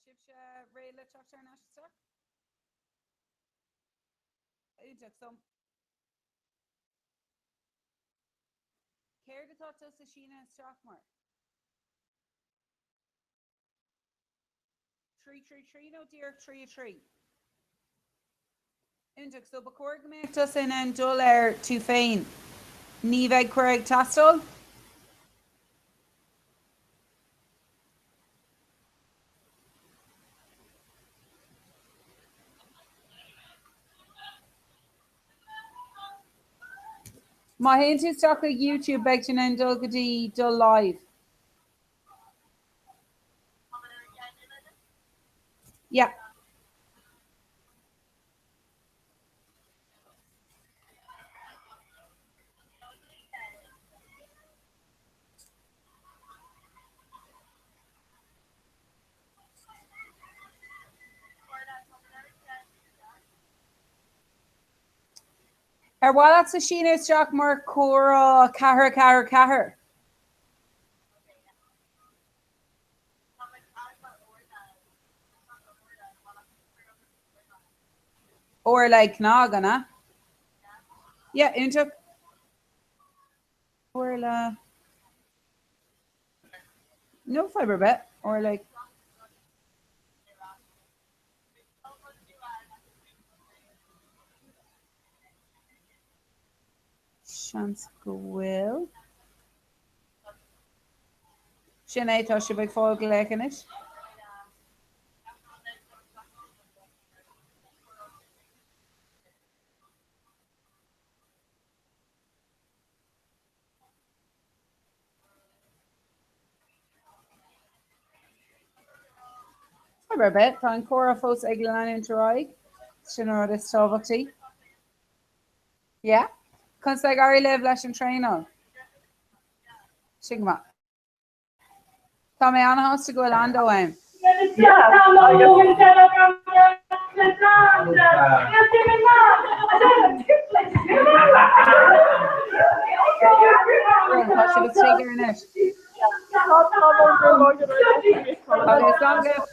sibhse réidh le teacht thar n-ais isteach? Iontach. So, céard atá tusa ag síneadh isteach mar? 3, 3, 3 nó díreach 3, 3? Iontach. So ba chóir go mbeadh tusa in ann dul ar tú féin. Ní bheidh cuireadh ag teastáil? Má théann tú isteach chuig YouTube beidh tú in ann dul go dtí dul live. Yeah. Ar mhaith leatsa síneadh isteach mar comhrá 4 4 4? Orla ag cnag, an ea? Yeah, iontach. Orla. No fadhb ar bith. Orla ag. Seans go bhfuil. Sin é, tá sibh ag fáil glaoch anois. Fadhb ar bith, tá an comhrá fós ag leanúint ar aghaidh. Sin an rud is tábhachtaí. Yeah? Conas ag éirí libh leis an traenáil? Sin go maith. Tá mé an-shásta go bhfuil Ando ann. Tá sibh istigh ar anois. Agus slán libh.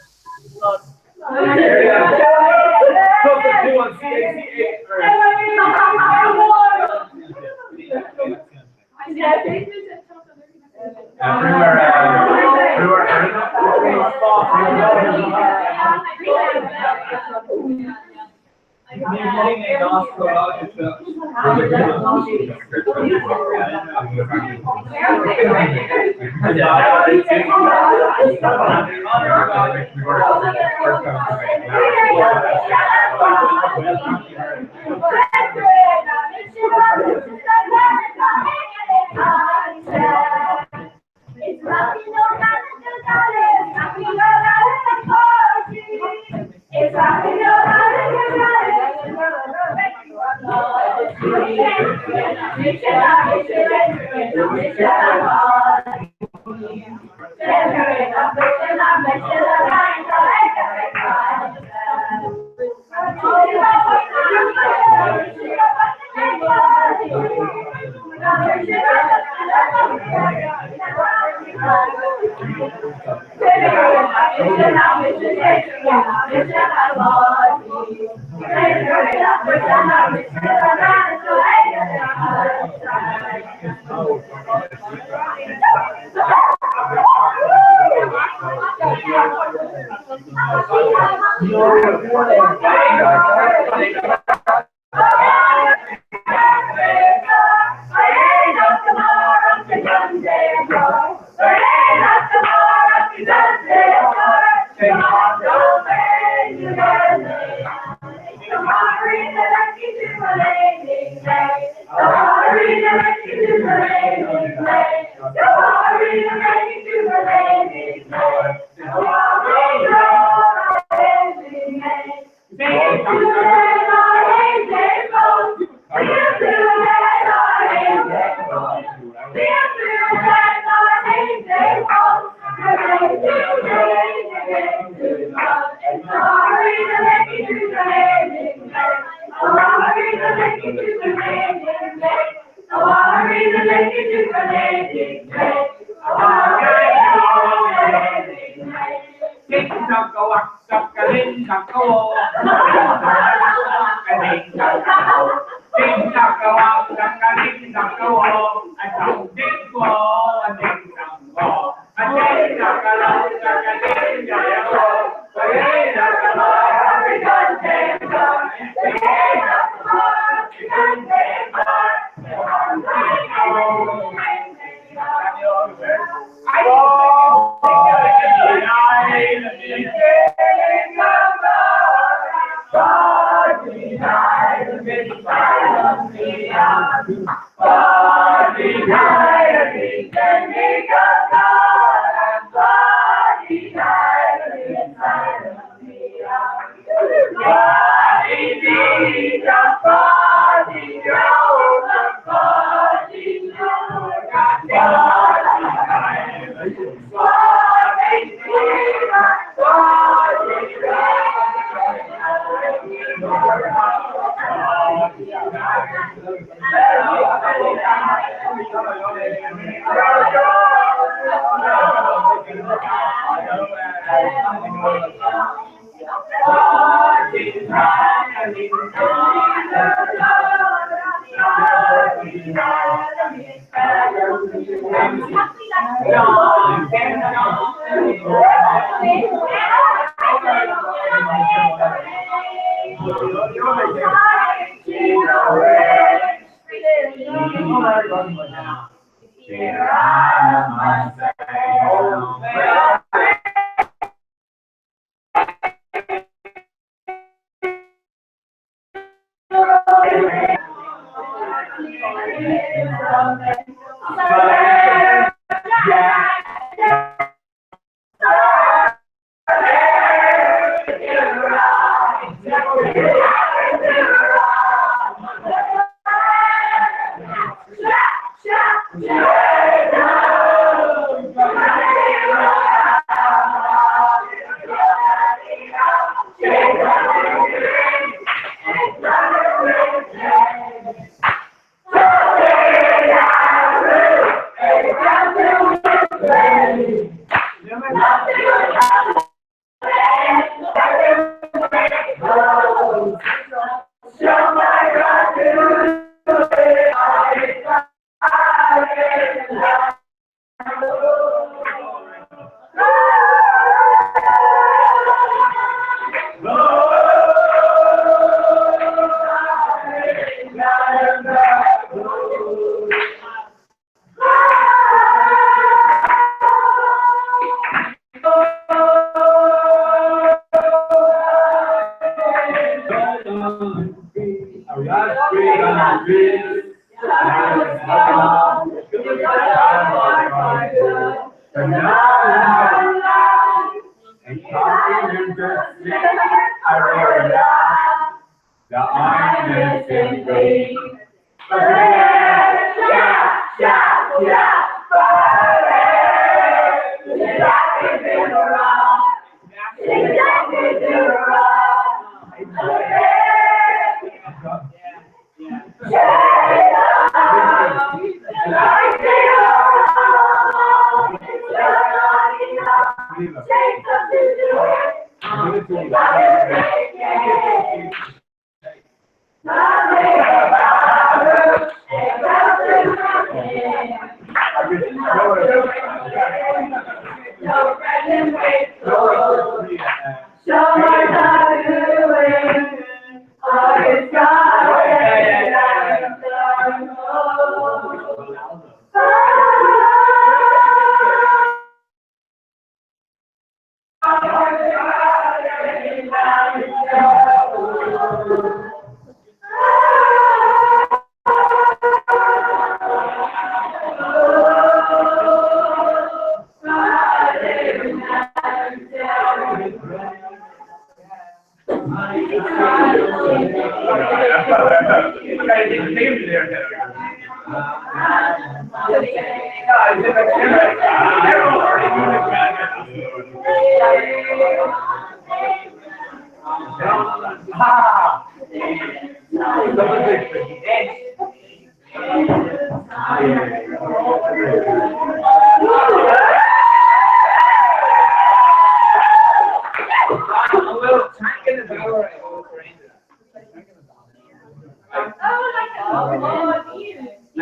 Now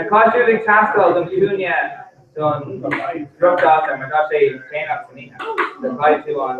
tá sibh ag teastáil don cúinne don spriocdháta mar tá sé déanach san oíche. So caithfidh tú an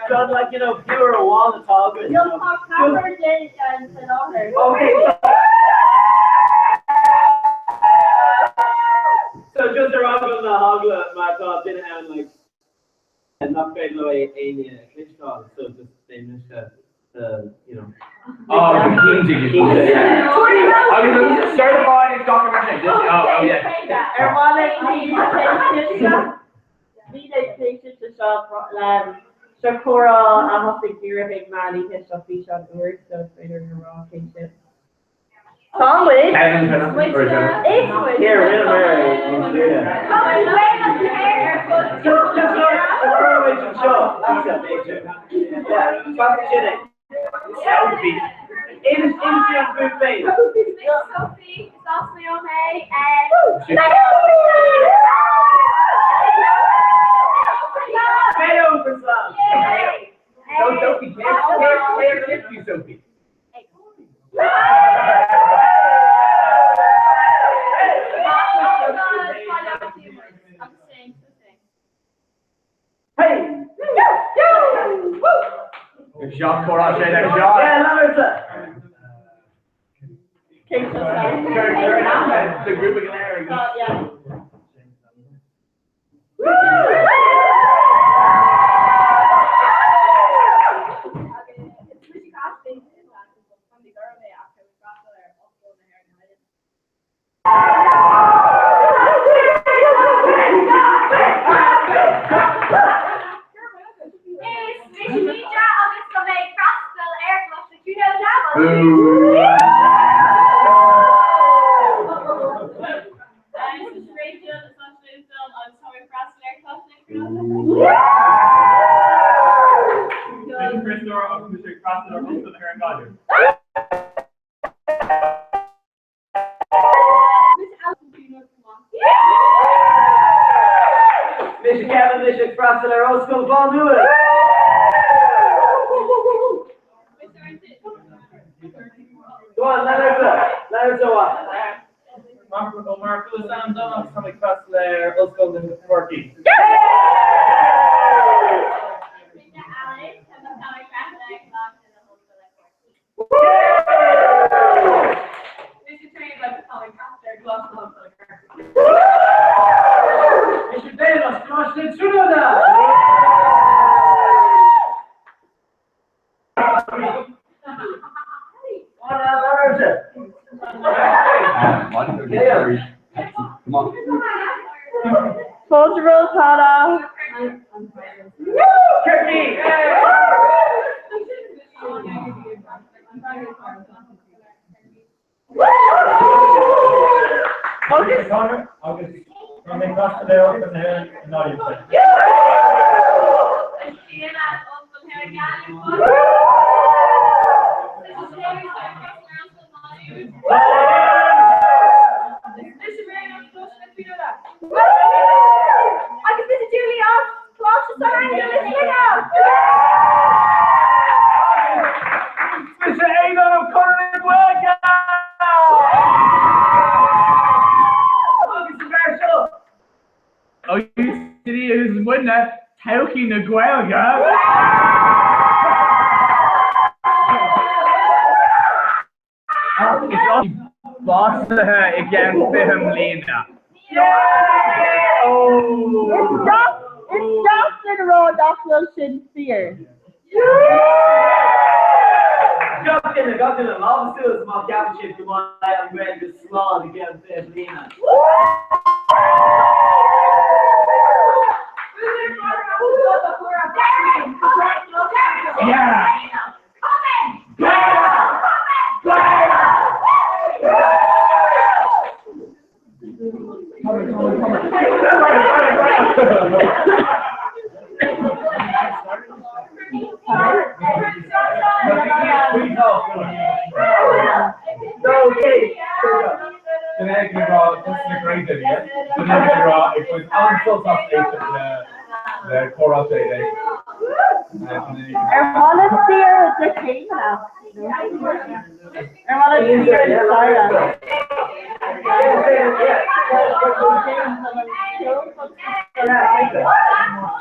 John, like, you know, pure amháin atá againn. Okay, so just ar eagla na heagla mar tá duine ann like nach féidir leo éinne a chloisteáil so just déan mise the you know. Oh, cinnte, cinnte, yeah. Agus certified is documentary. This, oh, oh, yeah. Ar mhaith le seo seo comhrá a thosaigh díreach ag meán oíche seo físeán úr so is féidir a rá cé sibh. Tá muid. Is muid. Here, Will Mary, Just just throw away some show. That's a picture. Yeah, fuck sin é. Selfie. Inis an buffet. Sophie, is as mé ó mé. Mayo for some. So, Sophie, where lives you, Sophie? Hey! Jacques Courage, Jacques. Yeah, Leonard's The group of Larry. Yeah. Mise Kevin mise ag freastal ar Ollscoil Mhá Nuad. Go on, Leonard, Leonard what? Omar Sam Donald tá ag freastal ar Ollscoil na Corcaigh. Mise Ben as Coláiste na Tríonóide. Go on, Leonard. Come on. Fáilte romhat Tara. Turkey! Agus Agus tá mé freastal ar Ollscoil na hÉireann i nGaillimh. Agus is Julie as Coláiste San Aingeal i Sligeach. Mise Aodán Ó Conaill Gaeilge! Agus an fear seo. Ó UCD agus muidne todhchaí na Gaeilge. Ach is básaithe i gceann 20 mbliana. Is deas is deas linn a rá nach bhfuil sin fíor. Gach duine, gach duine, lámha suas má cheapann sibh go mbeidh an Ghaeilge slán i gceann 20 bliana. Yeah! Okay. Sin é go raibh na great idea. Sin é go raibh ag baint an-sult as éisteacht le comhrá é. Ar mhaith le saoire de chéimeanna? Ar mhaith le saoire de saoire?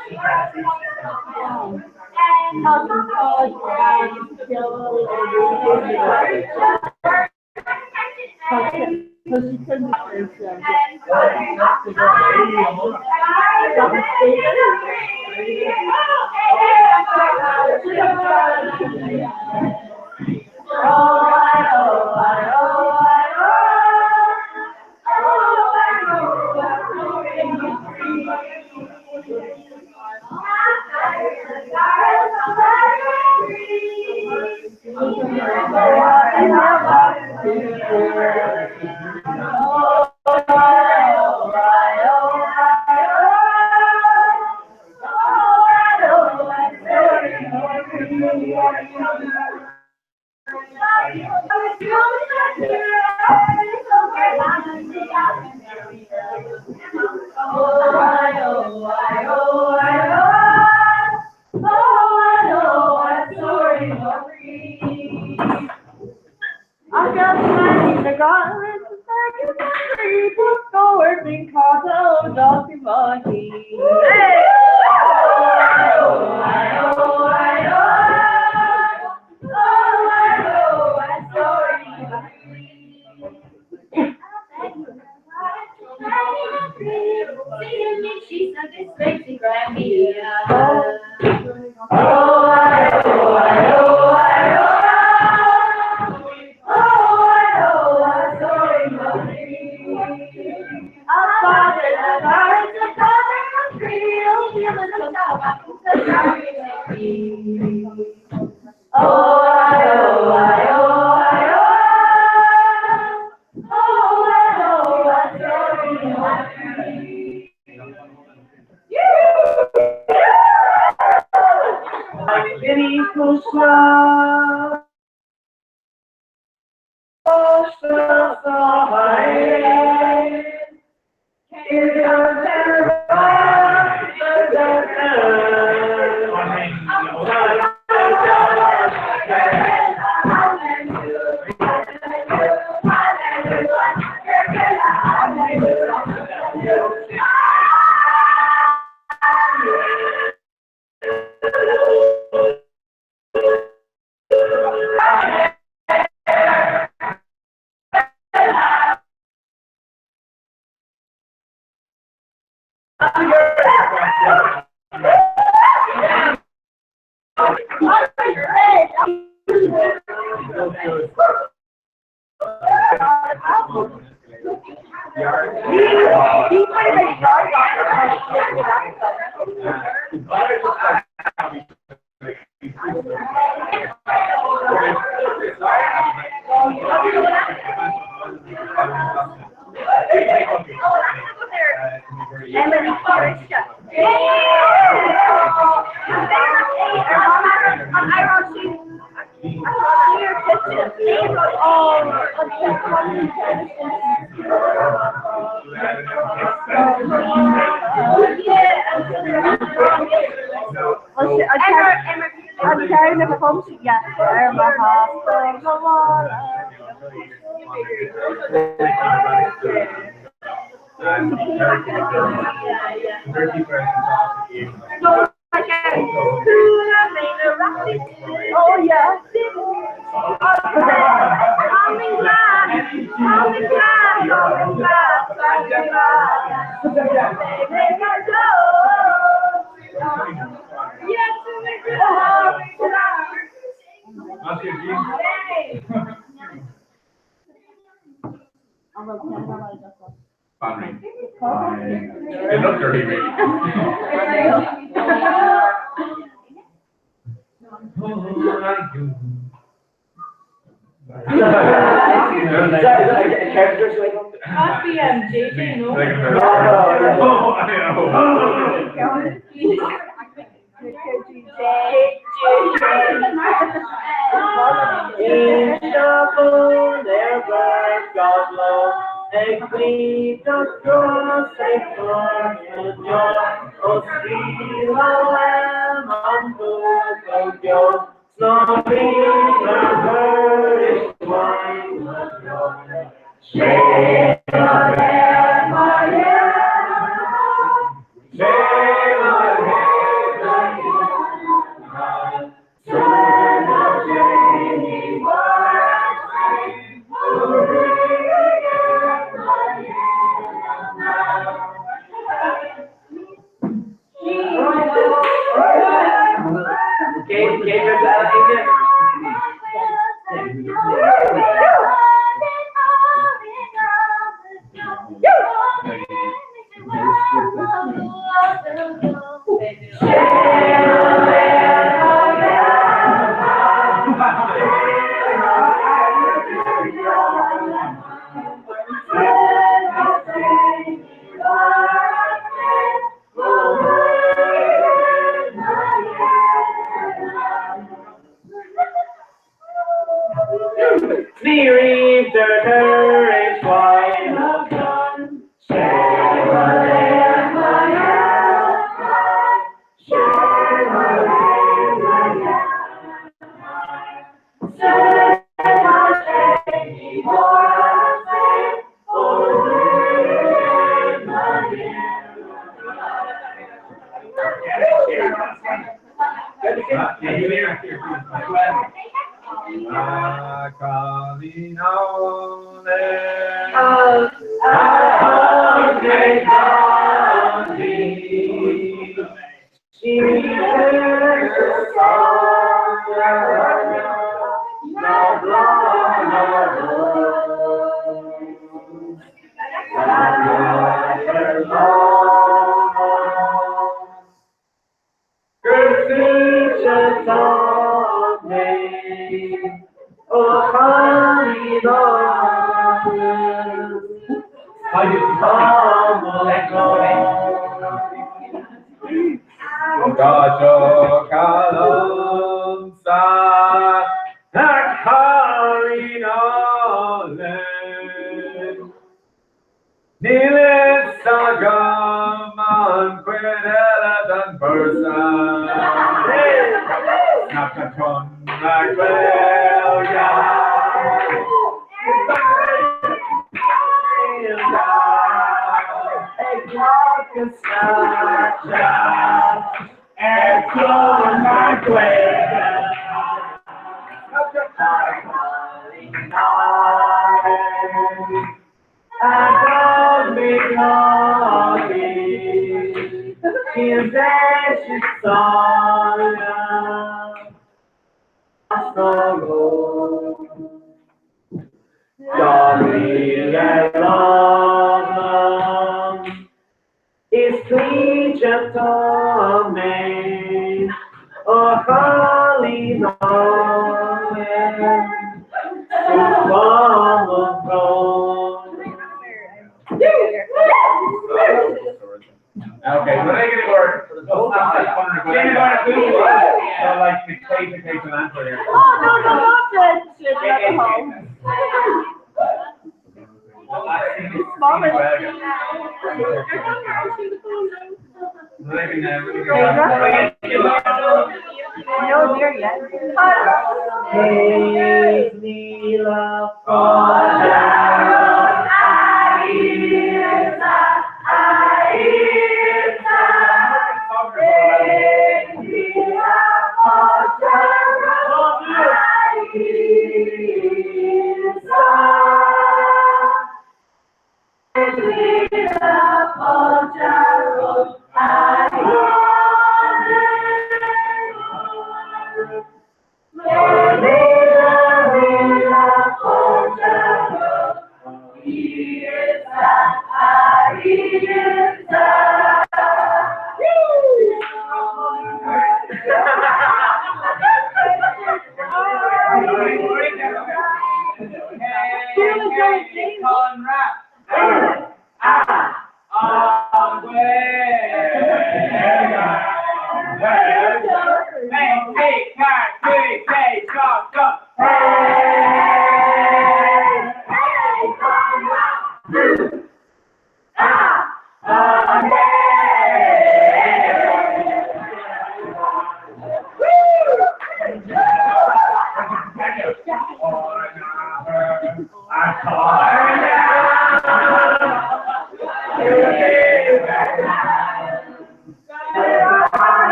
Shame on him.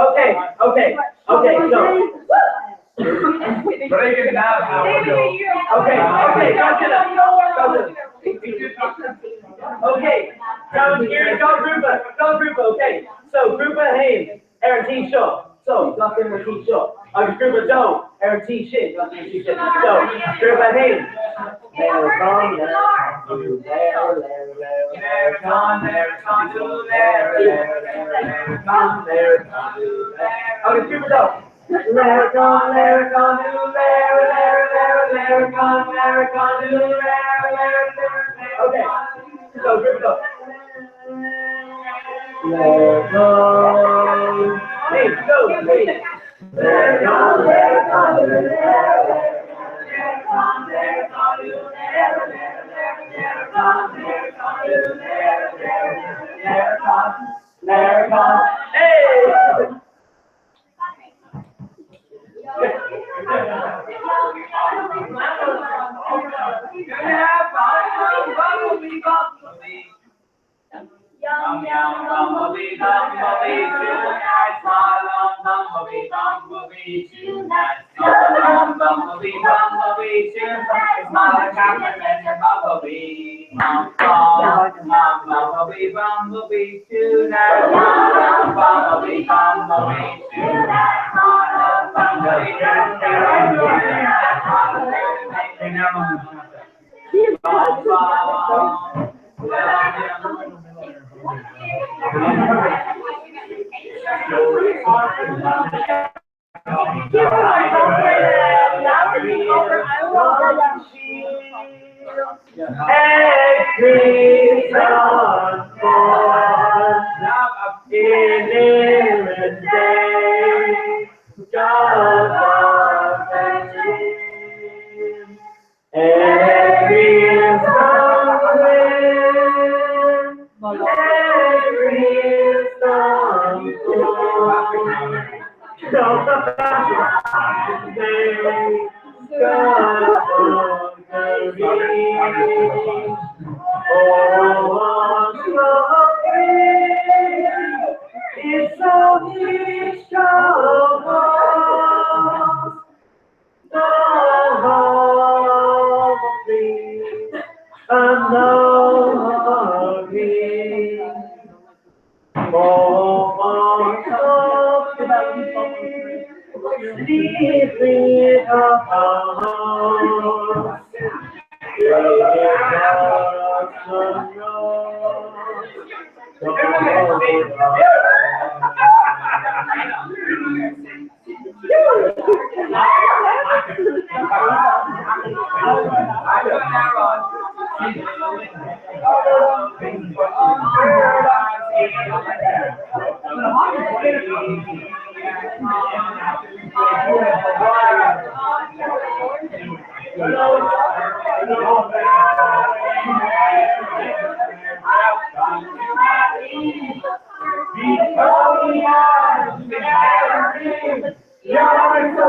Okay, okay, okay, so. Okay, okay, gotcha. Okay, down here, go Grupa, go Grupa, okay. So Grupa Hain, Aaron T. Shaw. So, Dr. Aaron T. Shaw. Agus Grupa Joe, Aaron T. Shin, Dr. Aaron T. Shin. So, Grupa Hain. Agus Grupa Joe. Laracon, Laracon, Lara, Lara, Lara, Laracon, Laracon, Lara, Lara, Lara. Okay, so Grupa Joe. Laracon. Hey, go, three. Laracon, Laracon, Lara, Laracon, Laracon, Lara, Laracon, Laracon, Lara, Laracon, Laracon. Hey! Yum yum bumblebee bumblebee two nuts bumblebee bumblebee two nuts yum bumblebee bumblebee two nuts mother compliment bumblebee mom mom bumblebee bumblebee two nuts yum bumblebee bumblebee two nuts bumblebee Every sun in England day, God Every sun, every sun, It's so each of us, the and the hurry. Sleeping You're so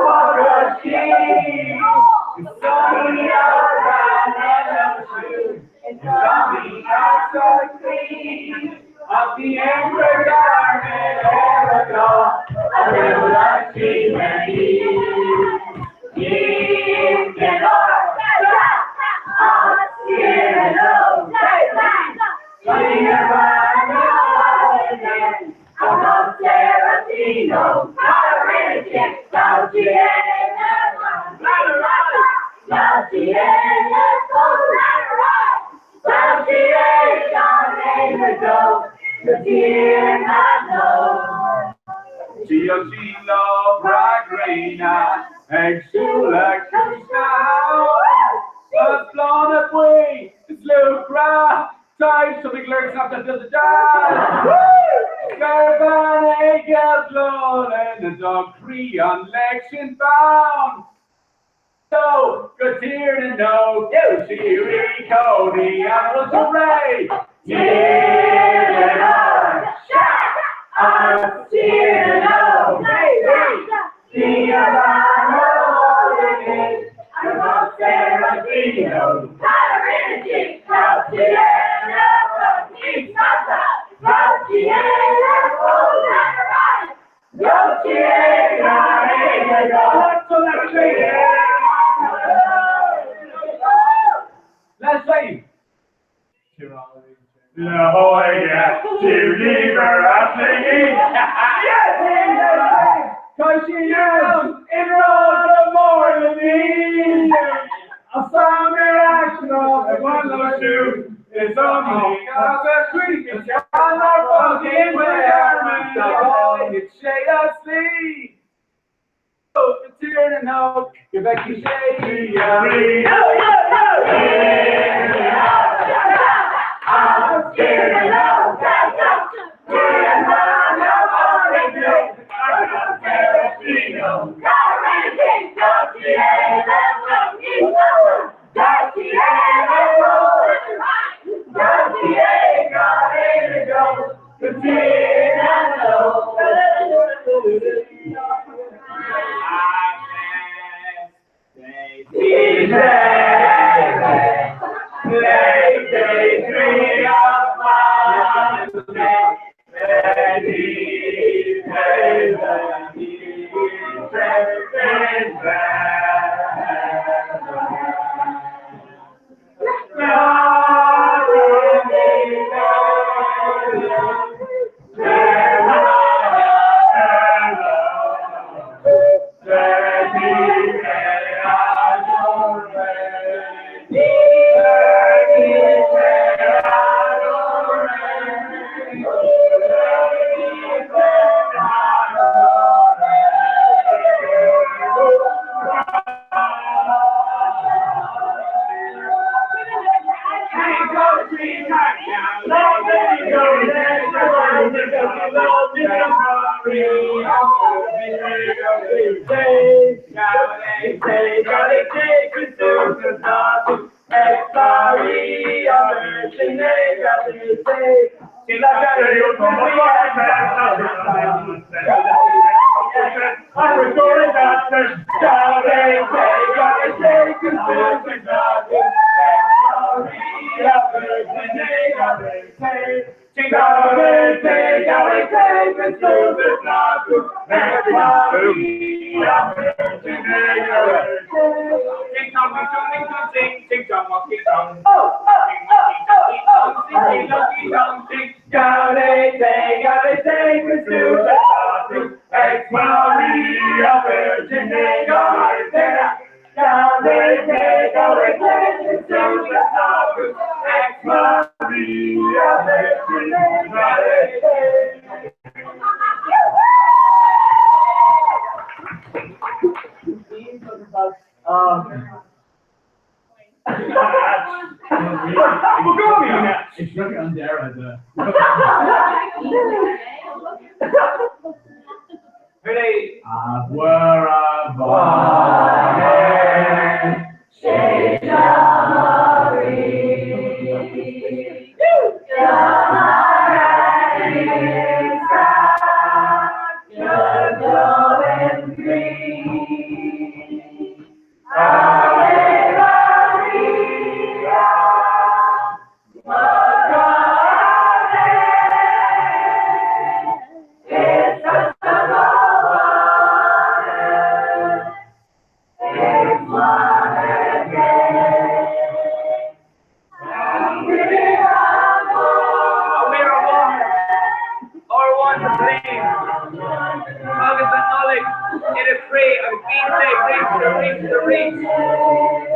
arís is arís.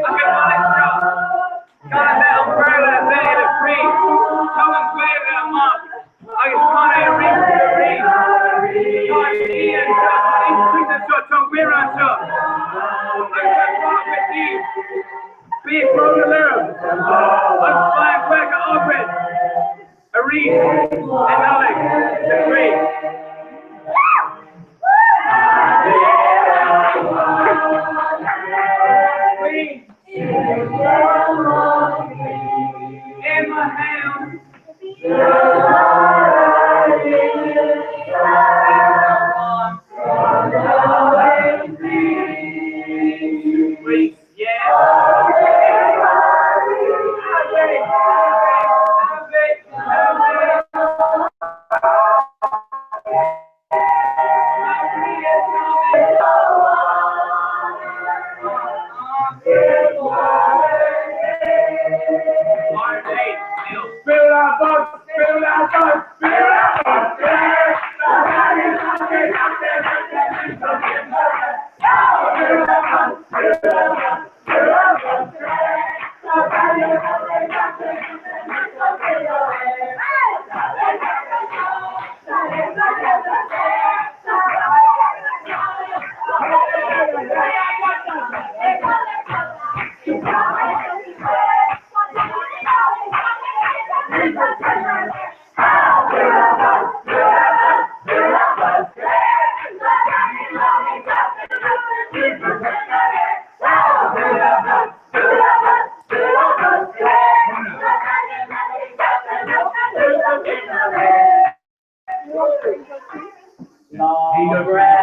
Ach an Nollaig seo, gan a bheith an Béarla a bheith ina chroí, tóg an Ghaeilge amach agus can é arís is arís. Tá an Dia anseo, tá Íosa Críost anseo, tá an Mhuire anseo. Agus tá fáth ar bith daoibh. Bíodh brón oraibh agus faigh an Ghaeilge againn arís i Nollaig sa chroí. I mo shaol.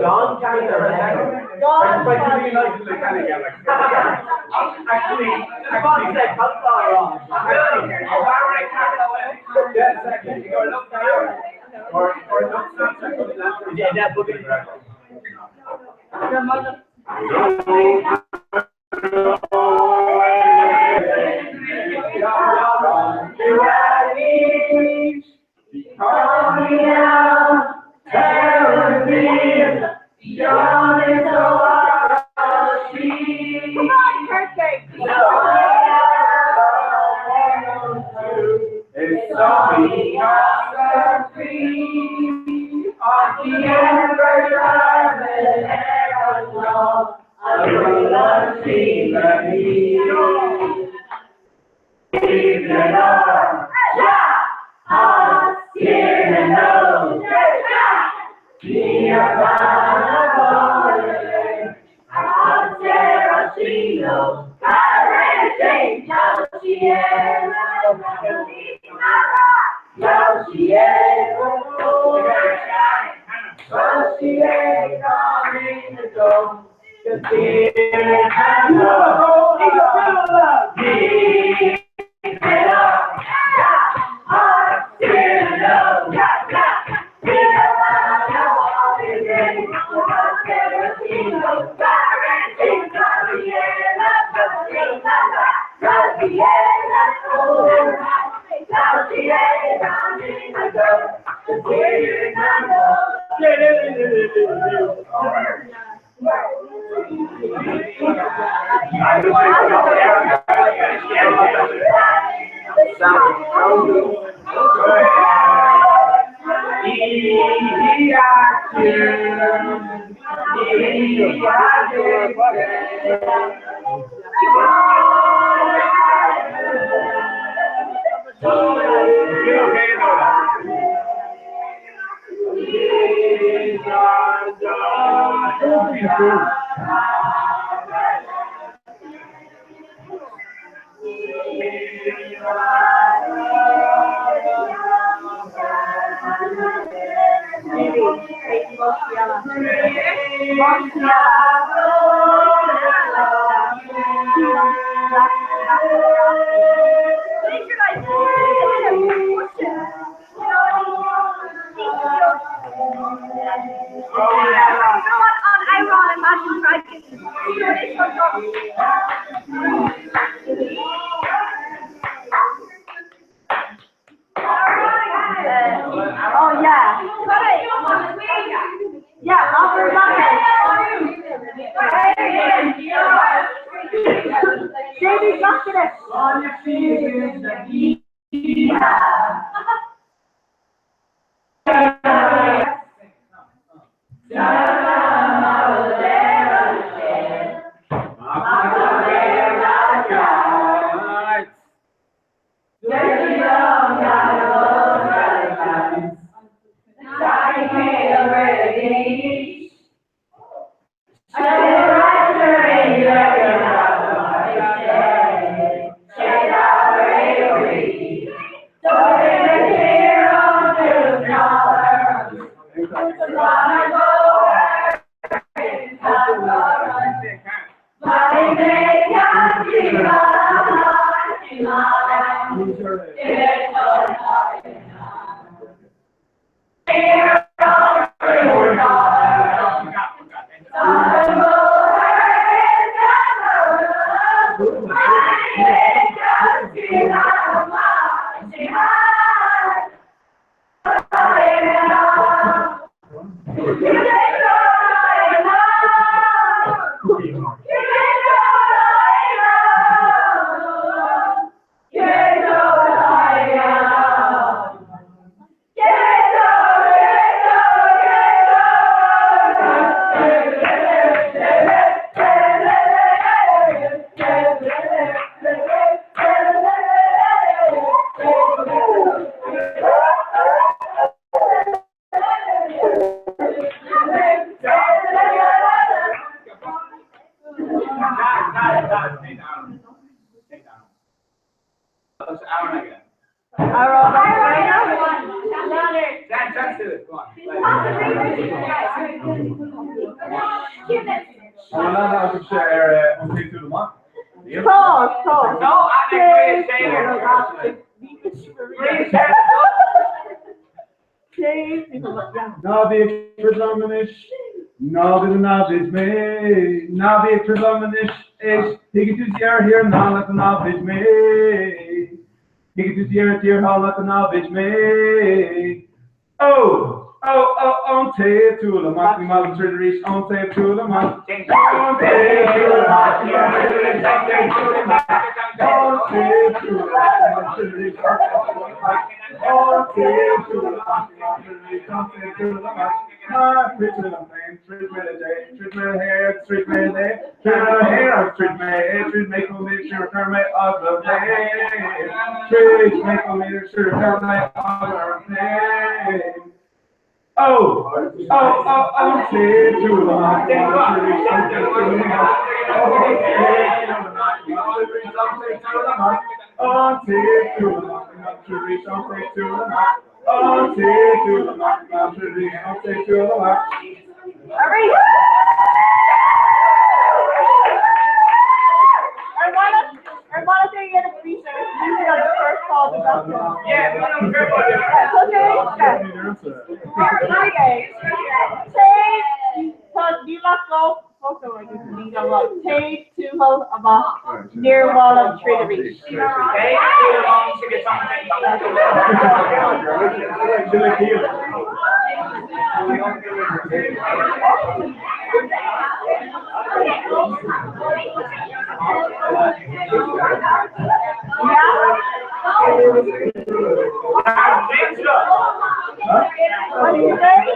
John Kenny John Actually, Come on, perfect. Oh yeah. Yeah, upper Jamie, got it. Yeah. Ná bí ag troid liom anois, ná bí do namhaid mé, ná bí ag troid liom anois, éist, tuigfidh tú deireadh thiar ná nach do namhaid mé, tuigfidh tú deireadh thiar thall nach do namhaid mé. Ó! Ó! Ó! Ón taobh tuaille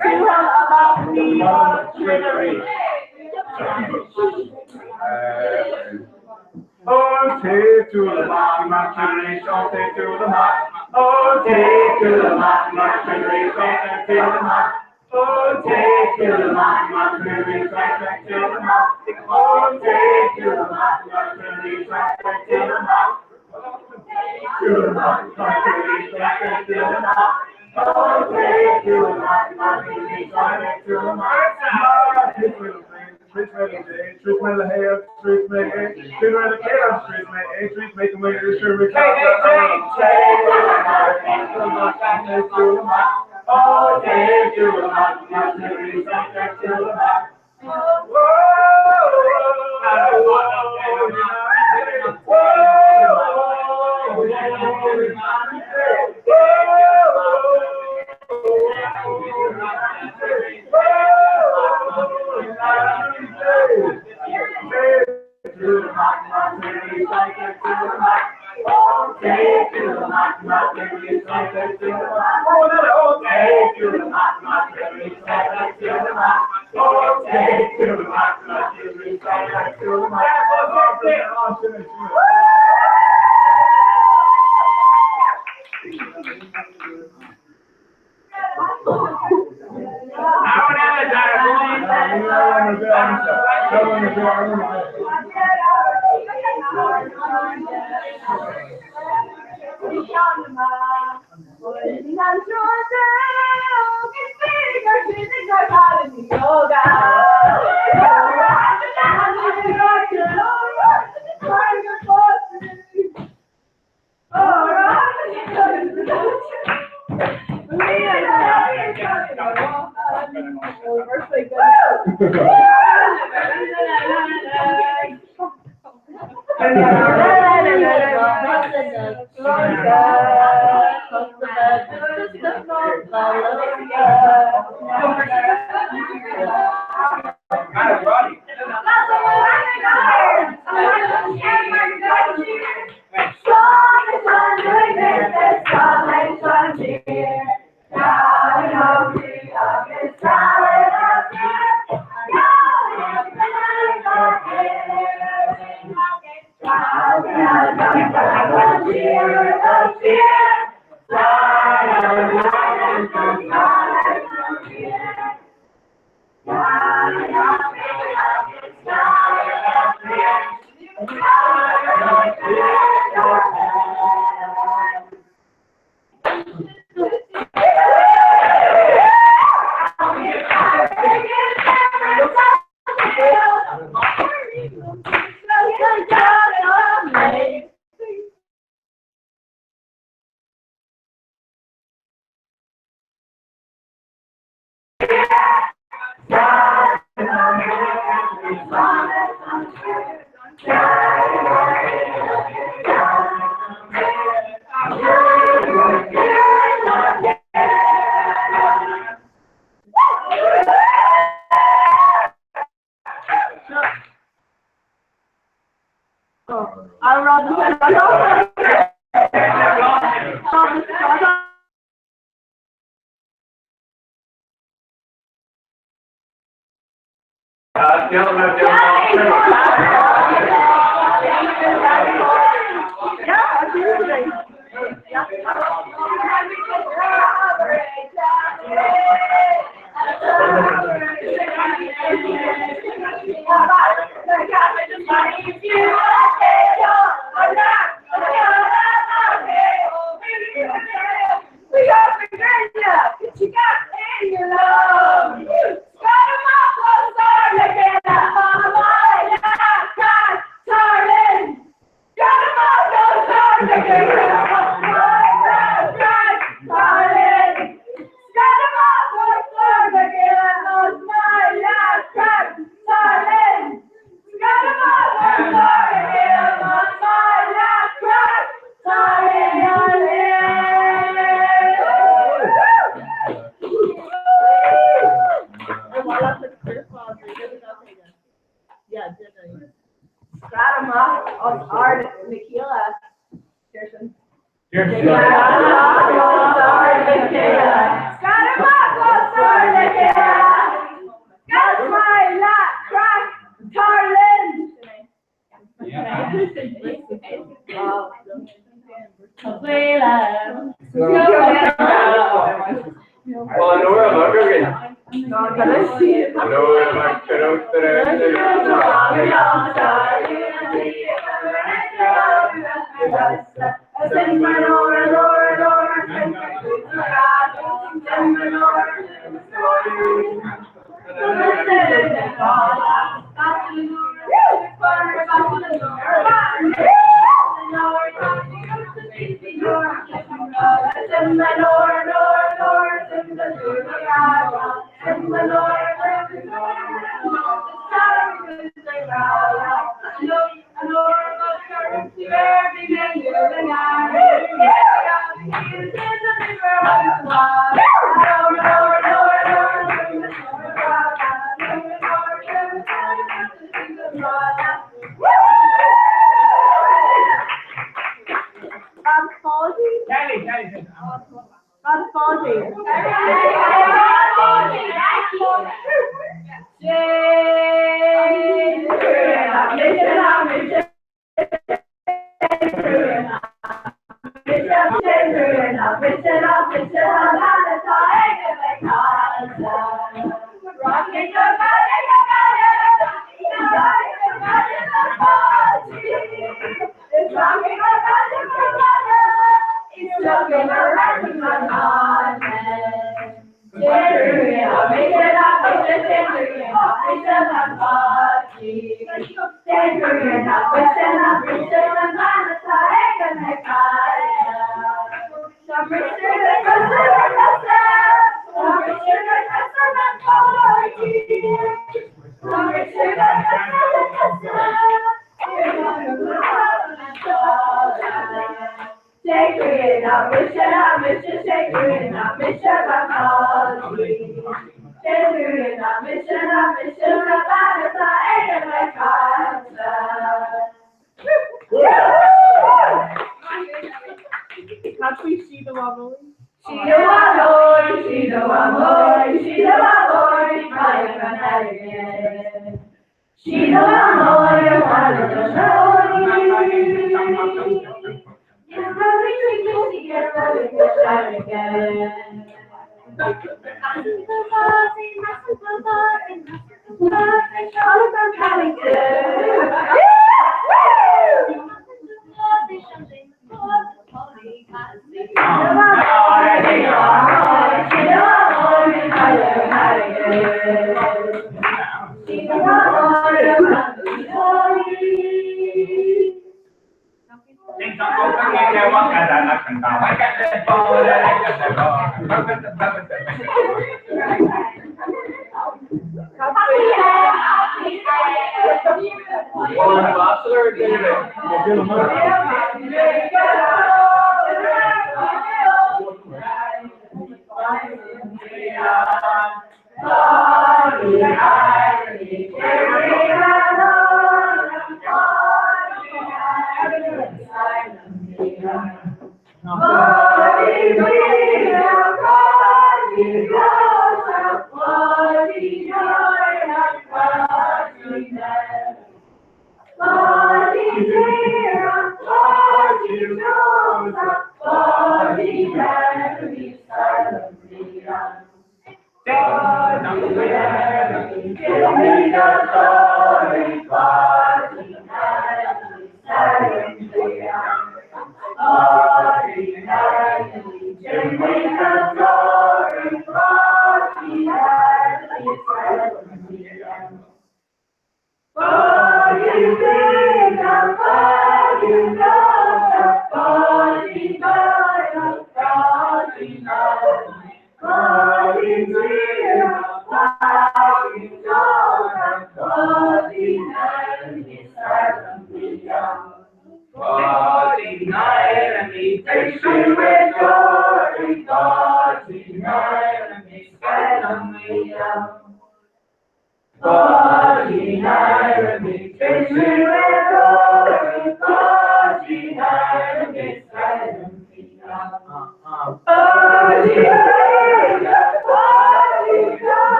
amach, ní maith liom troid arís, ón taobh tuaille amach, ón taobh tuaille amach, ní maith liom troid arís, ón taobh tuaille amach, ón taobh tuaille amach, ní maith liom troid arís, ón taobh tuaille amach. She the one boy,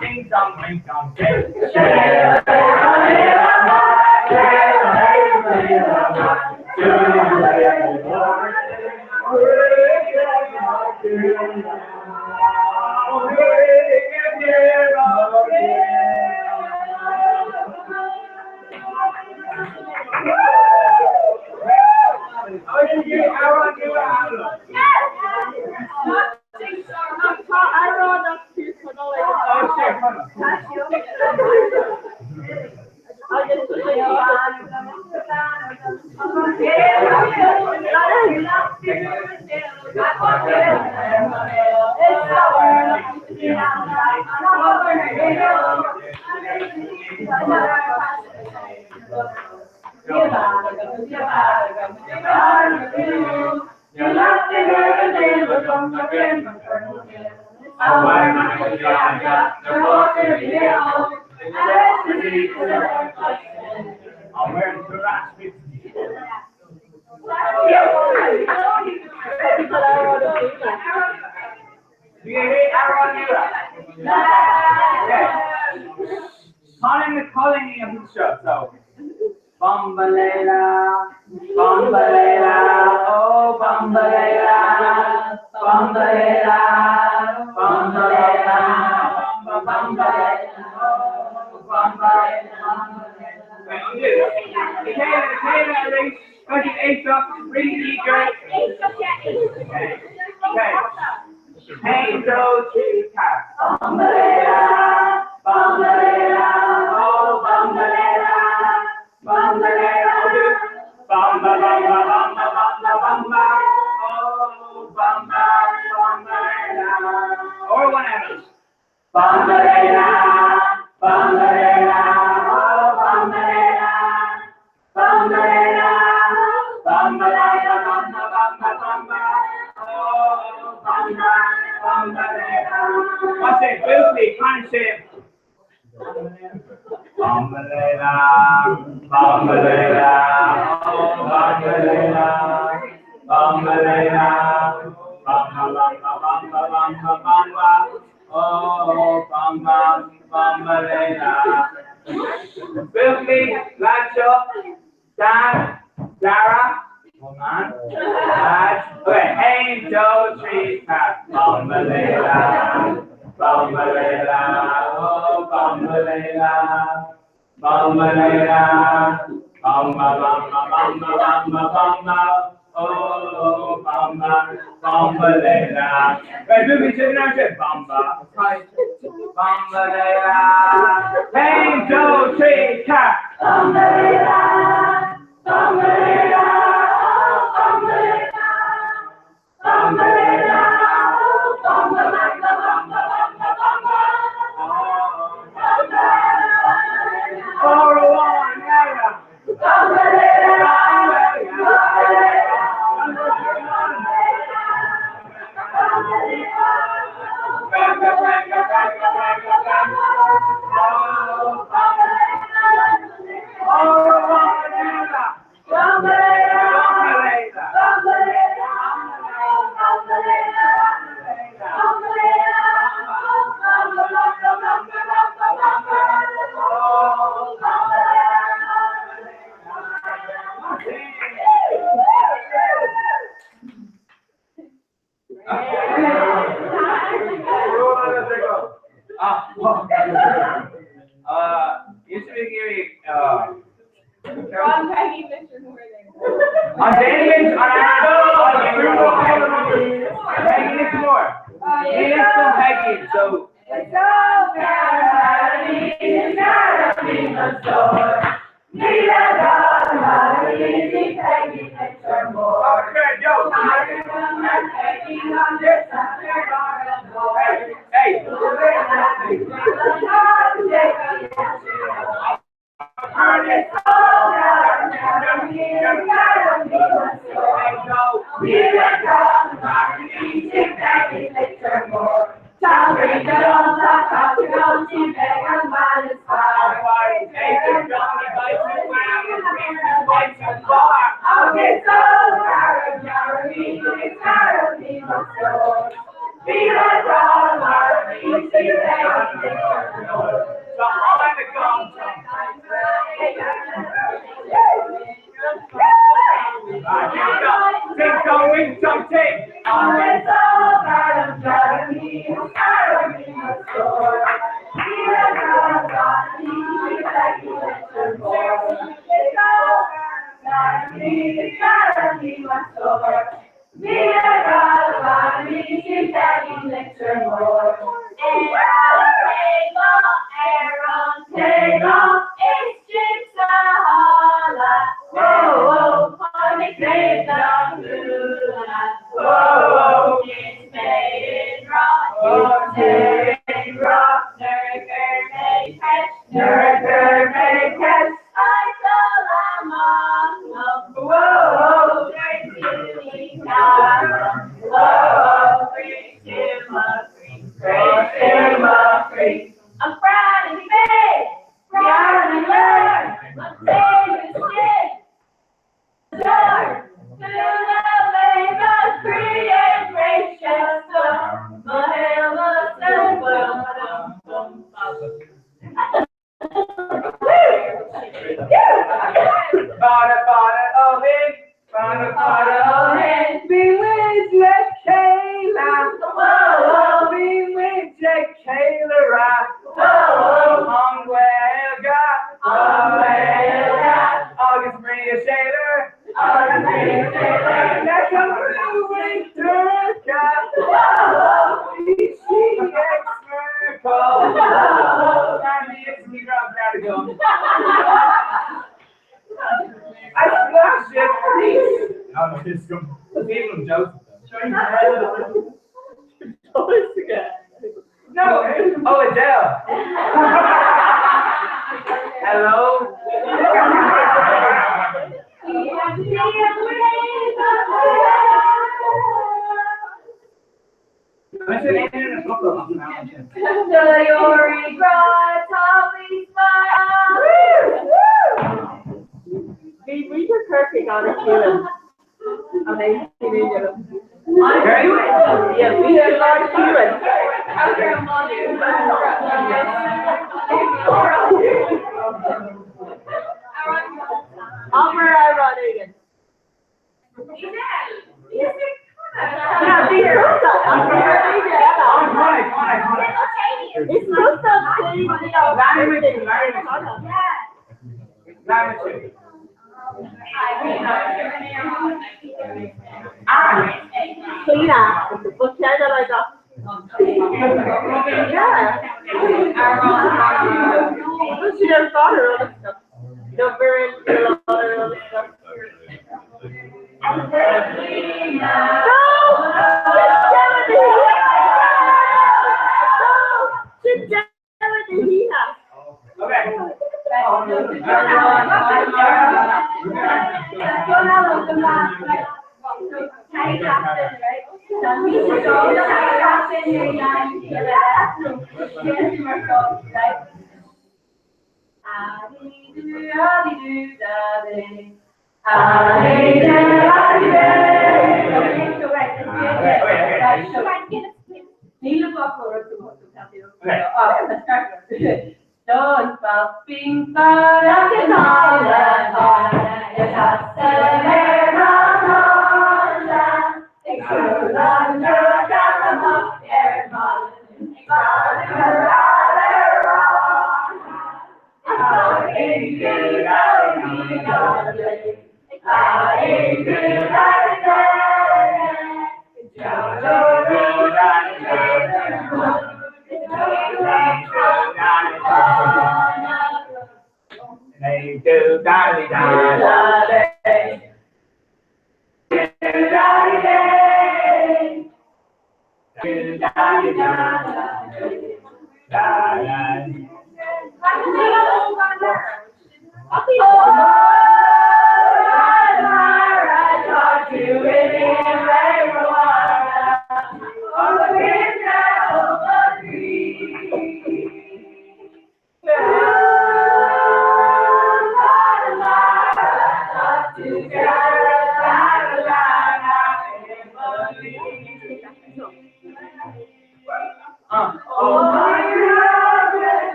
Ding, dong, ding. I'm wearing the rat. Do you hear Aaron Nua? Okay. Colin the colony of the show. So, Bambalela, Bambalela, oh Bambalela, Bambalela, Bambalela, Bamba Bambalela, oh Bambalela. Right, undo. Michaela, Michaela, race, 28 up, really eager. Okay. Okay. Hey, do, three, cat. Bambalela, Bambalela, oh Bambalela, Bambalela, Bamba, Bamba, Bamba, Bamba, Bamba, oh Bamba, Bambalela. Or one else. Bambalela, Bambalela, oh Bambalela, Bambalela, Bambalela, Bamba, Bamba, Bamba, oh Bamba, Bambalela. What's it? Briefly, kind Bambalela, Bambalela, oh Bambalela, Bambalela, Bamba, Bamba, Bamba, Bamba, Bamba, oh Bamba, Bambalela. Briefly, Ladshaw, Dan, Dara, woman, lads. Okay, angel, tree, cat, Bambalela, Bambalela, oh Bambalela, Bambalela, Bamba, Bamba, Bamba, Bamba, Bamba, oh Bamba, Bambalela. Right, move it to the next Bamba, Bambalela, angel, tree, cat, Bambalela, Bambalela, oh Bambalela, Bambalela, oh Bamba, Bamba, Bamba, Bamba, Bamba, Bamba, Four, one, yeah. Bambalela, Bamba, Bamba, Bamba, Bamba, Bamba, oh Four, one, yeah. Bambalela. Used to be Gary, Ron Peggy Mr. Moore there. on David, on Peggy Nick Moore. He is from Peggy, so. Okay, yo. Hey, Ding dong, ding dong, ding.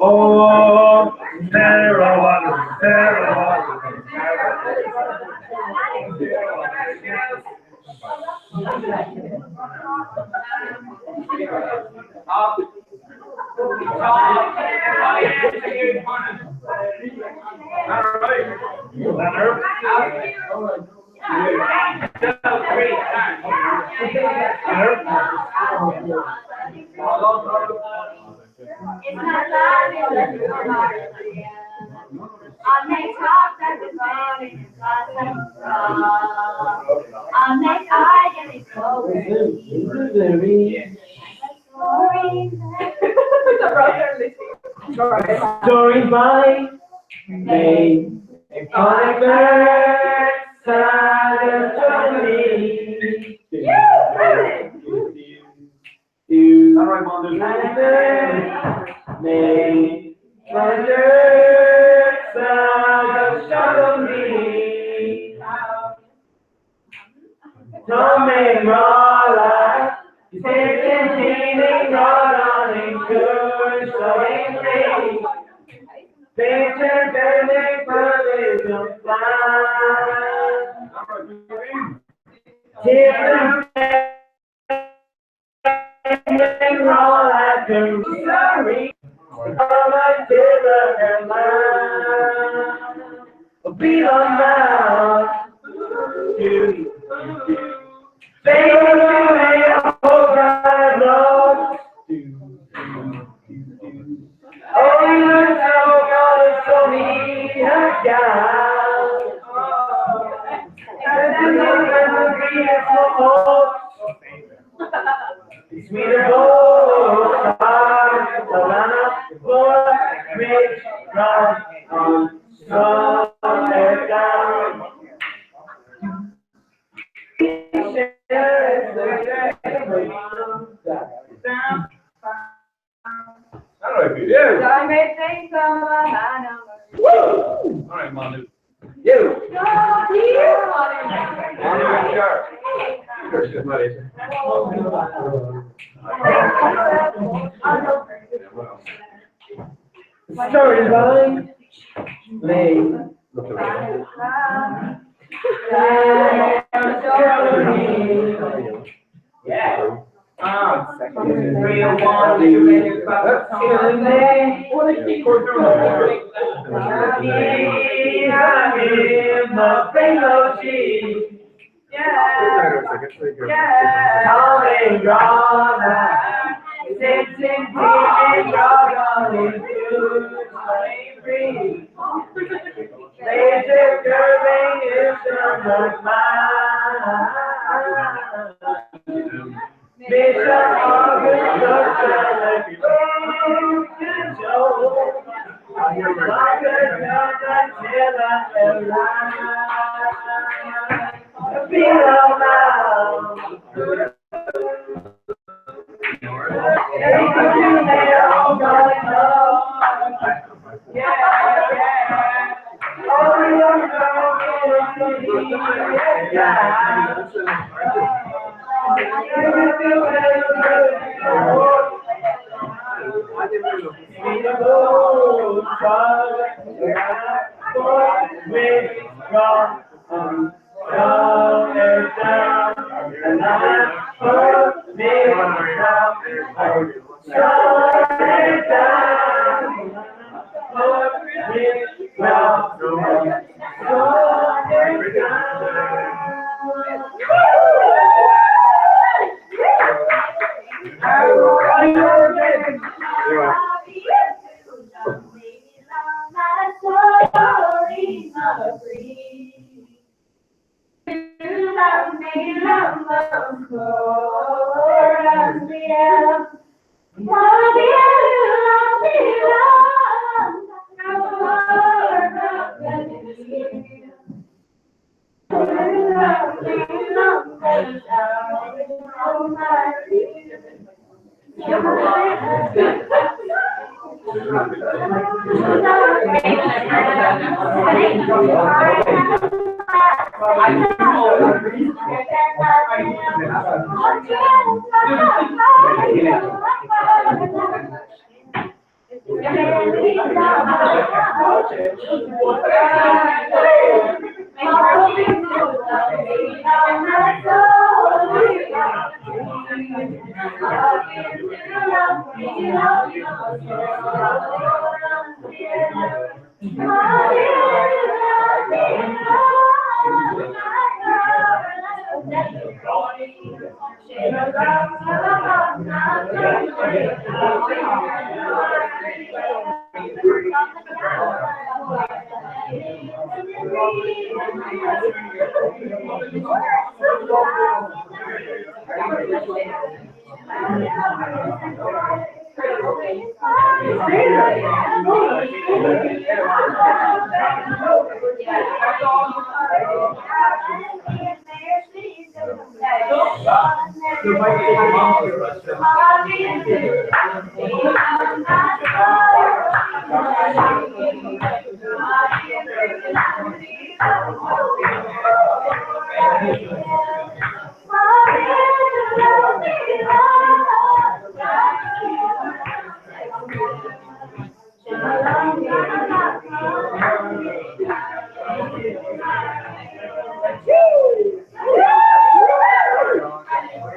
Oh, Sarah, Sarah. Story by me,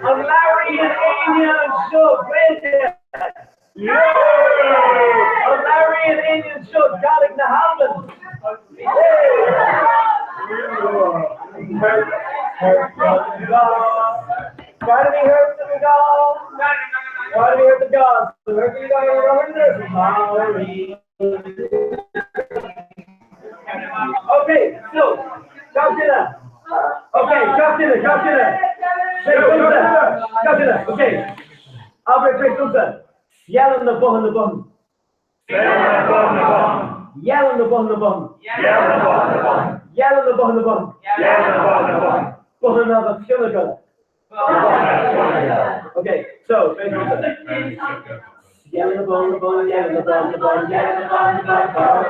An labhraíonn éinne anseo Gaeilge? An labhraíonn éinne anseo Gàidhlig na hAlban? Okay, so, Godzilla. Okay, Godzilla, Godzilla. Godzilla, okay. Albert Trace Yell the bun the bun. Yell the bun the bun. Yell the bun the bun. Bun of a synagogue. Okay, so Yell the bun the bun, yell the bun the bun, yell the bun the bun, yell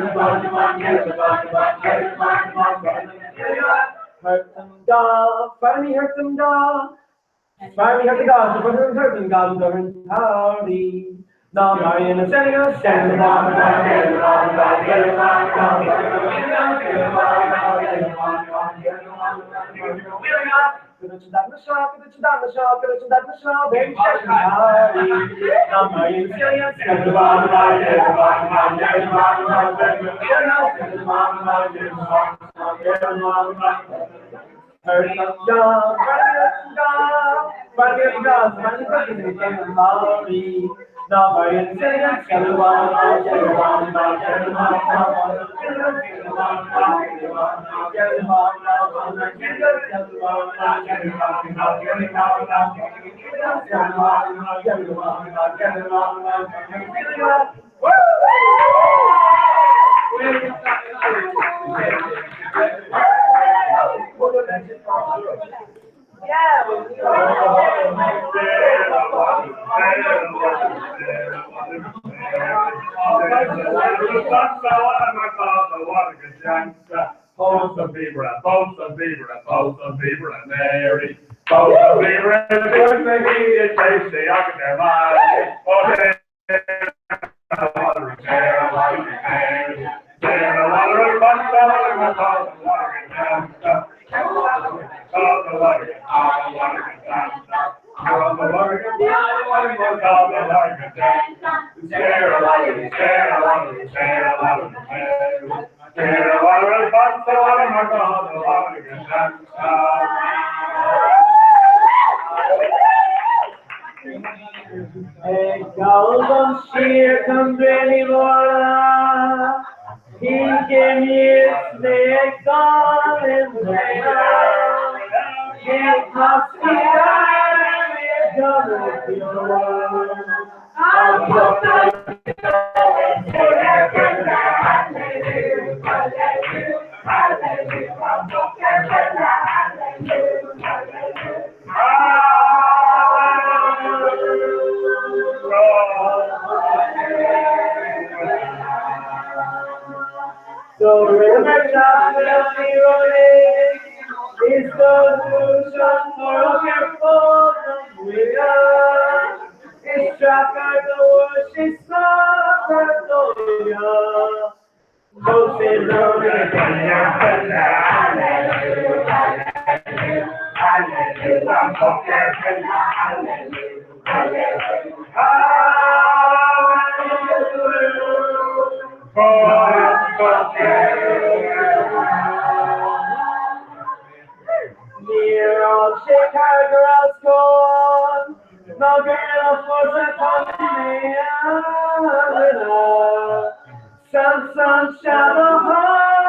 the bun the bun, yell the bun the bun, yell the bun the bun, Hurt them God, finally hurt them God. Finally hurt the God, so hurt them God, and howdy. Now Marion and Senegal, stand the bottom, stand the bottom, stand the bottom, So remember is the solution for all your problems we are. It's tracker the worship Hallelujah. Near all Chicago gone, no girl for the Sun, sun, shadow, shadow.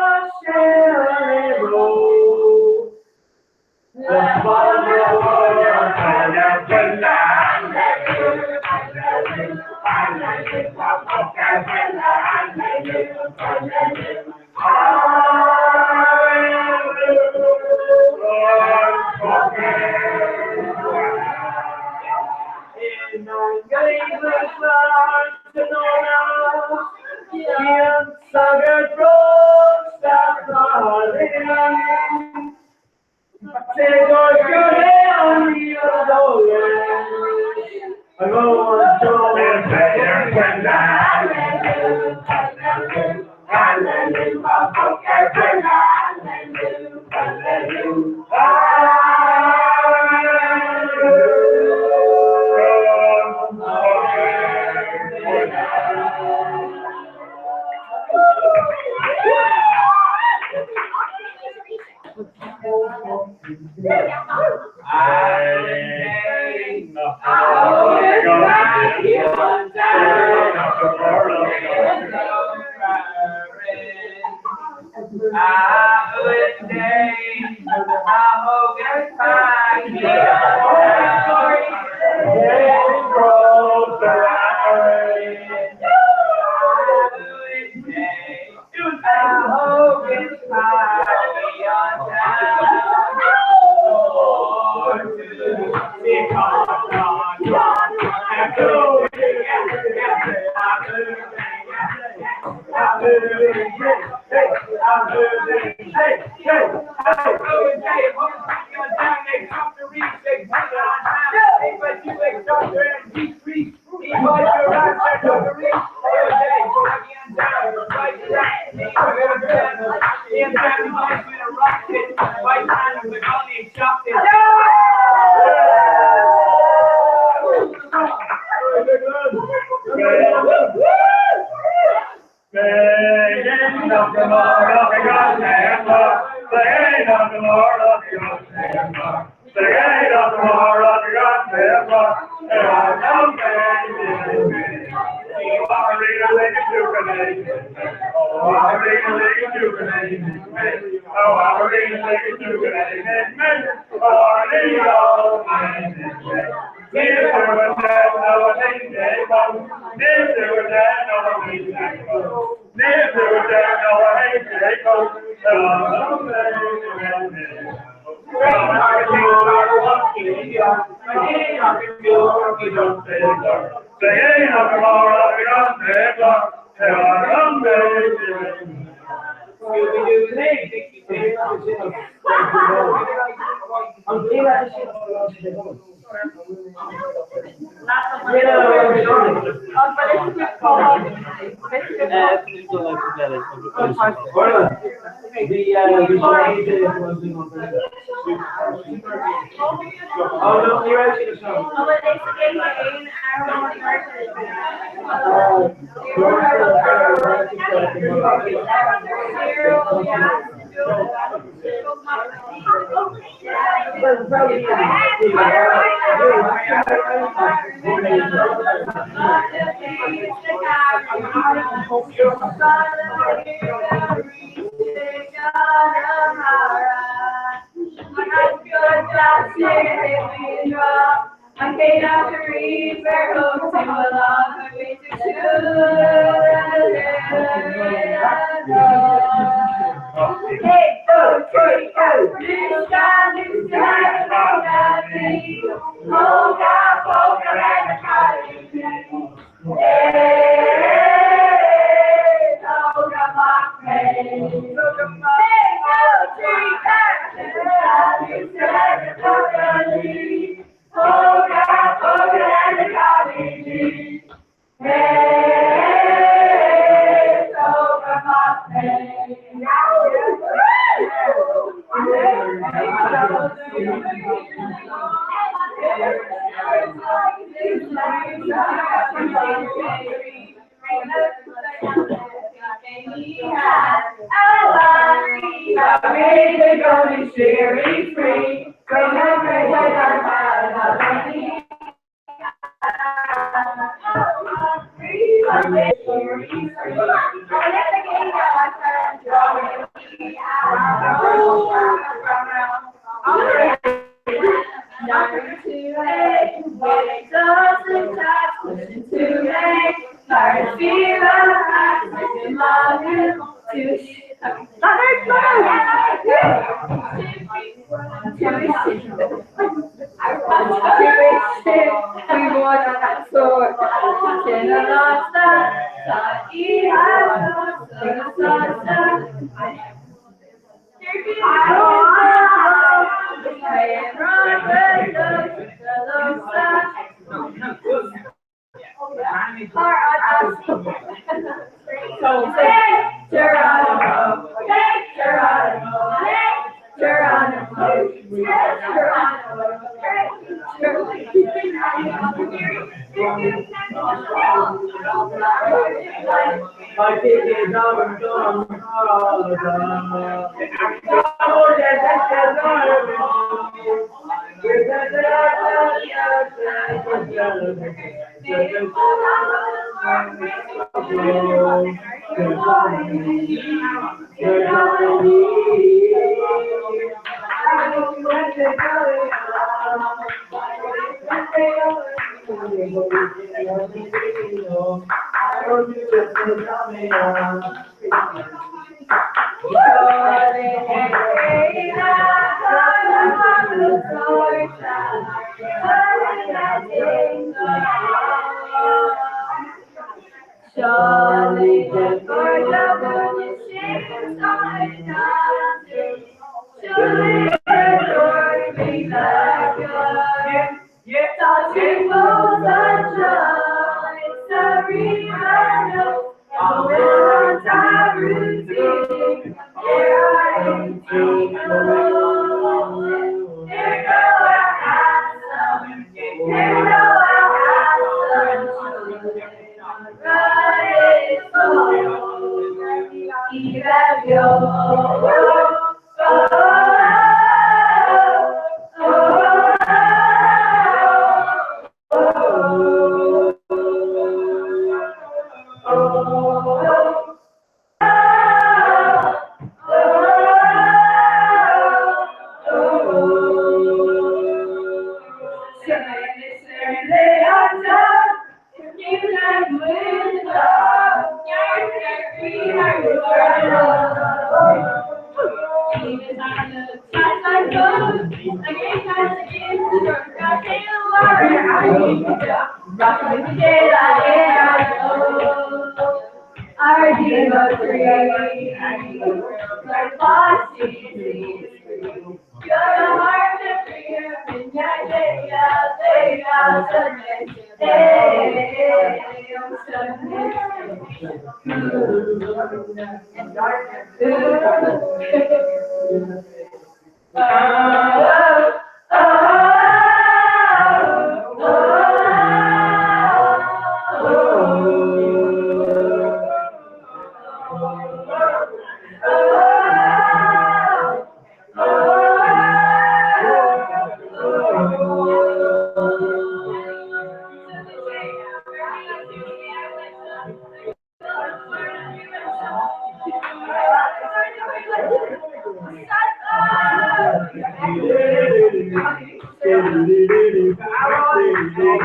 The An chéad áit ariamh ar thóg tú mo lámh an féidir siúl Póga, póga le na cailíní. Tóg amach mé. Póga, póga le na cailíní. Tóg amach mé.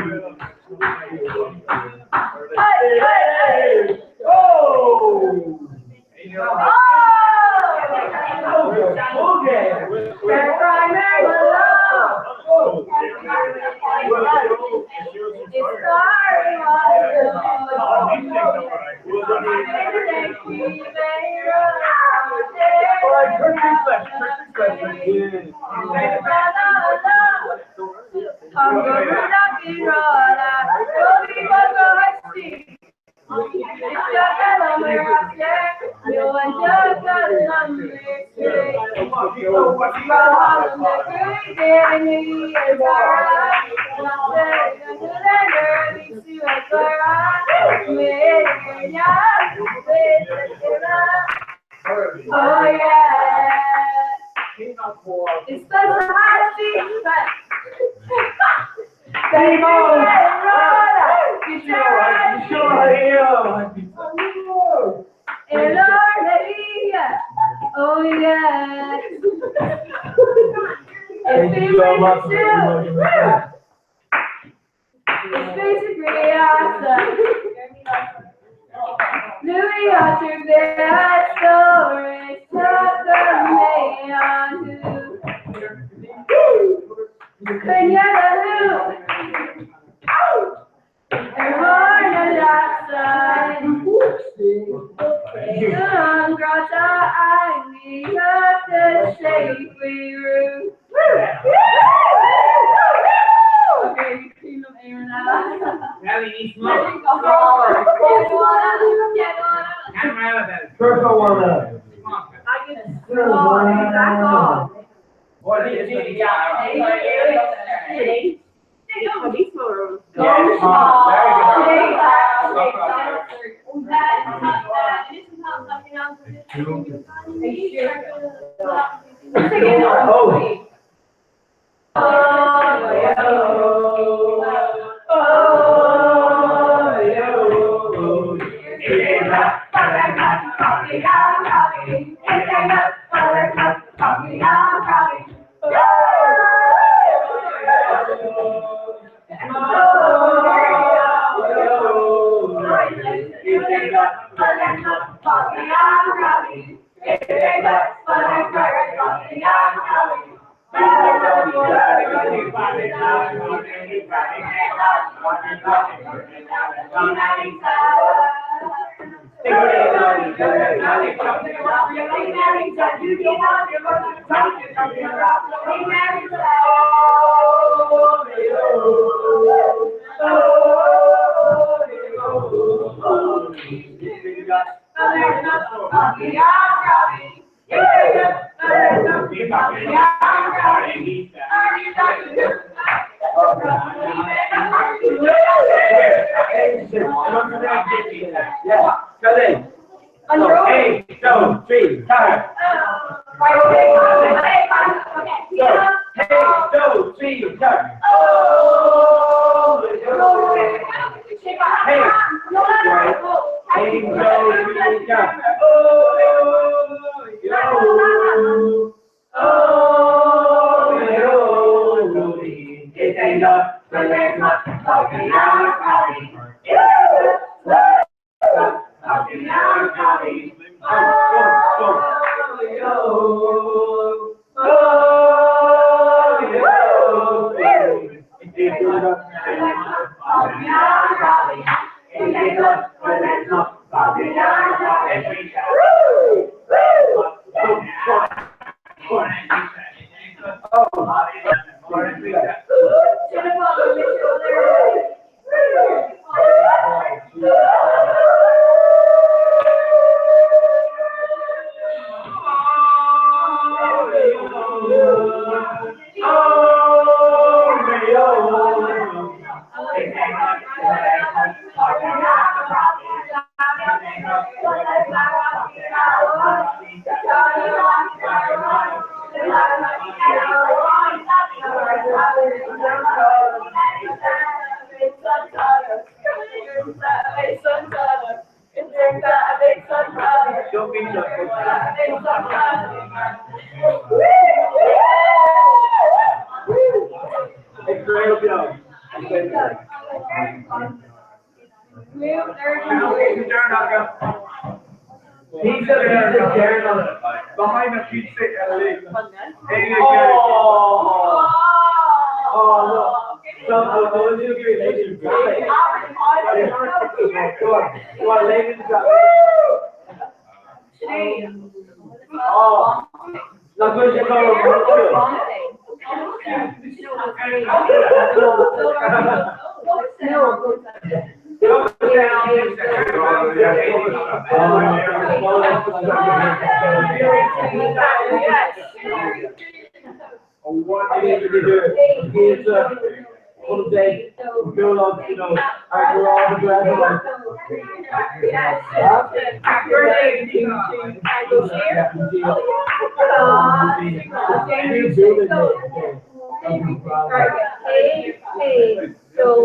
Hey, hey, hey. Oh! Oh! Okay. Oh yeah. It's such a high Oh yeah. It's basically awesome. Louis Arthur Okay, clean up Aaron. Now we need smoke. Purple one. What is it? Oh. Yeah, go in. Eight, two, three, four. Eight, two, three, four. Eight, two, three, Pizza pizza deireanach. Behind the pizza Oh. Oh no. So go into your relation. Go on. Go on, ladies and gentlemen. Oh. Nach bhfuil sé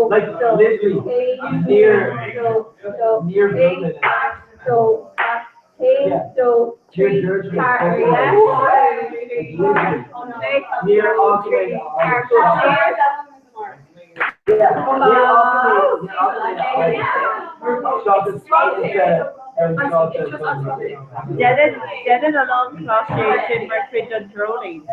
Like literally near near Dublin. Near Auckland. Yeah, near Auckland. Déanann a lán coláistí sin mar chuid den dreoilín.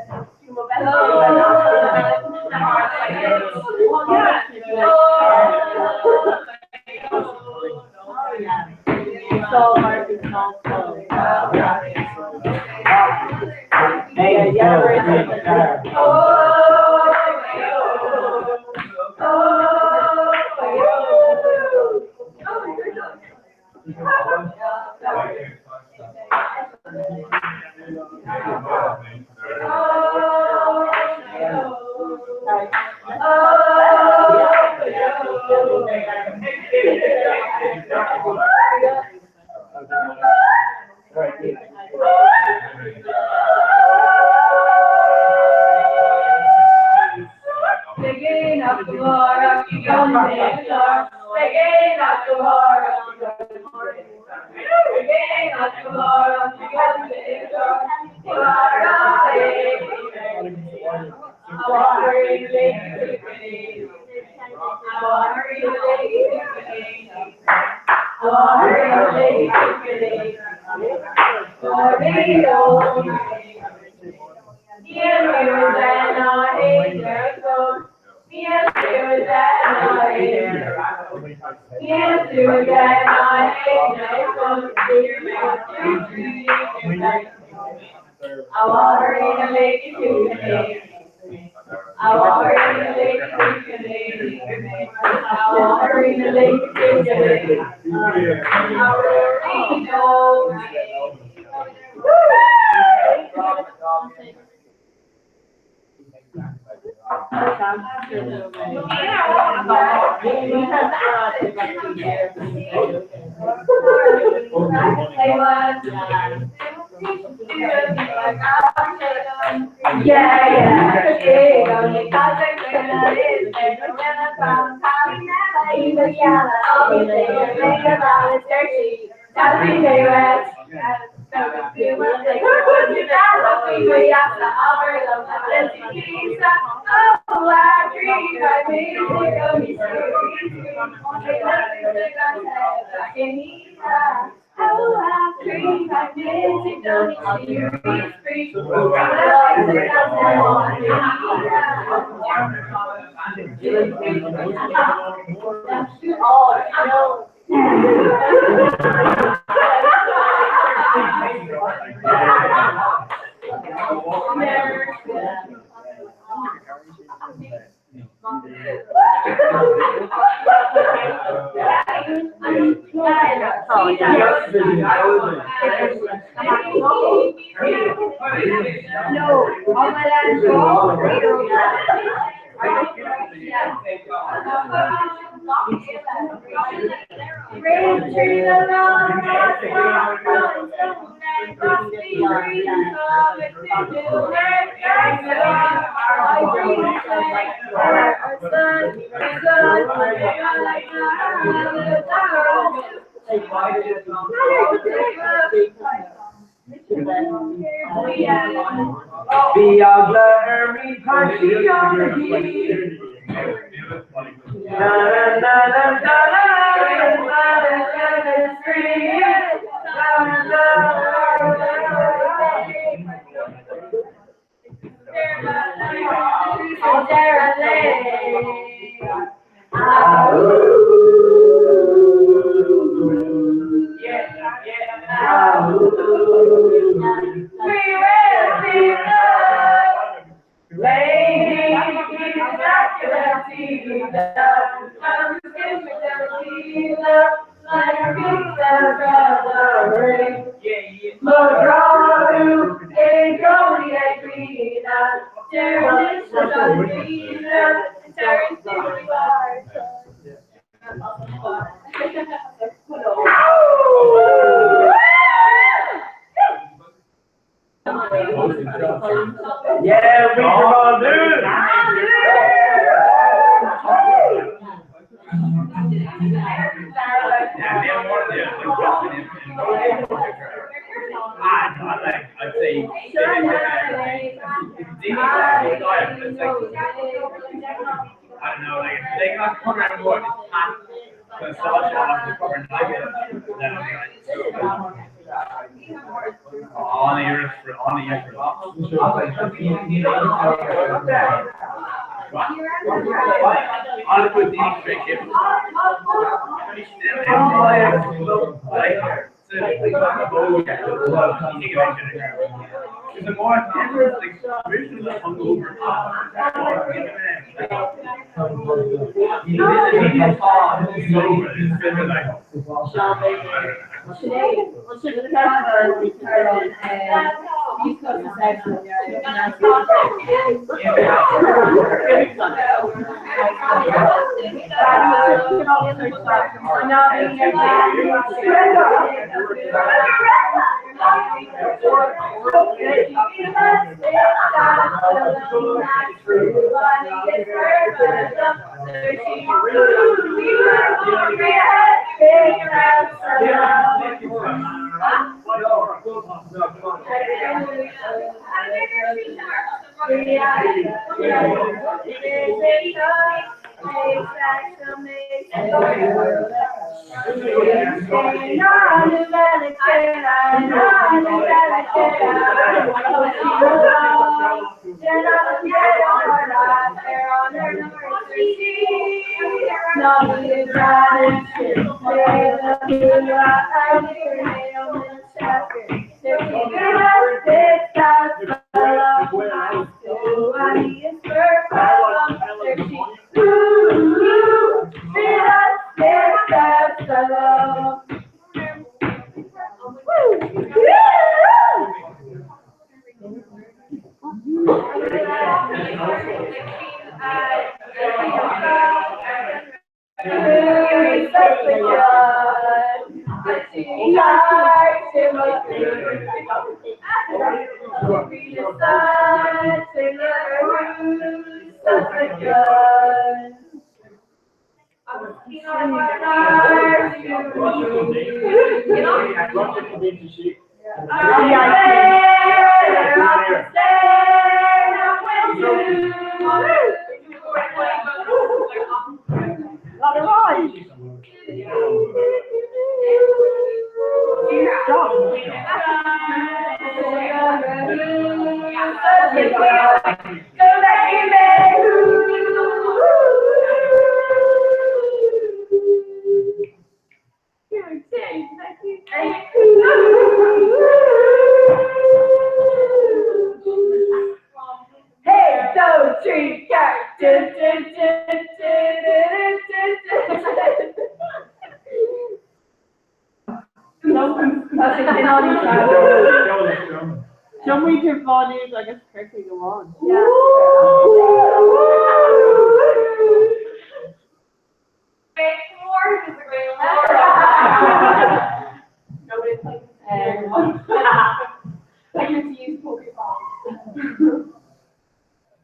Bhí eagla ar mí paistí an Na na na na na na na na na na We will see love. Lady, Yeah, we are on dude. I'd say I don't know, like if they got cover and what it's packed, but Sasha has to cover and like it. Then I'm like, on the earth for on the earth. On the straight ship. The more like hungover.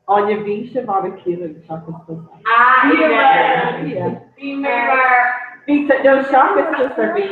Áine bhí sé mar a chéile seachas Bhí no seachas ar bhí.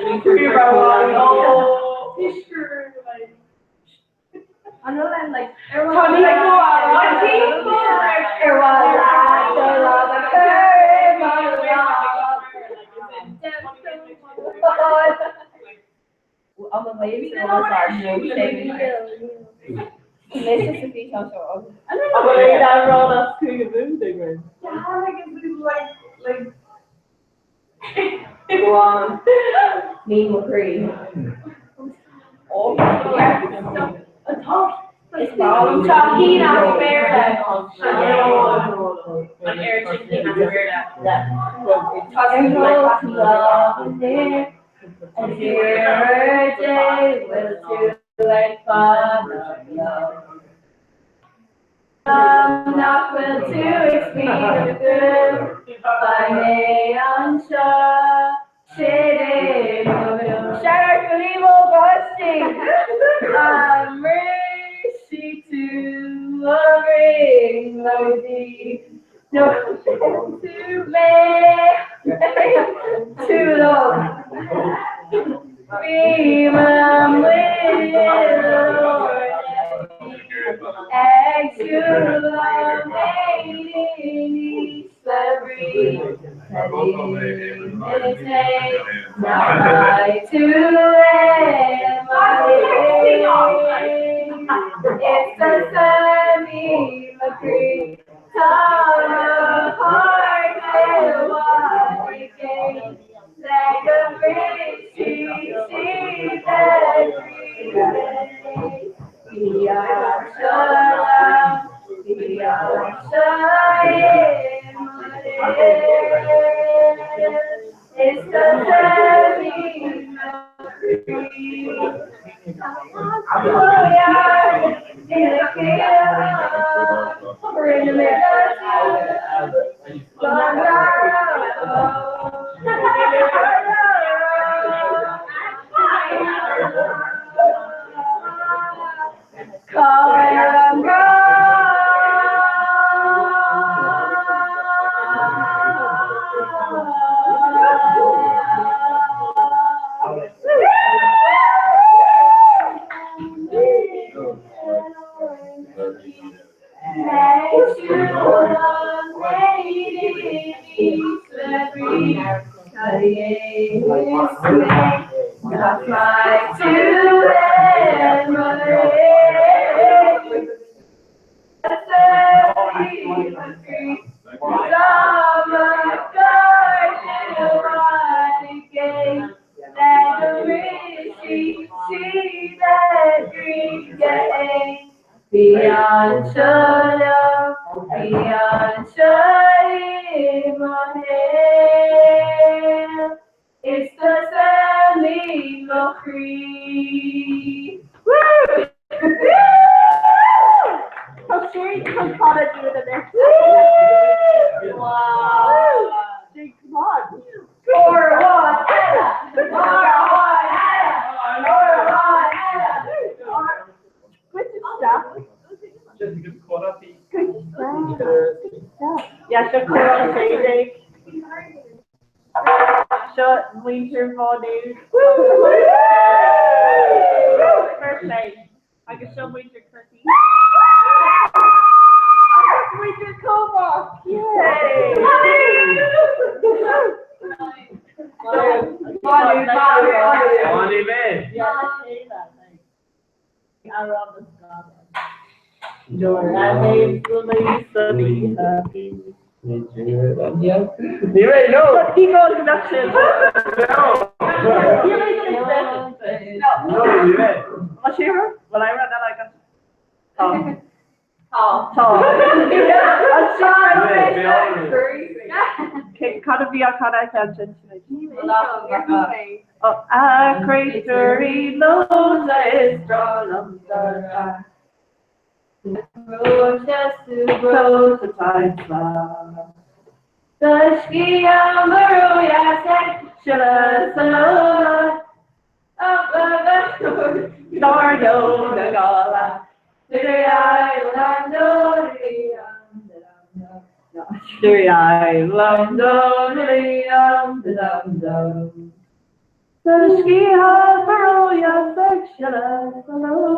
Tá do sciath ba ródheas ag sileadh sa ló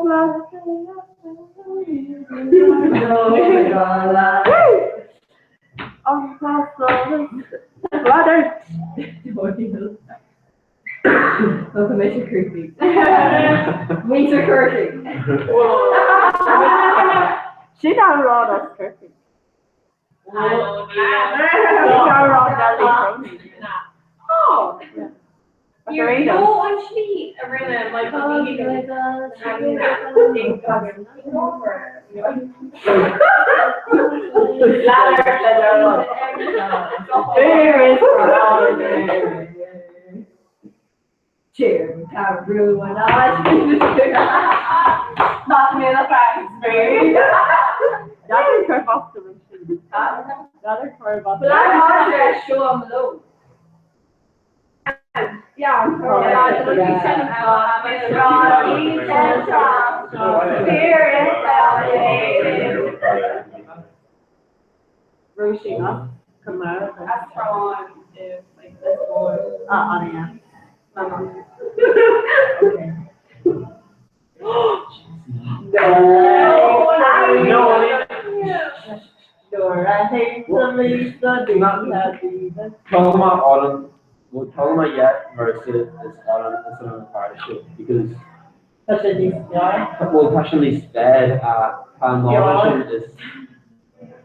An Bladder! Tá mise creepy. Muintir Chorcaí. Sin amhrán as Corcaigh. Nó an slí a rinne Michael Higgins Róisín as Conamara. Ah, Anna, yeah. No. Nora hates the Lisa Tell my autumn, well, tell my yet versus is autumn is an partnership because Tá sé níos fearr. well, passionately sped pan is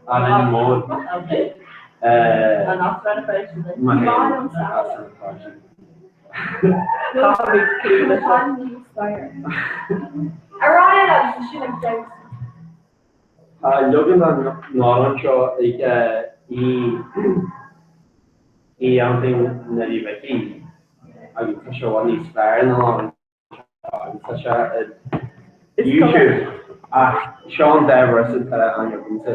an more. Okay. An as My My Leagan an ná seo ag í í anting na bhí bheití agus tá sé níos fearr ná an agus tá sé ar YouTube ach seo an dá véarsa atá an agamsa.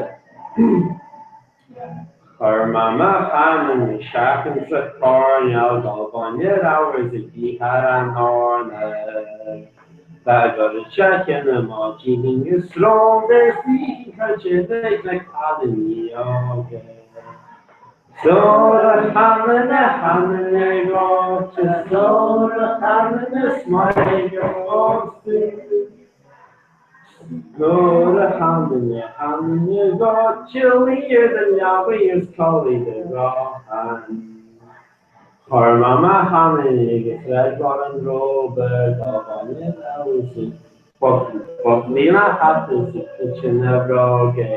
Chuir mé mo cheann isteach insa choirnéal Gabh bainne rabhas ag ithe an eorna. Dá gcuireadh sé cheana má dhéanfainn is sróngar saoithe ag na cailíní óga. Sóra chananna chananna ráite, sóra chananna smaointe fós. Sóra chananna chananna ráite, líor de leabaidh is codlaí de ráthan. Chuir mé mo cheann agus sráidbhaile an Róba dá bhaile Níl a hata sa tine bhróga.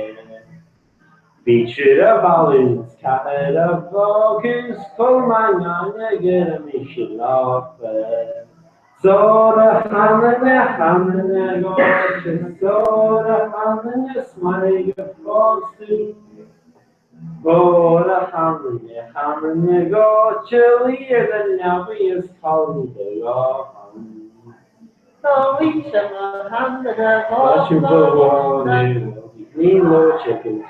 Bhí triúr a bhalún is ceathair a bhfágús chomh maith ngainne go raibh sé láfa. Sóra chananna chananna ráite, sóra chananna smaointe fós. Sóra chananna chananna ráite, líor de leabaidh is codlaí de ráthan. Ní chicken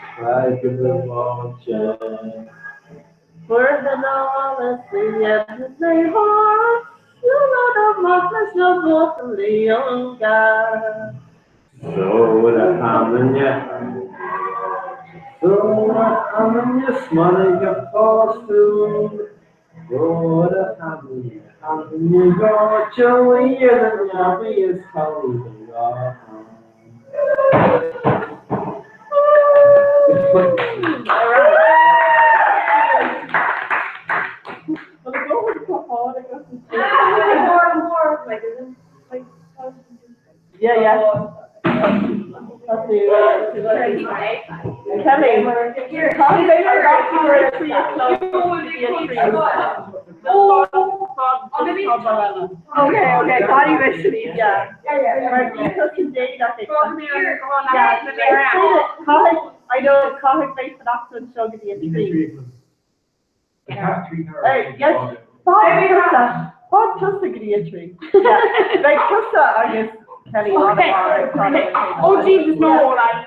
Sóra hananne Sóra hananne smaointe fós. Sóra hananne hananne ráite, líor de leabaidh is codlaí de ráthan. Yeah, yeah. Kelly, Okay, okay, Connie Mission, yeah. I know, Catholic base an accident show go dtí trí. Hey, yes. Fág tusa go dtí a trí. Beidh tusa agus Kelly Okay. Oh Jesus, no, like.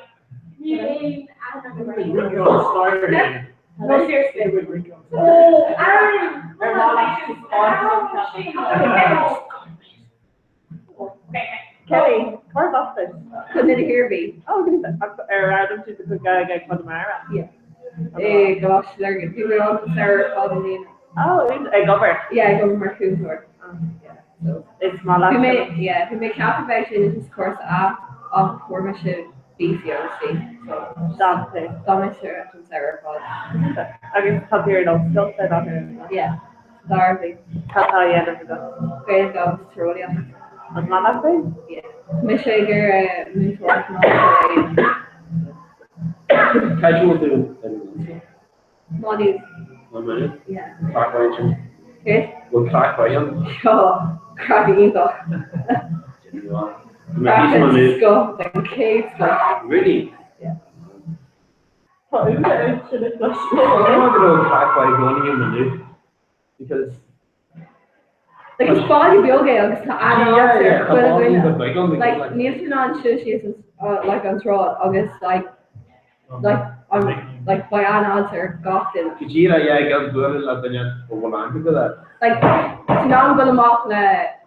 No, seriously. Oh, Aaron! Kelly, cur basta. Couldn't hear me. Oh, ar Adam to the guy guy Connemara. Yeah. Eh, gosh, Lurgan. Bhí mé á sar fád lína. Oh, ag obair. Yeah, go mar cúntóir. Yeah. So Is maith leat bhí mé sin. yeah bhí mé ag ceapadh bheadh sé anois cúrsa A ach fuair mise B C agus C so D'fhan tú. D'fhan mise ar an samhradh ar fad. Agus tá tú ar an ollscoil fé láthair an ea? Yeah. Sa dara bliain. Cad tá á dhéanamh agat? Gaeilge agus Tíreolaíocht. An maith leat é? Yeah. Tá mise ag iarraidh múinteoireacht a dhéanamh. Cad a bhfuil tú ar an ollscoil? Má Nuad. Má Nuad? Yeah. Craic mhaith ansin. Céard? Bhfuil craic mhaith ann? Seo craic iontach. Craic den scoth, den chéad scoth. Really? Yeah. Tá úna ansin le cloisteáil. I don't know craic mhaith i gcónaí i Má Nuad because Like is baile beag é agus tá an-áthas ar chuile dhuine. Like Like níl tú in ann siúl síos an like an tsráid agus like like an like beidh an-fháilte ar gach duine. Go díreach, yeah, gan bualadh le duine ó bhfuil aithne agat air. Like tá tú in ann dul amach le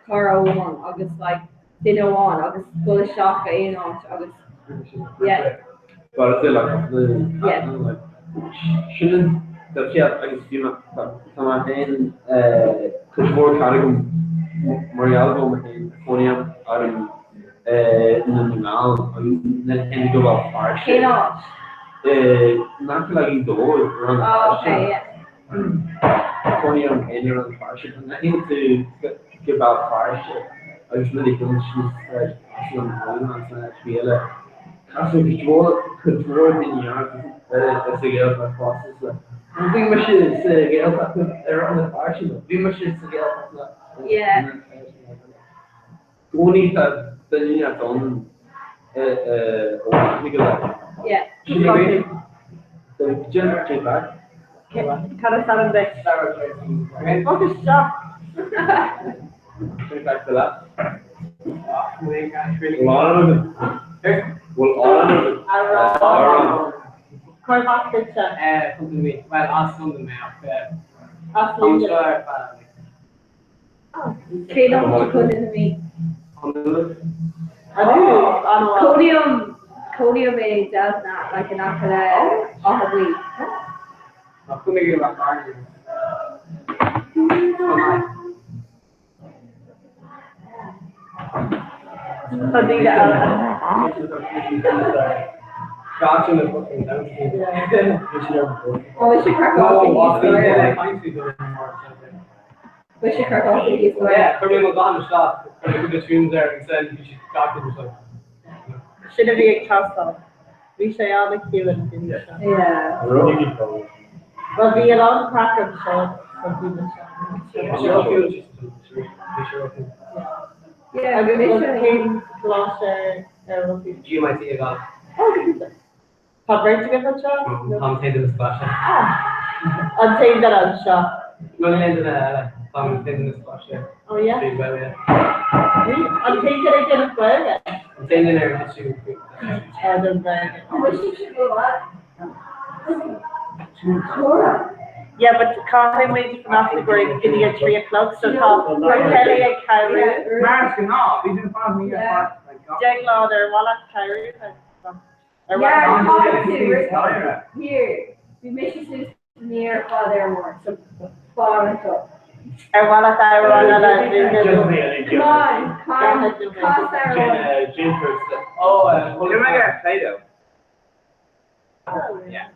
cara amháin agus like duine amháin agus dul isteach go aon áit agus yeah. But it's like Yeah. like sin an difríocht agus bhí mé tá mé féin cuid mhór cara agam mar gheall go bhfuil mé féin cónaí orm i nDún na nGall agus níl aon go bhfuil Feirste. Cén áit? In aice le Gaoth Dobhair ar an Oh, Feirste. okay, yeah. Cónaí orm féin ar an Feirste. An aithníonn tú go Béal Feirste agus nuair a shiúlann síos Sráid Aslan an Sráid Bhéile Casadh cuid mhór cuid mhór daoine ort sa Ghaeltacht fosta sa Bhí mise sa Ghaeltacht ar an Feirste bhí mise sa Ghaeltacht le Yeah. gcónaí tá duine inteacht ann ó aithne go leith. Yeah. Sin é. Déan déan back. Cad is ainm duit? Bog isteach. Déan back to that. Bhfuil arán agat? Bhfuil arán agat? Arán. Cárb as duitse? Contae na Mí. Bhuel, as Londain mé ach As Londain. anseo ar feadh Cén áit i gContae na Mí? An Uaimh. An Uaimh, an-mhaith. Cónaím, cónaím i Dealtna, like in aice le Áth Buí. Ach chuaigh mé go Rath Cairn. Tá daoine eile. Ó, is é craiceáilte níos fearr. Bhí sé craiceáilte níos fearr. Yeah, chuir mé mo ghuthán isteach, chuir mé cúpla tunes air agus then bhí siad gach duine just like. Sin a bhí ag teastáil. Bhí sé an-chiúin an oíche seo. Yeah. Bhuel, bhí a lán craic anseo so bhí mise. Bhí sé ró-chiúin just bhí sé ró-chiúin. Yeah, Agus bhí mise. cén coláiste ar a bhfuil tú? GMIT i Gaillimh. Oh, go hiontach. Tá beirt agaibh anseo? Tá an t-aon duine sa choláiste. Ah! An t-aon duine anseo. No, níl aon duine eile. Tá an t-aon duine sa choláiste. Oh yeah? Trí Gaeilge. Really? An t-aon duine ag déanamh Gaeilge? An t-aon duine ar thit sí. Ah, don Ghaeilge. An bhfuil sibhse go maith? Córa. Yeah, but caithfidh muid fanacht go dtí a 3 a chlog, so tá Kelly ag cabhrú. Mar is gnáth, bhí sin fad ní ar fad. Déaglán ar mhaith leat cabhrú? Ar Yeah, mhaith caithfidh tú. Here, bhí mise suas san aer ar fad ar an mbord, so fan anseo. Ar mhaith leat amhrán eile a mhúineadh? Come on, can, cas amhrán. Did I get Play-Doh? Yeah.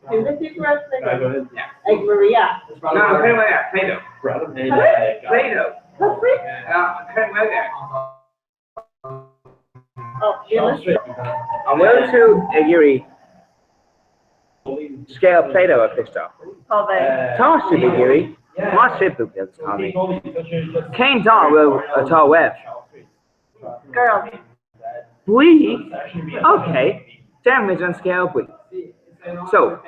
Chuala tú go raibh Play-Doh? Yeah. Ag Maria. No, cur mé ar Play-Doh. Play-Doh. Cosmaí? Cur mé ar. Oh, Eolais. An bhfuil tú ag iarraidh scéal Play-Doh a chloisteáil? Tá mé. Tá sibh ag iarraidh. Maith sibh, buachaillí agus cailíní. Cén dath atá uaibh? Gorm. Buí? Ok, déarfaimid an scéal buí. So,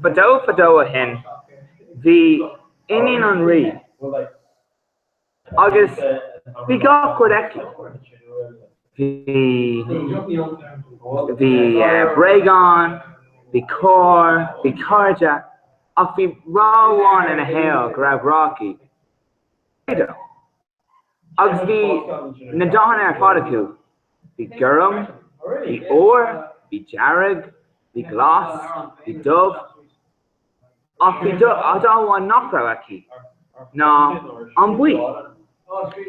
fadó fadó ó shin, bhí iníon an rí. Agus bhí gach rud aici. Bhí, bhí bréagáin, bhí carr, bhí cairde, ach bhí rud amháin ina shaol go raibh grá aici, Play-Doh. Agus bhí na dathanna ar fad acu, bhí gorm, bhí ór, bhí dearg, bhí glas, bhí dubh. Ach bhí dath amháin nach raibh aici, ná an buí.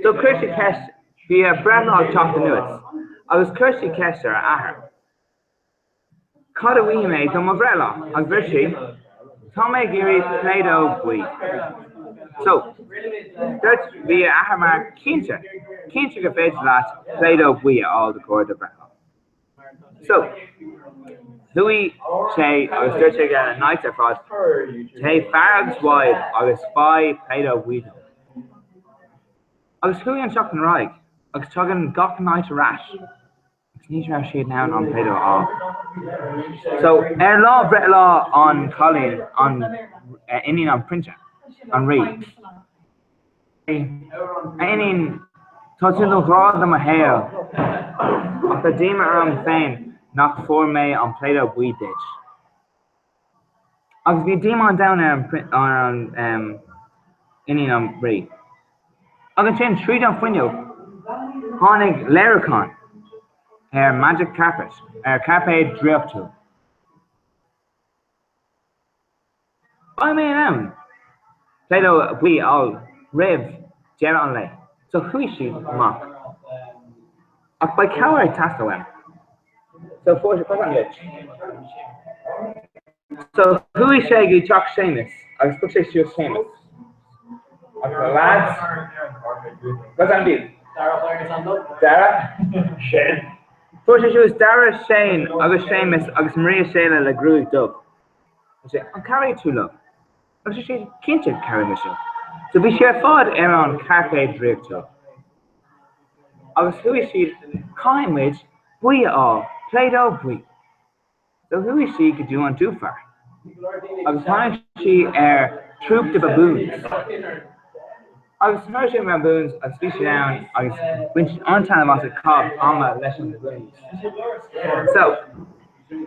So chuir sí ceist, bhí a breithlá ag teacht anuas, agus chuir sí ceist ar a athair, Cad a bhfaighidh mé do mo bhreithlá? Agus dúirt sí, Tá mé ag iarraidh Play-Doh buí. So, dúirt, bhí a athair mar, Cinnte, cinnte gur féidir leat Play-Doh buí a fháil do chomhair do bhreithlá. So, chuaigh sé agus dúirt sé le na knights ar fad, Téigh far agus wide agus faigh Play-Doh buí dom. Agus chuaigh an tseachtain ar aghaidh agus tagann gach knight ar ais agus ní raibh siad in ann an Play-Doh a fháil. So, ar lá breithlá an chailín, an iníon an prionsa, an rí, A iníon, tá tú do ghrá de mo shaol, ach tá díoma orm féin nach bhfuair mé an Play-Doh buí duit. Agus bhí díomá an domhain ar an iníon an rí. Agus ansin, tríd an fuinneog, tháinig léiriúchán ar Magic Carpet, ar chairpéad draíochtúil. Beidh mé in ann Play-Doh buí a fháil roimh deireadh an lae. So chuaigh sí amach. Ach beidh cabhair ag teastáil uaim. So fuair sé cosán duit. So chuaigh sé go teach Séamus agus thug sé suas Séamus. Agus na lads. Cosán duit. Dara. Shane. Fuair sé suas Dara, Shane agus Séamus agus Maria Séala le gruaig dubh. Agus sé, An cabhróidh tú liom? Agus dúirt sé, Cinnte, cabhróidh mise leat. So bhí siad ar fad ar an chairpéad draíochtúil. Agus chuaigh siad, Caithfidh muid buí a fháil, Play-Doh buí. So chuaigh sí go dtí an dúpholl. Agus tháinig sí ar troop de baboons. Agus chuir sé na baboons agus bhí siad ann agus bhain siad an-taitneamh as ag caitheamh ama leis an baboons. So.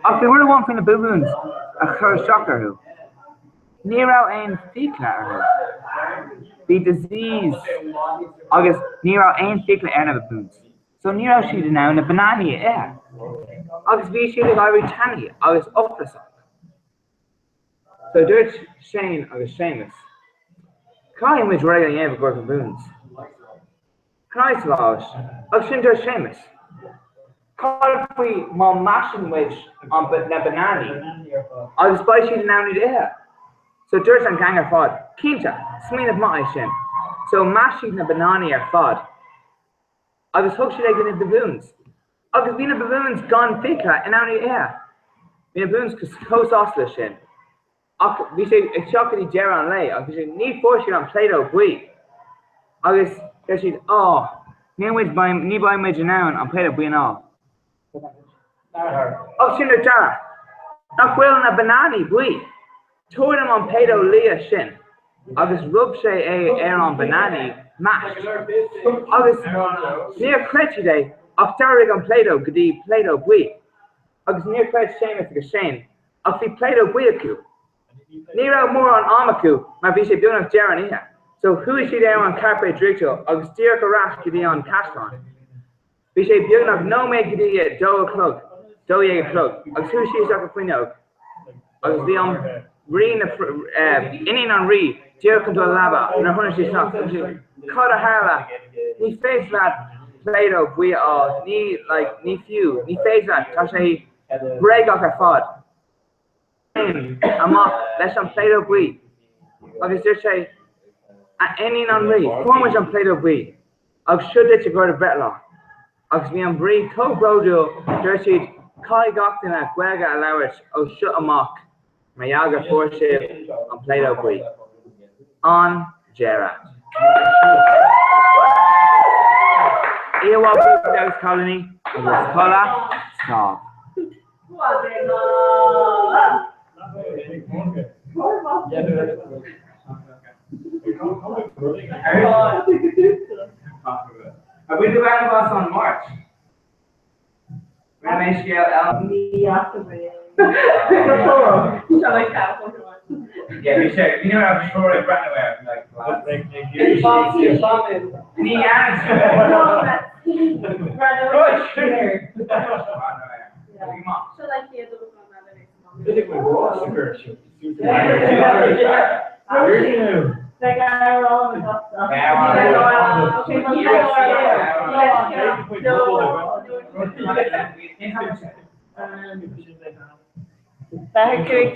Ach bhí rud amháin faoi na babúns a chuir isteach orthu, ní raibh aon fiacla orthu. Bhí disease agus ní raibh aon fiacla ar na babúns, so ní raibh siad in ann na bananaí a ithe. Agus bhí siad ag éirí tanaí agus ocrasach. So dúirt Shane agus Séamus, Caithfidh muid rud éigin a dhéanamh i gcomhair baboons. Cnais láis, agus sin dúirt Séamus. Cad faoi má mheasann muid an na bananaí agus beidh siad in ann iad a ithe? So dúirt an gang ar fad, Cinnte, smaoineamh maith é sin. So mheas siad na bananaí ar fad agus thug siad é go na baboons. Agus bhí na baboons gan fiacla in ann iad a ithe. Bhí na baboons chomh sásta leis sin. Ach bhí sé ag teacht go dtí deireadh an lae agus bhí sé, ní fuair siad an Play-Doh buí. Agus deir siad, Á, níl muid, ní beidh muid in ann an Play-Doh buí a fháil. Agus sin dúirt Dara, nach bhfuil na bananaí buí? Tabhair dom an Play-Doh liath sin. Agus rub sé é ar an bananaí mashed. Agus níor chreid siad é ach d'athraigh an Play-Doh go dtí Play-Doh buí. Agus níor chreid Séamus agus Shane Ach bhí Play-Doh buí acu. Ní raibh mórán am acu mar bhí sé beagnach deireadh an oíche. So chuaigh siad ar an cairpéad draíochtúil agus díreach ar ais go dtí an caisleán. Bhí sé beagnach nóiméad go dtí a dó a chlog, 12 a chlog, agus chuaigh siad isteach an fuinneog agus bhí an rí na, iníon an rí díreach chun dul a leaba nuair a tháinig sí isteach agus sí, cad a tharla? Ní féidir leat Play-Doh buí a fháil, ní, like, ní fiú, ní féidir leat, tá sé Bréagach ar fad. Amach leis an Play-Doh buí agus dúirt sé, A iníon an rí, fuair muid an Play-Doh buí agus seo duit i gcomhair do bhreithlá. Agus bhí an rí chomh bródúil, dúirt siad, Caithfidh gach duine Gaeilge a labhairt ó seo amach mar gheall gur fuair sibh an Play-Doh buí. An deireadh. Oíche mhaith buachaillí agus cailíní agus codladh sámh. Are we the band of us on March? Rinne mé scéal eile. Ní fhaca mé. Yeah, bhí sé, bhí nuair a threoir ag breathnú air, like, Ní 5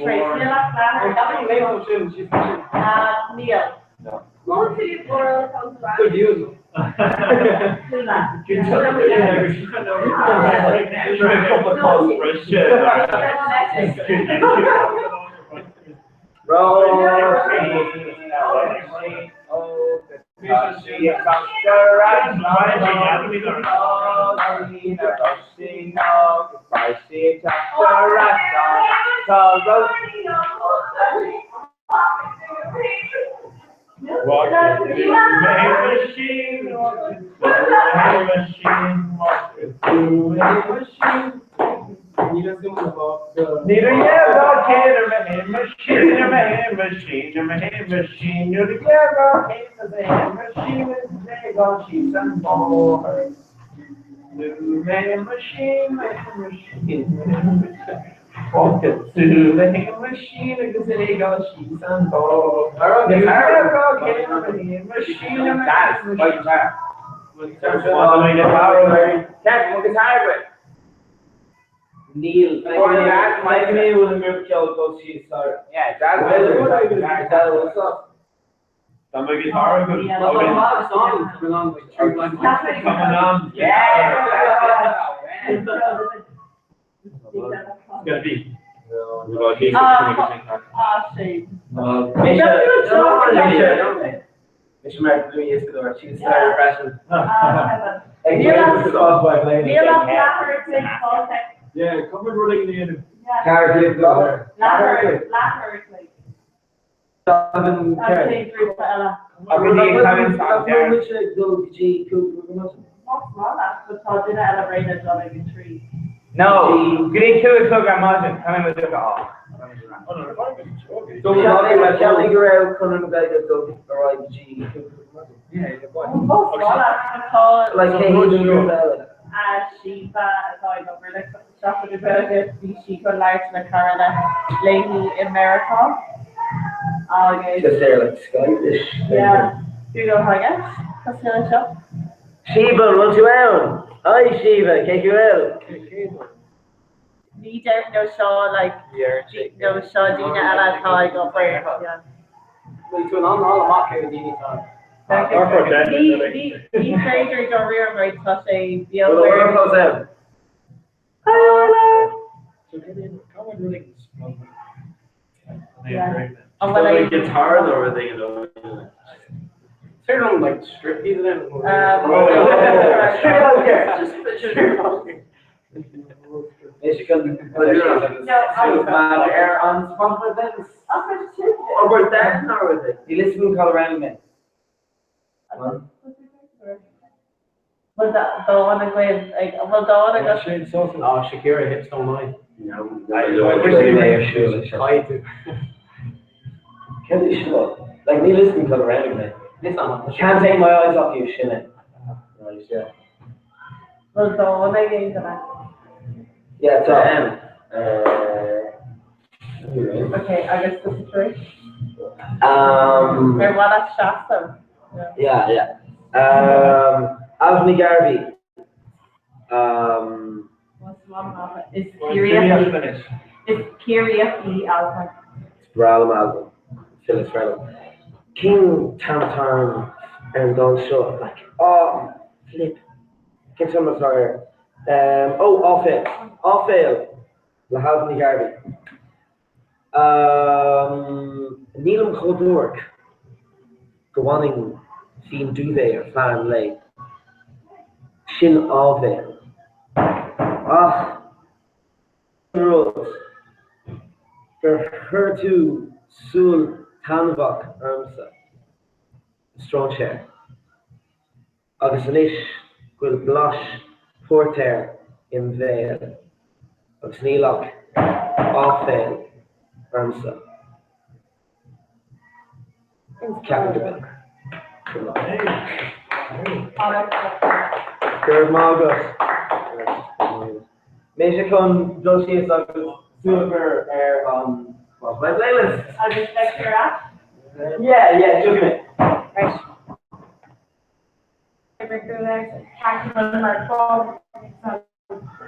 tar éis. Níl ach leathuair Níl.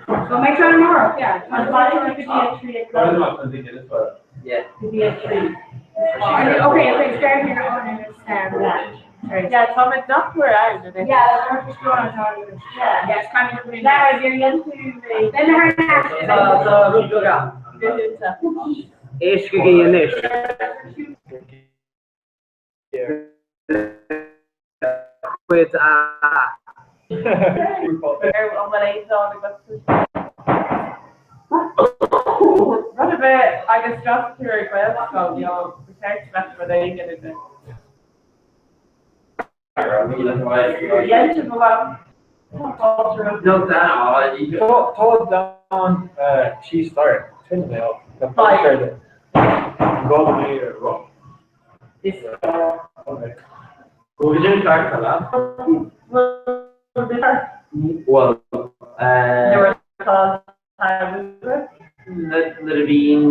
So make sure tomorrow, yeah. An bhfaigheann tú go dtí a 3 a chlog? Yeah. Go dtí a 3. Okay, okay, start here on and it's sorry. Yeah, tá muid nach mór ann anois. Yeah, that's just going on. Yeah. Yeah, it's kind of Lara, bhí dhéan tú mé. Then her Tá rud beag ann. Éistigí anois. Cuid A. Ar an bhfuil aon dán agat? Rud ar bith agus d'fhreastail tú ar Ghaelscoil, you know, ba cheart go mbeadh rud éigin agat. Dhein sibh a bhfuil No, Dan, Tá dán síos staighre, tuin mé á, tá fáilte Gá mé ar rá. Is gá. Bhfuil sin ceart go leat? Bhuel, Nuair atá an nuair a bhíonn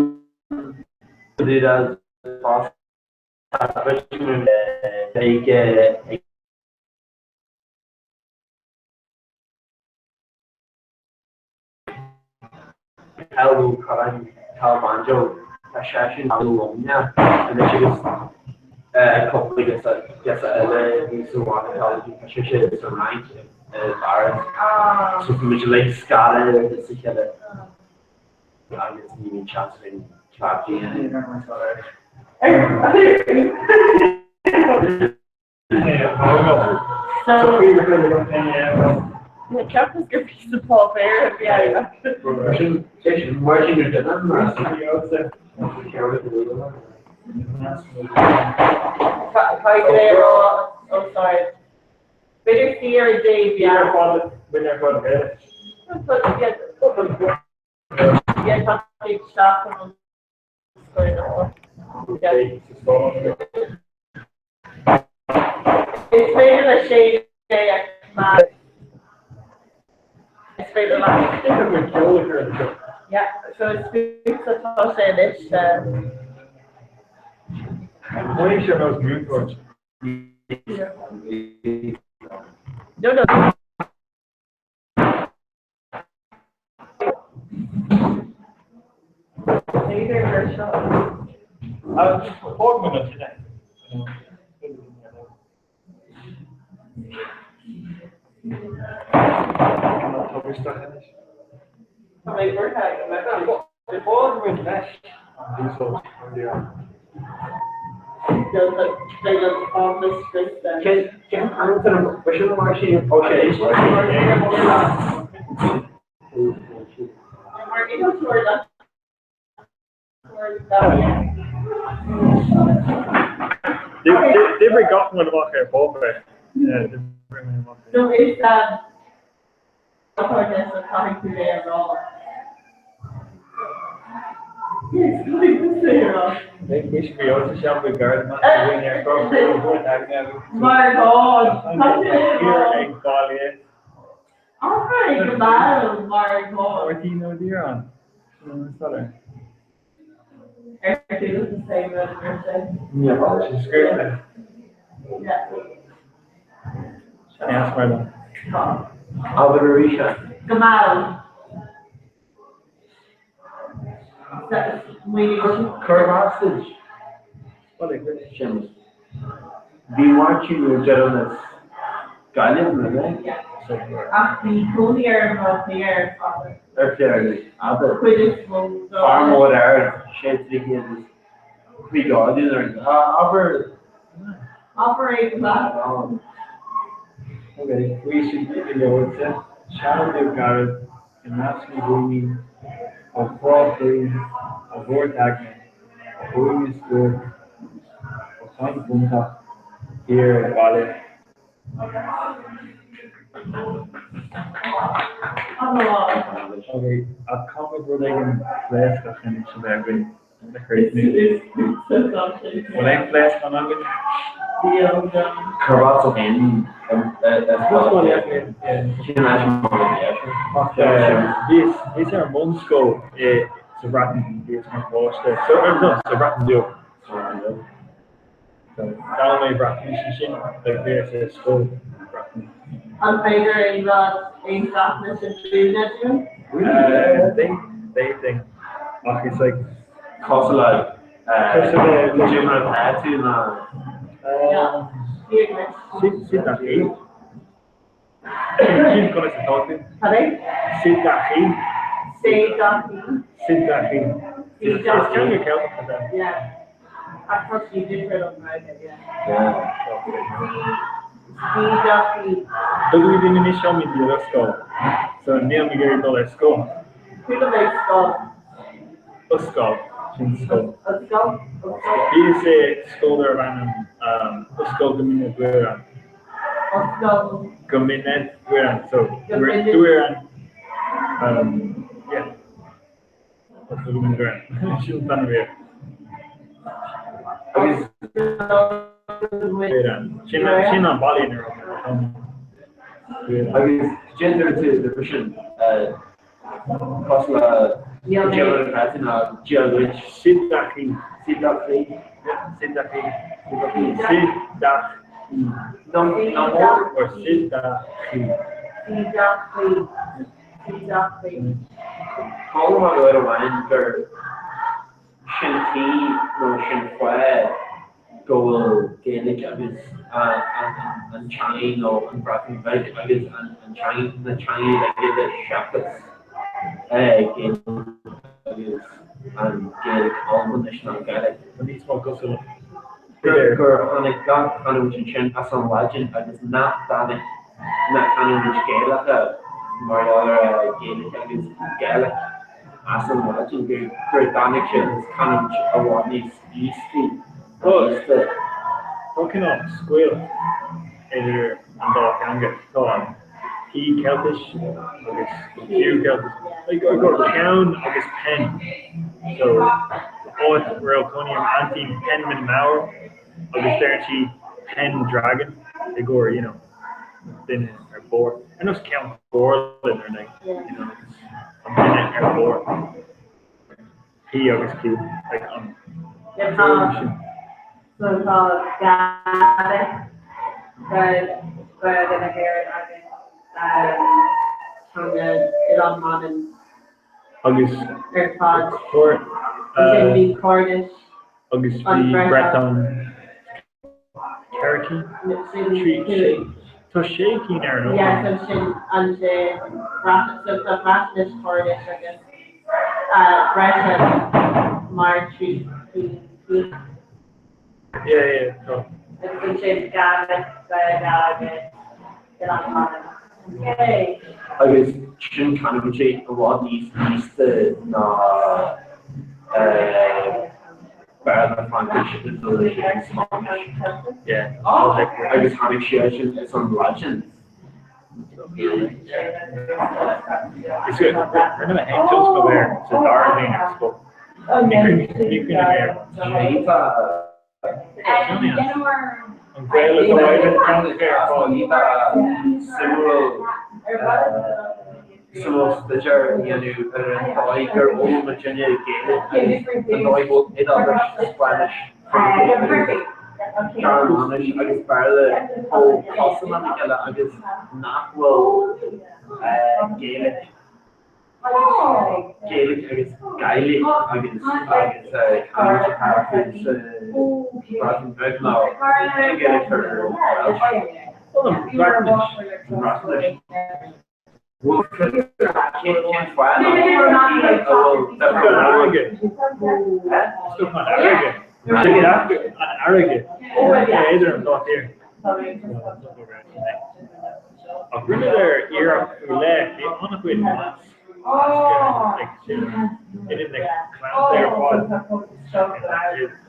ag ag Hello Corrán Cal Banjo tá seisean Lomnia anois agus cúpla giosa eile bhí sa bhanna tá sé sa Fhrainc i bPáras so tá muid uilig scartha sa chéile agus ní bhíonn seans againn clap a dhéanamh. So Ceapas gur píosa páipéir a bhí ann. Caithfidh mé a rá, oh sorry. B'fhéidir suí ar an dtaobh, yeah. Yeah, tá sé isteach an Is féidir le Shane é a choimeád. Is féidir leat. Yeah, so is fútsa atá sé anois. No, no. B'fhéidir gur seo. Tá mé buartha ag an mbeagán. Cén t-ainm sin mar sin ó sé? D'oibrigh gach rud amach ar páipéar. So is caithfidh tú é a rá. Mar Abair arís é. Go mall. Cuir hostage. Séamus. Bhí Máirtín Ó Direáin as Gaillimh, nach ea? Ach bhí cónaí ar an mBaile Thiar fada. Ar Fearnaí, abair. Cuid is mó dá. Fear mór ard, sé 350 in airde. Abair. Abair é go maith. Ok, bhí siad go leoite, sealbhú gairid i measc na ndaoine ó Thrá Chuain, ó Bhord Aigne, ó Thuaidh na Scuab, ó Chaint Bhuntach thiar ag baile. Ok, ach caithfimid rud éigin pléascach anois a bheith againn le críochnú. Bhfuil aon phléascán againn? Carbhat a haon Bhíos ar an mbunscoil sa Bhreatain, bhíos mar pháiste, no, sa Bhreatain Bheag. D'fhoghlaim mé Breatnais ansin, like bhíos ar scoil Breatnais. An féidir aon rud, aon Bhreatnais a mhúineadh dúinn? D'fhéadfainn, ach is like. Cosúil le Cosúil le. Cad é mar atá tú ná. Sut dach chi. Sin conas atá tú. Cad é? Sut dach chi. Sut dach chi. Sut dach chi. Is teanga Ceilteach atá ann. Yeah. Ach tá sí difriúil ón nGaeilge, yeah. Sut dach chi. Tugaimid linn anois seo muid ar scoil. So níl mé ag iarraidh dul ar scoil. Chuala mé scoil. Ysgol, sin scoil. Ysgol? Ysgol? Bhíos i scoil darbh ainm Ysgol Gymuned Dwyran. Ysgol. Gymuned Dwyran, so Dwyran, yeah. Ysgol Gymuned Dwyran. Sin an t-ainm a bhí air. Agus. Dwyran. Sin an baile ina raibh mé. Dwyran. Agus déantar tú de sin cosúil le Dia duit ná Dia duit. Sut dach chi. Sut dach chi. Sut dach chi. Sut dach chi. Nó mór. Or sut dach chi. Sut dach chi. Sut dach chi. Chuala mé uair amháin gur sin tí nó sin fáth go bhfuil Gaeilge agus an teangaidh nó an Bhreatain Bheag agus an teangaidh, na teangaidh uilig seachas Gaeilge agus an Gaeilge Albainis nó an Gàidhlig. Tá níos mó cosúlacht idir. Gur tháinig gach canúint ansin as an Laidin agus nach dtáinig na canúintí Gaelacha mar gheall ar Gaeilge agus Gaelic as an Laidin, gur dtáinig siad as canúint i bhfad níos íostaí. Tá tá cineál scoilt idir an dá theanga. Tá an P Ceiltis agus an Q Ceiltis. Like i gcomhair peann agus pen. So áit a raibh cónaí ar m'aintín Penmaen Mawr agus deireann sí Pen Dragon i gcomhair you know duine ar bord. Ar nós Ceann Comhairle ar like you know an duine ar bord. P agus Q like an fuaim sin. So tá Gaelic, Gaeilge na hÉireann agus teanga Oileán Mhanann Agus ar fad. Ansin bhí Cornish, Agus an bhí Breton. Breton 4 cinn? Sin 3, 5. Tá 6 cinn ar an Yes, eolas. ansin ansin so tá Breatnais, Cornish agus Breton mar 3 cinn. Yeah, yeah, tá. Agus ansin Gaelic, Gaeilge agus Oileán Mhanann. Yay! Agus sin canúintí i bhfad níos íosta ná Béarla, Fraincis, Iodáilis agus Spáinnis. Agus tháinig siad sin as an Laidin. Is rinne mé féin tionscnamh air sa dara bliain ar scoil. Ní cuimhin air. An Gael atá ag an ceann ar fáil. Suimiúil suimiúil staidéar a dhéanamh ar an dóigh gur fhoghlaim muidinne Gaeilge agus an dóigh go bhfuil Iodáilis, Spáinnis, Fraincis agus Gearmáinis agus Béarla chomh cosúil lena chéile agus nach bhfuil Gaeilge Gaeilge agus Gàidhlig agus agus canúint atá acu sa Bhreatain Bheag nó sin Gaeilge for Welsh. An Bhreatnais. An Bhreatnais. Bhfuil cén fáth nach bhfuil a bhfuil An fharraige. An fharraige. An fharraige. Idir an dá thír. Ach rinneadar iarracht faoi leith, bhí an-chuid measctha idir na clannta ar fad,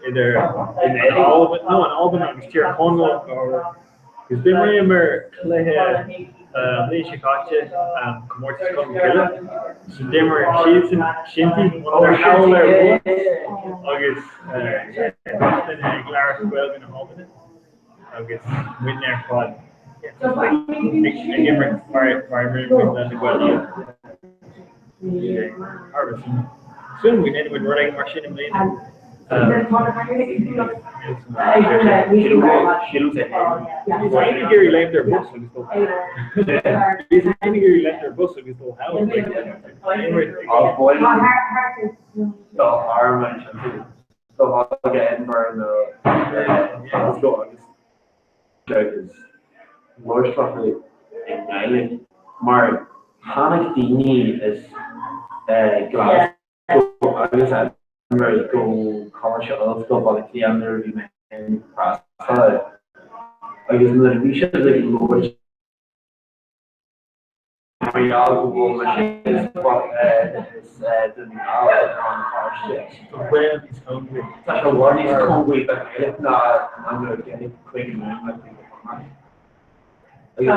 idir in Albain, no, in Albain agus Tír Chonaill go háirithe. Agus d'imríomar cluiche an bhliain seo caite, comórtas Cholmcille, so d'imir siadsan shinty, bhuadar thall ar bhus agus gach duine ag labhairt Gaeilge na hAlban. agus muidne ar fad ag imirt mar mar imríonn muid le na Gaeil. Thar a bheith suimiúil. Súil go ndéanfaidh muid rud éigin mar sin i mbliana. Bhíos féin ag iarraidh léimt ar bus agus dul Bhíos féin ag iarraidh léimt ar bus agus dul thall agus labhairt leo i nGaeilge mar tháinig daoine as Glasgow agus Edinburgh go Coláiste Ollscoile Bhaile Átha Cliath nuair a bhí mé ag freastal air agus nuair a bhí siad ag labhairt mar gheall go bhfuil mise is Dún na nGall i Rann na Feirste. Tá bhfuil níos cóngaraí. Tá sé i bhfad níos cóngaraí do Ghaeilge ná an Ghaeilge Chúige Mumhan le Cúige Chonnacht. Agus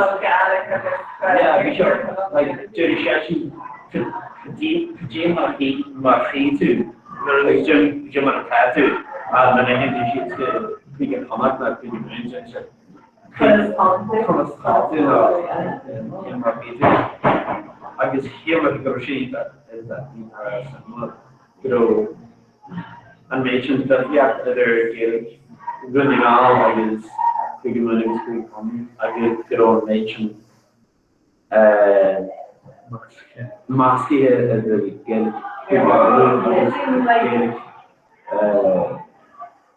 yeah, bhí sé like deir seisean cad é mar a chí tú nuair like cad é mar atá tú nuair a théann tú síos go Cúige Chonnacht ná Cúige Mumhan deir sé Conas tá tú nó cé mar a bhí tú agus shíl mé go raibh sé suimiúil go raibh an méid sin difríocht idir Gaeilge Dhún na nGall agus Cúige Mumhan agus Cúige Chonnacht agus go raibh an méid sin meascaithe idir Gaeilge Chúige Uladh agus Gaeilge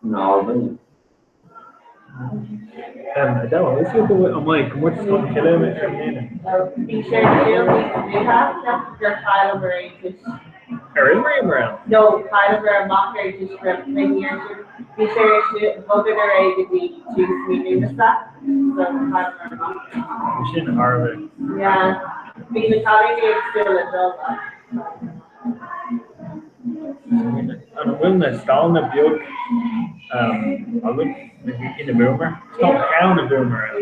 na hAlban. An mbeidh comórtas Cholm Cille ar mbliana? Bhí sé ar siúl níos luaithe, ceapaim gur chailleamar é toisc. Ar imríomar ann? No, chailleamar amach air toisc go raibh cluichí ar siúl. Bhí sé ar siúl, bhogadar é go dtí tús mí Lúnasa, so chailleamar amach. Bhí sin thar a bheith. Yeah, bhí na cailíní ag súil le dul ach chailleamar amach. An bhfuil na scoileanna beag againn ina bhuamar? Tá ceann a bhuamar ann.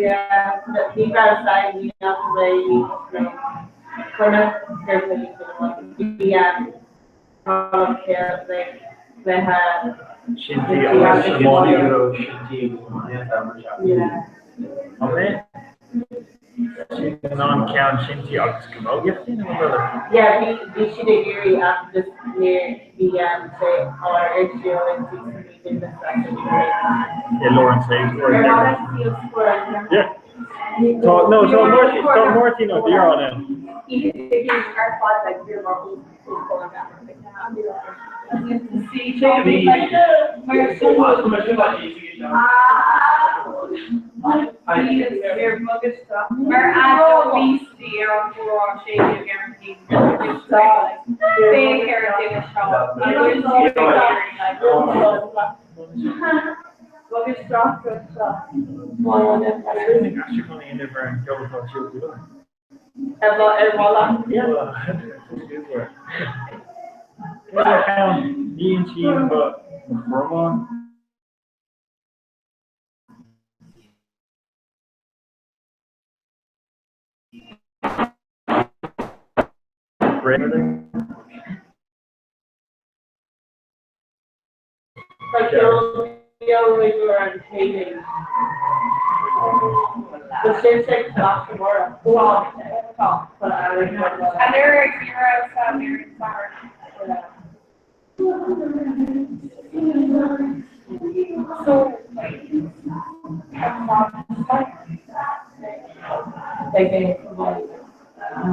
Shinty agus iománaíocht. Sin an ceann Shinty agus camógaíocht sin, an bhfuil? Yeah, bhí bhí siad ag iarraidh ach just níor bhí sé ar ar siúl ag tús na mí Lúnasa so ní raibh. I lár an tséasúir. Yeah. Tá no tá Máirtín tá Máirtín Ó Direáin ann. Ní insím mo chormán. Tá ceol beo roimh ar an Chéadaoin. Tá sibhse ag Coláiste Mhuire. Beidh mé sa bhaile. Beidh mé ag dul.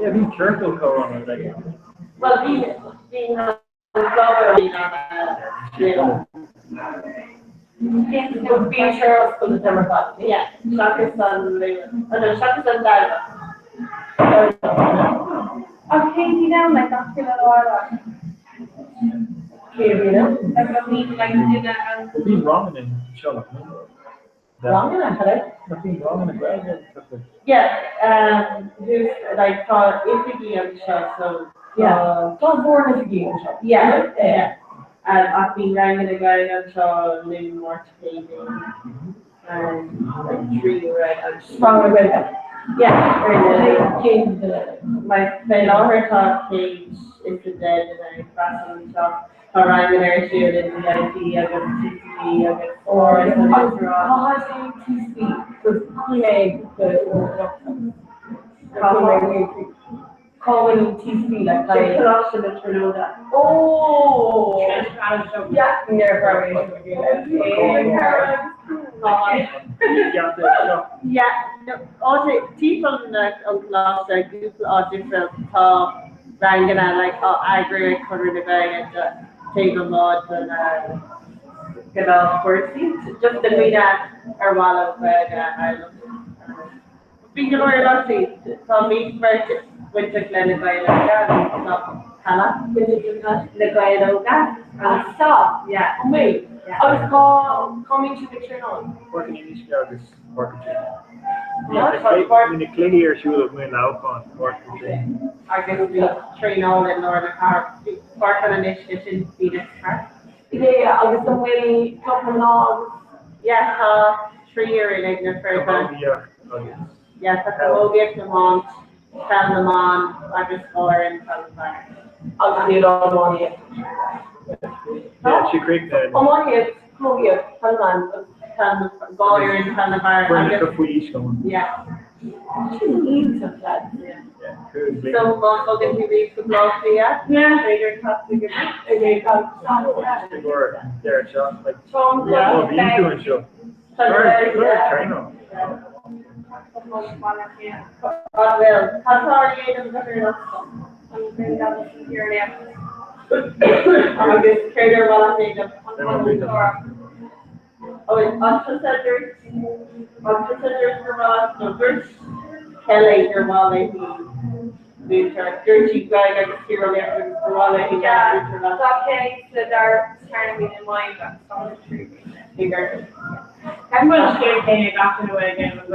Yeah, bhí ciorcal comhrá nó rud éigin. Bhuel, bhí, bhí an club ar an Bhí sé ar oscailt an t-am ar fad. Yeah, seachas an Luan. Oh no, seachas an Domhnach. Ach cén bhí ann le gach uile lá eile? Cé a bhí ann? Like, I mean, like, duine an. Bhí ranganna anseo, nach mbeadh? Ranganna, hello? Nach bhíonn ranganna Gaeilge acu? Yeah, who's like tá oifigí anseo so Yeah, tá mórán oifigí anseo. Yeah, yeah. Ach bíonn ranganna Gaeilge anseo Luan, Máirt, Céadaoin, like 3 uaire agus. Ranganna Gaeilge? Yeah, ar na. Cén duine? Like fé láthair tá 110 duine ag freastal anseo. Tá ranganna ar siúl in DIT agus TCD agus Áras an Uachtaráin. TCD agus chuaigh mé go Cá bhfuil TCD le Coláiste na Tríonóide. Ó! Yeah, never Yeah, timpeall an choláiste, cúpla áit difriúil, tá ranganna like á eagrú ag Conradh na Gaeilge do taobh amuigh de na gnáthchúrsaí, just do dhaoine ar mhaith leo Gaeilge a fhoghlaim. Bíonn go leor imeachtaí, tá beirt bainteach le Na Gaeil Óga agus tá peile bainteach le Na Gaeil Óga. Sea, yeah. An bhfuil? Agus cá cá mbíonn sibh ag traenáil? Páirc an Fhionnuisce agus Páirc an Bhí na cluichí ar siúl i Muileann Leamhcán, Páirc an Tré. Agus bhí traenáil i lár na cathrach, Páirc an Fhionnuisce sin Phoenix Park. Yeah, agus an bhfuil club na mná agus. Yeah, tá 3 fhoireann ag na fir. Camógaíocht agus. Yeah, tá camógaíocht, iomáint, peil na mban agus fhoireann peil na bhfear. Agus níl iománaíocht. Yeah, sí críochnaithe. Iománaíocht, camógaíocht, peil na mban agus. Peil na, dhá fhoireann peil na bhfear Foireann agus. acu faoi aois go. Yeah. Sin iontach lads. Yeah, cúig bliana. So má thagann tú riamh go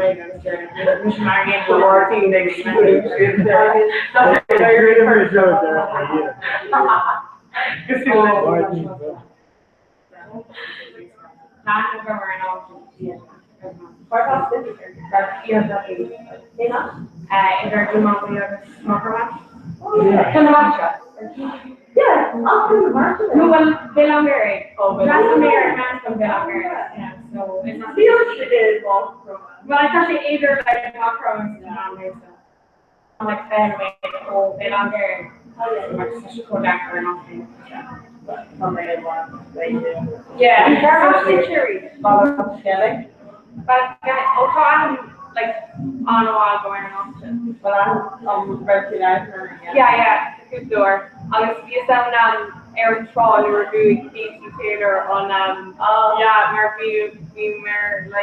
Baile Átha Cliath, b'fhéidir teacht chuig Go leor deireadh seachtaine, like,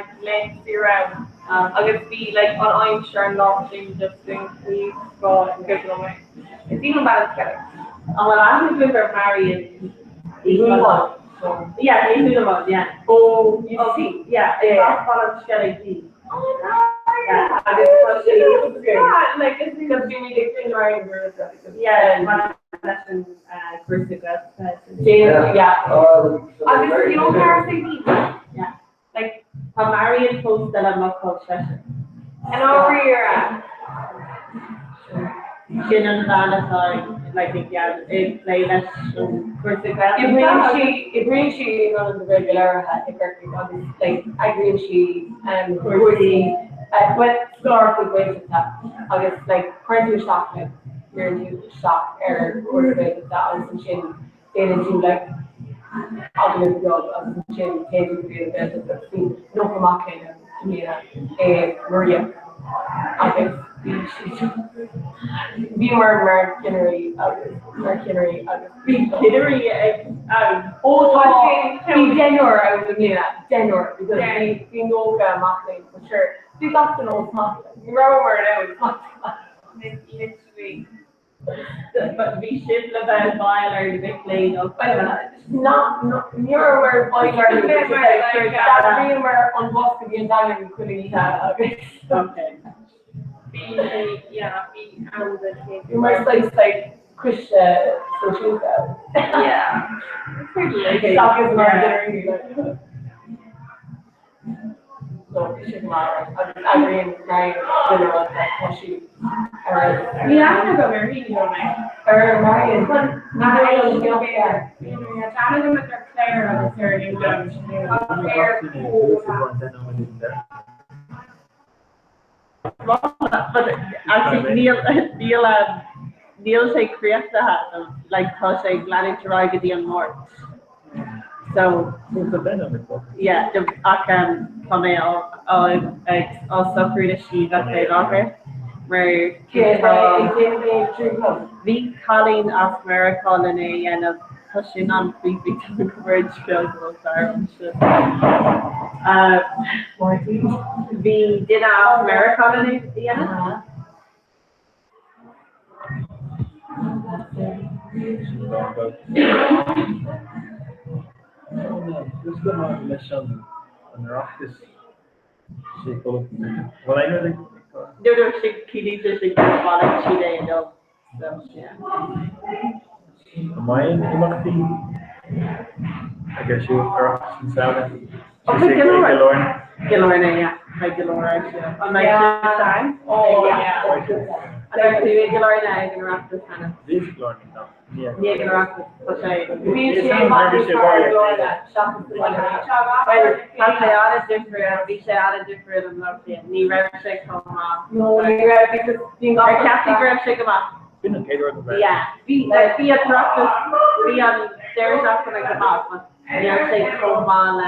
má bhíonn tú anseo. Oibríonn sí in Ionad na Gaeilge Labhartha i gCorcaigh agus like eagraíonn sí cúrsaí bhuel scoláireachtaí Gaeltachta agus like cuireann tú isteach like cuireann tú isteach ar chúrsa Gaeltachta agus ansin déanann tú like agallamh beag agus ansin téann tú go dtí an Ghaeltacht agus bhí 90 mac léinn ann i mbliana i Maria agus bhí sí bhíomar mar chinnirí agus mar chinnirí agus bhí Cinnirí ag ann. Ó tá bhí deichniúr ann i mbliana, deichniúr because bhí bhí 90 mac léinn but sure bhí gach duine ósmachta, ní rabhamar in ann smacht a Literally. Bhí sibh le bheith i bhfeighil ar na mic léinn ó Ní rabhamar i bhfeighil orthu, d'eagraíomar an bus go dtí an Daingean chuile oíche agus. Bhí sé, yeah, bhí am den chéad. Bhíomar saghas like coiste sóisialta. Yeah. Seachas mar a deir So bhí sé go maith agus eagraíonn Marion chuile rud like tá sí ar a Ní aithne agam uirthi, ní raibh mé. Ar Marion Tá aithne agam ar Claire agus ar But actually níl níl níl sé críochnaithe like tá sé ag leanúint ar aghaidh go dtí an Máirt. So yeah ach tá mé á ag á socrú le Síomha fé láthair mar bhí cailín as Meiriceá lena é dhéanamh tá sin an-creepy tá go bhfuil go bhfuil fear ansin. Bhí duine as Meiriceá lena dhéanamh. Leis an Oireachtas sé dul bhfuil aon rud ag No, no, sé ciallaíonn sé gur bhailigh siad é inniu. So, yeah. An mbeidh imeachtaí ag ar siúl Oireachtas na Samhna? Ó, tá go leor. Go leor, yeah. Tá go leor ar siúl. An mbeidh sibh ann? Oh, yeah. An mbeidh tú ag go leor ag an Oireachtas cheana? Bhíos ag Lorna, no. Ní ag an Oireachtas. Tá sé. Bhí sé seachas Well, tá sé an-difriúil, bhí sé an-difriúil an lá sin. Ní raibh sé chomh maith. No, ní raibh because bhí Ar cheap tú go raibh sé go maith? B'in an chéad rud a bheith. Yeah. Bhí, like, bhí an tOireachtas, bhí an deireadh seachtaine go maith, but ní raibh sé chomh maith le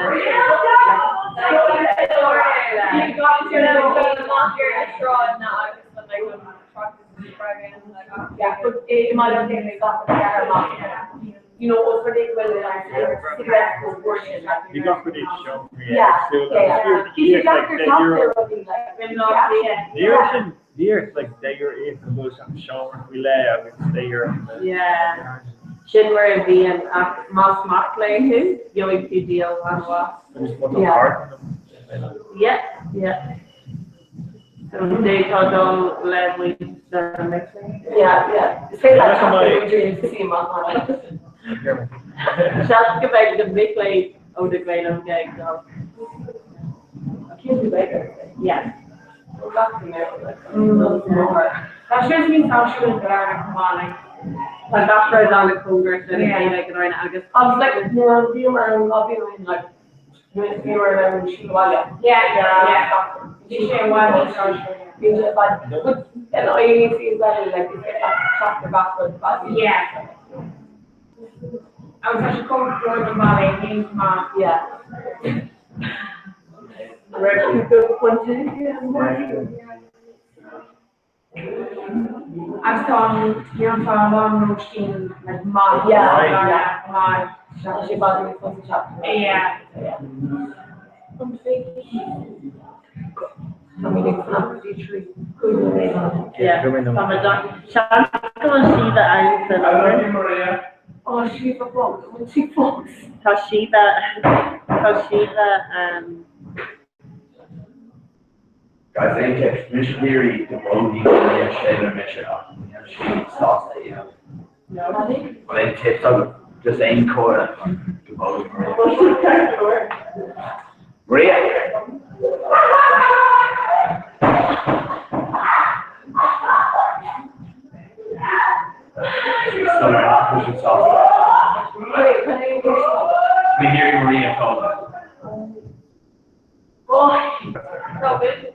Yeah, but i mBaile Átha Cliath gach fear amach. You know, os rud é go bhfuil cigarettes go bhfuair like Bhí gach rud ag seomraí Yeah, éagsúla yeah, agus yeah. Bhí sé deacair teacht ar rudaí like Ní raibh sin ní raibh like deir íoc go bhfuil sé an seomra faoi leith agus deir Yeah. Sin mar a bhíonn ach más mac léinn thú, gheobhaidh tú díol an-mhaith. Agus má tá cárta Yeah, yeah. So d'fhéadfá dul le muintir na mic léinn. Yeah, yeah. Is féidir leat teacht ar Adrian sa suí amach mar Seans go mbeidh na mic léinn ó na Gaeil Óga ag dul. Cén tú beidh? Yeah. Tá sé níos áisiúil go leor chomh maith like. Tá gach rud an-chóngarach lena chéile ag an Airne agus Agus like nuair a bhíomar an lá bhí mé like nuair a bhíomar in ann siúl abhaile. Yeah, yeah. Bhí sé i bhfad níos áisiúil. Bhí sé i bhfad but an IAC as well like is féidir leat teacht ar gach rud fad. Yeah. Agus tá sé chomh leor don bhaile féin chomh maith. Yeah. Raibh tú go pointe Agus tá an tá a lán lóistín like maith. Yeah, yeah. Maith. Tá sé bhfad níos fusa teacht. Yeah. Tá mé ag fanacht go dtí 3 5 nóiméad. Yeah. Tá mé seans go bhfuil Síomha ann sa láthair. Ó Síomha fós, bhfuil sí fós. Tá Síomha tá Síomha Guys, aon cheist, mise ag iarraidh go bpógfaidh Maria Séala mise ach níl sí sásta a dhéanamh. Bhfuil aon tips agat? Just aon chomhairle chun go bpógfaidh Maria. Maria! So nach bhfuil sí sásta. Wait, can I Mé ag iarraidh Maria a phógadh. Robin.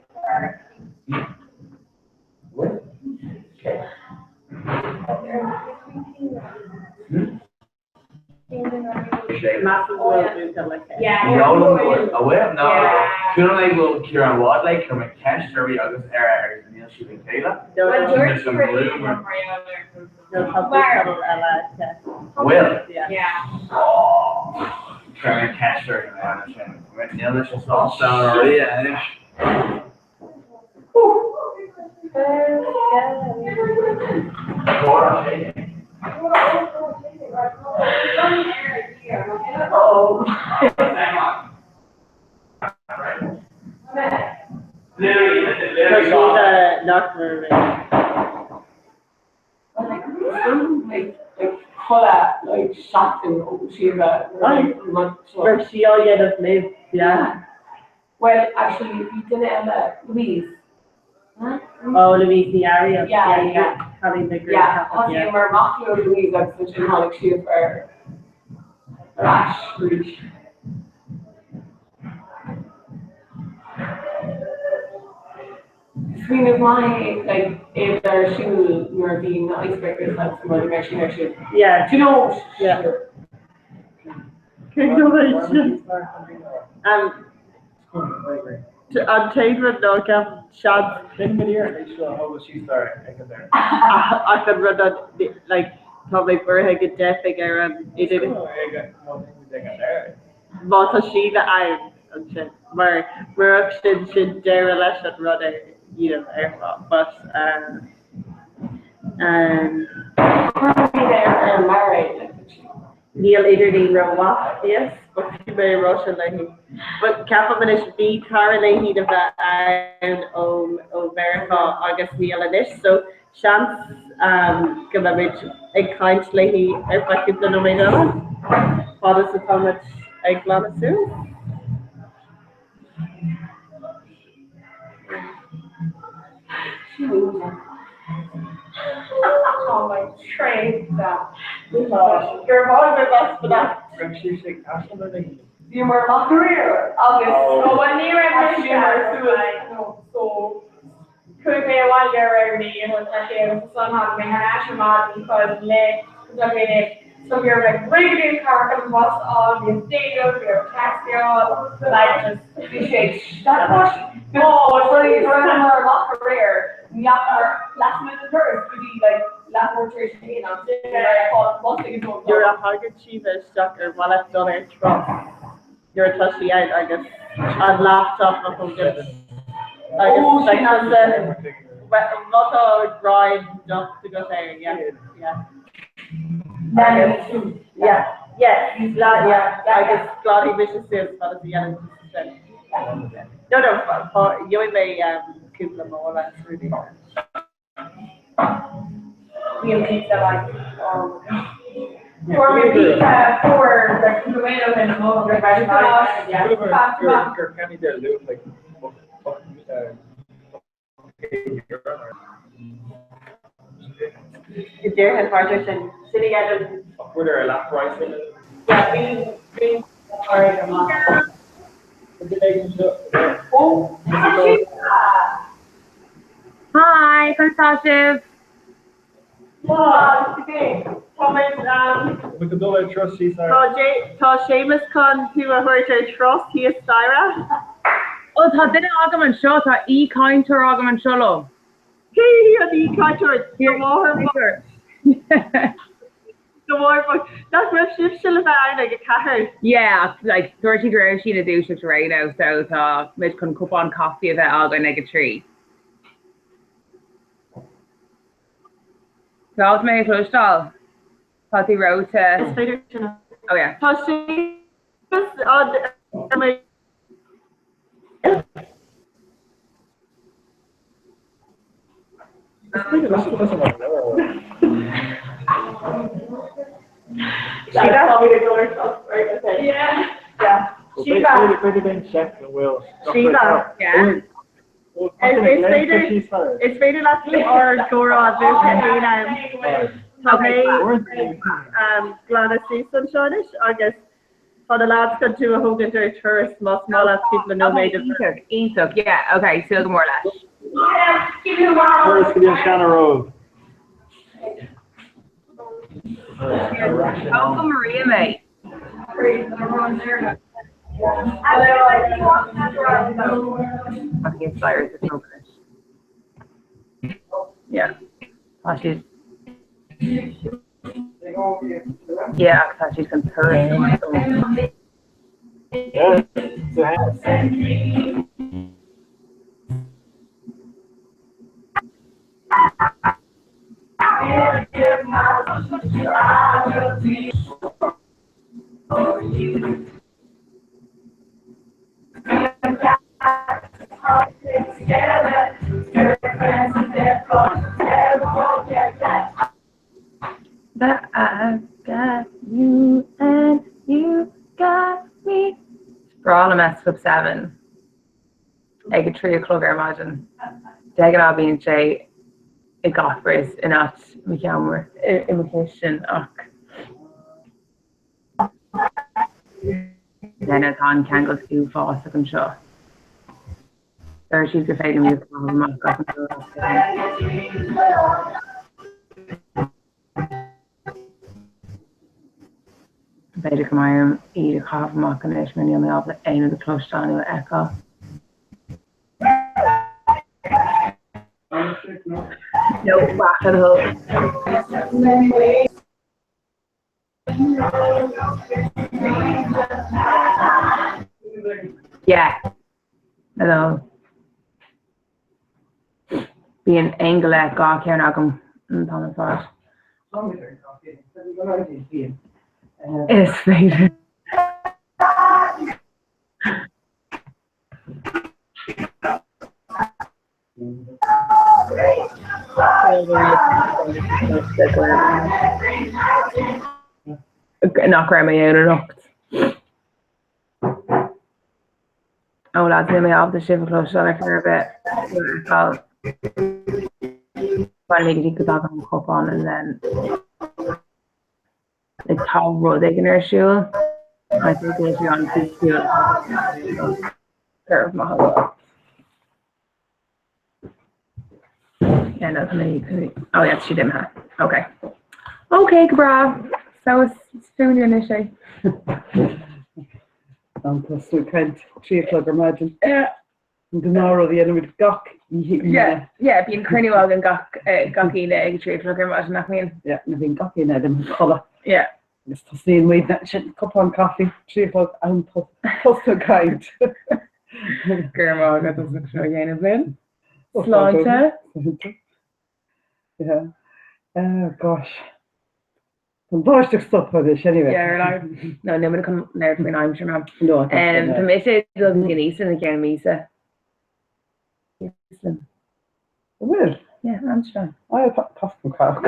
Measaim go bhfuil buaite le Yeah. A bhfuil? No. Chuala mé go bhfuil Ciarán Wadley chuir mé ceist uirthi agus air agus níl siad le chéile. Well, There's some rumour. No, tá buachaill eile aici. Bhfuil? Yeah. Yeah. Oh, Chuir mé ceist uirthi mé sin. Níl mise sásta Maria anois. Comhrá sé. Oh. Literally, literally. Tá nach mar mé. Like chuile like seachtain ó Síomha Raibh sí á dhéanamh libh, yeah. Well, actually, bhí duine eile, Louise. Oh, Louise Ní Fhearraigh. Yeah, yeah. Cailín na Yeah, thosaigh mar amach le Louise agus ansin tháinig Síomha ar ais arís. Smaoineamh maith é like é a bheith ar siúl nuair a bhí na icebreakers agus na rudaí mar sin ar siúl. Yeah. Do you know? Yeah. Cén dóigh sin? An t-aon rud ná ceapaim seans ach an rud an like tá mé buartha go dteipfidh ar an idir má tá Síle ann ansin mar murach sin sin deireadh leis an rud ar you know ar fad but um. Ar an mbarr é like. Níl idirlíon rómhaith yes but bhí mé ag rá sin léi. But ceapaim anois bhí cara léi le bheith ann ó ó Mheiriceá agus níl anois so seans um go mbeimid ag caint léi ar feadh cúpla nóiméad eile fad is atá muid ag glanadh suas. Tá mé tréigthe. Gur mhaith go raibh as beannacht. Raibh sí ag taisteal ar leith? Bhíomar amach aréir agus Ó bhuel ní raibh mise bhíomar suas so chuaigh mé abhaile aréir ní ar sé agus ansan tháinig mé thar n-ais ar maidin chun le go mbeadh mé So bhí orm like rith go dtí an carr chun an bus a fháil, bhí an déanamh, bhí orm taxi a fháil, like just bhí sé ag Oh, sorry, rabhamar amach aréir, ní fhacamar lasmuigh den doras go dtí like leathuair tar éis a haon ansin like fáil an bus ag a dó a chlog. Nuair a thagann Síomha isteach ar mhaith leat dul ar turas nuair atá sí ann agus an laptop a thógaint agus like má tá greim docht agat air, yeah, yeah. Agus, yeah, yeah, yeah, agus glanfaidh mise suas fad is a dhéanann tusa sin. No, no, gheobhaidh mé cúpla mála is rudaí. Bhí an pizza like, oh my god. Fuair mé pizza fuar like cúpla bliain ó shin oh my god, yeah. Gur ceannaigh ar luach like Déarfainn thart air sin. Sin a dhéanann. Ach fuair ar leath praghas é. Yeah, bhí bhí ard amach. Oh, Hi, conas tá sibh? Tá muid Muid ag dul ar turas síos ar. Tá Séamus chun tú a thabhairt ar turas thíos staighre. Ó tá duine agam anseo, tá aoichainteoir agam anseo liom. Cé hí an aoichainteoir? Do mháthair Do mháthair bocht. Nach raibh sibhse le bheith ann ag a ceathair? Yeah, ach like dúirt sí go raibh sí ina dúiseacht ar aon nós so tá muid chun cupán caife a bheith againn ag a trí. Tá mé a chloisteáil. Tá tú reoite. Is féidir sin a. Oh yeah. Tá Séamus an ar mé. Síomha. Yeah. Is féidir leat ár gcomhrá a mhúchadh aon am. Tá mé ag glanadh suas anseo anois agus tá na lads chun tú a thógaint ar turas más maith leat cúpla nóiméad a Iontach, iontach, yeah, ok, súil go mór leis. Turas go dtí an Seana-Róimh. Tóg go Maria mé. Yeah. Tá siad. Yeah, tá siad chun turas. Yeah. Club 7 ag a 3 a chlog ar maidin. De ghnáth bíonn sé i gCoppers in áit mo sheomra, i mo chistin ach then tá an ceangailt uafásach anseo. Deir siad gur féidir liom iad a chaitheamh amach gach uair as B'fhéidir go mbeidh orm iad a chaitheamh amach anois mar níl mé ábalta aon rud a chloisteáil nó a fheiceáil. No, back at all. Yeah. Hello. Bíonn aon go leith 2 cheann agam an t-am ar fad. Is féidir. Nach raibh mé ann anocht. Ó lads, níl mé ábalta sibh a chloisteáil ar chor ar bith. Nó a fheiceáil. Finally go dtí go dtagann an cupán and then like tá rud éigin ar siúl. I think go bhfuil sé an-fhisiciúil. Go raibh maith agat. Yeah, no, tá mé Oh yeah, siad imithe. Okay. Okay, go breá. So is fúinne anois é. An tosú ag caint 3 a chlog ar maidin. Yeah. An gnáthrud a dhéanaimid gach oíche Aoine. Yeah, yeah, bíonn cruinniú againn gach gach Aoine ag 3 a chlog ar maidin, nach mbíonn? Yeah, nó bíonn gach Aoine ag an chodladh. Yeah. Agus tosnaíonn muid ansin cupán caife, 3 a chlog, am tosú ag caint. Go raibh maith agat as ucht seo a dhéanamh linn. Sláinte. Sláinte. Yeah. Oh gosh. An bháisteach stoptha anois anyway. Yeah, ar aghaidh. No, níl muid chun labhairt faoin aimsir ma'am. No, tá Um, tá mise ag dul go dtí an Íoslainn i gceann míosa. Íoslainn. An bhfuil? Yeah, Amsterdam. Oh, yeah, tá an crowd.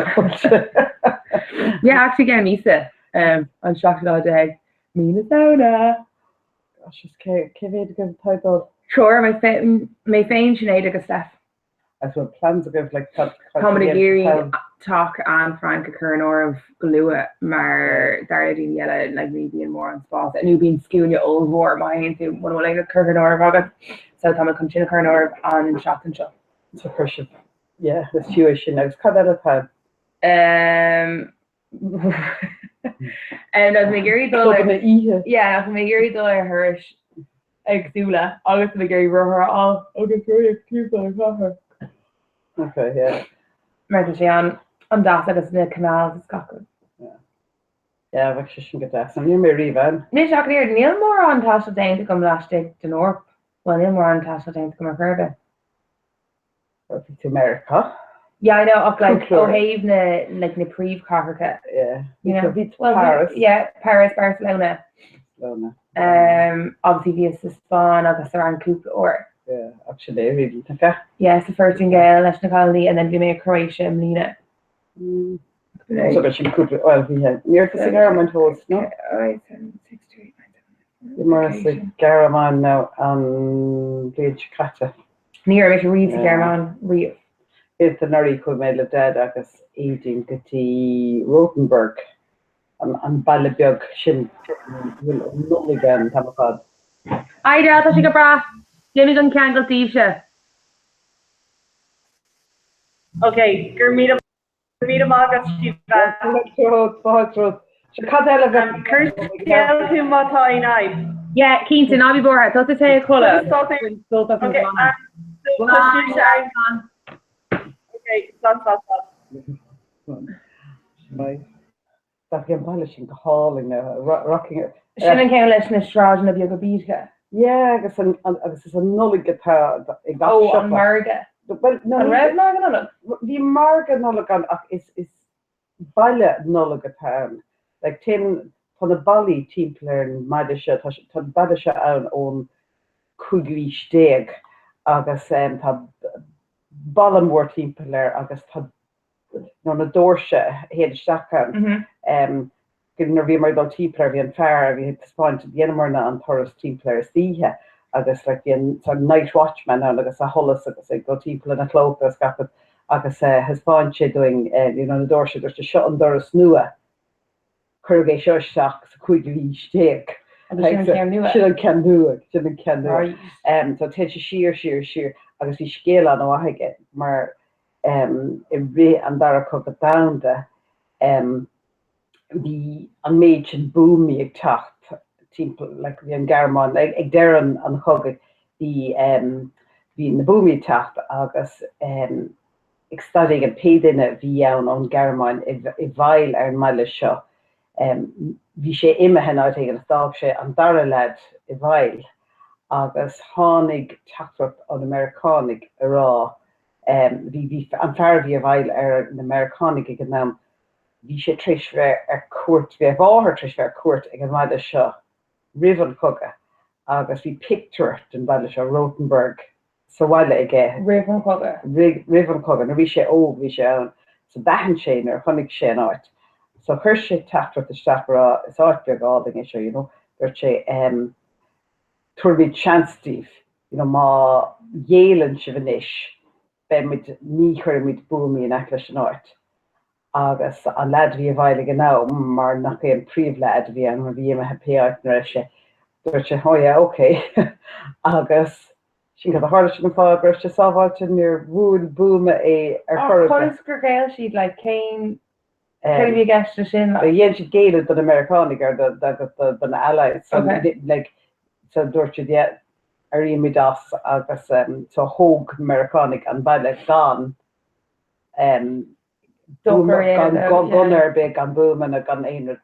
Yeah, actually i gceann míosa. Um, an seachtú lá déag. Mí na Samhna. Gosh, is cé cé mhéad agaibh atá ag dul? Triúr, mé féin, mé féin, Sinéad agus Steph. Agus bhfuil plans agaibh like cad Tá muid ag iarraidh teach Anne Frank a chur in áirithe go luath mar dar le daoine eile like ní bhíonn mórán spás nó bíonn scuaine ollmhór má théann tú muna bhfuil aon rud curtha in áirithe agat so tá muid chun sin a chur in áirithe an seachtain seo. So chuir sibh yeah is fiú é sin agus cad eile atá Um, um, tá mé ag iarraidh dul ar Clubanna oíche. Yeah, tá mé ag iarraidh dul ar thurais éagsúla agus tá mé ag iarraidh rothar a fháil agus rothaíocht timpeall an chathair. Okay, yeah. Mar tá sé an an deas agus na canals is gach rud. Yeah. Yeah, bheadh sé sin go deas. Níl mé riamh ann. Anois ach níor níl mórán taistil déanta agam laistigh den Eoraip. Bhuel, níl mórán taistil déanta agam ar chor ar bith. Bhí tú i Meiriceá. Yeah, I know, ach like ó thaobh na like na príomhchathracha. Yeah. You know, bhí tú Paris. Yeah, Paris, Barcelona. Barcelona. Um, obviously bhíos sa Spáinn agus sa Fhrainc cúpla uair. Yeah, ach sin é really, tá. Yeah, sa Phortaingéil leis na cailíní and then bhí mé i Croatia i mbliana. Mm. So bhí sin cúpla, well, bhí ní raibh tú sa Ghearmáin fós, no? 8, 7, 6, 2, 8, 9, 7. Bhí mar sa Ghearmáin nó an bhliain seo caite. Ní raibh mise riamh sa Ghearmáin, riamh. Is anuraidh chuaigh mé le Dad agus Aedín go dtí Rothenburg, an baile beag sin a bhfuil an Nollaig ann an t-am ar fad. Hi Dad, tá sé go breá. D'imigh an ceangal daoibhse. Ok, go raibh míle míle maith agat Síomha. Sure, cad eile a bheadh? Cuir scéal chugam má tá aon fhadhb. Yeah, cinnte, ná bí buartha, tusa téigh a chodladh. Ok, tá sibhse ann. Ok, slán, slán, slán. Bye. Tá an baile sin go hálainn, Rocking. Sin an ceann leis na sráideanna beaga bídeacha. Yeah, agus an agus is an Nollaig atá ag gach siopa. Ó, an margadh. Well, no. An raibh margadh Nollag? Bhí margadh Nollag ann ach is is baile Nollag atá ann. Like téann tá na ballaí timpeall ar an mbaile seo, tá tá an baile seo ann ón cúigiú aois déag agus tá balla mór timpeall air agus tá nó na doirse a théann isteach ann. Nuair a bhíomar ag dul timpeall air, bhí an fear a bhí ag taispeáint, dhéanamarna an turas timpeall air istoíche agus like bhí an sort of night watchman ann agus a sholas agus ag dul timpeall ina chlóca agus gach rud agus thaispeáin sé dúinn you know na doirse, dúirt sé seo an doras nua. Cuireadh é seo isteach sa chúigiú haois déag. Agus sin an ceann nua. Sin an ceann nua, sin an ceann nua. Right. So téann sé siar, siar, siar agus bhí scéal an-mhaith aige mar i rith an Dara Cogadh Domhanda bhí an méid sin buamaí ag teacht timpeall, like bhí an Ghearmáin, ag deireadh an chogaidh bhí bhí na buamaí ag teacht agus ag staid éigin, pé duine a bhí ann ón Ghearmáin i bhfeighil ar an mbaile seo, bhí sé imithe in áit éigin agus d'fhág sé an dara leaid i bhfeighil agus tháinig teachtaireacht ó na Meiriceánaigh a rá, bhí, bhí an fear a bhí i bhfeighil ar na Meiriceánaigh ag an am, bhí sé tar éis bheith ar cuairt, bhí a mháthair tar éis bheith ar cuairt ag an mbaile seo roimh an chogadh agus bhí pictiúr den bhaile seo, Rothenburg, sa bhaile aige. Roimh an chogadh. Roimh an chogadh, nuair a bhí sé óg bhí sé ann. So d'aithin sé nuair a chonaic sé an áit. So chuir sé teachtaireacht isteach a rá is áit bheag álainn é seo, you know. Dúirt sé em tabharfaimid seans daoibh, you know, má ghéilleann sibh anois beidh muid, ní chuirfimid buamaí in aice leis an áit. Agus an leaid a bhí i bhfeighil ag an am, mar nach é an príomhleaid a bhí ann, mar bhí imithe pé áit ina raibh sé, dúirt sé, oh yeah, ok. Agus sin cad a tharla, sin an fáth go raibh sé sábháilte, níor bhuail buama é ar chor ar bith. Ach conas gur ghéill siad, like, cén, céard a bhí i gceist leis sin, like? Dhein siad géilleadh do na Meiriceánaigh or do, do, do, do na Allies. So, like, so dúirt siad, yeah, éirímid as agus so thóg na Meiriceánaigh an baile gan, gan gunna ar bith, gan buama ná gan aon rud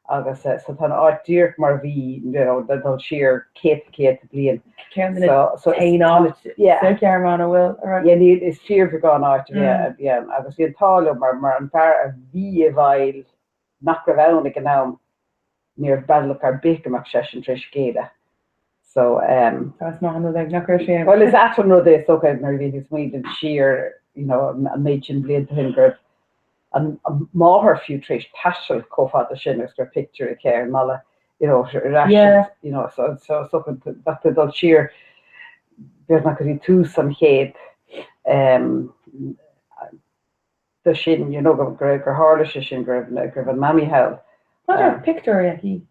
agus so tá an áit díreach mar a bhí you know le dul siar céadta céadta bliain. Ceann de na t-aon áit sa Ghearmáin a bhfuil a raibh. Yeah níl is fíorbheagán áit a bhí a bhí ann agus bhí an t-ádh leo mar mar an fear a bhí i bhfeighil nach raibh ann ag an am ní raibh baolach ar bith go mbeadh seisean tar éis géilleadh. So um. Tá is maith an rud é nach raibh sé ann. Bhuel is ait an rud é is dócha nuair a bhí tú ag smaoineamh siar you know an méid sin blianta ó shin go raibh an máthair fiú tar éis taisteal chomh fada sin agus go raibh pictiúr aici ar an mballa you know ar ais Yeah. you know so so so bheadh tú ag dul siar beagnach go dtí tús an chéid um, do sin, you know, go raibh, gur tharla sé sin, go raibh, go raibh an mamaí thall. Cad raibh pictiúr aici?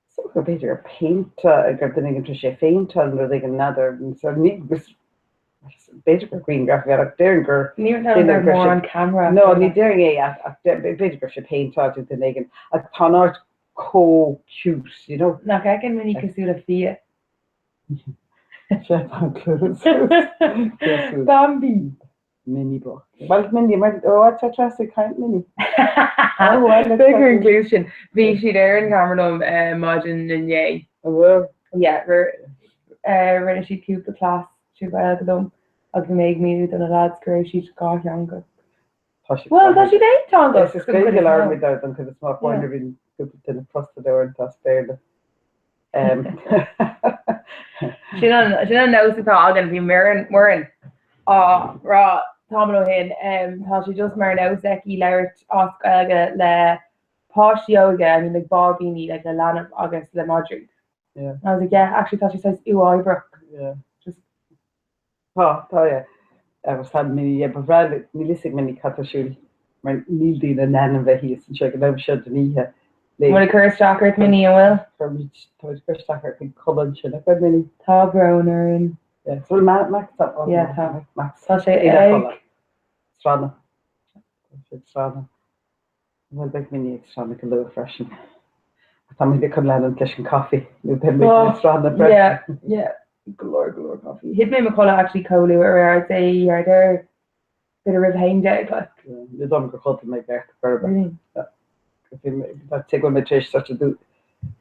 Is dócha gur b'fhéidir gur péinteáil, gur duine éigin tar éis é a phéinteáil nó rud éigin, n'fheadar, so ní, b'fhéidir gur grianghraf a bhí ann ach déarfainn gur, Ní raibh ann gur mórán ceamara. No, ní déarfainn é ach, ach b'fhéidir go raibh sé péinteáilte ag duine éigin ach tá an áit chomh cute, you know. Nach fheiceann Minnie cosúil le fia? Sé tá an cluas. Bambi. Minnie bocht. Bhuel, Minnie, mar, ó, tá Treasa ag caint, Minnie. Ó, bhuel, let's Féach ar an gcluas sin. Bhí siad ar an gceamara liom maidin inné. An bhfuil? Yeah, rinne siad cúpla cleas trí Ghaeilge liom agus bhí mé ag míniú do na lads go raibh siad dhátheangach. Tá siad Bhuel, tá siad aonteangach! Is Gaeilge a labhraímid don chuid is mó, ach amháin nuair a bhíonn cúpla duine crosta uaireanta as Béarla. Sin an sin an nós atá againn, bhí Muireann Muireann á rá tamall ó shin, tá sé just mar nós aici labhairt as Gaeilge le páistí óga, I mean like báibíní, like le leanbh agus le madraí. Yeah. And I was like, yeah, actually tá sé saghas uathoibríoch. Yeah. Just Tá, tá, yeah. Agus tá Minnie, yeah, ba bhreá le, níl fhios ag Minnie cad tá ar siúl mar níl daoine in ainm bheith thíos anseo ag an am seo den oíche. An bhfuil ag cur isteach ort Minnie, an bhfuil? Táimid, táimid ag cur isteach ar chuid codladh ansin, nach bhfuil Minnie? Tá brón orainn. Yeah, so bhfuil Max, oh, Yeah, tá. Max. Tá sé Ina ag. chodladh. Srannadh. Tá sé ag srannadh. Bhuel, beidh Minnie ag srannadh go luath freisin. Ach tá muid chun leanúint leis an caife nó beidh muid ag srannadh freisin. Yeah, yeah. Go leor, go leor coffee. Thit mé i mo chodladh actually chomh luath aréir, I'd say aréir, b'fhéidir roimh 11, like. Ní dóigh liom gur chodail mé ar chor ar bith. Really? Tá go bhfuil mé tar éis sort of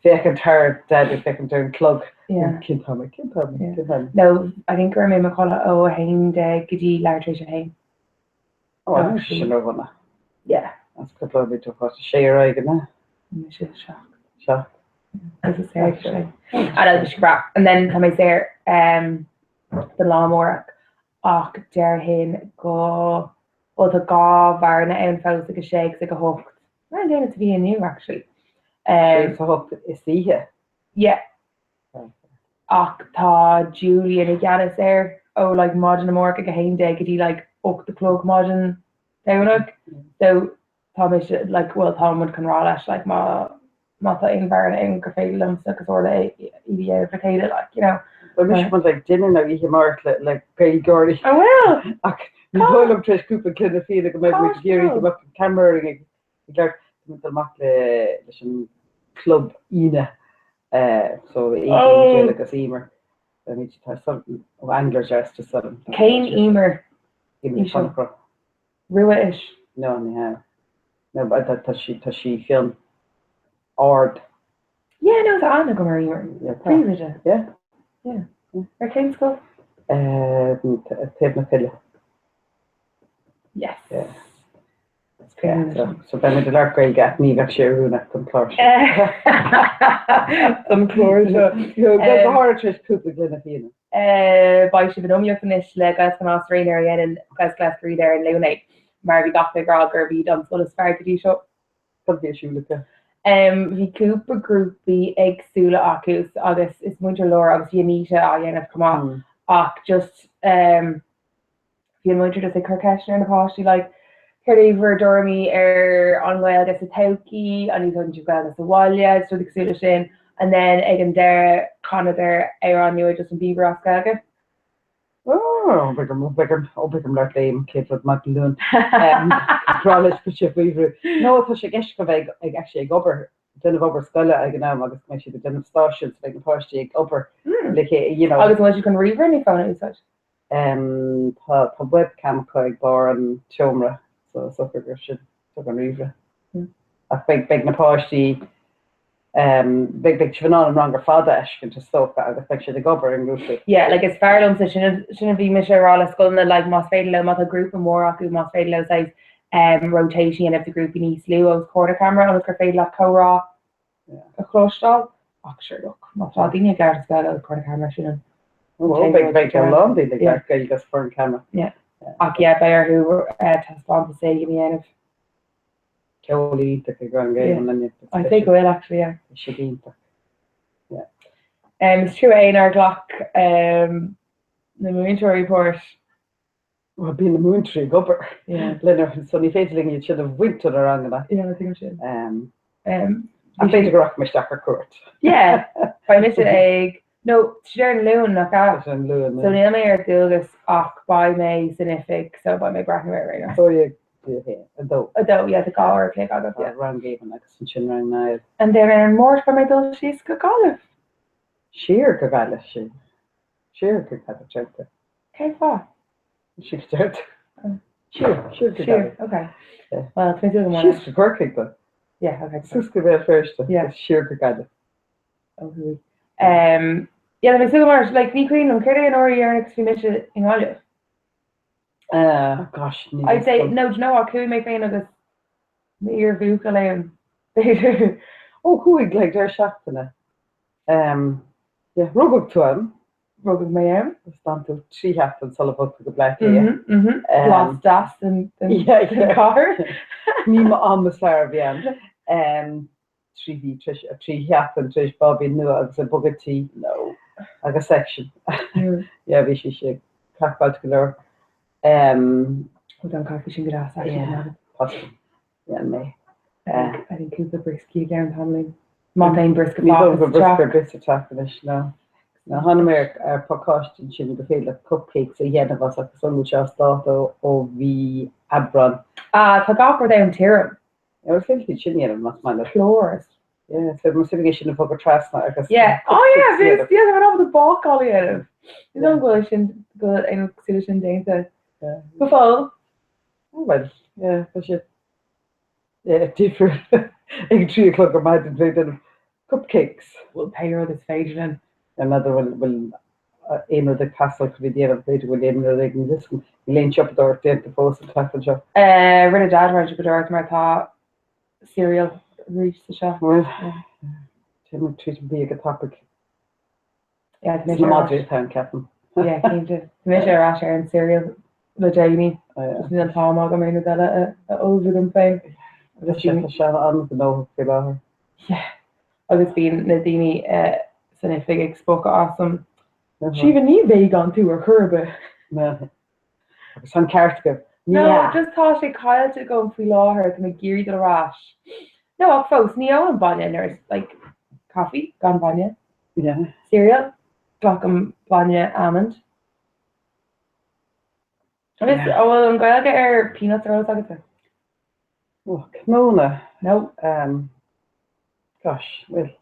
féachaint thar Dad ag féachaint ar an clog. Yeah. Cén t-am é? Cén t-am é? Cén t-am é? No, I think go raibh mé i mo chodladh ó 11 go dtí leathuair tar éis a haon. Ó, an raibh sé sin ródhona? Yeah. As cúpla nóiméad ó chás sé ar aghaidh, an ea? Mise a seacht. Seacht. Agus is saor sé. I know, bhí sé breá. And then tá mé saor um, don lá amárach ach déarfainn go bhfuil tá dhá bhearna ann fós ag a sé agus ag a hocht. Mar an gcéanna is a bhí inniu actually. Um, Sé is a hocht istoíche? Yeah. ach tá Julian i gceannas air ó like maidin amárach ag 11 go dtí like 8 a chlog maidin Domhnaigh. So tá mise like bhuel tá muid chun rá leis like má má tá aon bhearna ann gur féidir liomsa agus Orla é í a dhéanamh le chéile like you know. Bhuel mise chun like dinner nó oíche amárach le le Gaeilgeoirí. An bhfuil? Ach ní dóigh liom tar éis cúpla gloine fíona go mbeidh muid ag iarraidh go mbeadh an ceamara orainn ag ag labhairt tá muid ag dul amach le leis an club Aoine so Aoibhinn Jill agus Emer. Beimid tá ó Angler's Rest to Southern. Cén Emer? Emer Connachra. Rua is. No, ní hea. No, tá sí, tá sí fionn. Ard. Yeah, no, tá aithne agam ar Emer. Yeah, tá. Príomhoide. Yeah. Yeah. Ar cén scoil? Taobh na Coille. Yes. Yeah. Yeah, so, so beimid ag labhairt Gaeilge ach ní bheadh sé oiriúnach don chlár seo. Don chlár seo. Go háirithe tar éis cúpla gloine fíona. Beidh sibh in iomaíocht anois le Gaelscoil na Nás nuair a dhéanann Gaelscoil Eascraí ar an Luan é, mar bhí gach duine ag rá gurb iad an scoil is fearr go dtí seo. Cad a bhí ar siúl acu? Bhí cúpla grúpaí éagsúla acu agus is múinteoir Laura agus bhí Anita á dhéanamh chomh maith ach just bhí an múinteoir just ag cur ceisteanna ar na páistí like céard é bhur dtuairimí ar an nGaeilge sa todhchaí, an úsáideann sibh Gaeilge sa bhaile, just rudaí cosúil leis sin and then ag an deireadh chanadar amhrán nua Justin Bieber as Gaeilge. Oh, b'fhéidir, b'fhéidir, ó b'fhéidir leat léim céad rud maidin Luain. Rá leis go sé faoi bhrú. No, tá sé i gceist go mbeidh ag actually ag obair, déanamh obair scoile ag an am agus go mbeidh siad ag déanamh stáisiún so beidh na páistí ag obair le chéile, you know. Agus an bhfuil siad chun ríomhaire nó fón a úsáid? Tá tá webcam acu ag barr an tseomra so is dócha gur sin thug an ríomhaire. Ach beidh beidh na páistí beidh beidh sibh in ann an rang ar fad a fheiscint is dócha agus beidh siad ag obair i ngrúpaí. Yeah, like is fearr liomsa sin sin a bhí mise ag rá le scoileanna like más féidir leo má tá grúpa mór acu más féidir leo saghas rotation a dhéanamh de ghrúpaí níos lú os comhair na ceamara ionas gur féidir leat comhrá a chloisteáil ach sure look má tá daoine ag labhairt as Gaeilge os comhair na ceamara sin an Ó beidh beidh a lán daoine ag labhairt Gaeilge os comhair an ceamara. Yeah. Ach yeah beidh orthu taispeántas éigin a dhéanamh. Ceol iontach ag Rang Yeah. Éamonn inniu. I'd say go bhfuil actually yeah. Tá siad iontach. Yeah. Is trua é nár ghlac na múinteoirí páirt. Bhuel, bíonn na múinteoirí ag obair linn orthu, so ní féidir linn iad sin a bhaint ó na ranganna. Yeah, I think sin. Ach b'fhéidir go rachaidh mé isteach ar cuairt. Yeah, beidh mise ag, no, tá sé ar an Luan, nach ea? Tá sé ar an Luan, So níl mé ar dualgas ach beidh mé san oifig, so beidh mé ag breathnú air ar aon nós. 12 go dtí a 2. 2, yeah, tá 2 uair a chloig agat, yeah. Rang Éamonn agus ansin rang Niall. And then ar an Máirt beidh mé ag dul síos go Gaillimh. Siar go Gaillimh, sin. Siar go Gaillimh, déarfá. Cén fáth? Siar go deir tú. Siar, siar go Siar, Gaillimh. ok. Well, tá mé dúil go maith. Síos go Corcaigh do. Yeah, ok. Suas go Béal Feirste. Yeah. Agus siar go Gaillimh. Ó thuaidh. Um, yeah, tá mé súil go mar, like, ní cuimhin liom, céard é an uair dheireanach a bhí mise i nGaillimh? Uh, gosh, ní I'd say, no, do you know what, chuaigh mé féin agus m'iar-bhuachaill ann, b'fhéidir. Ó, chuaigh, like, deireadh seachtaine. Um, yeah, rugadh tú ann. Rugadh mé ann. Agus d'fhan tú 3 sheachtain sula bhog tú go Bleá Cliath. Mhm, mhm. Blas deas den chathair. Ní mo am is fearr a bhí ann. Um, 3 mhí tar éis, 3 sheachtain tar éis báibín nua agus ag bogadh tí. No. Agus section. Yeah, bhí sí sé craiceáilte go leor. Um, Ó, tá an caife sin go deas, actually. Yeah, possibly. Yeah, mé. I think cúpla brioscaí i gceann tamaillín. Má tá aon briosca Ní dóigh fágtha go sa briosca ar teach. bith sa teach anois, no. No, tháinig mé ar ar phacáiste ansin gur féidir leat cupcakes a dhéanamh as agus an bhfuil sé as dáta ó mhí Aibreán. Ah, tá gach rud ann tirim. Yeah, is féidir sin a dhéanamh más maith leat. Plúr. Yeah, so más féidir é sin a bhogadh trasna agus Yeah. Oh yeah, cupcakes a bhí dhéanamh. yeah, tá mé ábalta bácáil a dhéanamh. Ní dóigh go bhfuil sin go bhfuil aon rud cosúil leis sin déanta. Yeah. Go fóill. Oh well, yeah, tá sé yeah, difriúil ag 3 a chlog ar maidin bheith ag déanamh cupcakes. Bhuel, pé rud is féidir linn. N'fheadar bhfuil bhfuil aon rud ag teastáil chun iad a dhéanamh, b'fhéidir go bhfuil aon rud ag an liosta, níl aon siopadóireacht déanta fós an tseachtain seo. Eh, rinne Dad roinnt siopadóireacht mar tá cereal arís sa teach. Bhuel, téann muid tríd an bia go tapaidh. Yeah, tá Sna mise ar madraí ais. atá ann, ceapaim. Yeah, cinnte. Tá mise ar ais ar an cereal le déanaí. Oh, Just níl an t-am agam aon rud eile a a ullmhú dom féin. Tá sé tá sé an-ghnóthach faoi láthair. Yeah. Agus bíonn na daoine eh, san oifig ag spochadh asam. Síomha, ní vegan tú ar chor ar bith. Agus tá an ceart agaibh. Ní No, hea. just tá sé caillte agam faoi láthair, tá mé ag iarraidh dul ar ais. No, ach fós, ní ólaim bainne nuair is, like, coffee, gan bainne. Yeah. Cereal, glacaim bainne almond. Agus, Yeah. an bhfuil an Ghaeilge ar peanuts ar eolas agatsa? Oh, cnónna. No. Um, gosh, bhfuil.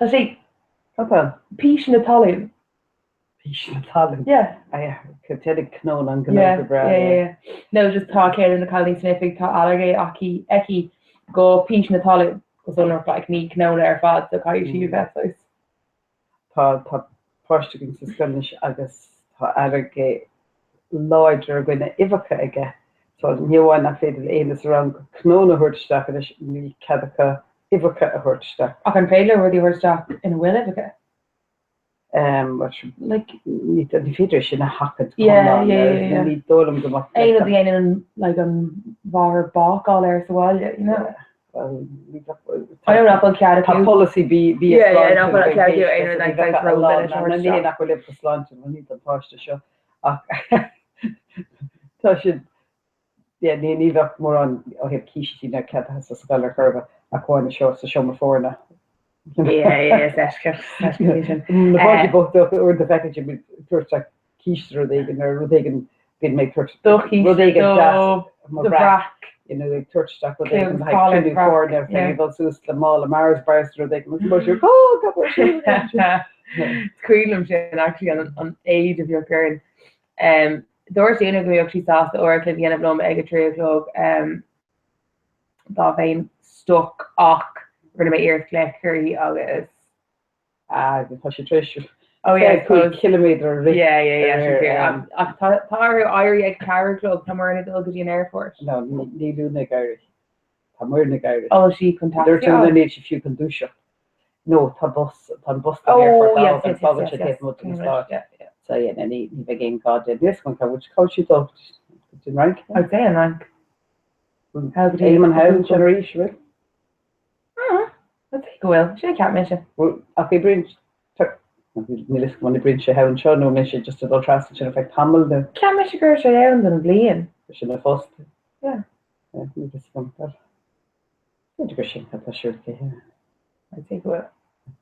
Tá sé Cad tá? píseanna talún. Píseanna talún. Yeah. Ah, yeah. Déanann cnónna an gnó Yeah, go breá. yeah, yeah, yeah. No, just tá ceann de na cailíní san oifig, tá ailléirge aici, aici go píseanna talún, go sonrach, like, ní cnónna ar fad, so caithfidh sí a bheith saghas. Tá, tá páiste againn sa scoil anois agus tá ailléirge láidir i gcoinne uibheacha aige. So ní amháin nach féidir le éinne sa rang cnónna a thabhairt isteach anois, níl cead acu uibheacha a thabhairt isteach. Ach an féidir leo rudaí a thabhairt isteach ina bhfuil uibheacha? Well, like, ní ní féidir sin a sheachaint go Yeah, hiomlán, yeah, yeah, yeah. ní dóigh liom go mbeadh Aon rud a dhéanann like an mháthair bácáil air sa bhaile, you know? Yeah. Well, ní bheadh- I know nach bhfuil cead Tá acu. polasaí bia bia Yeah, yeah, sláinte nach bhfuil againn cead acu théis aon rud agus like ní bheadh saghas a ró lán duine a thabhairt ní hé isteach. nach bhfuil uibheacha sláintiúil, ní don pháiste seo ach tá siad yeah, ní ní bheadh mórán ó thaobh cístí ná ceadaithe sa scoil ar chor ar bith ach amháin i seo sa seomra foirne. Yeah, yeah, is eisceacht, is eisceacht é sin. Na páistí bochta uaireanta feiceann siad mé ag tabhairt isteach císte rud éigin nó rud éigin bíonn mé ag tabhairt Do chíste, rud éigin do deas mo do bhreac bhreac. you know, ag tabhairt isteach rud éigin Clú le haghaidh cáil ar cruinniú bhreac, foirne yeah. ag dul suas le mála Mars bars rud éigin agus mar sin oh God bhfuil sin Is cuimhin liom sin actually an an éad a bhíodh orainn. Um, dúirt Úna go mbeadh sí sásta uair a chloig a dhéanamh liom ag a 3 a chlog um, dá mbeinn stuck ach rinne mé iarracht glaoch uirthi agus Ah, tá sé tar éis Oh yeah, I 25 suppose. ciliméadar a rith Yeah, yeah, yeah, sin ar, fíor. um, Ach tá tá orthu éirí ag 4 a chlog, tá Muireann ag dul go dtí an airport. No, níl Úna ag éirí. Tá Muireann ag éirí. Oh, sí chun taxi Dúirt a Úna fháil? níl sí fiú chun dúiseacht. No, tá bus, tá an bus don Oh, airport yes, ann yes, agus yes, fágann yes, sé yes. taobh amuigh den Cambridge, stát. yeah, yeah. So yeah, no, ní ní bheidh aon gá di. Níl a fhios agam cá bhfuil cá bhfuil sí ag dul go dtí an Fhrainc? I'd say an Fhrainc. How go dtí Éamonn thall ansin arís, bhfuil? Ah, I'd say go bhfuil. Sin a cheap mise. Bhuel, ach oibríonn, níl a fhios agam an oibríonn sé thall anseo nó an mbeidh sé just ag dul trasna ansin ar feadh tamaill nó. Cheap mise go raibh sé ann don bhliain. Sin a phost. Yeah. Yeah, níl a fhios agam. Well, b'fhéidir gur sin atá siúl cé. I'd say go bhfuil.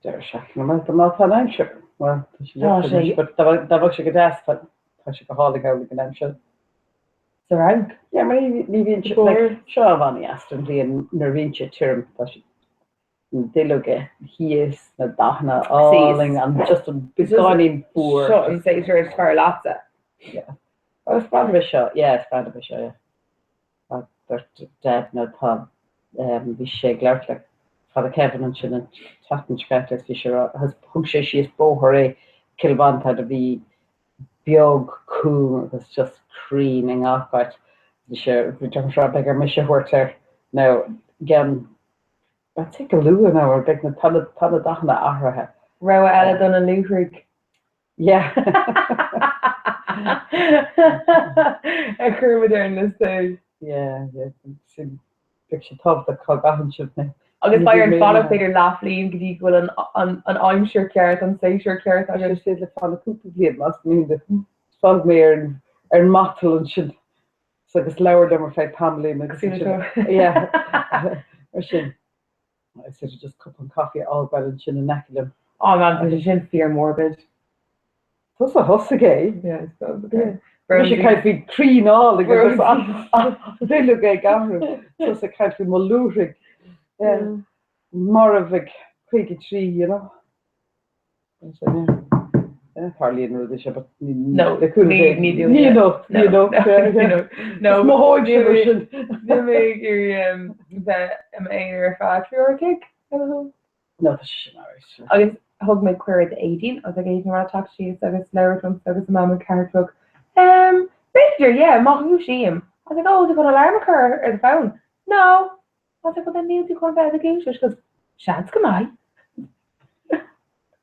Deireadh seachtaine, má tá má tá an aimsir. Well, tá sé Tá deacair sé. anois, but dá dá bheadh sé go deas, tá tá sé go hálainn thall ag an am seo. Sa Fhrainc? Yeah, mar ní ní bhíonn sé, like, seo am an-deas den bhliain nuair a bhíonn sé tirim, tá sé na duilleoga thíos, na dathanna álainn, an just an beagáinín fuar. Seo an séasúr is fearr leatsa. Yeah. Well, is breá liom é seo, yeah, is breá liom é seo, yeah. Tá dúirt Dad nó tá bhí sé ag labhairt le Father Kevin ansin an tseachtain seo caite agus bhí sé ag rá, thug sé síos bóthar é Cill Mhantáin a bhí beag, cúng agus just crainn i ngach áit. Bhí sé, bhí sé beidh ar mise a thabhairt air nó gan, I'd say go luath now or beidh na, tá na, tá na dathanna athraithe. Rogha eile do na luaithrigh. Yeah. A chuir muid ar an liosta é. Yeah, yeah, sin, beidh sé tábhachtach cá gcaitheann sibh na. Agus beidh orainn fanacht b'fhéidir leathbhliain go dtí go bhfuil an, an aimsir ceart, an séasúr ceart agat. Is féidir le fanacht cúpla bliain más mian leat. Fágfaidh mé ar an, ar an matal ansin so agus labhair liom ar feadh tamaillín agus ansin, yeah, mar sin. Is féidir just cupán caife a fhágáil ansin in aice liom. Oh man, tá sé sin fíor morbid. Tusa a thosaigh é. Yeah, I suppose, okay. Bhí sé caint faoi crainn álainn agus an duilleoga ag athrú. Tusa ag caint faoi mo luaithrigh. Marbh ag 53, you know. Tarlaíonn rudaí seo, but No, le cúnamh ní Dé. ní Ní anocht, ní No, anocht. no, no, no. Is mo thóig Níl sin mé sin. níl mé ag iarraidh bheith i m'aonar ar feadh 3 uair a chloig, ar a thug. No, tá sé sin alright. Agus thug mé cuireadh d'Aideen, I was like, Aideen, an teacht síos agus labhairt liomsa agus a mam ag 4 a chlog. Um, b'fhéidir, yeah, má dhúisím. I was like, oh, tú chun alarm a chur ar do phone? No. I was like, well then níl tú chun bheith i do dhúiseacht, she goes, seans go mbeidh.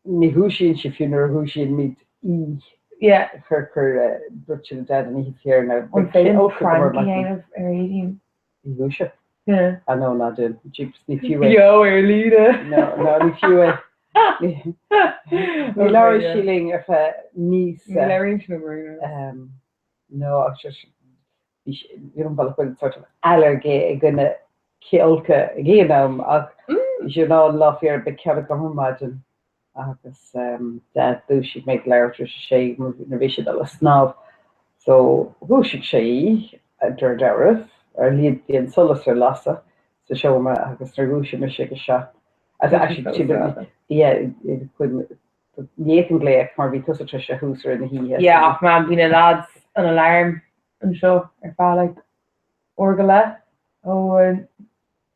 Ní dhúisíonn sí fiú nuair a dhúisíonn í. Yeah. Chuir chuir dúirt sí le Dad an oíche chéanna. An féidir prank a dhéanamh ar Aideen? Í dhúiseacht? Yeah. Ah no, ná déan. Jeepers, ní fiú é. Beo ar líne. No, no, ní fiú é. Ní labhraíonn sí linn ar feadh míosa. Ní labhraíonn sí liom ar No, ach bhí an bealach bhfuil sort of ailléirge i gcoinne cith folctha ag aon am ach bhí sé in ann lá féir beidh cead agam ar maidin agus dúisigh mé ag leathuair tar éis a sé nuair a bhí sé ag dul a snámh so dhúisigh sé í de réir dealraimh ar líon bhí an solas ar lasadh sa seomra agus nuair a dhúisigh mise ag a 7 actually yeah ní fhéadfainn glaoch mar bhí tusa tar éis a thuas ar na hoíche. Yeah ach man bhí na lads an alarm anseo ar feadh like uair go leith ó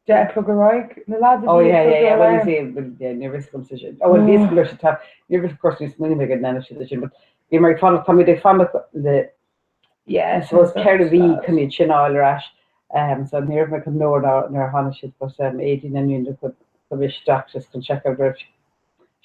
10 a chlog ar aghaidh na lads a Oh bhí yeah ag yeah yeah well you alarm. see well yeah ní raibh fhios agamsa sin. Oh well bhí fhios agam go raibh sé tap ní raibh of course níos smaoineamh ag an ndéanamh siad sin but bhíomar ag fanacht táimid ag fanacht le Yeah I suppose 4 mhí chun iad sin a fháil ar ais um so ní raibh mé chomh nuair nuair a tháinig siad but um Aedín an rinne chun chun isteach just chun seiceáil go raibh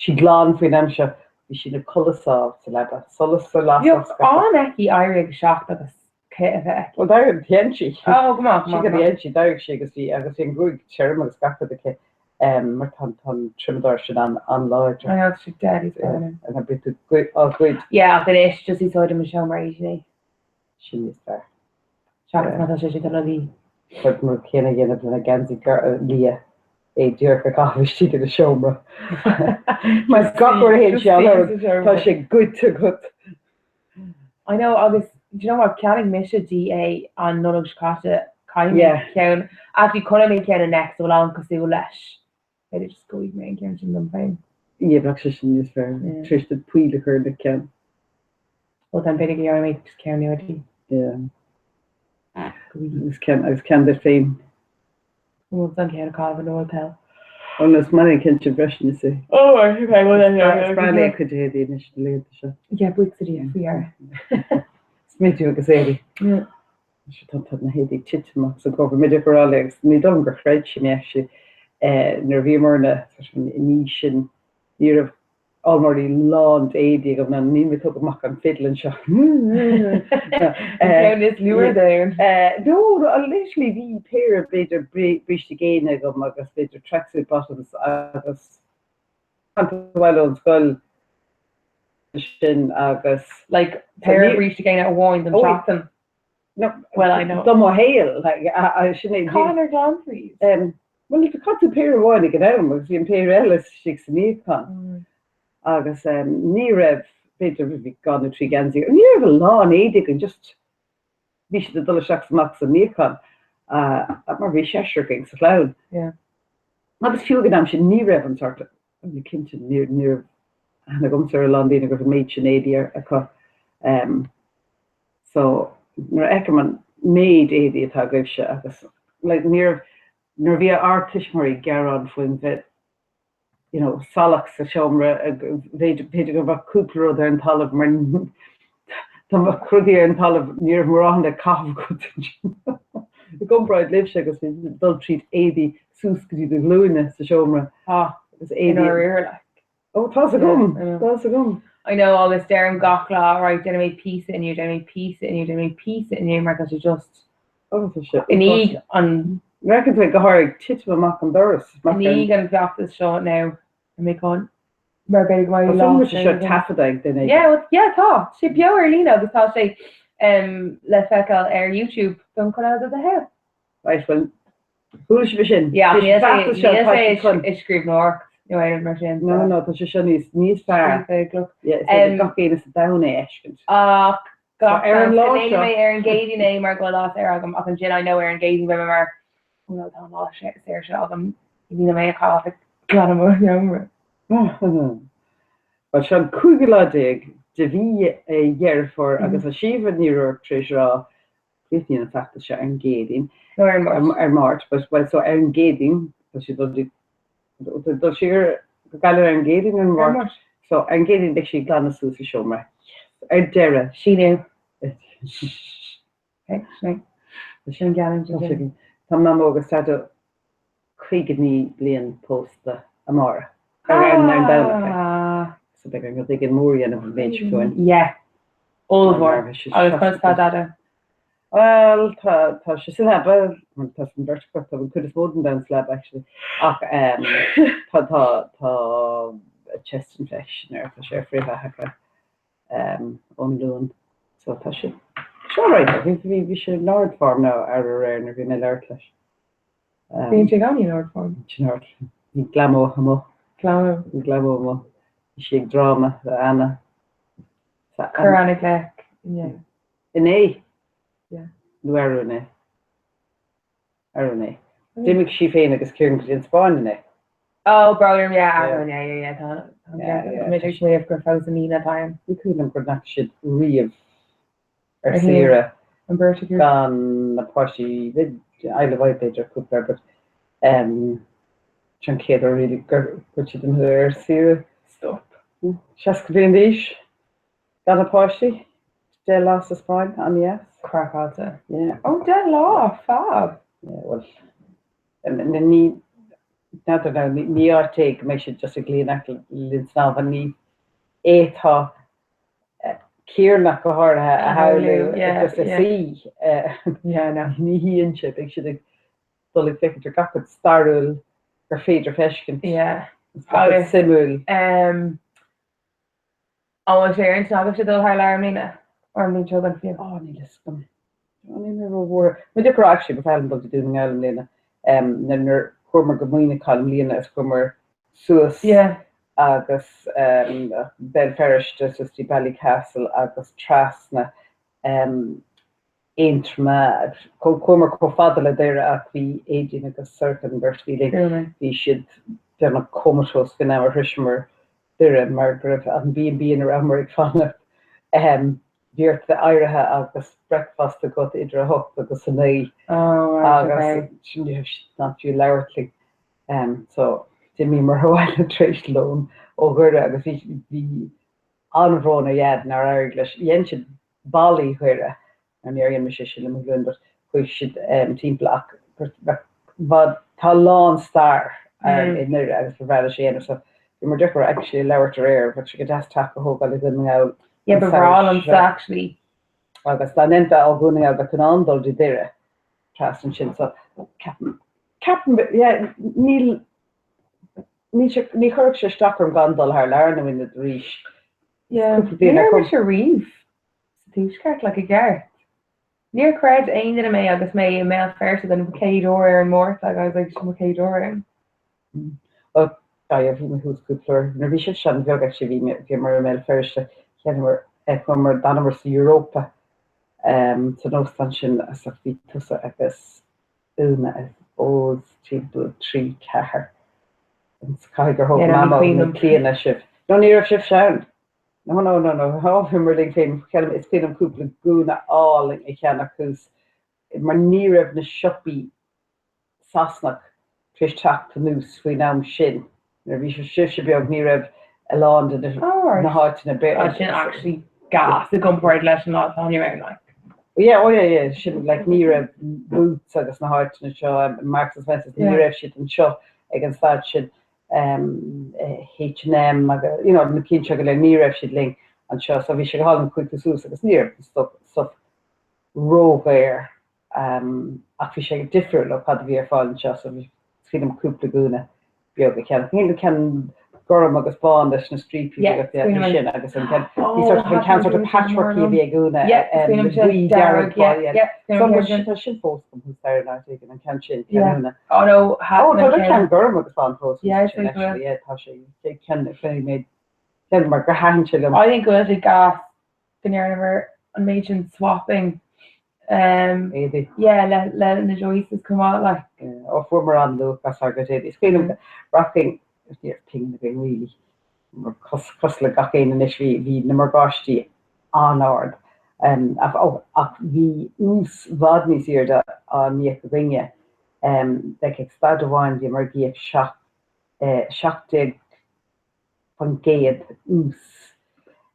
sí glan faoin am seo bhí sí ina codladh sámh sa leaba solas ar lasadh Bheadh an aici éirí ag a 7 agus cith a bheith aici. Bhuel d'éirigh dhein sí. Oh go maith go Sí maith go go maith. dhein sí d'éirigh sí agus bhí agus bhí an ghruaig tirim agus gach rud aici um mar tá tá an triomadóir sin an an-láidir. I know tá sé deadly yeah. An bhí tú á ghoid. Yeah ach anois just úsáidim an seomra í sin é. Sin níos fearr. Seachas má tá sé ag dul a luí. Rud mar céanna a dhéanamh lena geansaí liath é díreach a chaitheamh istigh ina seomra. Mar gach uair a théann sé ann tá sé goidte agat. I know agus do you know what cheannaigh mise di é an Nollaig seo caite caithfidh mé ceann actually chonaic mé ceann in Next a bhfuil an-cosúil leis. B'fhéidir just go bhfaighidh mé an ceann sin dom féin. Yeah bheadh sé sin níos fearr tar éis duit poill a chur ina ceann. Well then b'fhéidir go gheobhaidh mé just ceann nua di. Yeah. Agus ceann agus ceann duit féin. Bhfuil an ceann a chaitheamh an Nollaig peil? Ó no is maith liom ceann sin freisin is é. Oh right okay well then yeah. Is breá léi a cuid éadaí anois na laethanta seo. Yeah buíochas le Dia faoi dheireadh. Smidiú agus éadaí. Yeah. Tá tá na héadaí ag titim amach sa gcófra. Bhí mé ag rá léi agus ní dóigh liom gur chreid sí mé actually nuair a bhíomarna in aois sin ní raibh almóirí lán d'éadaí agam ná níl mé ag tógáil amach an fidil anseo. An ceann is lú ar domhan. No, literally bhí péire b'fhéidir bríste géine agam agus b'fhéidir tracksuit bottoms agus panta abhaile ón scoil sin agus. Like péire bríste géine amháin don tseachtain. No, well I know. Do mo shaol, like, sin é. Cathain ar ghlan tú iad? Bhuel, chaith tú péire amháin ag an am agus bhí an péire eile istigh sa níochán. Agus ní raibh, b'fhéidir bhí dhá nó trí geansaí, ní raibh a lán éadaí againn, just bhí siad ag dul isteach is amach sa níochán mar bhí seisear againn sa chlann. Yeah. Agus fiú ag an am sin ní raibh an sórt, cinnte ní raibh aithne agamsa ar a lán daoine go raibh an méid sin éadaí acu. So nuair a fheicim an méid éadaí atá agaibhse agus like ní raibh, nuair a bhí ár tuismitheoirí ag gearán faoin bheith you know salach sa seomra b'fhéidir b'fhéidir go mbeadh cúpla rud ar an talamh mar dá mbeadh rudaí ar an talamh ní raibh mórán le caitheamh agat ansin i gcomparáid libhse agus bhí dul tríd éadaí suas go dtí do ghlúine sa seomra Ah, agus in éadaí áiríre like. Ó, tá's agam, tá's agam. I know agus deirim gach lá, right, déanfaidh mé píosa inniu, déanfaidh mé píosa inniu, déanfaidh mé píosa inniu mar tá sé just Ó, tá sé i ndiaidh an. Nuair a fheiceann tú é go háirithe ag titim amach an doras. I ndiaidh an feachtas seo now, tá mé chun, mar b'fhéidir go mbeidh Tá lá súil go bhfuil sé seo taifeadta ag duine éigin. Yeah, well, yeah, tá. Tá sé beo ar líne agus tá sé le feiceáil ar YouTube don chuid eile de do shaol. Right, well, Chuala sibh é sin? Yeah, Níl níl sé sé tá sé chun. i scríbhneoireacht nó aon rud mar sin. No, no, tá sé seo níos níos fearr. Scríofa i gcloch. Yeah, is féidir gach éinne sa domhan é a fheiscint. Ach gach Ar an seans lá go ndéanfaidh seo. mé ar an gCéadaoin é mar go bhfuil lá saor agam ach ansin I know ar an gCéadaoin beidh mé mar oh well tá an lá saor seo agam ní mé a chaitheamh ag glanadh mo sheomra. Bhuel, seo an cúigiú lá déag de mhí Dheireadh Fómhair agus tá Síomha Ní Ruairc tar éis a rá Críochnaíonn an feachtas seo ar an gCéadaoin. No, ar an Máirt. Ar an Máirt, but, well, so ar an gCéadaoin, tá sí dul dul dul siar go Gaillimh ar an gCéadaoin ar an Ar an Máirt. Máirt. So ar an gCéadaoin beidh sí ag glanadh suas a seomra. Yes! Ar deireadh. Síniú. Okay, sin é. Sin an geallúint ansin. Tá Mamó agus Daideo 59 bliain pósta amárach. Ar an ar an Domhnach, like. Ah! So beidh orainn rud éigin mór a dhéanamh an bhliain seo chugainn. Yeah. Ollmhór. Agus conas tá Daideo? Bhuel, tá tá sé sa leaba, tá an bheirt acu, tá an chuid is mó den domhan sa leaba actually, ach tá tá tá. chest infection air, tá sé ar frithbheathacha ón Luan. So tá sé sé alright though, bhí bhí sé in ard-form now aréir nuair a bhí mé ag labhairt leis. Bíonn sé i gcónaí in ard-form. Sin ard. Bhí Glamo amuigh. Glamo. Bhí Glamo amuigh. Bhí sí ag dráma le Anna. Chuir Anna glaoch inné. Inné? Yeah. Nó arú inné? Arú inné. D'imigh sí féin agus Kieran go dtí an Spáinn inné. Oh, brón orm, yeah, arú inné, yeah, yeah, tá, tá an ceart agat. Tá mé tar éis smaoineamh gur fós i mí na time. Ní cuimhin liom go ndeachaigh siad riamh ar saoire An bheirt acu. gan na páistí, Isle of Wight b'fhéidir, cúpla uair, but sin an chéad uair really gur chuir siad an ar saoire. Stop. 60 bliain d'aois. Gan na páistí, 10 lá sa Spáinn, an-dheas. Craiceáilte. Yeah. Oh, 10 lá, fab! Yeah, bhuel, ní, n'fheadar now, ní áit é go mbeidh siad just ag luí in aice linn snámha, ní fhéadfá Kieran ach go háirithe a shamhlú just ag suí. Yeah, no. Ní shuíonn sé, beidh siad ag dul ag féachaint ar gach rud stairiúil gur féidir feiscint. Yeah. Gach rud suimiúil. An bhfuil sé ar intinn agaibhse dul thar lear i mbliana? Or an bhliain seo chugainn fiú? Ó, níl fhios agam. Níl mé ró-bhuartha. Mo deoch a rá actually, ba bhreá liom dul go Dún na nGall i mbliana. Nuair chuamar go Muineachán i mbliana is chuamar suas agus Béal Feirste suas dtí Ballycastle agus trasna Aontroma, chuamar chomh fada le Doire ach bhí Aedín agus Sorcha, an bheirt a bhí linn, bhí siad beagnach comatose faoin am a shroiseamar Doire mar go raibh an B&B ina rabhamar ag fanacht, bhí ort bheith éirithe agus breicfeasta agat idir 8 agus 9 agus sin ní raibh siad in ann fiú labhairt linn. So d'imíomar abhaile tar éis lóin ó Dhoire agus bhí an-bhrón ar Dhaid nár éirigh leis. Dhein siad ballaí Dhoire, nó níor dhein mise sin le mo ghlúin, but chuaigh siad timpeall ach tá a lán stair i nDoire agus ba bhreá leis é a dhéanamh so bhí mar deoch actually ag labhairt aréir, bheadh sé go deas teach a thógáil i Dhún na nGall Yeah, ba bhreá liomsa actually. Agus dá ndéanfá ó Dhún na nGall bheadh in ann dul dtí Doire trasna ansin so ceapaim, ceapaim, yeah, níl, Ní chuirfeadh sé isteach orm gan dul thar lear nó ionad arís. Yeah. Ní raibh mise riamh sa tuaisceart, like i gceart. Níor chreid aon duine mé agus mé i mBéal Feirste den chéad uair ar an Máirt, like I was like, mo chéad uair ann. Bhuel, yeah, bhí mé thuas cúpla uair. Nuair a bhí sibhse an-bheag actually bhí mé, bhíomar i mBéal Feirste, cheannaíomar, chuamar, d'fhanamar sa Europa san óstán sin as ach bhí tusa agus Úna as os timpeall 3, 4. Caithfidh gur thóg Mamó nó Clíona sibh. No, ní raibh sibhse ann. No, no, no, no. Bhíomar linn féin. Is cuimhin liom cúpla gúna álainn a cheannach thuas mar ní raibh na siopaí Sasanach tar éis teacht anuas faoin am sin. Nuair a bhí sibhse beag ní raibh a lán de na háiteanna Béarla. Tá sin actually gas i gcomparáid leis an lá atá inniu ann like. Yeah, oh yeah, yeah, sin like ní raibh Boots agus na háiteanna seo, Marks and Spencer's, ní raibh siad anseo ag an staid sin, H&M agus you know na cinn seo go léir, ní raibh siad linn anseo so bhí sé go hálainn chuaigh tú suas agus ní raibh an stuff ródhaor. Ach bhí sé difriúil ó cad a bhí ar fáil anseo so bhí is cuimhin liom cúpla gúna beag a cheannach. An ceann gorm agus bán leis na stríopaí beaga yeah, bhí sin agus an ceann bhí sort of an ceann sort of patchworky a bhí ag Úna buí dearg bán yeah. So an bhfuil tá sin fós agam thuas ar an áit éigin an ceann sin ceann Úna. Oh no, Oh tá an ceann gorm agus bán fós sin actually yeah tá sé ceann mé ceann mar gur thaitin sé liom. I think go bhfuil sé gas go ndearnamar an méid sin swapping éadaí. Yeah, le le na Joyces chomh maith like. Yeah, ó fuaireamar an-luach as ár gcuid éadaí. Is cuimhin liom rachainn, ní raibh pingin againn really, mar cosúil le gach éinne anois bhí bhí na morgáistí an-ard ach ó ach bhí ús i bhfad níos airde á n-íoc againne. Like ag staid amháin bhíomar ag íoc 17 1% ús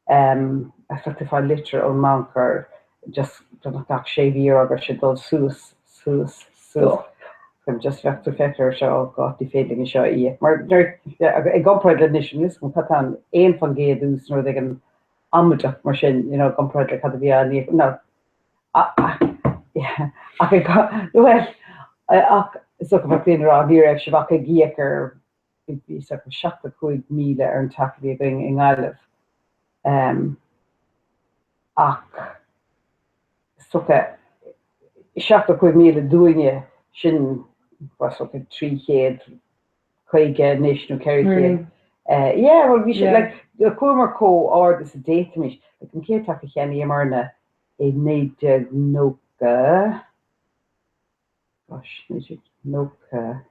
agus bheadh tú ag fáil litir ón mbanc ar just beagnach gach sé mhí ag rá go raibh sé ag dul suas, suas, suas. Agus just bheadh tú ag féachaint air seo, oh God, ní féidir linn seo a íoc. Mar i gcomparáid le anois, níl a fhios agam cad tá ann, 1% ús nó rud éigin amaideach mar sin, you know, i gcomparáid le cad a bhí á n-íoc. No, ach, well, ach is dócha bheadh daoine ag rá ní raibh sibh ach ag íoc ar. bhí 75,000 ar an teach a bhí againn i nGaillimh. Ach is dócha 75,000 dúinne, sin is dócha 350 anois nó 400. Yeah, well bhí sé like chuamar chomh ard is a d'fhéadfaimis. Like an chéad teach a cheannaíomarna i 1990, gosh, 1990,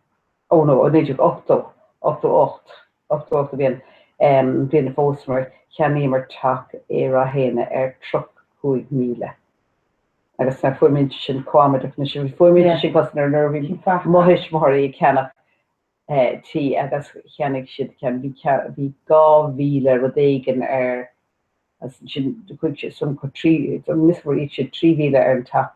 oh no, 1980, 88, 88 a bhí an bhliain a phósamar, cheannaíomar teach i Ráth Éanna ar 35,000. Agus nuair a fuair muid sin chomh amaideach anois, fuair muid sin cos nuair nuair a bhí mo thuismitheoirí ag ceannach tí agus cheannaigh siad ceann, bhí bhí 2,000 rud éigin ar Agus ansin chuaigh sé san go 3, níos mó íoc siad 3,000 ar an teach.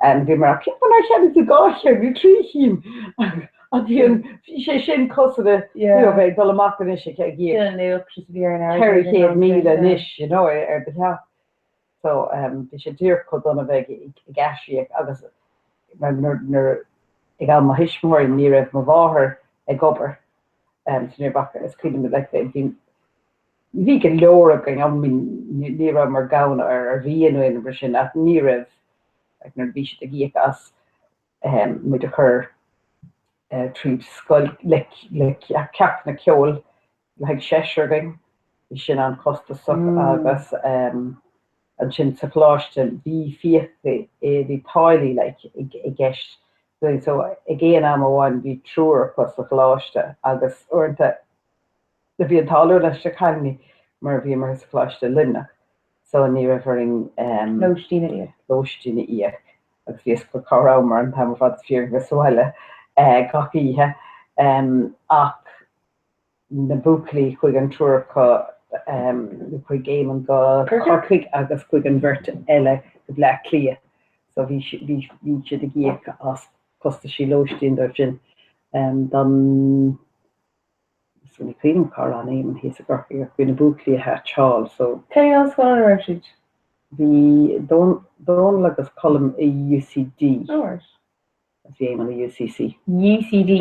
And bhí mar cén fáth nár cheannaigh tú dhá cheann nó trí chinn? Ach bhí an, bhí sé sin cosúil le, you know, bheith ag dul amach anois ag ag íoc Sin an luach just a bhí ar an airgead 400,000 anois, you know, ar do theach. So bhí sé díreach chomh dona bheith ag ag aisíoc agus mar nuair nuair ag am mo thuismitheoirí ní raibh mo mháthair ag obair so ní raibh ach is cuimhin liom like bhí Bhí go leor againn, I mean ní rabhamar gann ar ar bhia nó aon rud mar sin ach ní raibh, like nuair a bhí siad ag íoc as muid a chur tríd scoil le le ceachtanna ceoil le haghaidh seisear againn, bhí sin an-chostasach agus ansin sa choláiste bhí fiacha, bhí táillí like i gceist so ag aon am amháin bhí triúr acu sa choláiste agus uaireanta Bhí an t-ádh linn leis na cailíní mar bhíomar sa choláiste i Luimneach so ní raibh orainn Lóistín a íoc. lóistín a íoc agus bhí a fhios acu cá rabhamar an t-am ar fad is fíor bheith sa bhaile gach oíche ach na buachaillí chuaigh an triúr acu chuaigh Éamonn go Corcaigh agus chuaigh an bheirt eile go Bleá Cliath so bhí bhí siad ag íoc as costaisí lóistín dóibh sin don So ní cuimhin liom cá raibh Éamonn thíos i gCorcaigh ach bhí na buachaillí thall thall so. Cén ollscoil ina raibh siad? Bhí Dónal agus Colm i UCD. Oh right. Agus bhí Éamonn i UCC. UCD.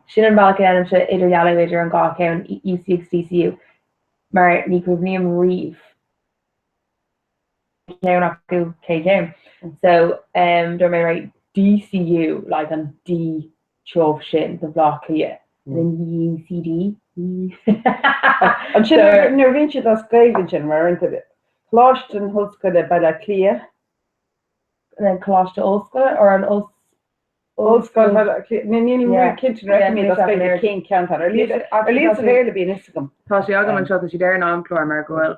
Sin an bealach a ndéanaimse idirdhealú idir an dhá cheann, UC agus DCU, mar ní chuimhním riamh. ceann acu cé ceann. So um, dúirt mé right DCU like an D tiubh sin do Bhleá Cliath and then UCD. Ansin nuair a bhíonn siad as Gaeilge ansin mar uaireanta Coláiste na hOllscoile Baile Átha Cliath. And then Coláiste Ollscoile or an Oll Ollscoil Bhaile Átha Cliath. Ní níl mé cinnte nuair a fheicim iad as Gaeilge cén ceann atá ann. Ar líon sa Bhéarla bíonn fhios agam. Tá sé agam anseo tá siad ar an amchlár mar go bhfuil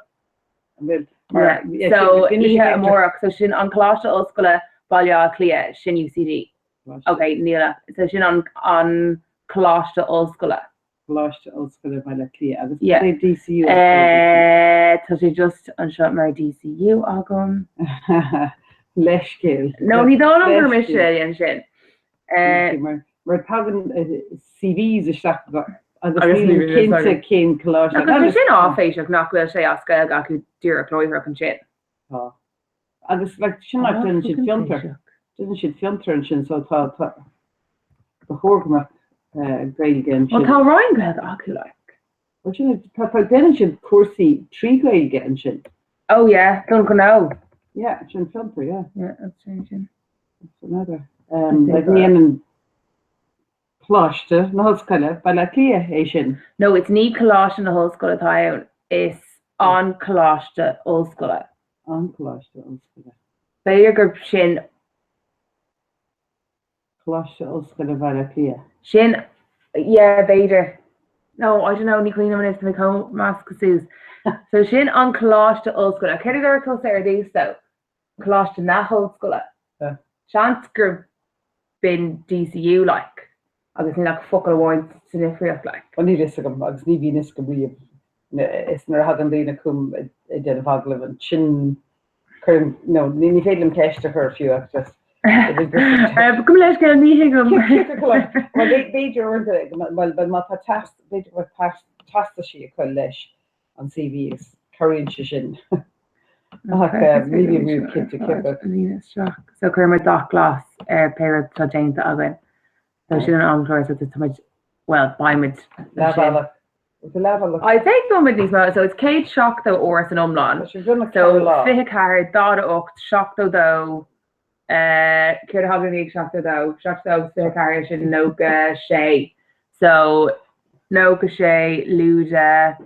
So oíche amárach, so sin an Coláiste Ollscoile Baile Átha Cliath, sin UCD. Ok, níl a, so sin an an Coláiste Ollscoile. Coláiste Ollscoile Baile Átha Cliath agus cad é DCU? Eh, tá sé just anseo mar DCU agam. Leithscéal. No, ní dóigh liom gur mise a dhein sin. Eh, Mar tagann CVs isteach agus nílim cinnte cén coláiste. Agus tá sin áiféiseach nach bhfuil sé as Gaeilge acu díreach láithreach ansin. Tá. Agus like sin like déanann siad fiontar. Déanann siad fiontar ansin so tá tá ba chóir go mbeadh Gaeilge ansin. Well tá roinn Gaeilge acu like. Well sin tá tá déanann siad cúrsaí trí Ghaeilge ansin. Oh yeah, don ghnó. Yeah, sin fiontar, yeah. Yeah, that's strange. N'fheadar. Like ní dhéanann Coláiste na hOllscoile Baile Átha Cliath é sin. No, it's ní Coláiste na hOllscoile atá ann, is an Coláiste Ollscoile. An Coláiste Ollscoile. B'fhéidir gurb sin. Coláiste Ollscoile Bhaile Átha Cliath. Sin, yeah, b'fhéidir. No, I don't know, ní cuimhin liom anois, tá mé chomh measctha suas. So sin an Coláiste Ollscoile. Céard a dúirt tusa ar dtús though? Coláiste na hOllscoile. Seans gur b'in DCU like agus níl ach focal amháin sa difríocht like. Bhuel níl fhios agam agus ní bhíonn fhios agam riamh. Is nuair a thagann daoine chugam ag déanamh agallaimh ansin cuirim, no, ní féidir liom ceist a chur fiú ach just Gabh mo leithscéal, ní thuigim. Bhuel b'fhéidir uaireanta, bhuel má tá teas, b'fhéidir go bhfuil teastaisí ag cur leis an CV agus cabhraíonn sé sin. Ach ní bhím riamh cinnte cé acu. So cuirimid dath glas ar pé rud atá déanta againn. So sin an amchlár so tá muid. Bhuel, beidh muid leis sin. Leathbhealach. Is a leathbhealach. I'd say go bhfuil muid níos mó, so it's 170 uair san iomlán. Tá sé beagnach So 4 lá. 24, 48, 72, eh, céard a thagann i ndiaidh 72? 72 agus 24, sin 96. So 96 lúide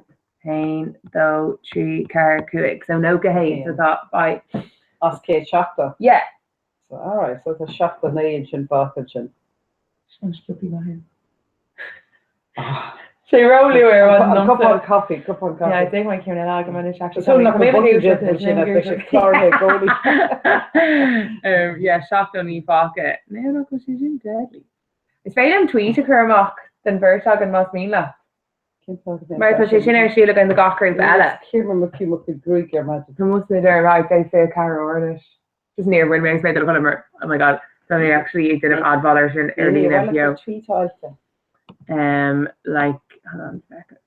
1, 2, 3, 4, 5. So 91, so tá, beidh. As 170? Yeah. So, alright, so tá 79 ansin fágtha ansin. Sin sciobthaí maith thú. Sé róluath ar maidin An cupán caife, cupán caife. Yeah, déanfaidh mé ceann eile agam anois actually. Tá súil nach bhfuil botún déanta ansin ach beidh sé cláraithe i gcónaí. Yeah, 79 fágtha. No, nach bhfuil sé sin deadly. Is féidir liom tweet a chur amach den bheirt againn más mian leat. Cén fáth go mbeadh Mar tá sé sin ar siúl againn do gach grúpa eile. Cíor mo fiú mo chuid gruaige ar maidin. Tá muid ar aghaidh beidh 24 uair anois. Just níor bhain mé agus mé ag dul a chodladh mar oh my god tá mé actually ag déanamh admháil air sin ar líne beo. Tweetáilte. Um, like, hold on a second.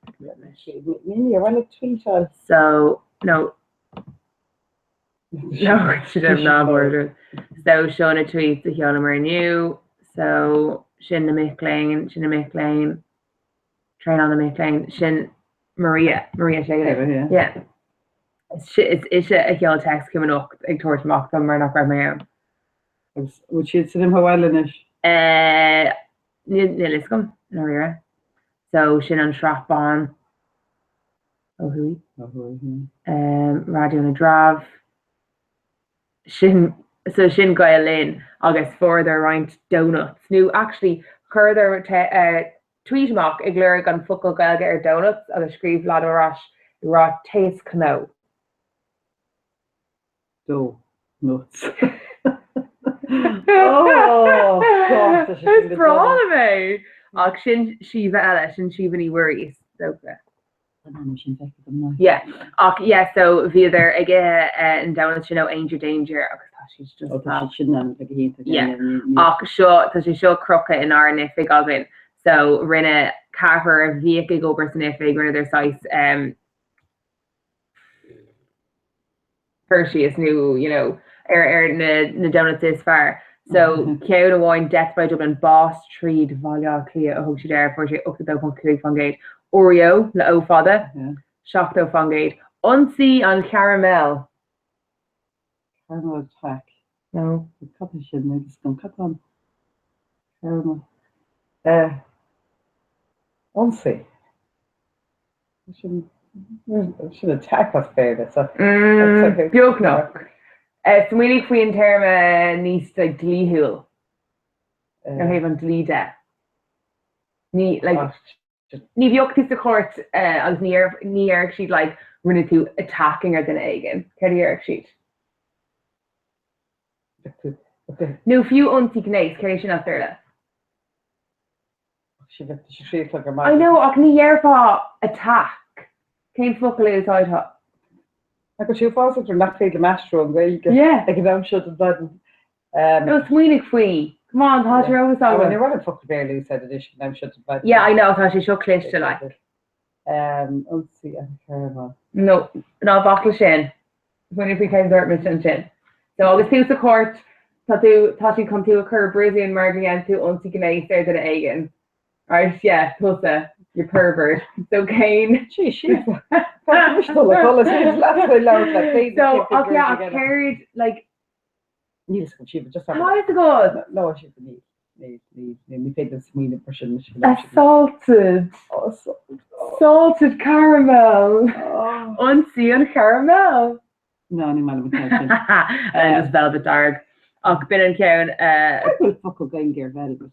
Ní ar bhfuil tweetáil. So, no. No, sé ná border. So seo na tweets a sheolamar inniu. So sin na mic léinn, sin na mic léinn. Traenáil na mic léinn, sin Maria, Maria Shailer. Yeah. Is ise a sheol text chugam anocht ag tabhairt amach dom mar nach raibh mé ann. Agus bhfuil siad san imithe abhaile anois? Eh, níl a fhios agam, i ndáiríre. So sin an Srath Bán ó thuaidh. Ó thuaidh, yeah. Um, Raidió na dTreabh. Sin, so sin Gael Linn agus fuaireadar roinnt donuts, nó actually chuireadar te, tweet amach ag lorg an focal Gaeilge ar donuts agus scríobh leaid ar ais ag rá taos cnó. Do nuts. Oh, God, tá sé sin Is go breá dona. liom é! Ach sin Síomha eile, sin Síomha Ní Mhuirí, is dócha. An ainm sin feicthe agam ná. Yeah, ach yeah, so bhíodar ag ithe an donuts sin ó Aungier Danger agus tá siad just Ó, tá siad sin ann, go hiontach. Yeah, ach seo, tá sé seo crochta inár n-oifig againn, so rinne ceathrar a bhíodh ag obair san oifig, rinneadar saghas um, cur síos nó you know, ar, ar na, na donuts is fearr. So ceann amháin Death by Dublin, bás tríd Bhaile Átha Cliath a thug siad air, fuair sé 82.5%. Oreo le O fada, 70%. Ionsaí an Charamail. Caramel attack. No. Cad é sin agus gan cad tá an caramel. Eh, ionsaí. Sin sin attack as Béarla. So Mm, beagnach. Eh, smaoinigh faoin téarma níos like, dlíthiúil. Ó thaobh an dlí de. Ní, like, ní bheadh tú sa chúirt eh, agus ní déarf- ní déarfadh siad like, rinne tú attacking ar duine éigin. Céard a déarfadh siad? Nó fiú ionsaí gnéis, céard é sin as Béarla? I know, ach ní dhéarfá attack. Cén focal a úsáidfeá? Tá sé uafásach nach féidir liom aistriú ón Ghaeilge Yeah. ag an am seo den mhaidin. No, smaoinigh faoi. Come on, tá sé romhas Ní agam. raibh an focal Béarla úsáid anois ag an am seo den mhaidin. Yeah, I know, tá sé seo cliste, like. Ionsaí an charamail. No, ná bac leis sin. Smaoinigh faoi cén dúirt mise ansin. So agus tú sa chúirt, tá tú, tá siad chun tú a chur i bpríosún mar go ndearna tú ionsaí gnéis ar duine éigin. Right, yeah, tusa, you pervert. So cén. Gee, Síomha. Tá mise dul a chodladh, is leat faoi labhairt le féin So, ach yeah, ach céard, like, Níl a fhios agam, Síomha, just Tá a fhios agat! No, Síomha, níl. Níl, níl, níl, ní féidir smaoineamh mar sin. Assaulted. Oh, assaulted. Salted caramel. Ionsaí an charamail. No, ní maith liom an ceann sin. Just velvet dearg. Ach b'in an ceann. Cé go bhfuil focal Gaeilge ar velvet?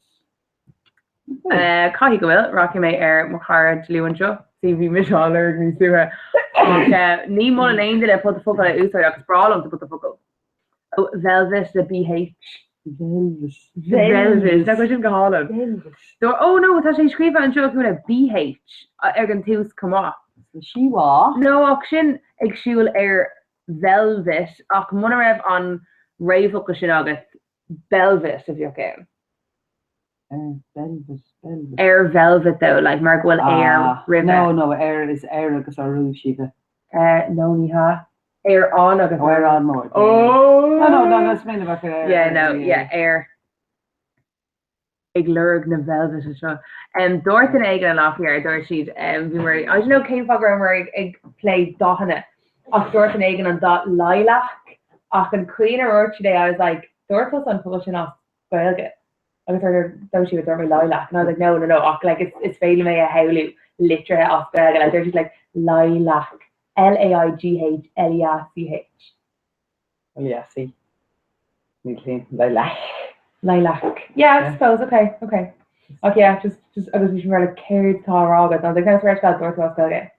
Caithfidh go bhfuil. Rachaidh mé ar mo chara dlúth anseo. See, bhí mise á lorg níos luaithe. Ach ní mholann aon duine pota focal a úsáid ach is breá liomsa pota focal. Oh, velvet le BH. Velvet. Velvet. Nach bhfuil sin go hálainn? Velvet. So, oh no, tá sé scríofa anseo acu le BH ag an tús chomh maith. Síomha. No, ach sin ag siúl ar velvet, ach muna raibh an réamhfhocal sin agat, belvet a bheadh ann. Ar velvet, velvet. Ar velvet though, like mar go bhfuil ar roimhe. No, no, ar is ar agus arú Síomha. Eh, no ní hea. Ar an agus Oh, ar an mór. Oh! No, no, no, no, is mé bheith ar. Yeah, no, yeah, ar. Ag lorg na velvet anseo. Dúirt duine éigin an lá faoi dheireadh, dúirt siad, bhíomar, I don't know cén fáth go rabhamar ag ag plé dathanna, ach dúirt duine éigin an dath lilac, ach an chaoi ina ndúirt siad é, I was like, dúirt tusa an focal sin as Gaeilge? Agus dúirt siad, dúirt mé lilac, and I was like, no, no, no, ach like, is, is féidir liom é a shamhlú litrithe as Gaeilge, like, dúirt siad like, lilac, L-A-I-G-H-L-E-A-C-H. Leasaigh. Níl féin. Lilac. Lilac. Yeah, I suppose, okay, okay. Ach yeah, just, just, agus bhí sé like, céard tá á rá agat? And I was like, no, swear to God, dúirt tú as Gaeilge.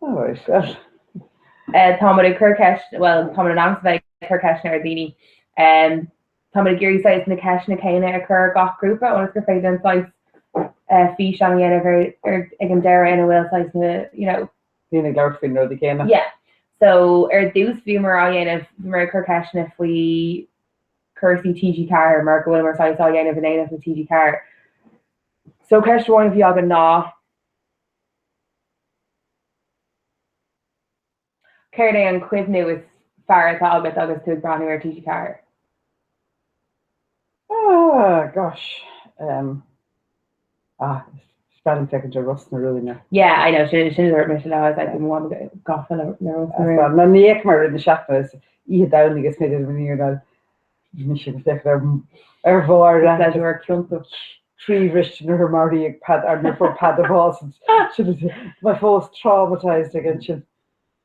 Oh, right, well. Táimid ag cur ceist, well, táimid in ainm is a bheith ag cur ceisteanna ar dhaoine. Um, táimid ag iarraidh saghas na ceisteanna céanna a chur ar gach grúpa ionas gur féidir linn saghas uh, físeán a dhéanamh ar, ar, ag an deireadh ina bhfuil saghas na, you know, Daoine ag labhairt faoin rudaí céanna. Yeah. So ar dtús bhíomar á dhéanamh, bhíomar ag cur ceisteanna faoi cúrsaí TG4 mar go bhfuileamar saghas á dhéanamh in éineacht le TG4. So ceist amháin a bhí againn ná céard é an cuimhniú is fearr atá agat agus tú ag breathnú ar TG4? Ah, gosh. Um, ah, is breá liom féachaint ar Ros na Rún. Yeah, I know, sin sin a dúirt mise le I think mo gafa le le Ros na Rún. Ná ní fhaca mar na seachtaine is oíche Domhnaigh is mé ar an mise ag féachaint ar ar Mháire. Pléisiúr ciontach. Croíbhriste nuair a maraíodh Peadar nuair a fuair Peadar bás sin mé fós traumatized ag an sin.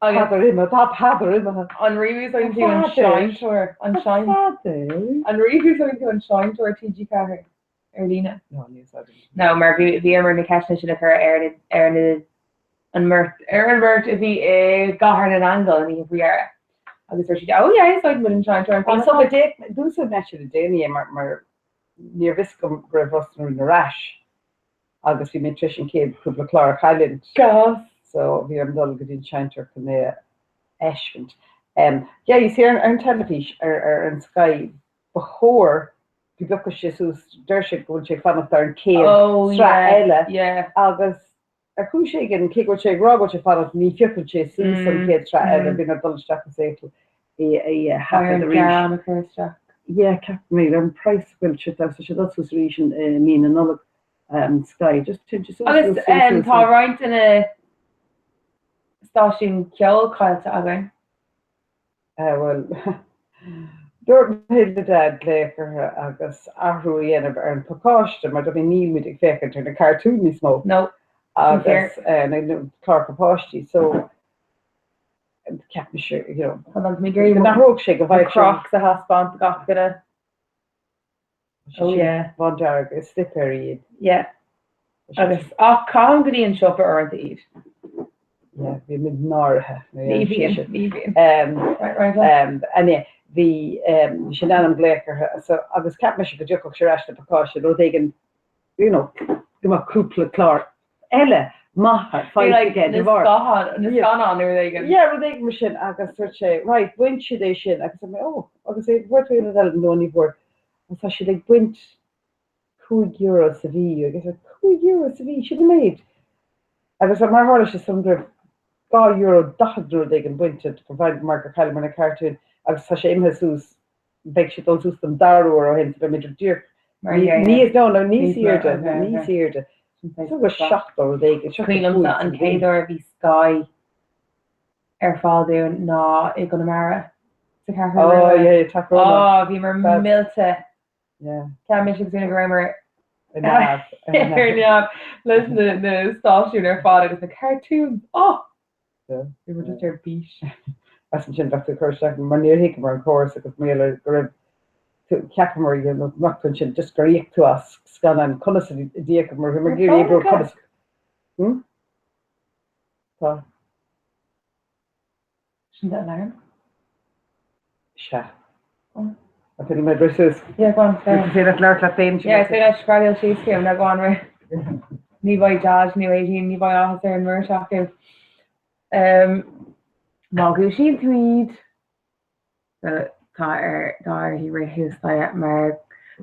Peadar imithe, tá Peadar imithe. An riamh úsáideann tú an seinnteoir, an seinnteoir, an riamh úsáideann tú an seinnteoir TG4 ar líne? No, ní úsáidim. No, mar bhí bhíomar na ceisteanna sin a chur ar na ar na an mbeirt ar an mbeirt a bhí i gCathair na nAingeal an oíche faoi dheireadh. Agus dúirt siad, oh yeah, úsáideann muid an seinnteoir. Well, so d'úsáid mé sin le déanaí mar mar níorbh fhios agam go raibh Ros na Rún ar ais. agus bhí mé tar éis an chéad cúpla clár a chailliúint. Gas. So bhí orm dul go dtí an seinnteoir chun é a fheiscint. Um, yeah, you see, ar, ar an teilifís, ar, ar an Sky, ba chóir go dtiocfadh sé suas, deir sé go bhfuil sé ag fanacht ar an chéad Oh, sraith yeah, eile, yeah. agus ar chúis éigin, cé go bhfuil sé ag rá go bhfuil sé ag fanacht, ní phiocann sé suas an Mm, chéad sraith eile, mm. bíonn ort dul isteach is é é a Ar thaifead an arís. gearán a chur isteach. Yeah, ceapaim é, ar an praghas go bhfuil sé, tá sé dul suas arís i mí na Nollag. um, Sky just suas, suas, Agus suas, um, suas, tá suas. roinnt de na stáisiúin ceoil caillte againn. Uh, well, dúirt mé le Dad glaoch orthu agus athrú a dhéanamh ar an pacáiste mar do bhí níl muid ag féachaint ar na cartúin níos mó No, sin fíor. agus uh, na na cláracha páistí so ceap mise you know, Tá an mé go go n-athródh sé go na bhfaigheadh sé Crocs a thaispeáint do gach duine. Oh yeah. Bándearg is slipéirí iad. Yeah. Agus ach caithim go dtí an siopa uaireanta iad. Yeah, bhí muid náirithe. Ní bhíonn, ní bhíonn. Um, Right, right, right. um, ane, bhí um, bhí sé in ainm glaoch orthu so, agus cheap mise go dtiocfadh sé ar ais le pacáiste rud éigin you know, go mbeadh cúpla clár eile maith Bhí like faighte aige na de bharr. scáthán, na Yeah. scannáin nó rud éigin. Yeah, rud éigin mar sin agus dúirt sé, right, bhain siad é sin agus dúirt mé, oh, agus é, bhfuair tú aon rud eile? No, ní bhfuair. Agus tá siad ag baint €5 sa mhí agus €5 sa mhí, sin an méid. Agus mar tharla sé san go raibh €2.40 nó rud éigin bainte go bhfaid mar gur chailleamar na cartúin agus tá sé imithe suas, beidh sé dul suas don dara huair ó shin so beimid díreach Mar gheall. níos, no, no, níos Níos mó, airde, okay, níos okay. airde. So go 70 rud éigin, Cuimhin liomsa 75 an sa mhí. chéad uair a bhí Sky ar fáil dúinn ná i gConamara, sa Cheathrú Oh, Rua. yeah, yeah, Teach Rónáin. Oh, bhíomar Bad. millte. Yeah. Ceap mise agus Úna go rabhamar Ar neamh. ar neamh leis na, na stáisiúin ar fad agus na cartoons. Oh! Yeah. Bhíomar just ar bís. As ansin bheadh tú ag cur isteach mar níor thuigeamar an córas agus mar gheall ar go raibh tú- cheapamar you know, nach tú ansin just gur íoc tú as scannán conas a d'íocamar bhíomar ag iarraidh oibriú conas Hmm? Tá. Sin do alarm? Sea. An féidir mé rith suas? Yeah, go on, sorry. Is féidir leat labhairt leat féin? Yeah, is féidir leat scragall síos chugam, no, go on, rith. Ní bheidh Dad nó Aideen, ní bheidh áthas ar an mbeirt acu. Um, má dhúisíonn tú iad, tá ar tá uirthi rith thuas staighre mar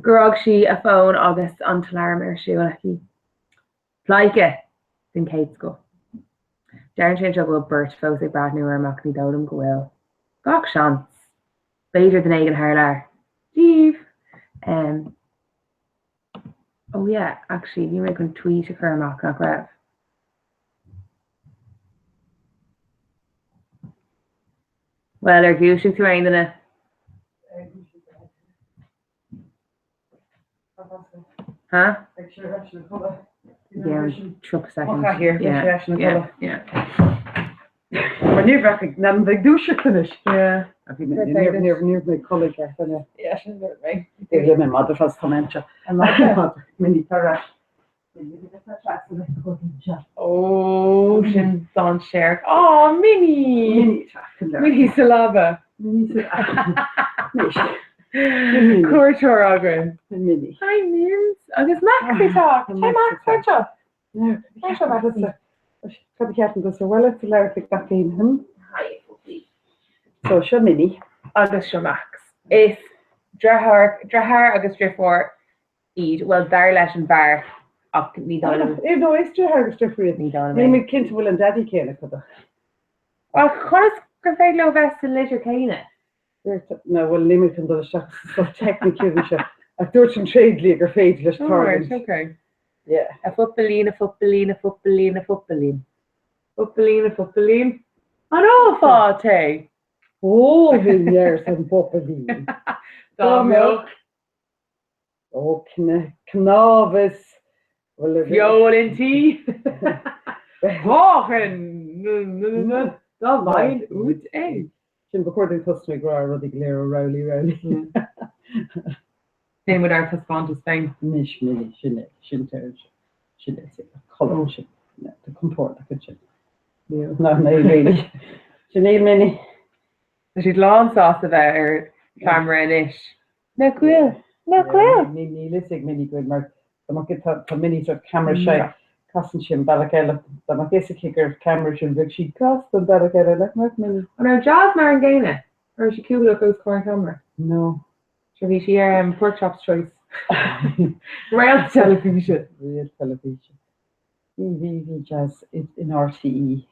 gur fhág sí a fón agus an t-alarm ar siúl aici. Pleidhce den chéad scoth. Deireann sé anseo go bhfuil beirt fós ag breathnú orm ach ní dóigh liom go bhfuil. Gach seans. B'fhéidir duine éigin thar lear. Díobh! Oh yeah, actually bhí mé chun tweet a chur amach nach raibh? Bhuel, ar dhúisigh tú aon duine? Huh? Yeah, 30 seconds. Yeah, yeah, yeah. Mar ní bheadh na bheidh dúiseacht anois. Yeah. Níor mé codladh ceart duine. Yeah, sin dúirt mé. Le mé madra fás tá mé An Mini tar Ó sin dainséarach. Á Minnie! Minnie sa leaba. Cuairteoir againn. Minnie. Hi Mins agus Max ag teacht. Hi Max, tar anseo. Tar anseo Max. Cad a cheapann tú sa bhaile sa leabhar ag gach aon Hi puppy. So seo Minnie. Agus seo Max. Is deartháir deartháir agus deirfiúr iad, bhuel dar leis an bhfear ach ní dóigh liom. Eh no, is deartháir agus deirfiúr iad. Ní dóigh liom é. Níl mé cinnte bhfuil an daidí céanna acu though. Ach conas gur féidir leo bheith sa litter céanna? Dúirt, no bhuel níl mé chun dul isteach sa stuff teicniciúil anseo, ach dúirt an tréidlia gur féidir leis Alright, tarlúint. okay. Yeah. A phopailín, a phopailín, a phopailín, a phopailín. Phopailín, a phopailín. An ólfá tae? Ólfainn arsa an popailín. Dá mbeadh. Ó, cnámh is. Feoil inti. Mháchain! Dá bhfaighinn uait é. Sin, ba chóir dúinn tosnú ag rá rudaí go léir ó Rowley Rowley. Déanann muid ár dtaispeántas féin. Anois, Minnie, sin é, sin é, sin é, codladh sin, tá compordach ansin. Ná, ní really. Sin é, Minnie. Tá siad lán sásta bheith ar cheamara anois. Nach bhfuil? Nach bhfuil? Níl fhios ag Minnie go bhfuil mar dá mbeadh tá tá Minnie sort camera shy casann sí an bealach eile dá mbeadh fhios aici go raibh camera sin bheadh sí casta an bealach eile nach mbeadh Minnie? An raibh Jazz mar an gcéanna? An raibh sí cúthalach os comhair an cheamara? No. Sure bhí sí ar um, Porkchop's Choice. Réalt teilifíse. Réalt teilifíse. Bhí bhí bhí Jazz in RTÉ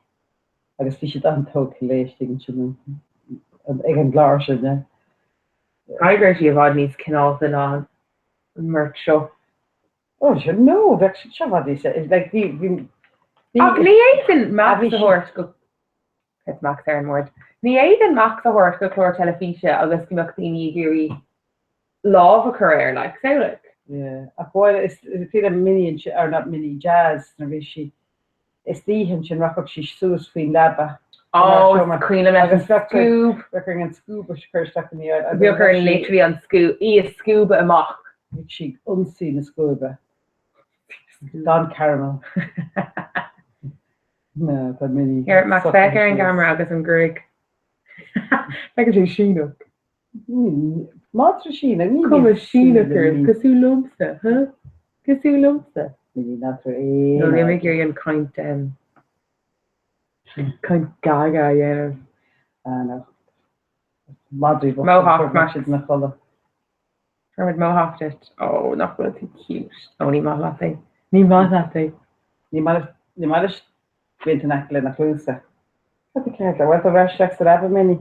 agus bhí siad an-tógtha léi istigh ansin ag an gclár sin, yeah. Caithfidh go raibh sí i bhfad níos cineálta ná an mbeirt seo. Oh, sure, no, bheadh siad seo i bhfad níos, like, bhí, bhí, bhí. Ach ní fhéadfainn Ah, Max bhí a sí. thabhairt go, Thit Max ar an mbord. Ní fhéadfainn Max a thabhairt go clár teilifíse agus go mbeadh daoine ag iarraidh lámh a chur air, like, samhlaigh. Yeah, ach bhuel, is féidir Minnie ansin, or not Minnie, Jazz, nuair a bhí sí istoíche ansin rachadh sí suas faoin leaba Oh, is cuimhin liom leis an scuab. Bheadh orainn an scuab a chur isteach ina dhiaidh. Bheadh orainn literally an scuab, í a scuabadh amach. Bhí sí ag ionsaí na scuaibe. Gan caramel. No, tá Minnie. Here, Max, féach ar an gceamara agus an gruaig. Feiceann sé Síneach. Madra Síneach, ní Cuma Síneach air, cosúil liomsa, huh? Cosúil liomsa. Ní nathair é. No, níl mé ag iarraidh an caint, caint gaga a dhéanamh. Ah, no. Madraí bochta, Mohawk, chuir Max. siad ina chodladh. Chuir muid mohawk duit. Ó, nach bhfuil tú cute. Ó, ní maith leat é. Ní maith leat é. Ní maith ní maith leis roinnt in aice lena chluasa. Cad é ceart le bhuel tá bheir isteach sa leaba, Minnie.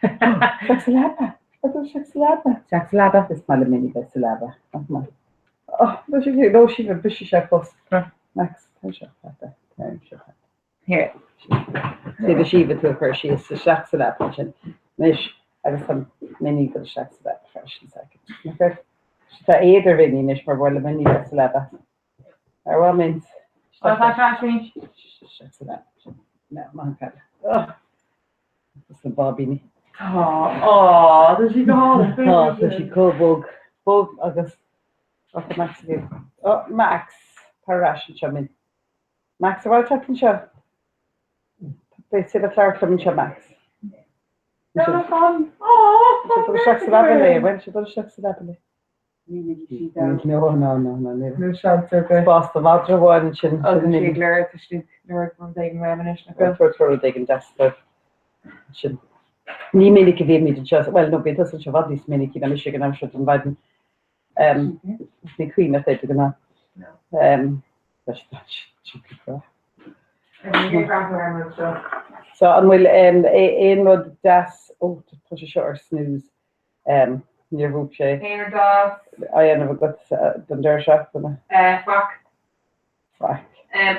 Isteach sa leaba. Bhuel tá isteach sa leaba. Isteach sa leaba. Is maith le Minnie bheith sa leaba. Nach maith. Oh, tá sé nó sí bhris sé fós. Max, tá seo fada. Tá seo fada. Here. Sé do síomha tú a chur síos isteach sa leaba ansin. Anois agus tá Minnie ag dul isteach sa leaba freisin second. Nach raibh? Tá éad ar Mhinnie anois mar bhuel le Minnie bheith sa leaba. Ar bhfuil Mince? Ó, tá trash me. Isteach sa leaba. No, maith an caile. Oh. Is na báibíní. Tá, ó, tá sí go hálainn. Tá, tá sí chomh bog. Bog agus Ó, tá Max again. Oh, Max, tar ar ais anseo, Min. Max, ar mhaith leat teacht anseo? Beidh siad ag labhairt liom anseo, Max. No, no, fan. Ó, Sé dul isteach sa leaba léi, bhuel, sé dul isteach sa leaba léi. No, no, no, no, níl. Níl seans ar bith. Spás do mhadra amháin ansin. Agus sí ag lorg, tá sí ag lorg rud éigin uaim anois, nach bhfuil? Tabhairt rud éigin deas dóibh. Sin. Ní minic a bhímid anseo, bhuel, no, bíonn tusa anseo i bhfad níos minicí ná mise ag an am seo den mhaidin. Ní cuimhin leat é de ghnáth. So an bhfuil aon rud deas, ó tá sé seo ar snooze. Níor bhuaigh sé. Aon rud deas. Á dhéanamh agat don deireadh seachtaine? Faic. Faic.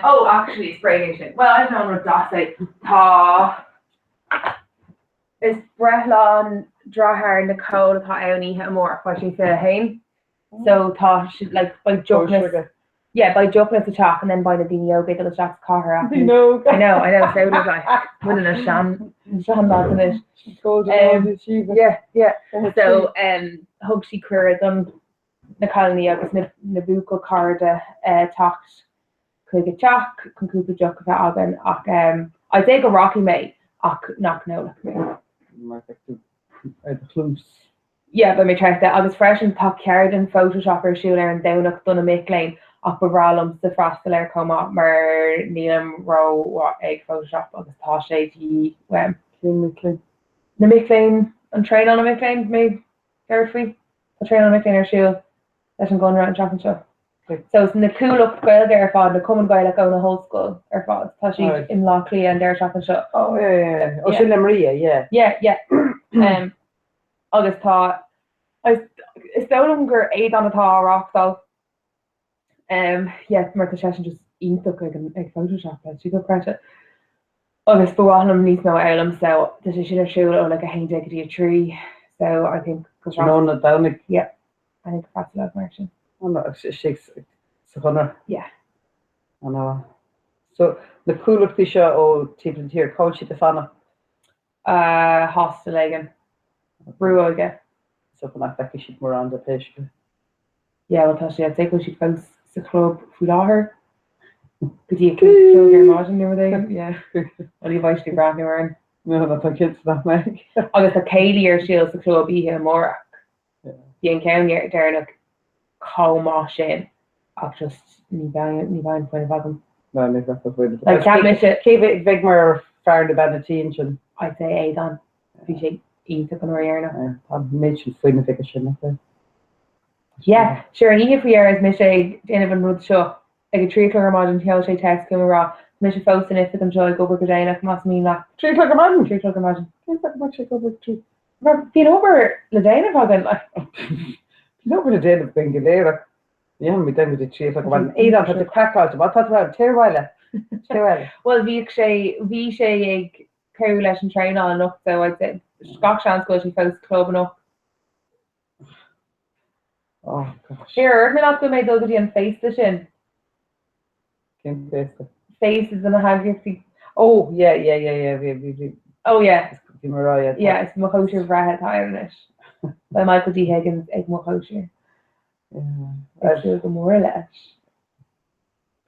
Oh, actually, is bréag é sin. Well, I don't know an rud deas é. Tá. Is breithlá an dearthár Nicole atá ann oíche amárach, beidh sé 21. So tá sé, like, beidh deochanna, yeah, beidh deochanna sa teach and then beidh na daoine óga ag dul isteach sa chathair ach Daoine óga. I know, I know, so it like, bhfuil na sean, sean lads anois. Golden um, Achiever. Yeah, yeah. So um, thug sí cuireadh don na cailíní agus na, na buachaill cairde uh, teacht chuig a teach chun cúpla deoch a bheith againn ach um, I'd say go rachaidh mé ach nach n-ólfaidh mé. Mar bheidh tú ar do chluas. Yeah, beidh mé traochta. Agus freisin tá ceardlann Photoshop ar siúl ar an Domhnach do na mic léinn ach ba bhreá liomsa freastal air chomh maith mar nílim rómhaith ag Photoshop agus tá sé de dhíth uaim. Cén mic léinn? Na mic léinn, an traenáil na mic léinn, mé céard faoi? Tá traenáil na mic léinn ar siúl leis an gConradh an tseachtain seo. So na cuallachtaí Gaeilge ar fad, na Cumann Gaelach ó na hollscoil ar fad, tá siad i mBleá Cliath an deireadh seachtaine seo. Oh yeah, yeah, yeah. Oh sin le Maria, yeah. Yeah, yeah. Um, Agus tá, is dóigh liom gur Aodán atá á reáchtáil. Yeah, mar tá seisean just iontach ag an, ag Photoshop, tá sé dochreidte. Agus ba mhaith liom níos mó a fhoghlaim so tá sé sin ar siúl ó like 11 go dtí 3 so I think go Tráthnóna Domhnaigh. Yeah, I think freastalóidh mar sin. Istigh sa Chonradh? Yeah. An-mhaith. So na cuallachtaí seo ó timpeall na tíre, cá bhfuil siad ag fanacht? Hostel éigin. Brú óige. So nach bhfeicfidh siad mórán de pé scéal. Yeah, well tá sé, I'd say go bhfuil siad fós sa chlub faoi láthair. Go dtí a 5 a chlog ar maidin nó rud éigin, yeah. Well ní bheidh siad ag breathnú orainn. No, no, tá cinnte nach mbeidh. Agus tá céilí ar siúl sa chlub oíche amárach. Bhí an ceann deireanach chomh maith sin ach just ní bheidh ní bheidh an fuinneamh agam. No, ní bheadh an fuinneamh. Like cheap mise. Cé bheidh mar fear nó bean an tí ansin? I'd say Aodán. Bhí sé iontach an uair dheireanach. Tá an méid sin fuinnimh aige sin, nach bhfuil? Yeah, sure an oíche faoi dheireadh is mise ag déanamh an rud seo ag a 3 a chlog ar maidin sheol sé text chugam ag rá tá mise fós san oifig anseo ag obair go déanach más mian leat. 3 a chlog ar maidin? 3 a chlog ar maidin. Cén fáth go mbeadh sé ag obair ag 3? Mar bíonn obair le déanamh againn, like. Bíonn obair le déanamh againn go léir ach ní dhéanfaimid aon go dtí 3 a chlog ar maidin. Aodán, tá tú craiceáilte. Má tá tú ann, téir abhaile. Téir abhaile. Bhuel, bhíodh sé, bhí sé ag cabhrú leis an traenáil anocht so I'd say gach seans go bhfuil sé fós sa chlub anocht. Oh gosh. Ar dúirt mé leat go bhfuil mé ag dul go dtí an féasta sin? Cén féasta? Féasta do na heagraíochtaí. Oh yeah yeah yeah yeah bhí bhí bhí. Oh yeah. Bhí mé rá yeah. Yeah is mo chóisir bhreithe atá ann anois. Beidh Michael D Higgins ag mo chóisir. Yeah. Ag súil go mór leis.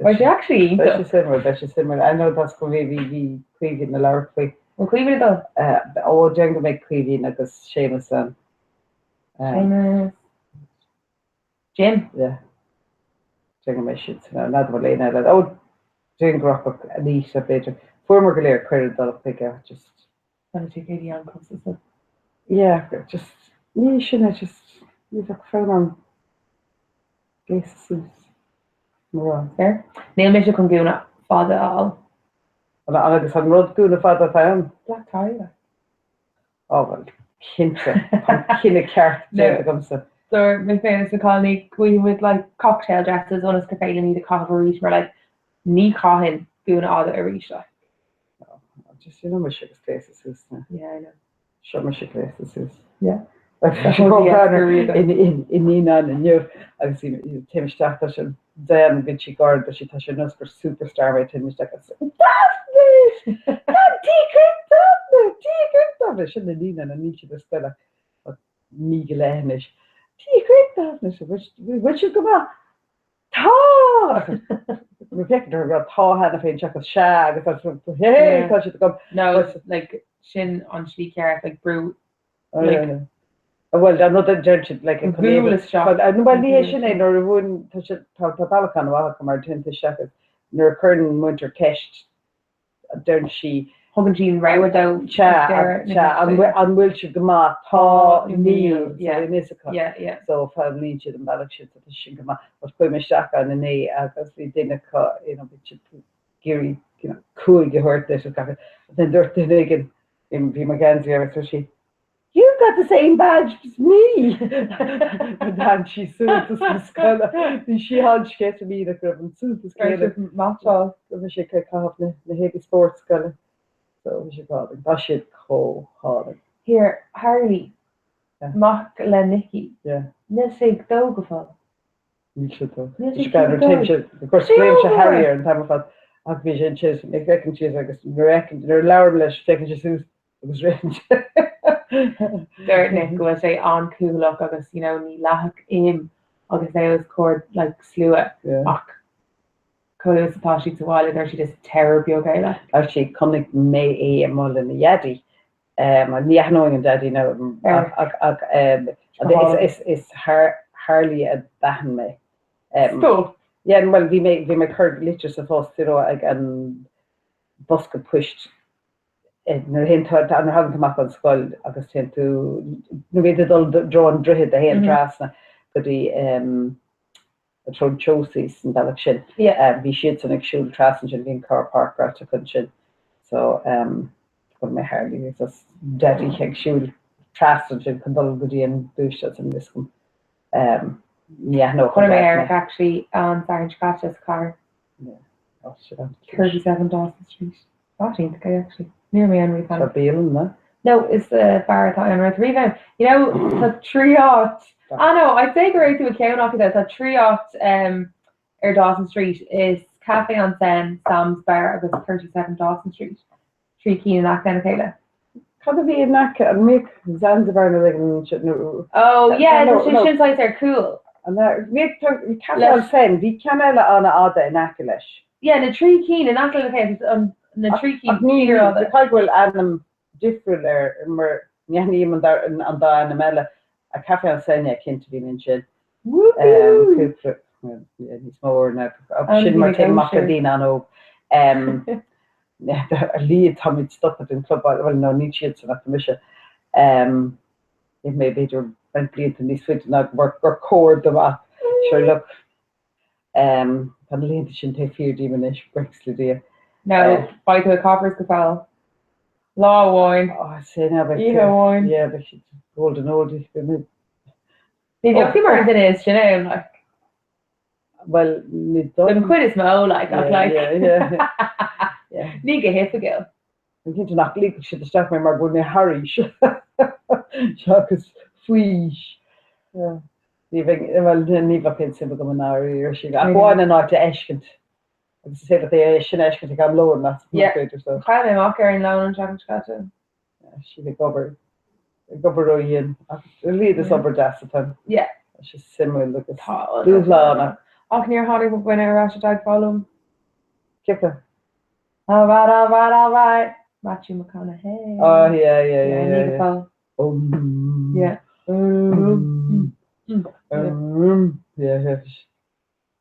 Beidh sé actually Beidh iontach. sé suimiúil, beidh sé suimiúil. I know that's go bhí bhí bhí Caoimhín ag labhairt faoi. Bhfuil Caoimhín ag dul? Ó déarfainn go mbeidh Caoimhín agus Séamus ann. Séamus. Jim? Yeah. Déarfainn go mbeidh siad san ann. N'fheadar bhfuil aon eile. Ó déarfainn go rachadh Anita b'fhéidir. Fuaireamar go léir cuireadh dul chuige ach just. Tá na ticéidí an-chostasach. Yeah, just ní sin é just ní bheadh fonn orm gléasadh suas mórán. Fair. Níl mise chun gúna fada a fháil. Agus an rud gúna fada atá ann? Black tie like. Ó bhuel, cinnte, tá an cinneadh ceart déanta agamsa. Dúirt mé féin is na cailíní go bhfaighidh muid like cocktail dresses ionas gur féidir linn iad a chaitheamh arís mar like ní chaithfinn gúna fhada arís like. No, just you know mise agus gléasadh suas na. Yeah, I know. Seo mise gléasta suas. Yeah. I naíonáin inniu agus téim isteach tá sé Diane bíonn sí ag gáire deir sí tá sé ar nós gur superstar mé téim isteach agus Daphne! Daphne! Daphne! Sin na naíonáin níl siad ar scoil ach mí go leith anois. Daphne! Bhfuil siad go maith? Tá! Bhí féachaint orthu ag rá tá cheana féin seachas sea agus tá tá siad agam. No, like, sin an slí ceart, like, brú, like. Bhuel, an rud a deir siad, like, Bhuail isteach. Bhuel, ní hé sin é, nuair a bhuain, tá siad, tá bealach an-mhaith acu mar téann tú isteach agus nuair a chuireann múinteoir ceist, deireann sí. Thugann sí an rogha dó. Sea, sea, an bhfuil siad go maith? Tá, níl, so bhí níos acu. So foghlaimíonn siad an bealach sin, so tá sin go maith. But chuaigh mé isteach ann inné agus bhí duine acu, you know, bhí siad ag iarraidh, you know, cúig a thabhairt duit agus gach rud. Then dúirt duine éigin, bhí mo gheansaí air agus dúirt sí, You've got the same badge as me! D'aithin sí suaitheantas na scoile. Bhí sí an-sceitimíneach go raibh an suaitheantas céanna. Raibh sibh meaitseáil. Go raibh sé ag caitheamh na héadaí spóirt scoile. So bhí sé go hálainn. Tá siad chomh hálainn. Here, Harley, mac le Nicky. Níl sé ag dó go fóill. Níl sé dó. Níl sé dó. Of course, glaoim sé Harry air an t-am ar fad ach bhí sé ansin ag féachaint síos agus nuair a fheiceann, nuair a labhraím leis féachann sé suas agus ritheann sé. Deir Nick go bhfuil sé an-cúthaileach agus you know ní leáfadh im agus é os comhair like slua ach chomh luath is atá siad sa bhaile deir siad is terror beag é like. Actually chonaic mé é amuigh lena dhaidí Ní aithneoinn an daidí nó ach ach is is Harley a d'aithin mé. Stop! Yeah, bhuel bhí mé bhí mé ag cur litir sa phost you know ag an bosca poist nuair a théann tú nuair a thagann tú amach ón scoil agus téann tú nuair a bhíonn tú ag dul i dtreo an droichid a théann trasna go dtí i dtreo Josie's an bealach sin. Bhí siadsan ag siúl trasna ansin, bhí an carr páirceáilte acu ansin. So chonaic mé Harley agus Daddy ag siúl trasna ansin chun dul go dtí an gluaisteán ansin níl a fhios agam. Ní aithneodh an Chonaic mé Eric actually an Satharn seo caite sa chathair. Yeah. 37 Dawson Street. Áit iontach é actually. Ní raibh mé ann riamh cheana. Tá bialann, no? No, is beár atá ann raibh tú riamh ann. You know, tá trí áit, ah no, I'd say go raibh tú i gceann acu though, tá trí áit um, ar Dawson Street, is Café en Seine, Sam's Bar agus 37 Dawson Street. Trí cinn in aice lena chéile. Cad a bhí in aice, an mbíodh Zanzibar nó rud éigin nó? Oh yeah, tá sé sin saghas ar cúl. An bhíodh Café en Seine, bhí ceann eile an-fhada in aice leis. Yeah, na trí cinn in aice lena chéile, na trí cinn Ach ní, caithfidh go bhfuil ainm difriúil air mar ní aithním an dá ainm eile. A Café en Seine, cinnte bhí mé ansin. Cúpla, níos mó uair ná, sin mar téim amach le daoine an-óg. Ar líon táimid stoptha den club, bhuel no níl siadsan ach tá mise. Níl mé b'fhéidir roinnt blianta níos faide ná gur cóir dom ach sure look. Tá na laethanta sin taobh thiar díom anois, buíochas le Dia. No, beidh tú ag Coppers go fóill. Lá amháin. Oh, say now, beidh Oíche amháin. Yeah, beidh siad golden oldie. Beidh mé. Ní bheadh tú mar an duine is sine ann, like. Bhuel, ní dóigh. Den chuid is mó, like, ach like. Yeah, yeah, yeah. Ní go hoifigiúil. Ní cinnte nach ligfeadh siad isteach mé mar go bhfuil mé thar aois seachas faoi aois. Ní bheidh, bhuel, ní bheadh aon suim agam i ndáiríre, ach amháin an áit a fheiscint. Agus is féidir leat é sin a fheiscint ag am lóin, más féidir. So. Chaill mé amach ar an lón an tseachtain seo caite. Siad ag obair, ag obair ródhian ach ar a laghad is obair deas atá ann. Yeah. Tá sé suimiúil agus dúshlánach. Ach níor tháinig mo dhuine ar ais i dteagmháil liom. Cé acu? All right, all right, all right. Matthew McConaughey. Oh, yeah, yeah, yeah, yeah. Yeah, yeah. Um, yeah. Um, um, yeah, yeah.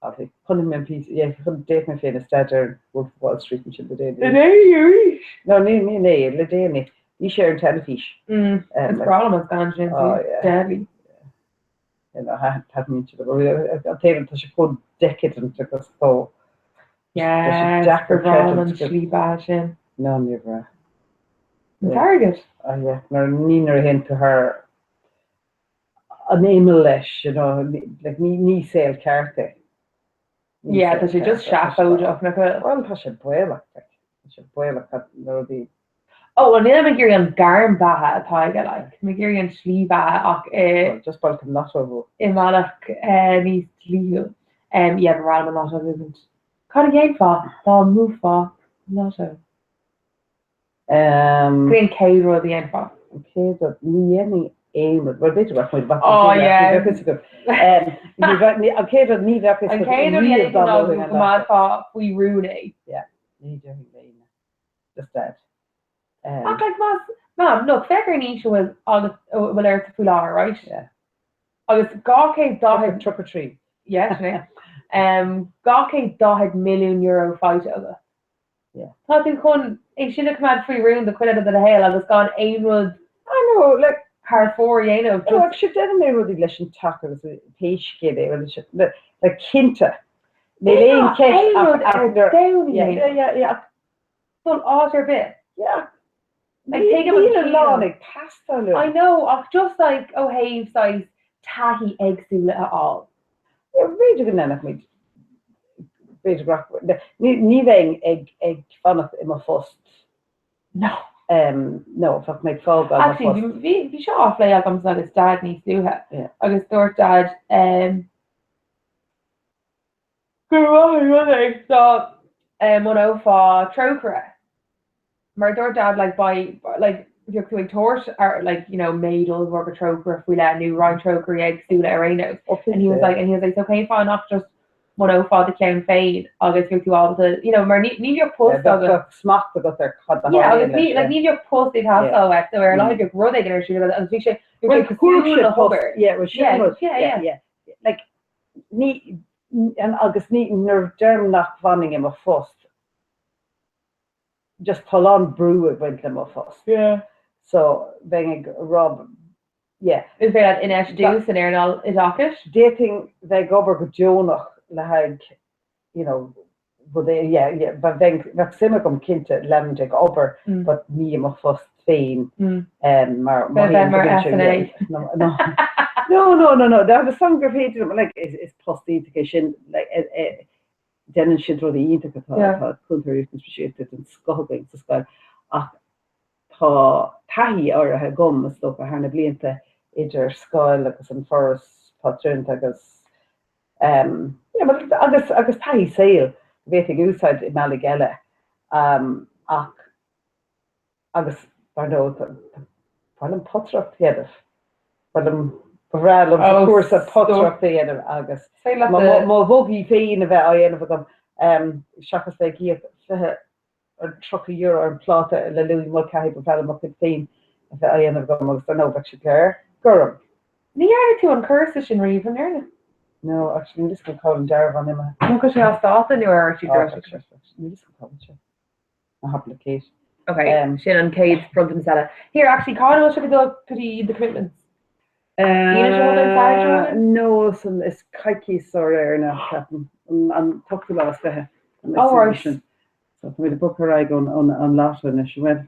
Okay, chonaic mé an píosa, yeah, chun d'fhéach mé féin ag staidéar Wolf of Wall Street ansin le déanaí. Le déanaí arís? No, ní, ní, ní, le déanaí. Bhí sé ar an teilifís. Mm, is breá liom an scannán sin, Oh, yeah. deadly. You know, taitníonn sé liom. An taobh tá sé chomh decadent agus chomh Yes, deacair ba bhreá liom an creidiúint go- slí beatha sin. No, níor bhreá. An t-airgead. Ah, yeah. Nuair ní nuair a théann tú thar an imeall leis, you know, like, ní, ní saol ceart é. Ní Yeah, saol tá sé just ceart é, tá sé seafóideach, nach bhfuil? Bhuel, tá sé baolach, like. Tá sé baolach tá na rudaí. Oh, well, nílim ag iarraidh an gairm bheatha atá aige, like. Táim ag iarraidh an slí bheatha ach i Well, just bail an lotto a bhuachan. i mbealach eh, níos dlíthiúil. Um, yeah, ba bhreá liom an lotto a bhuachaint. Cad a dhéanfá dá mbuafá an lotto? Um, Cad é an chéad rud a dhéanfá? An chéad rud, ní dhéanfainn aon rud. Bhuel, b'fhéidir go mbeadh muid bheadh Oh, ní yeah. bheadh fhios agam. Um, ní bheadh- ní- an chéad rud, ní bheadh fhios An agam chéad rud a riamh dhéanfainn dá ná go mbuafainn an lotto. gcoimeádfá faoi rún é. Yeah, ní déarfainn le aoinne. Just dead. Um, Ach like más, Mam, look, féach ar an aois a bhfuil agat, a bhfuil ort faoi láthair, right? Yeah. Agus 240, 33. yeah, sin é. Um, €240 milliún faighte agat. Yeah. Tá tú chun é sin a choimeád faoi rún don chuid eile de do shaol agus gan aon rud I know, like, thar fóir a dhéanamh. No, actually, déanfaidh mé rudaí leis an teach agus pé scéal é, well, le, le cinnte. Níl aon cheist aon rud ach ar nuair- domhan a Yeah, dhéanamh. yeah, yeah, yeah. Dul áit ar bith. Yeah. Like tuigim an Níl a lán chiall. ag teastáil uaim. I know ach just like ó thaobh saghas taithí éagsúla a fháil. Yeah, b'fhéidir go ndéanfadh muid, b'fhéidir go rachadh, ní, ní bheinn ag, ag fanacht i mo phost. No. No, bheadh mé ag fágáil mo Actually, phost. bhí, bhí seo á phlé agamsa agus Dad níos luaithe Yeah. agus dúirt Dad um, gur mhaith an rud é dá mbunófá Trócaire. Mar dúirt Dad like by like bheadh tú ag tabhairt ar like you know méid ollmhór go Trócaire faoi leith nó roinnt Trócairí éagsúla ar aon nós. And he was like and he was like so cén fáth nach just mbunófá do cheann féin agus bheadh tú ábalta you know mar ní ní bheadh post agat. Bheadh smacht agat ar cad a Yeah agus tharlaíonn ní leis, like ní bheadh post ag teastáil uait so ar a laghad bheadh rud éigin ar siúl agat agus bhí sé bhí Well sé thabharfadh cosúil sé le post, hobair. yeah well sin Yeah rud, yeah yeah yeah. yeah. Like ní agus ní nuair a deirim nach bhfanfainn i mo phost, just tá a lán brú ag baint le mo phost. Yeah. So bheinn ag rá, yeah. Is féidir leat infheistiú san earnáil oideachais? D'fhéadfainn bheith ag obair go deonach le haghaidh, you know, rud é, yeah, yeah, bheinn, bheadh suim agam cinnte leanúint ag obair but ní i mo phost féin mar Bheith mar SNA. No, no, no, no, no, agus sam gur féidir liom, like, is, is post iontach é sin, like, déanann siad rudaí iontacha, tá, tá cúntóirí speisialta den scoth againn sa scoil ach tá taithí áirithe agam, is dócha, thar na blianta idir scoil agus an Foras Pátrúnachta agus Um, yeah, but, agus, agus taithí saoil a bhféadfainn úsáid i mbealaigh eile. Um, ach, agus, dar ndóigh, ba mhaith liom potaireacht a dhéanamh. Ba mhaith liom, ba bhreá liom oh, cúrsa potaireacht a dhéanamh agus mo mhugaí féin a bheith á dhéanamh agam um, seachas bheith ag íoc 20 or €30 ar an phláta le Louis Mulcahy ba bhreá liom mo chuid féin a bheith á dhéanamh agam agus dar ndóigh bheadh siad go léir gorm. Ní dhearna tú an cúrsa sin riamh, an ndearna? No, actually níl 'fhios agam cá bhfuil an dearbhán imithe. Nó go sé as dáta nó ar siad go raibh sé. Níl 'fhios agam cá bhfuil sé. Ná habair le Kate. Ok, sin an chéad bronntanas eile. Here, actually, cá bhfuil sibh ag dul go dtí the commitments? Aoine seo chugainn, Satharn seo chugainn? No, san is coicís ó aréir now, ceapaim. An t-ochtú lá is fiche. Oh, right. So tá muid ag bogadh ar aghaidh ón an lotto anois, an bhfuil?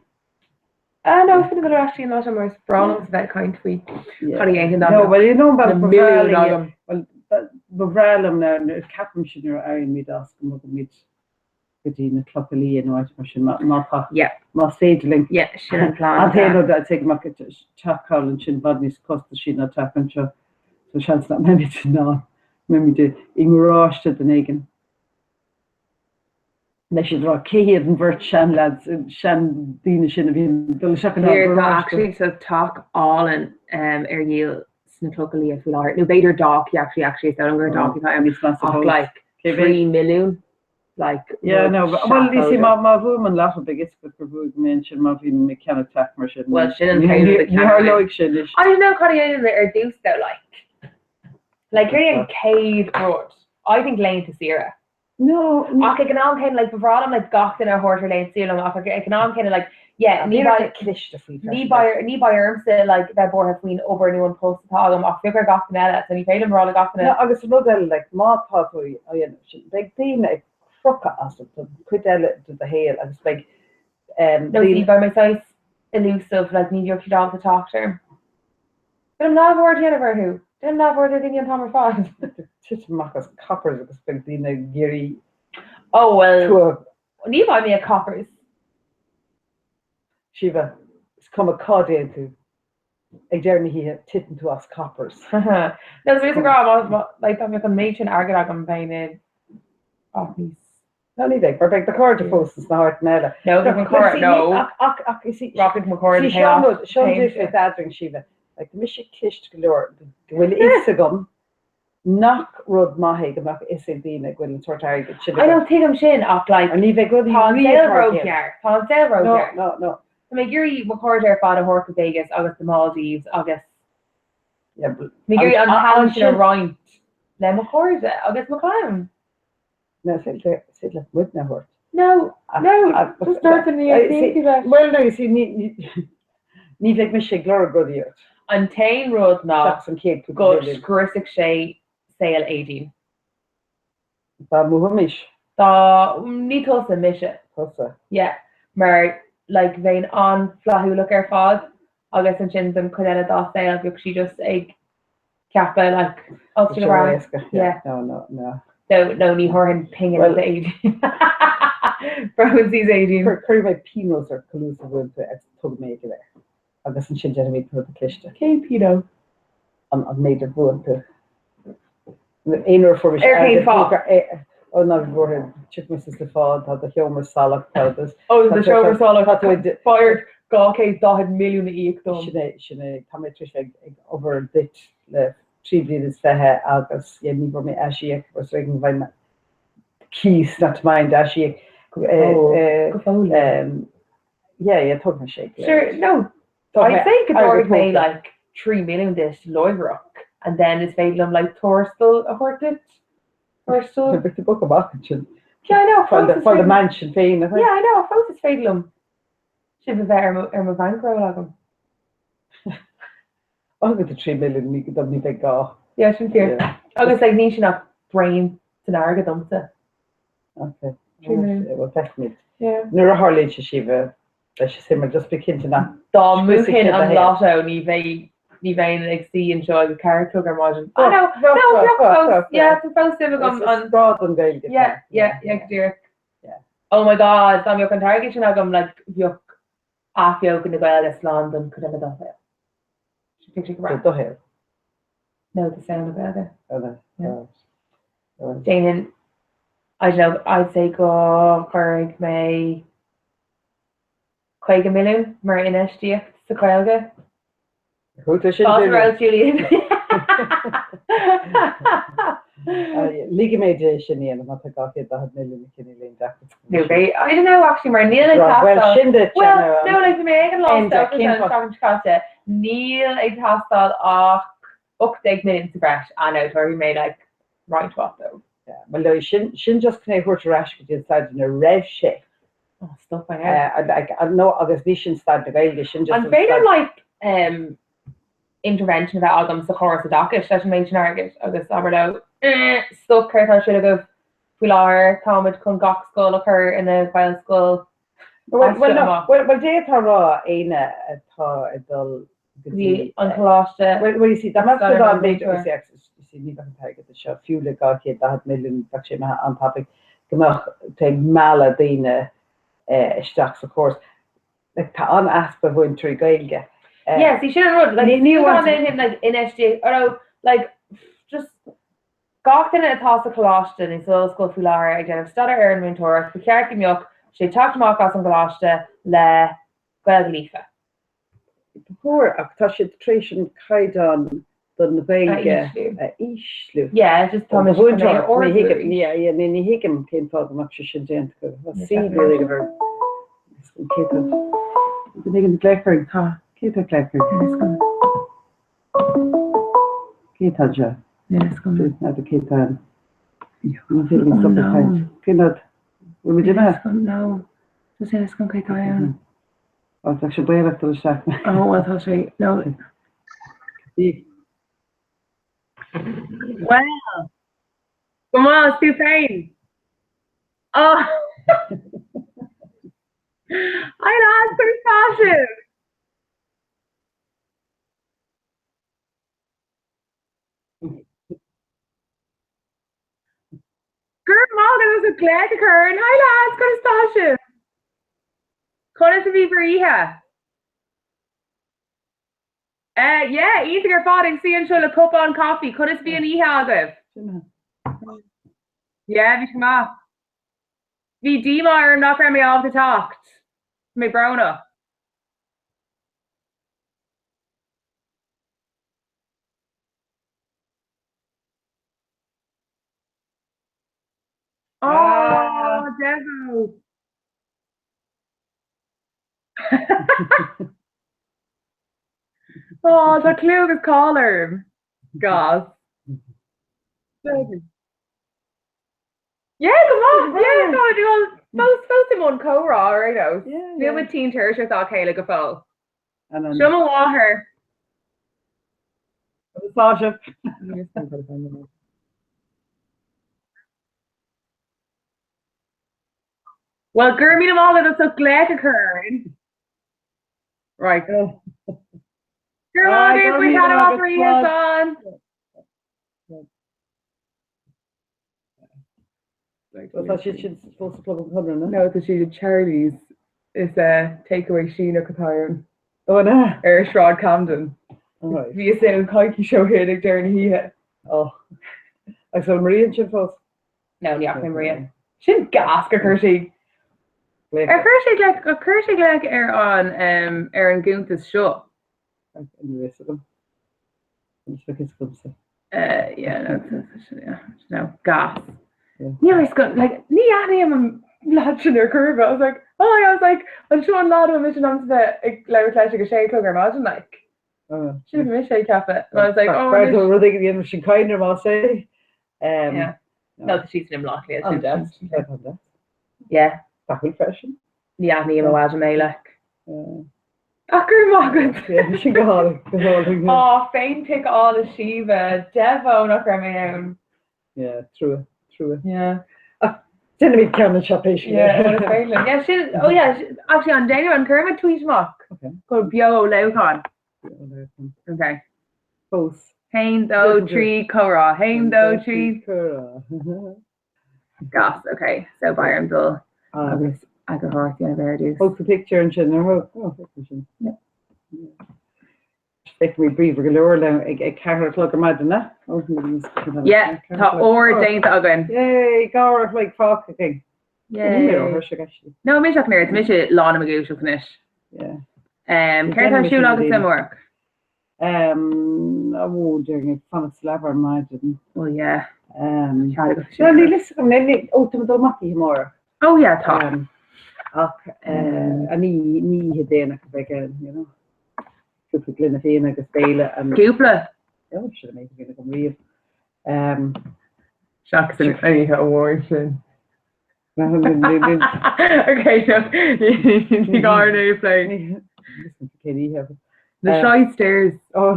Ah, no, sin go raibh an lotto mar is breá liom bheith ag caint faoi cad a dhéanfainn dá No, mbeadh well, you know, na ba bhreá milliúin liom, agam. well, ba bhreá liom now, ceapaim sin nuair a éirímid as go mbogaimid go dtí na Clocha Liath nó áit mar sin, má tá, más féidir linn. Yeah, sin an plean. An t-aon rud a tuigim ach teach thall ansin i bhfad níos costasaí ná teach anseo, so seans nach mbeimid in ann, mbeimid i ngaráiste duine éigin. Beidh siad ag rá cé hiad an bheirt seanleads, seandaoine sin a bhíonn ag dul isteach in ár Here, tá ngaráiste. actually so teach álainn ar dhíol sna Clocha Liath faoi láthair, nó b'fhéidir dáicí actually, actually is dóigh liom gur dáicí atá ann, Níos measa ach fós. like Cé mhéad? 3 milliún. like Yeah, no, well, you see, má má bhuaim an lotto, beidh fhios agat gur bhuaigh mé ansin má bhíonn mé ag ceannach teach mar sin. Well, sin an chéad rud a Ní tharlóidh sin anois. I don't know cad a dhéanfainn mé ar dtús though, like. Like, céard é an chéad rud? I think laethanta saoire. No. Ach ag an am céanna, like, ba bhreá liom, like, gach duine a thabhairt ar laethanta saoire liom, ach ag an am céanna, like, yeah, ní bheidh cliste faoi ní beidh ní beidh ormsa, like, bheith buartha faoin obair nó an post atá agam ach bheadh ar gach duine eile, so ní féidir liom rá le gach duine. No, agus rud eile, like, má tá tú á dhéanamh sin, beidh daoine ag crochadh asat don chuid eile de do shaol agus beidh um, No, see, beidh mé saghas elusive, like, ní bheadh siad ábalta teacht orm. Déanaim neamhaird a dhéanamh orthu. Déanaim neamhaird ar dhaoine an t-am ar fad. Titim amach as coppers agus beidh daoine ag iarraidh Oh, well, tú a ní bheidh mé ag coppers. Síomha, is cuma cá dtéann tú, ag deireadh na hoíche, titeann tú as coppers. No, is ag rá, má, like, dá mbeadh an méid sin airgid agam, bheinn i bhfad níos. No, ní bheidh, mar beidh do chairde fós ins na háiteanna eile. No, beidh mo chairde, no. Ach, ach, ach, you see, Rachaidh mo chairde see, seo an rud, seo an difríocht eadrainn, Síomha. Like, tá mise cliste go leor go bhfuil a fhios agam nach rud maith é go mbeadh a fhios ag daoine go bhfuil an sórt airgid sin I know, tuigim sin, ach like, Mar ní bheidh rudaí tá an riamh saol mar a chéile. róghearr. Tá an saol No, róghearr. no, no. Tá mé ag iarraidh mo chairde ar fad a thabhairt go Vegas agus the Maldives agus Yeah, but tá mé ag iarraidh an tallann sin a ansin, roinnt le mo chairde agus mo chlann. no, is féidir is féidir leat muidne a thabhairt. No, Ach, no, ach, just dúirt an ní I- see, aontaí leis. well, no, you see, ní, ní, ní bheidh mise ag lorg rudaí ort. An t-aon rud ná Seachas an chéad cúpla go milliún. scriosfadh sé saol Aideen. Dá mbuafaimis. Dá, ní tusa, mise. Tusa. Yeah, mar. like bheinn an-fhlaithiúlach ar fad agus ansin don chuid eile dá saol bheadh sí just ag ceapadh like oh tá sé go breá. Yeah. No, no, no. So no ní thabharfainn pingin Well- d'Aedín. Brónsies Aedín. Cuirfidh mé pionós ort chomh luath is a bhuann tú agus tógfaidh mé go léir. Agus ansin déanfaimid rud cliste. Cén pionós? An méid a bhuann tú. Aon uair a fuair mise Ar cén fáth? Ó ná bhuartha, tiocfaidh mé suas le fáth, tá do sheomra salach, tá do. Ó, do sheomra salach, tá tú ag. Fire 240 milliún a íoc dom. Sin é, sin é, tá mé tar éis bheith ag obair duit le 23 bliana agus yeah, ní bhfuair mé aisíoc, was ar éigean go bhfaighidh mé cíos, not to mind aisíoc. Go fóill. Go fóill. Yeah, yeah, tógfaidh mé sé. Sure, no, I'd say go dtabharfaidh mé like 3 milliún duit láithreach and then is féidir liom like tuarastal a thabhairt duit. Tuarastal. Tá tú book amach ansin. Yeah, I know. Fáil the, fáil the mansion féin. Yeah, I know, fós is féidir liom sibh a bheith ar mo, ar mo bhankroll agam. Agus do 3 milliún ní go ní bheidh gá. Yeah, sin fíor. Agus like ní sin ach braon san fharraige domsa. Okay. 3 milliún. Well, feicfimid. Yeah. Nuair a tharlaíonn sé Síomha, beidh sé suimiúil, just bí cinnte nach. Dá mbuafainn an lotto ní bheidh ní bheinn ag suí anseo ag a 4 a chlog ar maidin. Ah no, no, bheadh fós, yeah, tá fós suim agam an. Is grá don Ghaeilge. Yeah, yeah, yeah, go díreach. Oh my God, dá mbeadh an t-airgead sin agam, like, bheadh athbheochan na Gaeilge slán don chuid eile dá saol. Sin picture go breá. Do shaol. No, do saol na Gaeilge. Oh, no. Yeah. Déanann, I don't know, I'd say go gcuirfidh mé 50 milliún mar infheistíocht sa Ghaeilge. Fáilte romhat, Julian. Ligfidh mé di sin a dhéanamh má tá 240 milliún aici níl aon deacracht. No, beidh, I don't know actually mar níl ag teastáil. Well, sin duit, Well, no, like bhí mé ag an lá an tseachtain seo caite, níl ag teastáil ach 18 milliún sa bhreis, I know, tabharfaidh mé like roinnt mhaith dóibh. Yeah, well no, sin, sin just chun é a thabhairt ar ais go dtí an staid ina raibh sé. Oh, stop, I know. Like, no, agus ní sin staid na Gaeilge, sin just An féidir like um, intervention a bheith agam sa chóras oideachais leis an méid sin airgid agus abair leo, eh, stop céard atá ar siúl agaibh faoi láthair, táimid chun gach scoil a chur ina Ghaelscoil Well, well, no, well, well, d'fhéadfá a rá éinne atá ag dul go dtí an coláiste. Well, well, you see, dá mbeadh siad ann, b'fhéidir, you see, you see, ní bheadh an t-airgead seo, fiú le 240 milliún, bheadh sé imithe an-tapaidh, go mbeadh tú ag mealladh daoine isteach sa chóras. Like, tá an-easpa mhúinteoirí Gaeilge. Yeah, see, sin an rud, like, ní amháin like, infheistíocht, or, like, just, Gach duine atá sa choláiste nó sa ollscoil faoi láthair ag déanamh staidéar ar an múinteoireacht, ba cheart go mbeadh sé teacht amach as an gcoláiste le Gaeilge líofa. Ba chóir, ach tá siad tar éis an caighdeán don Ghaeilge a ísliú. Yeah, just tá mise chun é a ardú arís. Yeah, yeah, ní thuigim cén fáth go mbeadh sé sin déanta acu. Tá C really ar cé tá ag glaoch orainn? Cé tá ag glaoch orainn? Cé tá anseo? N'fheadar cé tá ann. Ní féidir liom stop ag caint. Cén rud? Bhfuil muid imithe? No. Tá sé is cé tá ann. Ó, tá sé baolach dul isteach. Ó, bhuel tá sé. No. Well, go maith, tú féin. Oh. Hi lads, conas tá sibh? Go raibh maith agat as glaoch a chur orainn. Hi lads, conas tá sibh? Conas a bhí bhur oíche? Eh, yeah, iontach ar fad ag suí anseo le cupán caife. Conas a bhí an oíche agaibh? Yeah, bhí sé go maith. Bhí díomá orm nach raibh mé ábalta teacht. Tá mé brónach. Oh, Devo! Oh, tá clú agus cáil orm. Gas. Yeah, go maith! Yeah, tá muid fós fós i mbun comhrá ar aon nós. Níl muid tinn tuirseach dá chéile go fóill. Seo mo mháthair. Tá sibh. Well, go raibh míle maith agat as ucht glaoch a chur orainn. Right. Go raibh maith agat, faoi cheann amach rí an. Well, tá siad sin fós sa Club an Chonradh, no? No, tá siad i Charlie's. Is takeaway Síneach atá ann. Ó, an ea? Ar Shráid Camden. Right. Bhíos ann coicís ó shin ag deireadh na hoíche. Oh. Agus bhfuil Maria ansin fós? No, ní fhaca mé Maria. Sin gas gur chuir sí. Ar chuir sé glaoch, chuir sé glaoch ar an, ar an gcuntas seo? Níl a fhios agam. Níl a fhios agamsa. Yeah, no, yeah, no, gas. Ní raibh sco, like, ní aithním an lad sin ar chor ar bith. I was like, oh, I was like, an seo an lad a bhfuil mise in ainm is a bheith ag labhairt leis ag a sé a chlog ar maidin, like. Sin mise ag ceapadh. And I was like, oh, B'fhearr rud éigin a dhéanamh sin coinne más é. Yeah. No, tá siad sin i mBleá Cliath. An deas. An deas. Yeah. Dathúil freisin. Ní aithním i bhfad mé, like. Ach go raibh maith agat! Yeah, sin go hálainn, go hálainn. Á, féinpic álainn Síomha, deimhin nach raibh mé ann. Yeah, trua, trua. Yeah. Ach déanfaimid ceann anseo pé scéal. Yeah, well, is féidir linn. Yeah, sin, oh yeah, actually an déanamh an cuirfidh muid tweet amach? Okay. Go beo ó Leamhcán. Beo ó Leamhcán. Okay. Fós. Haon, dó, trí, comhrá. Haon, dó, trí. Comhrá. Gas, ok, so beidh orm dul agus eagarthóireacht a dhéanamh ar dtús. Thóg tú pictiúr ansin, ar thóg? Ó, thóg ansin. Yeah. Beidh mé bríomhar go leor le ag ag ceathair a chlog ar maidin, ne? Yeah, tá uair déanta againn. Yay, dhá uair a chloig fágtha againn. Yay. No, mise ach nuair, tá mise lán i mo dhúiseacht anois. Yeah. Um, céard tá ar siúl agat amárach? Um, a bhó, déarfainn ag fanacht sa leaba ar maidin. Oh yeah. Um, Cead agat no, níl fhios agam, ní, ní, ó, tá mé ag dul amach oíche amárach. Oh yeah, tá. Um, ach uh, an ní, ní oíche déanach a bheidh ann, you know. Cúpla gloine fíona agus béile and... Cúpla? Oh, sin an méid a bhíonn agam riamh. Um, Seachas an oíche amháin sin. Okay, no, ní gá ar nó plé. The shy stairs. Oh, oh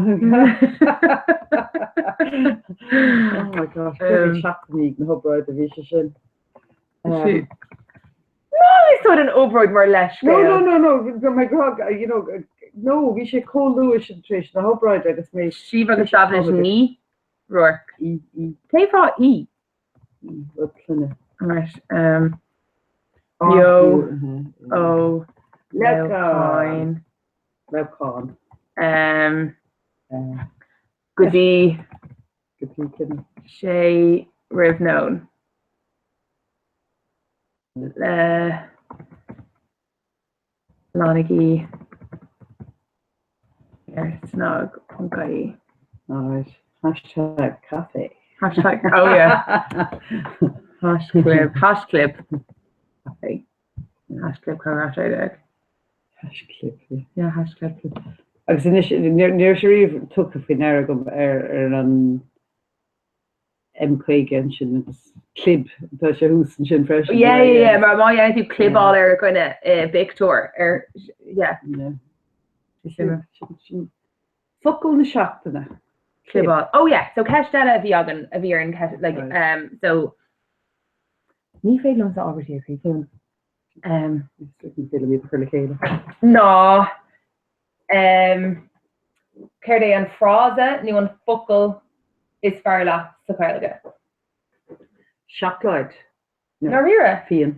my gosh, seachtain na hobráide bhí sé sin. Ná úsáid an obráid mar leithscéal. No, no, no, no, go mbeidh rug, you know, no, bhí sé chomh luath sin tar éis na hobráide agus mé. Síomha agus Damhnait Ní Ruairc. Í, í. Cén fáth í? Rud clainne. Right, um, Beo ó Leamhcán. Leamhcán. Um, go dtí Go dtí cinn. sé roimh nóin. Le Leanaigí ar snag.ie. Alright. Hashtag cafe. Hashtag, oh yeah. Hashclib, hashclib. Cafe. Hashclib comhrá 16. Hashclib, yeah. Yeah, hashclib. Agus anois, ní raibh sé riamh tugtha faoi ndeara agam ar ar an M50 ansin agus clib, tá sé thuas ansin freisin. Yeah, yeah, yeah, mar má dhéanann tú clibeáil ar dhuine i bpictiúr ar, yeah. Yeah. Sin focal na seachtaine. Clibeáil. Oh yeah, so ceist eile a bhí againn a bhí ar an ceist, like, um, so ní féidir liomsa abairtí a chríochnú. Um, Ní féidir liom iad a chur le chéile. Ná Um, céard é an frása nó an focal is fearr leat sa Ghaeilge? Seacláid. I ndáiríre? Fíon.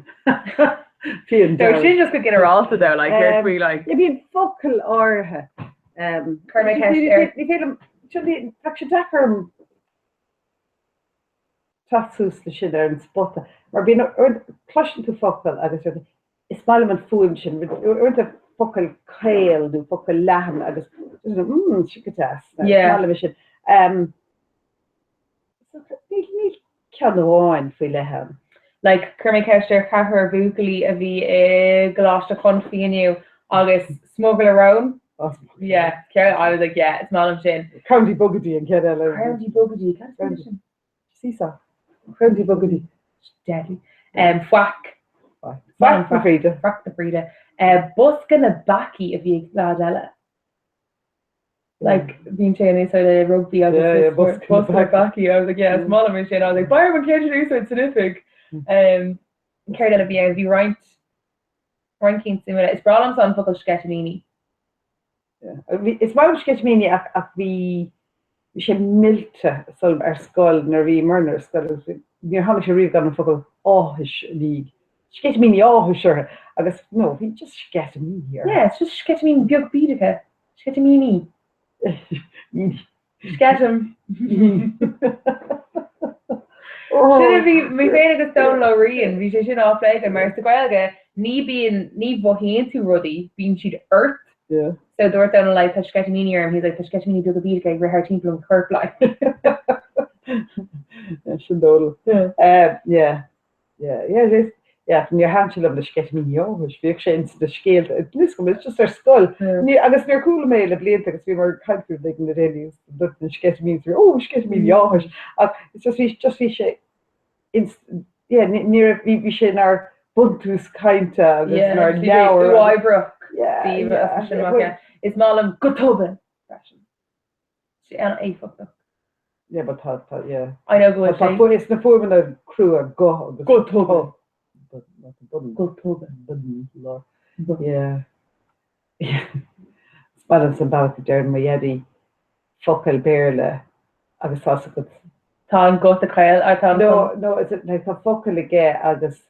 Fíon No, sin just go ginearálta though, like, céard faoi, like. Yeah, bíonn focail áirithe. Um, Chuir mé ceist ar. Ní féidir liom, bheadh sé deacair orm teacht suas le sin ar an spota, mar bíonn, cloiseann tú focal agus is maith liom an fuaim sin, uaireanta focal caol nó focal leathan agus mm, sin go deas, is maith liom é sin. Níl ceann amháin faoi leith ann. Like, chuir mé ceist ar cheathrar buachaillí a bhí i gColáiste Chonfaí inniu agus smugairle róin. Yeah, I was like, yeah, is maith liom sin. Croundy Bugady an ceann eile. Croundy Bugady, cad é sin? Seesaw. Croundy Bugady. Deadly. Um, faic. Faic na fríde. Faic na fríde. Uh, bosca na bpeacaí a bhí ag leaid eile. Like, bíonn sé in úsáid i rugby agus Yeah, yeah, bosca na bosca na bpeacaí. I was like, yeah, is maith liom é sin. I was like, b'fhearr an ceann sin a úsáid san oifig. Um, céard eile a bhí ann? Bhí roinnt. Roinnt cinn suimiúla. Is breá liomsa an focal sceitimíní. Is maith liom sceitimíní ach ach bhí bhí sé millte orm ar scoil nuair a bhíomar ar scoil agus níor tháinig sé riamh gan an focal áthais i ndiaidh. Sceitimíní áthais orthu agus no bhí just sceitimíní orthu. Yeah, it's just sceitimíní beag bídeacha. Sceitimíní. Sceitim. Sin a bhí mé féin agus Dónal Ó Riain, bhí sé sin á phlé againn, mar sa Ghaeilge ní bíonn, ní mhothaíonn tú rudaí, bíonn siad ort. Yeah. So dúirt Dónal like tá sceitimíní orm, he's like tá sceitimíní beaga bídeacha ag rith thar timpeall an choirp like. Sin Dónal. Yeah. Yeah. Yeah, yeah, it is. Yeah, níor thaitin sé liom na sceitimíní áthais, bhíodh sé ins na scéalta, níl a fhios agam, it's just ar scoil. Ní, agus níor chuala mé le blianta agus bhíomar ag caint faoi like na déanaí agus na sceitimíní, so oh, sceitimíní áthais. Ach it's just bhí, just bhí sé ins, yeah, ní, ní raibh, bhí, bhí sé inár buntús cainte agus Yeah, inár bhí sé leabhar. uaibhreach Yeah, daoibh yeah, as sin yeah, amach, well, yeah. Is maith liom go tobann freisin. Sé an-éifeachtach. Yeah, but tá, tá, yeah. I know go bhfuil Tá, sé. tá, is na fuaimeanna crua go agus Go tobann. But, not the button. Go tobann. Button, lá. Yeah. Yeah. Is maith liom an bealach a deireann mo dhaidí focail Béarla agus tá 's agat. Tá an guta caol, tá an. No, no, is it, like, tá focal aige agus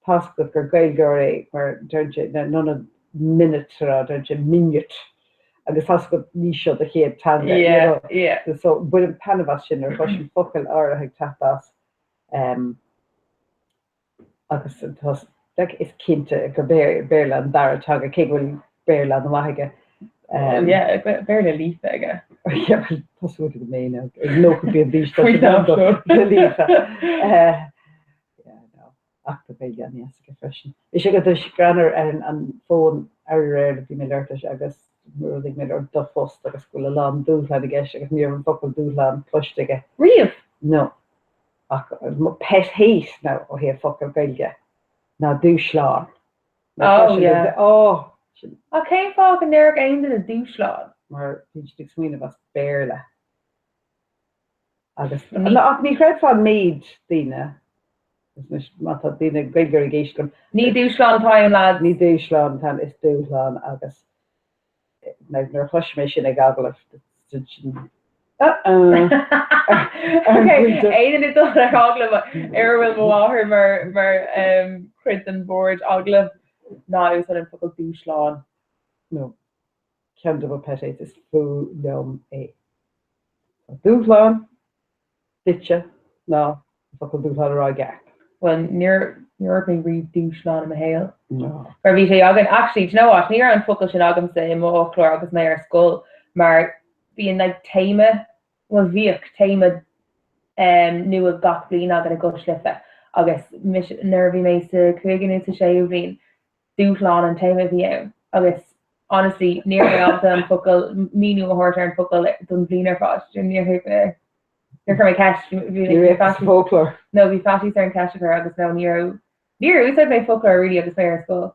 Tá's agat gur Gaeilgeoir é mar deireann sé, in ionad minute a rá, deireann sé minute agus tá's agat ní seo do chéad teanga, you Yeah, know. yeah. So bainim taitneamh as sin nuair a chloisim focail áirithe ag teacht as um, agus tá like, is cinnte gur Béarla an dara teanga, cé go bhfuil Béarla an-mhaith aige. Um, yeah, Béarla líofa aige. Yeah, well, tá súil agam é now, ag 90 bliain d'aois tá sé líofa. Uh, Yeah, no. Ach tá Gaeilge an-deas aige freisin. Bhí sé go bhí sé greannmhar ar an bhfón aréir a bhí mé ag labhairt leis agus rud éigin ar do phost agus go bhfuil a lán dúshlán i gceist agus ní raibh an focal dúshlán cloiste aige. Riamh? No. Ach mo pet hate now ó thaobh focal Gaeilge ná dúshlán. Oh, yeah. Oh! Ach cén fáth go ndéarfadh aon duine dúshlán? Mar bíonn siad ag smaoineamh as Béarla. Agus, ach ní chreidfeá an méid daoine, anois má tá daoine Gaeilgeoirí ag éisteacht liom. Ní dúshlán atá ann lads. Ní dúshlán atá ann, is dúshlán agus nuair a chloisim é sin ag agallamh, sin, uh-uh. Ok, aon duine dul ar agallamh ar a bhfuil mo mháthair mar, mar chuid den bhord agallaimh, ná úsáid an focal dúshlán. No. Ceann de mo pet hates, is fuath liom é. Tá dúshlán duitse ná an focal dúshlán a rá i gceart. Bhuel, níor níor dhúirt mé riamh dúshlán i mo shaol. No. Mar bhí sé againn, actually, do you know what, ní raibh an focal sin agamsa i mo fhoclóir agus mé ar scoil mar bíonn like téama, bhuel bhíodh téama um, nua gach bliain againn i gCois Life agus mise, nuair a bhí mé sa cúigiú nó sa séú bhliain, dúshlán an téama a bhí ann agus honestly ní raibh mé ábalta an focal, míniú a thabhairt ar an focal don bhliain ar fad. Níor thuig mé, níor chuir mé ceist, bhí Ní raibh sa bhfoclóir. No, bhí faitíos orm ceist a chur agus no, ní raibh, níor úsáid mé foclóir really agus mé ar scoil.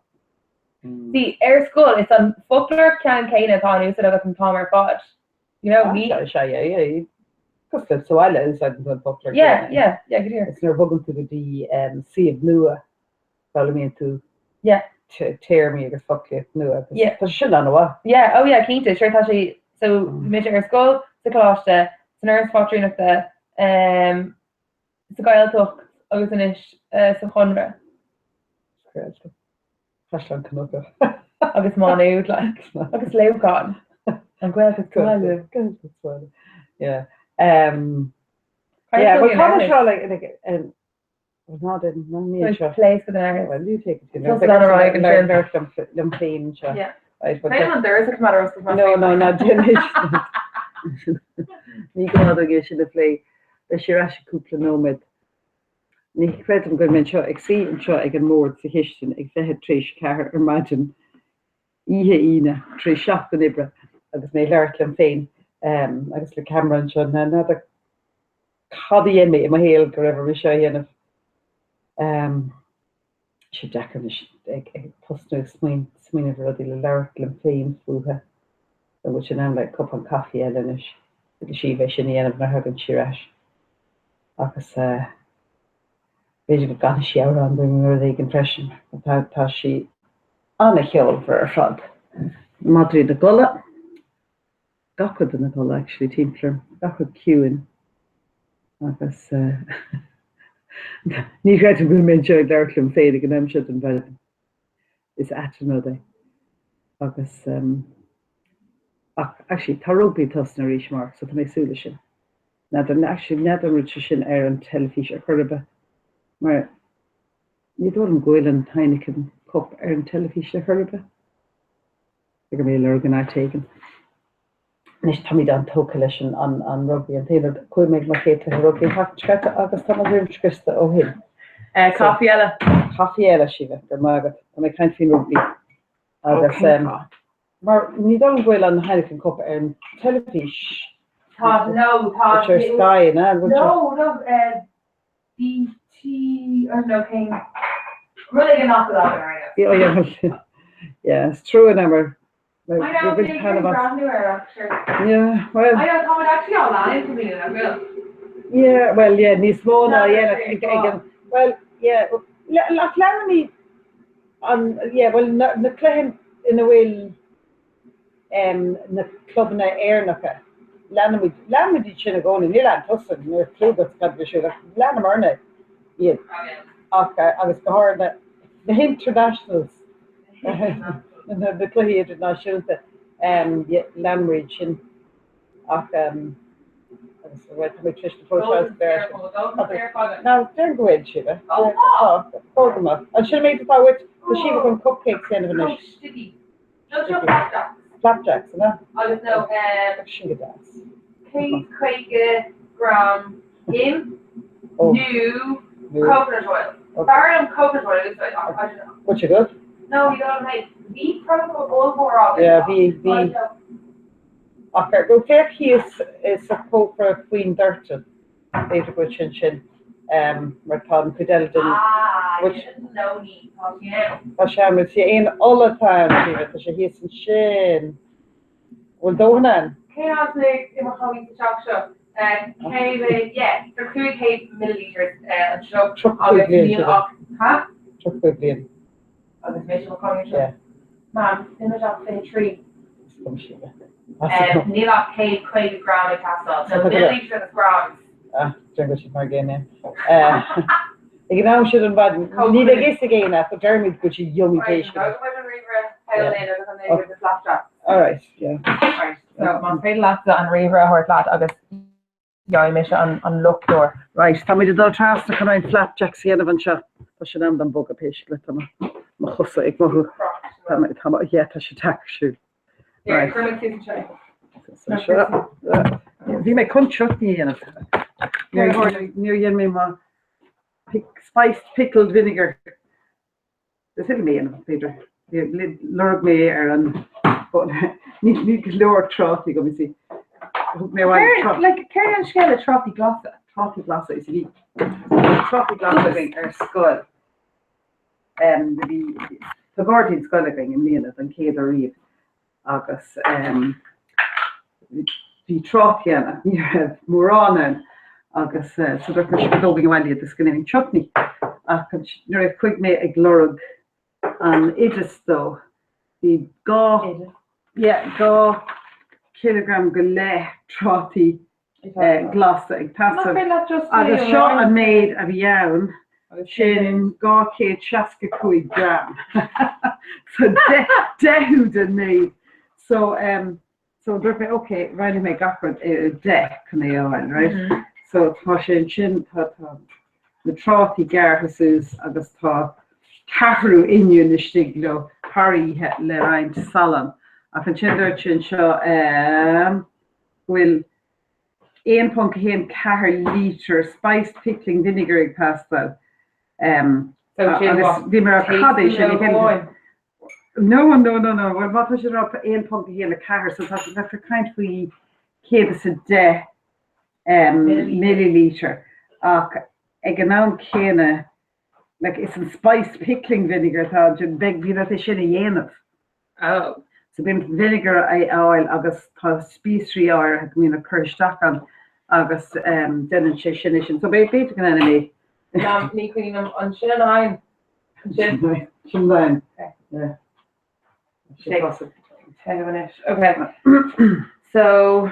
See, ar scoil is an foclóir ceannann céanna atá in úsáid agat an t-am ar fad. You know, ní. Sea, sea, yeah, yeah. Cosúil le sa bhaile úsáideann tú an foclóir Yeah, céanna. yeah, yeah, go díreach. Is nuair a bhogann tú go dtí suíomh nua foghlaimíonn tú Yeah. téarmaí agus foclaíocht nua agus Yeah. tá sé sin an-mhaith. Yeah, oh yeah, cinnte, sure tá sé, so bhí mise ar scoil, sa choláiste, san Fhoras Pátrúnachta, um, sa Ghaeltacht agus anois uh, sa Chonradh. Gaeltacht. Caisleán Cnucha. Agus Má Nuad, like, agus Leamhcán. An Ghaeltacht sa bhaile. Gaeltacht sa bhaile. Yeah. Um, Cad yeah, is well, dóigh tá an mé aithris? seo like, like, um, Ná den ná ní Tá seo. pléasc den aithris. Well, you take it. Tá an ar aghaidh ansin. Liom féin seo. Yeah. Right, well, Féin an doras a choimeád ar oscailt mar No, féin. no, ná déan é sin. Ní gá dúinn é sin a phlé. Beidh sí ar ais i gcúpla nóiméad. Ní chreidim go bhfuil mé anseo ag suí anseo ag an mbord sa chistin ag 4:40 ar maidin, oíche Aoine, tar éis seachtain oibre agus mé ag labhairt liom féin agus le ceamara anseo. N'fheadar cad a dhein mé i mo shaol go raibh orm é seo a dhéanamh. Tá sé deacair anois ag tosnú ag smaoineamh ar rudaí le labhairt liom féin fúthu. An bhfuil sé in am le cupán caife eile anois? Agus sí bheidh sin a dhéanamh nuair a thagann sí ar ais. Agus b'fhéidir go gcanfaidh sí amhrán dúinn nó rud éigin freisin. Tá sí. An-cheolmhar ar fad. Na madraí ina gcodladh. Gach rud ina gcodladh actually timpeall orm. Gach rud ciúin. Agus ní chreidim go bhfuil mé anseo ag labhairt liom féin ag an am seo den mhaidin. Is ait an rud é. Agus ach actually tá rugbaí ag tosnú arís amárach so tá mé ag súil leis sin. N'fheadar, actually n'fheadar an bhfuil sé sin ar an teilifís ar chor ar bith mar ní dóigh liom go bhfuil an Heineken Cup ar an teilifís ar chor ar bith. Beidh mé ag lorg in áit éigin. Anois táimid an-tógtha leis an rugbaí, an t-aon rud, chuaigh mé ag mo chéad cluiche rugbaí an tseachtain seo caite agus tá mo dhroim scriosta ó shin. Caife eile. Caife eile, Síomha, go raibh maith agat. Tá mé ag caint faoin rugbaí agus mar ní dóigh liom go bhfuil an Heineken Cup ar an teilifís. Tá, no, tá. Tá sé ar Sky, an ea? No, no, BT, I don't know cén rud éigin nach bhfuil againn ar aon nós. Yeah, yeah, yeah, is trua now mar I know, bhí ag breathnú air ach sure. Yeah, well. I know, tá muid actually á leanúint i mbliana, nach bhfuil? Yeah, well, yeah, níos mó ná a dhéanamh ag an, well, yeah, ach leanaimid an, yeah, well, na cluichí ina bhfuil na clubanna Éireannacha, leanaimid, leanaimid iad sin i gcónaí, níor lean tusa, ní raibh clue agat cad a bhí ar siúl ach leanamarna iad ach, agus go háirithe na internationals, na cluichí idirnáisiúnta, leanamar iad sin ach agus bhuel tá mé tar éis na próiseáil Ná déarfainn go bhfuil, Síomha. Tá, tá go maith. An sin an méid atá uait, tá Síomha chun cupcakes a dhéanamh anois. No seo flapjacks. Flapjacks, an ea? Agus no eh. Sin go deas. 150 gram im nó coconut oil. B'fhearr liom coconut oil a úsáid ach I don't know. What's your good? No, you don't know. Bhí protocol ollmhór againn. Yeah, bhí, bhí. Ach ar, bhuel féach thíos sa chófra faoin doirteal. B'fhéidir go bhfuil sin sin mar tá an chuid eile den. Ah, no ní, tá sí ann. Tá sé ann, is é aon ola atá ann, Síomha, tá sé thíos ansin. Bhfuil dóthain ann? Cén fhad i mo chónaí sa teach seo? Cé mhéad, yeah, tá 500 millilitres anseo agus níl ach, ha? 35 bliain. Agus mise i mo chónaí anseo. Yeah. Mam, níl mé ach 23. Is cuma Síomha. Níl ach 150 gram ag teastáil. So millilitres agus grams. Ah, déarfainn go bhfuil siad mar an gcéanna. Ag an am sin den mhaidin, ní bheidh fhios ag éinne ach deirimid go bhfuil siad yummy Right, pé scéal. Thóg muid an ríomhaire thall linn agus an méid de flapjacks. All right, yeah. Right, so más féidir leatsa an ríomhaire a thabhairt leat agus gheobhaidh mise an luchtóir. Right, táimid ag dul trasna chun roinnt flapjacks a dhéanamh anseo. Tá sé in am dom bogadh pé scéal é, tá mo chosa ag mothú. Tá mé, tá mé, yeah, tá sé deacair siúl. Here, cuir mé suas anseo. Anseo. Bhí mé chun chutney a dhéanamh. Níor dhein mé mo spiced pickled vinegar. Is féidir liom é a dhéanamh, b'fhéidir. Lorg mé ar an Níl go leor trátaí agam, you see. Thug mé abhaile Céard, like, céard é an scéal le trátaí glasa? Trátaí glasa, is bhí trátaí glasa againn ar scoil. Bhí, tá gairdín scoile againn i mbliana don chéad uair riamh agus bhí trátaí ann ach ní raibh mórán ann agus so dúirt mise go dtógfainn abhaile iad is go ndéanfainn chutney ach nuair a chuaigh mé ag lorg an oideas dó bhí 2 yeah 2 chileagram go leith trátaí glasa ag teastáil agus seo an méid a bhí ann, sin 265 gram. So deichiú den méid. So so dúirt mé ok, roinnfidh mé gach rud ar 10 chun é a fháil, right? So tá sé ansin, tá tá na trátaí gearrtha suas agus tá ceathrú oinniún istigh leo thar oíche le roinnt salann. Ach ansin dúirt sé anseo go bhfuil 1.14 lítear spiced pickling vinegar ag teastáil. Agus bhí mé ag rá cad é sin? No, no, no, no, bhuel má tá sé ag rá 1.14 so tá bheifear ag caint faoi 110 millilítear ach ag an am céanna like is an spiced pickling vinegar atá ansin, beidh, bíonn ort é sin a dhéanamh. Oh. So bíonn vinegar a fháil agus tá spíosraí áirithe go mbíonn ag cur isteach ann agus déanann sé sin é sin. So b'fhéidir go ndéanfaidh mé. Ní cuimhin liom an sin an aidhm. Sin. Sin an aidhm. Yeah. Anois. Okay. So.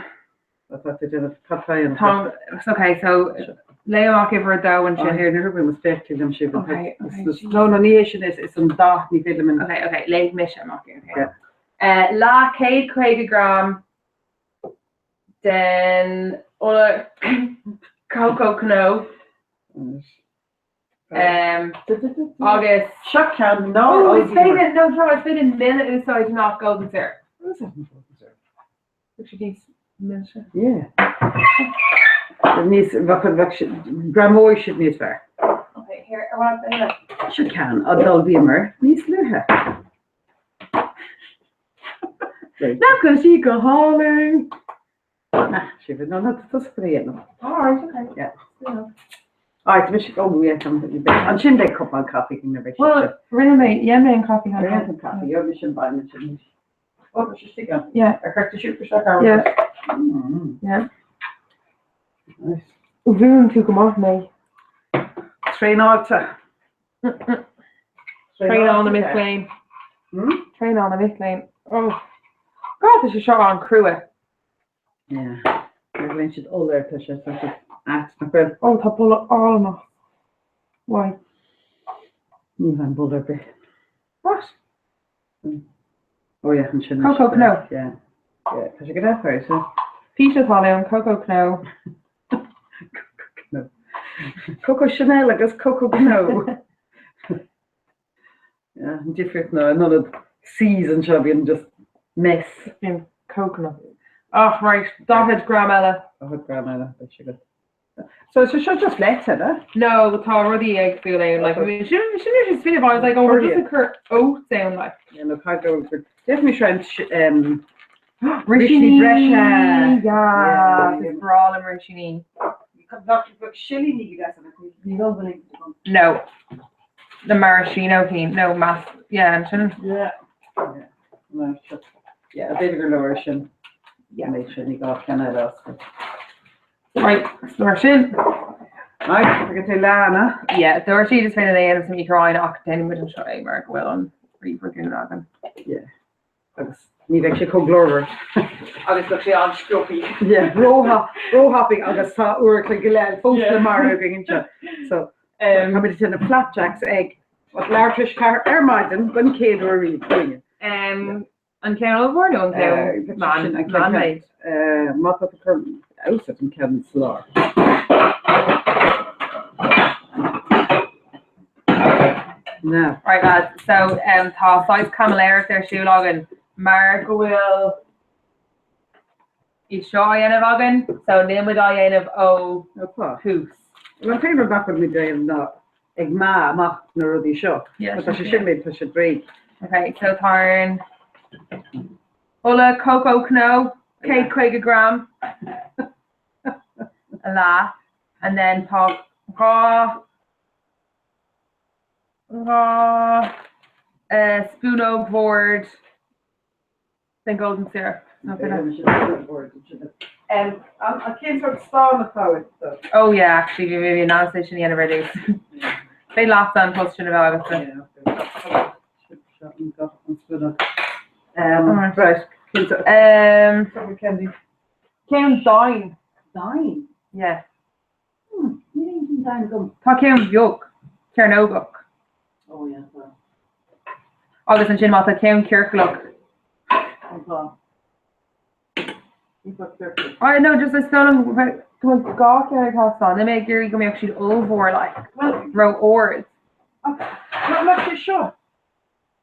Tá tú déanamh cad tá dhéanamh? Tá, okay, so léigh amach uimhir a dó ansin. Here, ní thug mé mo spéaclaí liom siúd. Okay, okay. No, no, ní hé sin is, is an dath, ní féidir liom an. Okay, okay, léigh mise amach é, okay. Leath 150 gram den ola cócó cnó. Agus. Seo ceann ná. Oh, is féidir, no, no, is féidir mil a úsáid nach golden syrup. Bheadh sé níos milse. Yeah. Níos, bheadh, bheadh siad, greamóidh siad níos fearr. Okay, here, ar mhaith leat eile? Seo ceann a d'ullmhaíomar níos luaithe. Nach bhfuil sí go hálainn? Ah, sibh, no, no, tá tusa chun é a dhéanamh. Alright, okay. Yeah. Alright, mise, oh, yeah, ansin beidh cupán caife againn nuair a bheidh Well, rinne mé, dhein mé an caife cheana. Rinne an caife, gheobhaidh mise an bainne ansin. Oh, tá sé istigh ann. Yeah. Ar chuir tú siúcra isteach ann? Yeah. Yeah. Nice. Mhúin tú go maith mé. Traenáilte. Traenáil na mic léinn. Traenáil na mic léinn. Oh. God, tá sé seo an-chrua. Yeah. Mar go bhfuil siad ola air, tá sé sort of ait, nach bhfuil? Oh, tá boladh álainn as. Why? Ní bheidh boladh ar bith. What? Oh yeah, ansin. Coco cnó. Yeah. Yeah, tá sé go deas air, so. Píse talún, Coco cnó. Coco cnó. Coco Chanel agus Coco cnó. Yeah, an difríocht ná in ionad C's anseo bíonn just mess. Bíonn coconut. Ach right, 40 gram eile. 40 gram eile, beidh sé go. So so seo just leite, ne? No, tá rudaí éagsúla ann, like, sin sin is sin I was like, oh, we're just ag cur oats ann, like. Yeah, no, caithfidh go bhfuil definitely seo um, Rísíní breise. Yeah, is breá liom rísíní. Silíní go deas ní bhfuil No. Na maraschino cinn, no, mas, yeah, ansin. Yeah. Yeah. No, sure. Yeah, b'fhéidir gur leor sin. Yeah. Méid sin ní gá ceann eile a oscailt. Right, mar sin. Right, go dtí leanna. Yeah, dúirt siad is féidir é a dhéanamh sa micreolann ach déanfaidh muid anseo é mar go bhfuil an ríomhaire dúnta againn. Yeah. Agus ní bheidh sé chomh glórmhar. Agus bheadh sé an-sciobtha. Yeah, róthapaidh agus tá uair a chloig go leith fós le marú againn anseo. So, táimid ag déanamh flapjacks ag leathuair tar éis a 4 ar maidin don chéad uair riamh dúinne. An ceann ollmhór nó an ceann meánmhéid? Má tá tú ag cur feabhas an ceann sa lár. Now. Right lads, so um, tá saghas caimiléireacht ar siúl againn mar go bhfuil iad seo á dhéanamh againn, so níl muid á dhéanamh ó thús. Well an t-aon rud nach bhfuil muid á dhéanamh ná ag meá amach na rudaí seo. Yeah, Tá sé sin méid, tá sé bréag. Okay, so tá an ola cócó cnó, 150 gram a leath, and then tá 2 2 spúnóg bhoird den golden syrup. An cén sórt stán atá uait though? Oh yeah, actually bhí mé in ann é sin a dhéanamh ar dtús. Beidh leatsa an post sin a bheith agatsa. Right. Ceann donn. Donn? Yeah. Níl aon cheann donn agam. Tá ceann beag, cearnógach. Oh yeah, tá. Agus ansin má tá ceann ciorclach. Tá. I know, just is dóigh liom go bhfuil dhá cheann ag teastáil. Níl mé ag iarraidh go mbeadh siad ollmhór like, ró-ard. Nach mbeadh sé seo?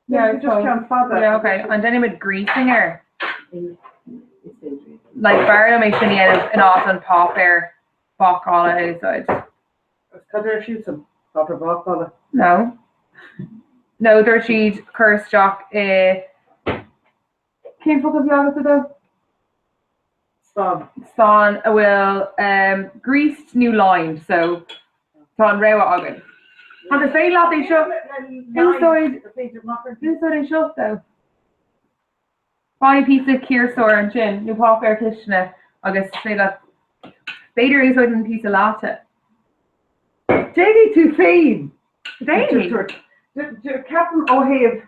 Yeah, Just ceann fada. Yeah, okay. An ndéanfaimid greasing air? Like, b'fhearr liom é sin a dhéanamh in áit an páipéar bácála a úsáid. Cad a deir siadsan? Páipéar bácála? No. No, dúirt siad cur isteach i Cén focal a bhí agatsa dó? Stán. Stán a bhfuil greased nó lined, so tá an rogha againn. Agus féidir leat é seo úsáid úsáid é seo though. Faigh píosa ciarsúir ansin nó páipéar cistine agus féidir leat b'fhéidir úsáid an píosa leáite. Déanfaidh tú féin! Déanfaidh. Ceapaim ó thaobh.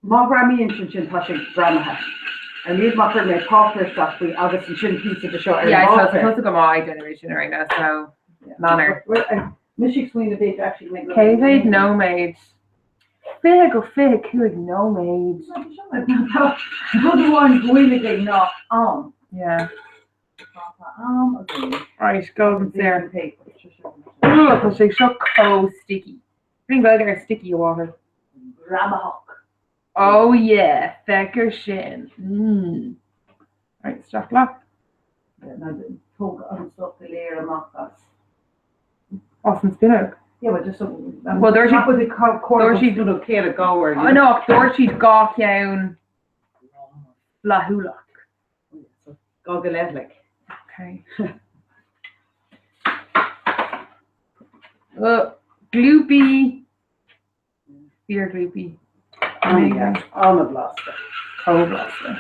Má ghreamaíonn sé ansin tá sé greamaithe. Ar níl má chuir mé páipéar isteach faoi agus ansin píosa de seo ar an Yeah, so bpáipéar. tá tusa go maith ag déanamh é sin ar aon nós, so manner. Mise ag smaoineamh b'fhéidir actually go mbeidh Cé mhéad nóiméad? 20 go 25 nóiméad. Rud amháin go bhfuil againn ná am. Yeah. Tá am againn. Right, golden syrup. Ooh, tá sé seo chomh sticky. Bíonn Gaeilge ar sticky a mháthair. Greamaitheach. Oh yeah, féach ar sin. Mmm. Right, isteach leat. Tóg an stuff go léir amach as. As an spinóg? Yeah, well just so. Well, dúirt siad. Dúirt siad. Dúirt siad gabhar. Oh no, ach dúirt siad dhá cheann flaithiúlach. Gá go leith like. Okay. Gloopy. Fíor gloopy. An-bhlasta. Chomh blasta.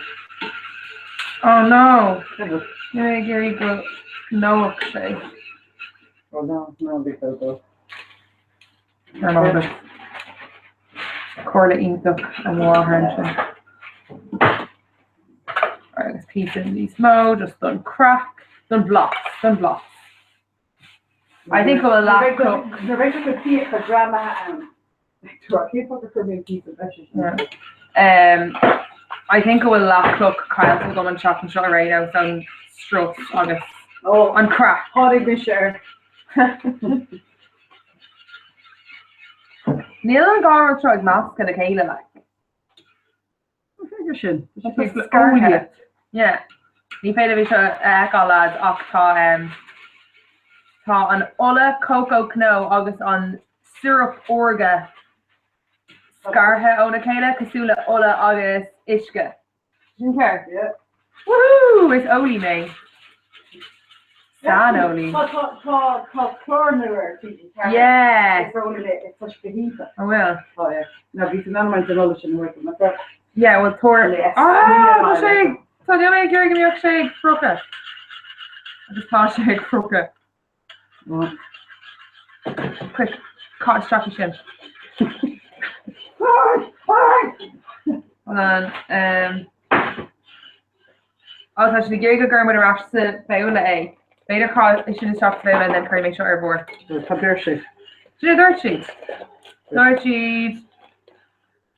Oh no! Níl mé ag iarraidh go ndófadh sé. Oh no, no, bhí go dó. Ar an ábhar. Comhairle iontach ó mo mháthair ansin. Agus píosa níos mó, just don craic, don bhlas, don bhlas. I think go bhfuil leath Nuair a bheidh na fiacha greamaithe ann. Cén fáth gur chuir mé an píosa breise sin? I think go bhfuil leathchloch caillte agam an tseachtain seo ar aon nós ón strus agus an craic. Tháinig mise air. Níl an dhá rud seo ag meascadh le chéile like. Ní féidir sin. Tá sé scartha. Yeah. Ní féidir libh seo a fheiceáil lads ach tá em tá an ola cócó cnó agus an siorap órga scartha óna chéile cosúil le ola agus uisce. Sin ceart? Yeah. Woohoo! Is eolaí mé. Saineolaí. Tá tá tá tá clár nua ar TG4. Yes. Is eolaí mé, tá sé go hiontach. An bhfuil? Tá, yeah. Now bhí san anam den ola sin uair nach raibh? Yeah, well tabhair. Yes. Ah, tá sé ag tá níl mé ag iarraidh go mbeadh sé ag friochadh. Agus tá sé ag friochadh. Quick, caith isteach é sin. Hold on. Um, oh, tá siad ag iarraidh go gcuirfidh muid ar ais sa bhabhla é. B'fhéidir caith é sin isteach sa bhabhla and then cuirfidh mé seo ar bord. Cad dúirt siad? Sin a dúirt siad. Dúirt siad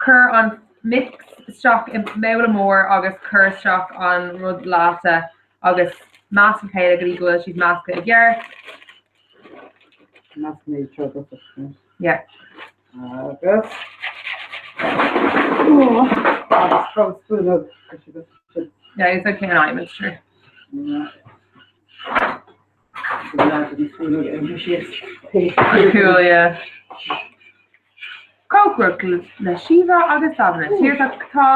cuir an mix isteach i mbabhla mór agus cuir isteach an rud leáite agus measc le chéile go dtí go bhfuil siad measctha i gceart. Measc mé seo go Yeah. Agus agus throw spoon of Yeah, it's okay an adhmad sure. Cool, yeah. Cócaireacht le Síomha agus Damhnait. Thiar tá tá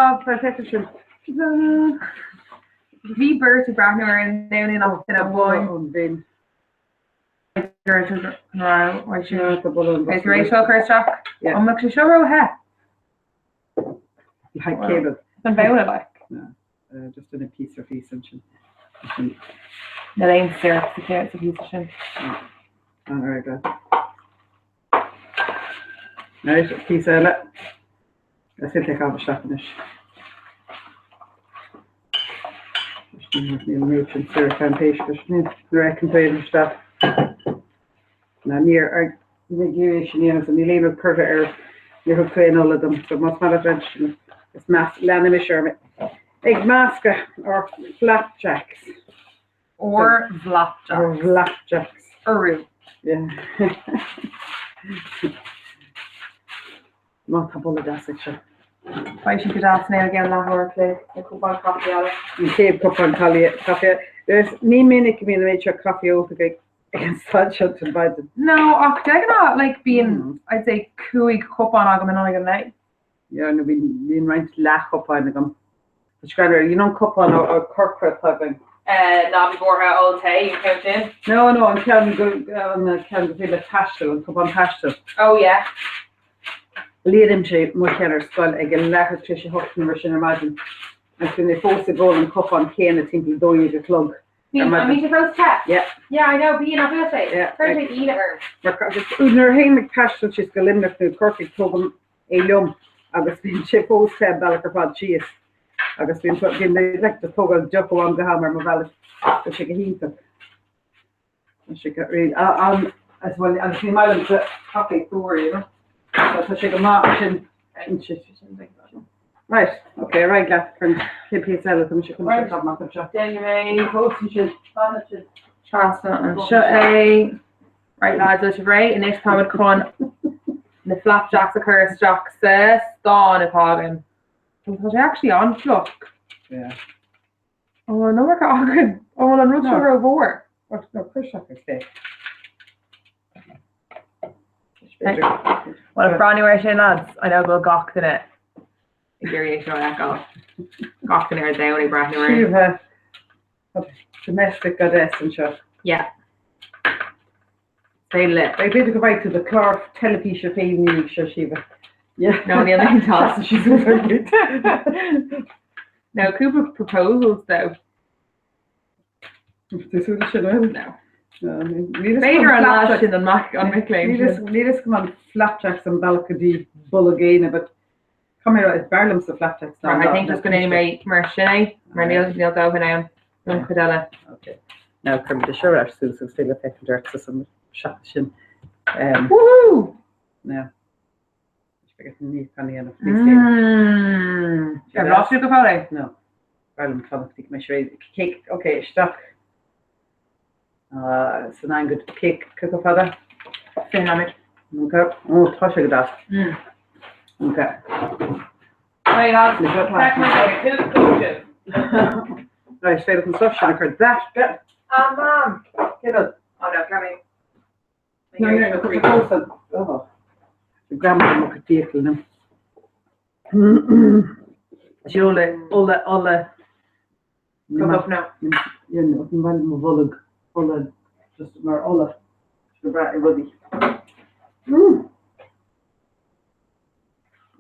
Bhí beirt ag breathnú ar an domhan nach duine amháin. Is é seo cur isteach? An mbeadh sé seo ró-the? An babhla like. Just in a piece or piece ansin. Níl aon syrup sa sa phíosa sin. An airgead. Right, píosa eile. Is féidir le isteach anois. Níl an méid sin syrup ann péis nuair a fheiceann tú é isteach. Ná níor ar na géirí sin dhéanamh so níl aon rud curtha ar níor thug tú aon ola dom so más maith leat sin is meas leanaimis orm ag meascadh ár flapjacks. Ár bhflapjacks. Ár bhflapjacks. Urú. Yeah. Má tá boladh deas ag seo. Beidh siad go deas now i gceann leathuair an chloig le cupán caife eile. An chéad cupán caife. Ní minic a bhíonn an méid seo caife ólta ag an staid seo den mhaidin. No, ach de ghnáth, like, bíonn, I'd say, 5 chupán agam in aghaidh an lae. Yeah, nó bíonn roinnt leathchupáin agam. Tá sé greannmhar, you know an cupán ó corcra atá againn? Ná bí buartha, ól tae, an ceann sin? No, no, an ceann go, an ceann gur féidir leat taisteal, an cupán taistil. Oh yeah. Líonaimse mo cheann ar scoil ag a leathuair tar éis a hocht nó mar sin ar maidin agus bíonn mé fós ag ól an cupán céanna timpeall a 12 a chlog ar Bíonn, maidin. an mbíonn sé fós te? Yeah. Yeah, I know, bíonn, nach bhfuil sé? Yeah. Cuireann sé ionadh orm. Mar, agus nuair a théim ag taisteal síos go Luimneach nó Corcaigh tógaim é liom. Agus bíonn sé fós te an bealach ar fad síos. Agus bíonn bíonn mé like just tógáil deoch ó am go ham ar mo bhealach. Tá sé go hiontach. Tá sé go really an as well agus ní maith liomsa caife fuar, you know. So tá sé go maith sin sin. Right, okay, ar aghaidh leat chun cén píosa eile tá mise chun Right. amach anseo. Déanfaidh mé Fós ansin, fan ansin. Trasna anseo é. Right lads, tá sibh réidh? Anois táimid chun na flapjacks a chur isteach sa stán atá againn. Tá sé actually an-fhliuch. Yeah. Ó, an iomarca againn. Ó, bhfuil an rud seo rómhór. No, cuir isteach ar clé. Well, breathnú air sin lads, I know go bhfuil gach duine ag iarraidh é seo a fheiceáil. Gach duine ar domhan ag breathnú air. Síomha, domestic goddess anseo. Yeah. Say le. Beidh b'fhéidir go bhfaighidh tú do chlár teilifíse féin ina dhiaidh seo, Síomha. Yeah. No, níl aon tá. No, cúpla proposals though. Tú súil sin bhfuil? No. B'fhéidir an lá sin an mac an mic léinn sin. Níl fhios agam an flapjacks an bealach go dtí bolg éinne, but come here, is fearr liomsa flapjacks ná Right, I think just go ndéanfaidh mé mar sin é, mar níl níl dóthain ann don chuid eile. Okay. Now cuirfimid seo ar ais suas agus féidir le féachaint ort sa san seachtain sin. Um, Woohoo! Now. Mmm. Ar bhlas tú go fóill é? No. B'fhearr liom fanacht go mbeidh sé réidh. Cé, ok, isteach san angaid cé chomh fada? 20 nóiméad. Ok. Ó, tá sé go deas. Mm. Ok. Right, lads. Right, féidir an stuff sin a chur that bit. Ah, mam. Cé rud? Oh no, come here. Greamaigh mo chuid fiacail liom. Is ola, ola, ola. Go up now. Ní mo bholg, ola, just mar ola. Go breá i rudaí.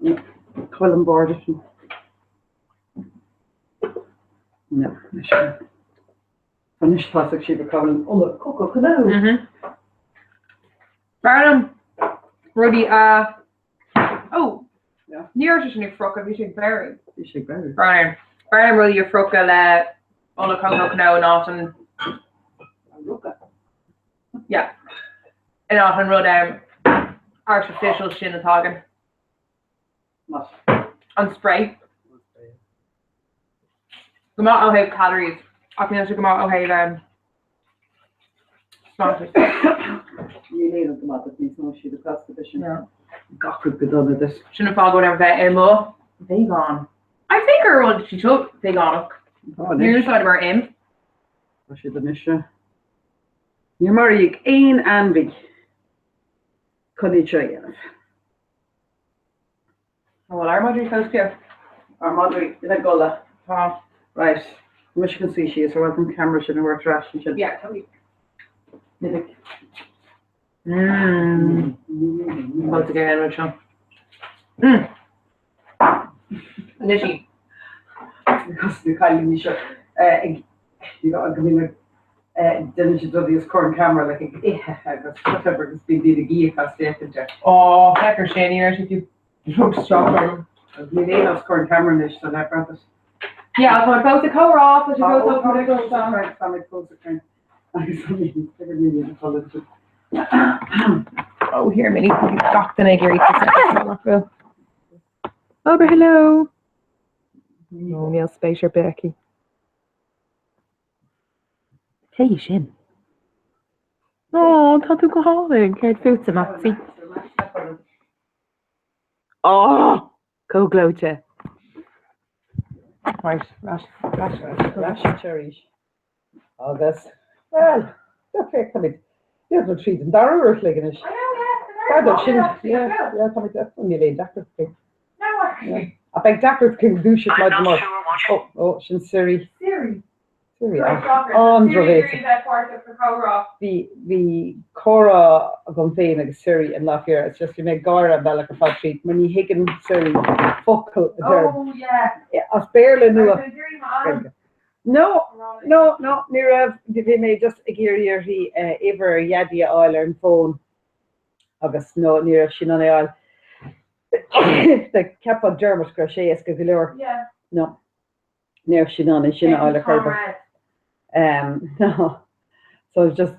Cá bhfuil an bord sin? No, sin. Anois tá sí go cá bhfuil an ola coco cnó. B'fhearr liom rudaí a Ó! Ní raibh sé sin ag friochadh, bhí sé ag beiriú. Bhí sé ag beiriú. B'fhearr liom rudaí a phrocadh le ola cócó cnó in áit an. Rocadh. Yeah. In áit an rud artificial sin atá againn. An spray. Go maith ó thaobh calories ach níl sé go maith ó thaobh um, sláinte. Níl aon rud go maith duit níos mó siad ag cás go sin. Gach rud go dona duit. Sin an fáth go bhfuil orm bheith i mo vegan. I think gur rud sí seo vegánach. Níor úsáid mar im. Tá siad anois. Níor maraíodh aon ainmhí chun iad seo a dhéanamh. An bhfuil ár madraí fós beo? Ár madraí ina gcodladh. Tá. Right. Mise chun suí síos ar an camera sin a thabhairt ar ais ansin. Yeah, totally. Níl. Mmm. Fáilte go an rud seo. Mmm. Anois í. Cos na cailíní seo ag go mbíonn déanann siad rudaí os comhair an camera like ag ithe agus whatever agus bíonn daoine ag íoc as féachaint air. Ó, féach ar sin, ní raibh sé fiú rug isteach orm. Níl aon os comhair an camera anois so le breathnú. Yeah, tá mé fós ag comhrá, tá sé fós Tá mé fós ag caint, tá mé fós ag caint. Agus tá mé ag caint. Oh, here, mini gach duine ag iarraidh nach bhfuil. Obair, hello! No, níl spéis ar bith aici. Cé hí sin? Ó, tá tú go hálainn. Céard fútsa, Maxie? Ó, chomh gleoite. Right, right, right, right, right, arís. Agus, well, okay, táimid beagnach tríd an dara uair a chloig anois. Fada sin, yeah, yeah, táimid, níl aon deacracht. Ach beidh deacracht chun dúiseacht maidin amárach. Ó, ó, sin Siri. Siri. Siri, an-drochbhéasach. Bhí, bhí comhrá agam féin agus Siri an lá faoi dheireadh. It's just bhí mé ag gáire an bealach ar fad tríd mar ní thuigeann Siri focal a deirim. Oh, yeah. As Béarla nó as Gaeilge. No, no, no, ní raibh, bhí mé just ag iarraidh uirthi uimhir Dhaidí a fháil ar an bhfón agus no, ní raibh sí in ann é a fháil. Cheapfá Dermot go raibh sé éasca go leor. Yeah. No. Ní raibh sí in ann é sin a fháil ar chor ar bith. No. So just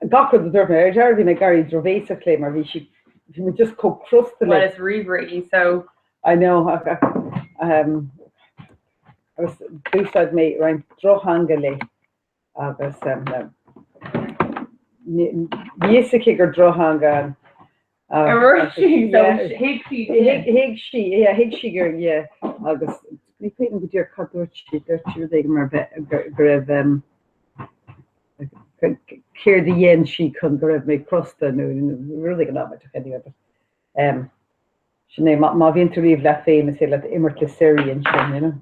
gach rud a dúirt mé ar deireadh bhí mé ag éirí drochbhéasach léi mar bhí sí bhí mé just chomh crosta léi. Well is ríomhaire í so. I know ach ach um, agus d'úsáid mé roinnt drochtheanga léi agus um, bhí fhios aici gur drochtheanga an Thuig sí Thuig sí, yeah, thuig sí gur, yeah, agus ní cuimhin go díreach cad dúirt sí, dúirt sí rud éigin mar bheith, go raibh, um, céard a dhein sí chun go raibh mé crosta nó rud éigin amaideach anyway, but, um, sin é, má, má bhíonn tú riamh leat féin is féidir leat imirt le Siri ansin, you know.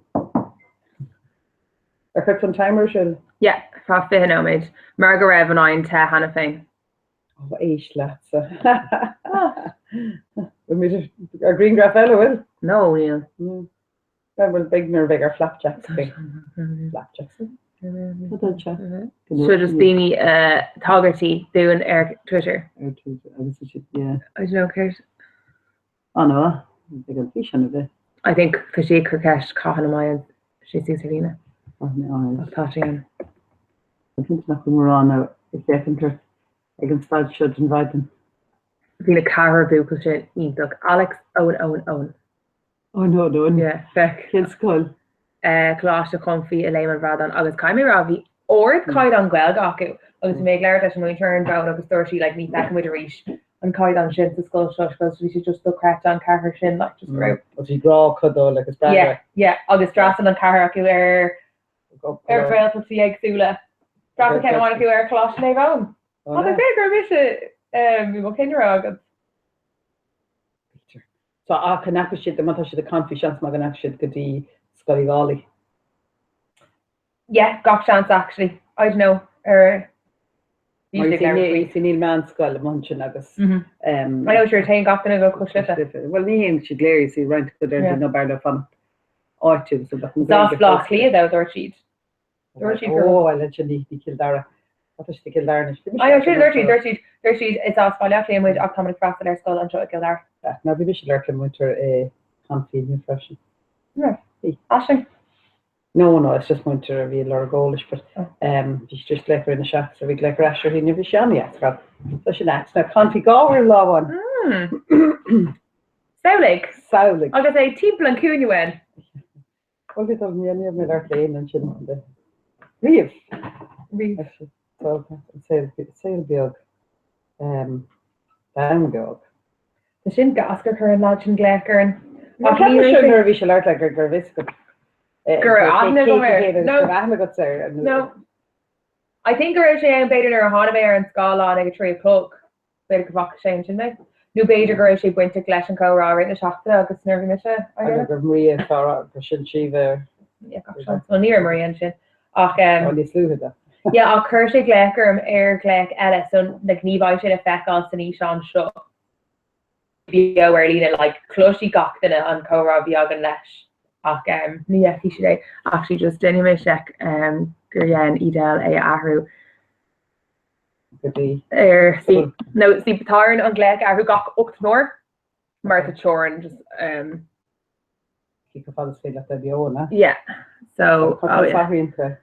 Ar chuir tú an timer sin? Yeah, tá 20 nóiméad, mar go raibh an oigheann te cheana féin. Ó, éist leatsa. Bhfuil muid ar ghrianghraf eile, bhfuil? No, níl. Bhuel, beidh nuair a bheidh ar Flapjacks faoi. Flapjacks. So just daoine tagairtí dúinn ar Twitter. Ar Twitter, agus is yeah. I don't know, céard. An-mhaith. Beidh an físeán a bheith. I think tá sí ag cur ceist cathain a mbeidh sé suas ar líne. Ach tá sé ann. Tá cinnte nach bhfuil mórán ag féachaint ort ag an staid seo den mhaidin. Bhí na ceathrar buachaill sin iontach. Alex, Owen, Owen, Owen. Owen, Owen, Owen. Yeah, féach. Cén scoil? Coláiste Chonfaí i Léim an Bhradáin agus caithfidh mé a rá bhí ardchaighdeán Gaeilge acu agus bhí mé ag labhairt leis an múinteoir ar an bhfón agus dúirt sí like ní fheicfidh muid arís an caighdeán sin sa scoil seo because bhí sé just dochreidte an ceathrar sin like just go raibh Bhí grá acu dó like is breá Yeah, yeah agus d'fhreastail an ceathrar acu ar ar Ghaeltachtaí éagsúla. D'fhreastail ceann amháin acu ar Choláiste Naomh Eoin. Tá sé go raibh mise i mo chinnire agat. B'fhéidir. So ach an ndeachaigh siad, má tá siad ag Confey, seans maith go ndeachaigh siad go dtí Scoil Uí Dhálaigh. Yeah, gach seans actually. I don't know ar Mar you see níl meánscoil amuigh ansin agus I know sure téann gach duine go Cois Life. Bhuel ní théann siad go léir, you see, roinnt acu deireann siad no b'fhearr leo fanacht áitiúil so bheadh an Is as Ghaeilge Baile Átha fós. Cliath though, dúirt siad. Dúirt siad gur. Ó, bhuel ansin ní Cill Dara. Tá siad i gCill Dara anois. I know, sin, dúirt siad, dúirt siad, dúirt siad is as Baile Átha Cliath muid ach táimid ag freastal ar scoil anseo i gCill Dara. Ná bhí mise ag labhairt le muintir i Confey inniu freisin. Right. Aisling? No, no, it's just muintir a bhí ag lorg eolais, but um, bhí siad just glaoch ar na seach, so bhí glaoch ar ais uirthi inniu, bhí sé an-deas ar fad. Tá sin ait, now Confey dhá uair lá amháin. Mm. Samhlaigh. Samhlaigh. Agus é timpeall an chúinne uainn. Bhuel, bhí dul ní raibh mé ag labhairt le éinne ansin riamh. Riamh. Saol, saol beag. Um, domhan beag. Tá sin gas gur chuir an lad sin glaoch orainn. Ach ní raibh sé nuair a bhí sé ag labhairt le gur gur bhfios go Go raibh aithne agam air. No. Go raibh aithne agat air. No. I think go raibh sé ann b'fhéidir nuair a tháinig mé ar an scáileán ag a 3 a chlog. B'fhéidir go bhfaca sé ansin mé. Nó b'fhéidir go raibh sé bainteach leis an chomhrá i rith na seachtaine agus nuair a bhí mise á Agus dhéanamh. go raibh Maria ag rá gur sin Síomha. Yeah, gach seans. Bhuel, ní raibh Maria ansin. Ach um, Ó, níos luaithe de. yeah, ach chuir sé glaoch orm ar ghlaoch eile so like, ní bheidh sé le feiceáil san fhíseán seo beo ar líne like, cloisfidh gach duine an comhrá a bhí againn leis. Ach um, ní fheicfidh siad é. Actually, just déanfaidh mé seic um, gur dhein Edel é a athrú. go dtí. Ar see no see tá orainn an glaoch a athrú gach 8 n-uair mar tá teorainn just um. Cé chomh fada is féidir leat bheith beo, an ea? Yeah so oh yeah. Athraíonn tú.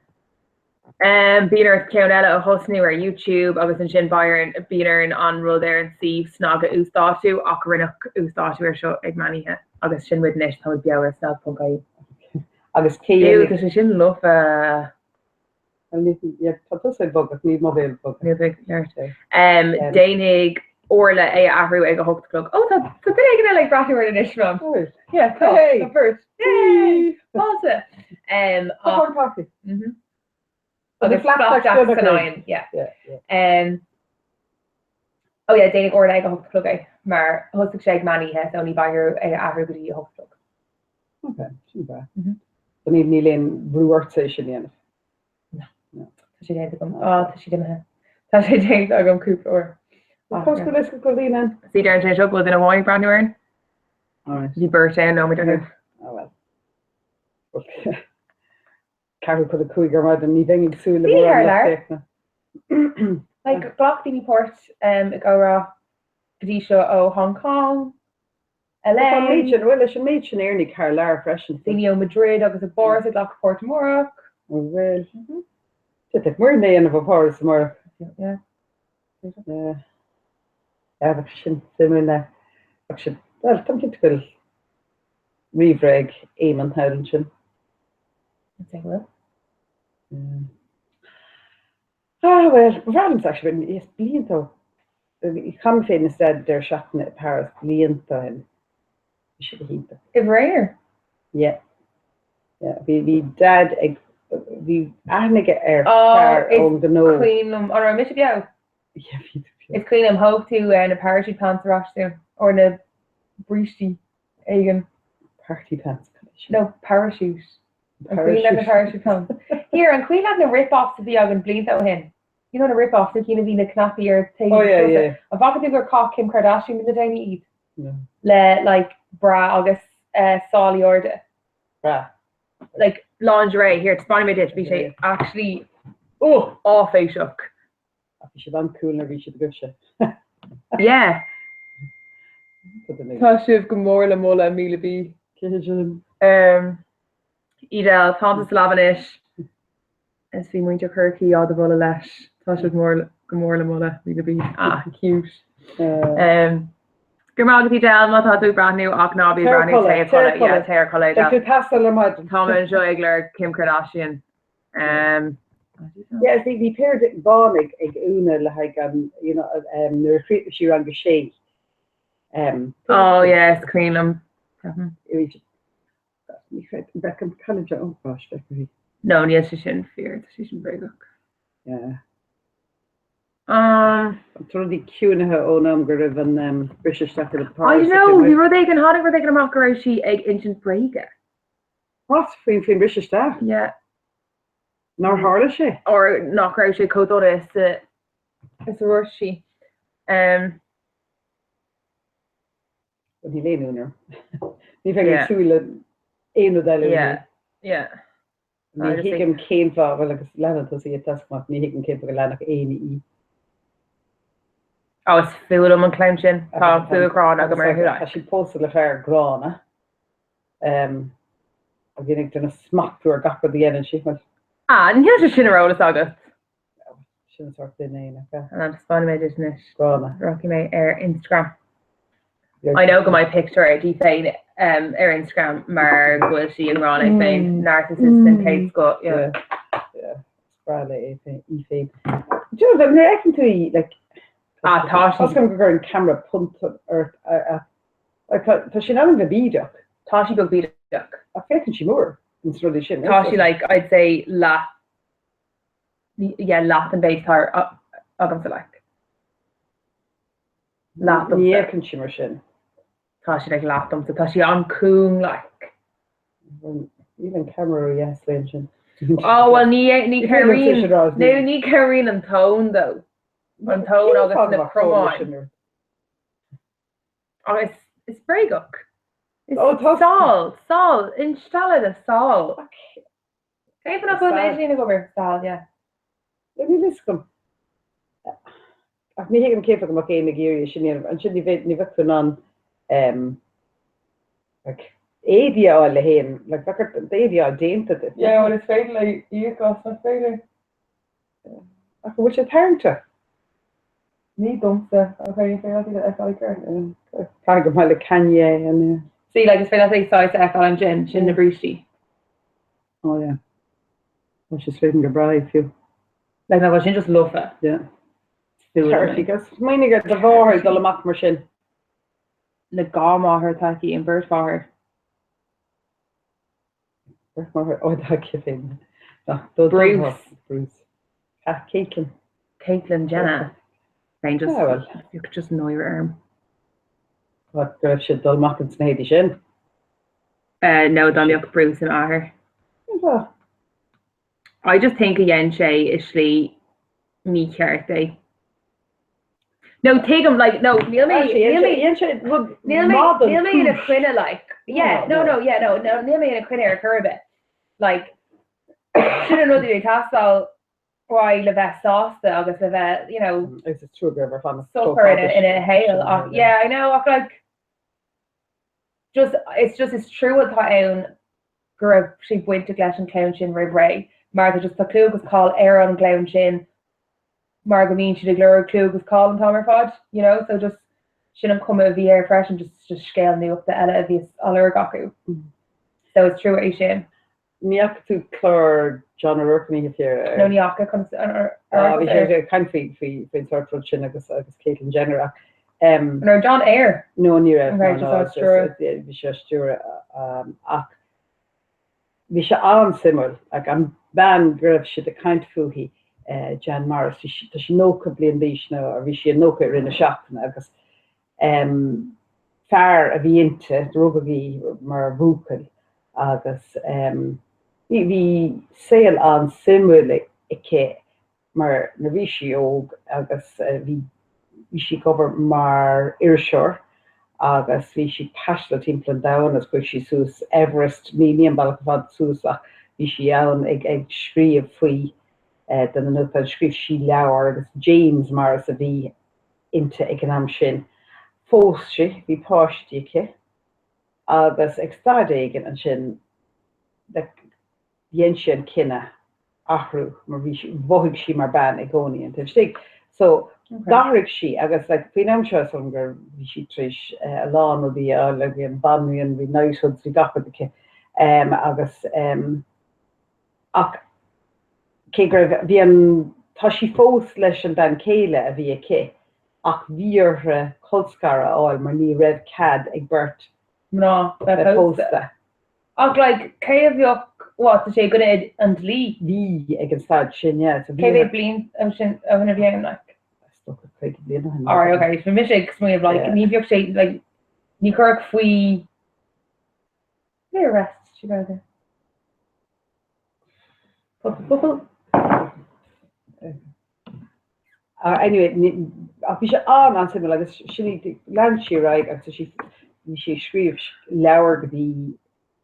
Um bíonn ort ceann eile a thosnú ar YouTube agus ansin beidh bíonn orainn an rud ar an suíomh SnaG a uasdátú ach rinneadh uasdátú ar seo ag meán oíche agus sin muid anois tá muid beo ar snag.ie. Agus cé Ew tá sé sin lofa. Tá tusa ag bogadh, níl mo bhéal ag bogadh. Níl big neart. Déanfaidh Orla é a athrú ag a hocht a chlog. Ó tá tá duine éigin eile ag breathnú orainn anois, Mom. Bhfuil? Yeah, tá. Hey! Tá beirt. Yay! Fáilte! Tá corn coffee. Agus flapjacks san oigheann, yeah. Yeah, yeah. Oh yeah, déanfaidh Orla ag a hocht a chlog é, mar thosaigh sé ag meán oíche, so ní bheidh orthu é a athrú go dtí a hocht a chlog. Ok, sin breá. So níl níl aon bhrú ortsa é sin a dhéanamh? No. No. Tá sé déanta agam. Á, tá sé imithe. Tá sé déanta agam cúpla uair. Conas go bhfios go bhfuil daoine ann? See deireann sé seo go bhfuil duine amháin ag breathnú orainn. Alright. Bhí beirt ann nóiméad ó shin. Oh well. Ceathrú chun a cúig ar maidin, ní bheinn ag súil le Bhí mórán thar lucht lear. féachana. Like, ghlac daoine páirt i gcomhrá go dtí seo ó Hong Kong. LA. Tá an méid sin, bhuel, leis an méid sin Éireannaigh thar lear freisin. Daoine ó Madrid agus i bPáras ag glacadh páirt amárach. An bhfuil? D'fhéadfadh Muireann é a dhéanamh ó Pháras amárach. Yeah. Yeah. Yeah, bheadh sin suimiúil. Bheadh sé, bhuel, táim cinnte go bhfuil ríomhaire ag Éamonn thall ansin. I'd say go bhfuil. Yeah. Ah, bhuel, ba bhreá liomsa actually, yes, blianta ó chaith mé féin is Dad deireadh seachtaine i Paris blianta ó shin. Bhí sé go hiontach. I bhfréir? Yeah. Yeah, bhí, bhí Dad ag, bhí aithne aige ar fear ón ghnó. Is cuimhin liom, an raibh mise beo? Yeah, bhí tú beo. Is cuimhin liom, thóg tú na parachute pants ar ais dúinn, or na brístí éigin. Party pants. No, parachute. An cuimhin leat na parachute pants? Here, an cuimhin leat na rip-offs a bhí againn blianta ó shin? You know na rip-offs, na cinn a bhí na cnaipí ar taobh Oh yeah, yeah. An bhfaca tú gur chaith Kim Kardashian le déanaí iad? No. Le like bra agus uh, sálaí arda. Bra. Like lingerie, here, taispeánfaidh mé duit, bhí sé actually, oh, áiféiseach. Ach bhí siad an-cool nuair a bhí siad agaibhse. Yeah. Tá sibh go mór le moladh, 1000 bí. Cé sin? Um, Edel, tá sa lab anois. Is bhí muintir Chorcaí á do mholadh leis. Tá sibh mór, go mór le moladh, 1000 bí. Ah, cute. Um, Go raibh maith agat Edel má tá tú ag breathnú ach ná bí ag breathnú téigh a chodladh. Yeah, téigh a chodladh Beidh tú ag teastáil ar maidin. Tá mé anseo ag lorg Kim Kardashian. Um, Yeah, bhí bhí péire bán ag ag Úna le haghaidh an you know um, nuair a chríochnaigh sí rang a sé. Um, oh yeah, is cuimhin liom. Bhí sí- ní chreid Beckham Canada oh gosh Beckham. No, níl sé sin fíor, tá sé sin bréagach. Yeah. Um, Tá rudaí ciúnaithe ón am go raibh an um, briseadh isteach ar an I Paris don't know, bhí rud éigin, tháinig rud éigin amach go raibh sí ag insint bréige. What? Faoin faoin briseadh isteach? Yeah. Nár tharla sé? Or nach raibh sé chomh dona is a is a dúirt sí. Um, Well, níl aon ionadh orm. Ní bheinn ag Yeah. súil le aon rud eile. Yeah. Yeah. Ní Agus thuigim cén fáth, bhuel agus leanann tusa í ag amach, ní thuigim cén fáth go leanfadh éinne í. Oh, is fuath liom an chlann sin. Tá fuath gránna agam orthu. Tá sí pósta le fear gránna. Um, a bhíonn ag déanamh smachtú ar gach rud a dhéanann sí. Well, Ah, níl sé sin ar eolas agat. sin an sórt duine é, nach ea? An taispeánfaidh mé duit anois. Gránna. Rachaidh mé ar Instagram. I know go mbeidh pictiúr di féin um, ar Instagram mar go bhfuil sí i ngrá léi féin. Narcissist den chéad scoth. Yeah. Yeah. Is breá léi é féin, í féin. Do you know, nuair a fheiceann tú í, like, Ah, tá sí. Tá 's agam go gcuireann ceamara punt ort, like, tá tá sí in ainm bheith bídeach. Tá sí beag bídeach. Ach féachann sí mór ins na rudaí sin. Tá sí like, I'd say leath, yeah, leath an mhéid atá agamsa like. Leath Ní domsa. fhéachann sí mar sin. Tá sí like leath domsa. Tá sí an-cúng like. Níl an ceamara ó dheas léi ansin. Oh well ní ní Ní féidir liom cabhraíonn sin a rá, nó ní cabhraíonn an tóin though. An tóin agus na cromáin. Ach is is bréagach. Is Ó, tá- sál, sál, instealladh de sál. Cén fáth nach bhfuil Sál. Maybelline ag obair? Sál, yeah. Níl a fhios agam. Ach ní thuigim cén fáth go mbeadh éinne ag iarraidh é sin a dhéanamh. Ansin ní bheadh ní bheadh tú in ann em, like, éadaí a fháil le haon, like, bheadh ort d'éadaí a fháil déanta duit. Yeah, well is féidir léi íoc as, nach féidir? Ach an bhfuil sé tarraingteach? Ní domsa, ach is féidir leat iad a fheiceáil i gceart. Tá go maith le Kanye an See, like, is féidir leat é saghas a fheiceáil ansin, sin na brístí. Oh yeah. Tá sé sroicheann go breá fiú. Like, ná bhfuil sin just lofa. Yeah. Terrific. Smaoinigh ar do mháthair dul amach mar sin. Le dhá máthair atá aici, an bheirt mháthair. Beirt mháthair, ó tá aici féin. Bruce. Bruce. Ah, Caitlin. Caitlyn Jenner. Féin just, Ah, well. bheadh just náire orm. What, go raibh siad dul amach ins na héadaí sin? Uh, no, dá mbeadh Bruce ina athair. Cén fáth? I just think a dhein sé i slí mícheart é. No, tuigim, like, no, níl mé, níl mé, Dhein sé rud níl mé, maith don níl mé ina chúis. choinne, like, yeah, no, no, yeah, no, no, níl mé ina choinne ar chor ar bith. Like, sin an rud a bhí ag teastáil uaidh le bheith sásta agus le bheith, you know, Agus is trua go raibh ar fanacht socair ina, ina shaol. Ach, yeah, I know, ach, like, Just, it's just, is trua atá ann go raibh sé bainteach leis an chlann sin roimh ré, mar tá just, tá clú agus cáil ar an gclann sin mar go mbíonn siad ag lorg clú agus cáil an t-am ar fad, you know, so just sin an cuma a bhí air freisin, just, just scéal nuachta eile a bhí á lorg acu. So is trua é sin. Ní fhaca tú clár John O'Rourke an oíche faoi No ní fhaca, conas ar Ah, bhí sé ag caint faoi faoi faoin sórt rud sin agus agus Caitlyn Jenner ach An raibh John air? No ní raibh, Okay, no just no, á stiúradh. bhí sé á stiúradh ach bhí sé an-suimiúil like an bean go raibh siad ag caint fúithi Jan Morris, bhí sí, tá sí 90 bliain d'aois nó bhí sí 90 i rith na seachtaine agus fear a bhí inti, rugadh í mar bhuachaill agus bhí bhí saol an-suimiúil aici mar nuair a bhí sí óg agus bhí bhí sí ag obair mar iriseoir agus bhí sí ag taisteal timpeall an domhain agus chuaigh sí suas Everest, ní ní an bealach ar fad suas ach bhí sí ann ag ag scríobh faoi do na nuachtáin, scríobh sí leabhar agus James Morris a bhí inti ag an am sin. Phós sí, bhí páistí aici agus ag staid éigin ansin like dhein sí an cinneadh athrú mar bhí sí, mhothaigh sí mar bean i gcónaí an taobh istigh. So d'athraigh sí agus like faoin am seo is dóigh liom gur bhí sí tar éis a lán rudaí a fháil, like bhí an banríon, bhí knighthoods, bhí gach rud aici agus ach cé go raibh, bhí an, tá sí fós leis an bean chéile a bhí aici ach bhí uirthi colscaradh a fháil mar ní raibh cead ag beirt mná bheith pósta. Ach like cé a bheadh, what, tá sé i gcoinne an dlí? Bhí ag an staid sin, yeah. So cé mhéad bliain ó sin, ó shin a bhí ann like? Is dócha 50 bliain ó shin. Alright, okay, so mise ag smaoineamh like ní bheadh sé like ní chuirfeadh faoi Cé arrest sí Gaeilge? Focal. Anyway, ach bhí sé an-an-suimiúil agus sin í, lean sí ar aghaidh agus sí, bhí sí ag scríobh leabhar go dtí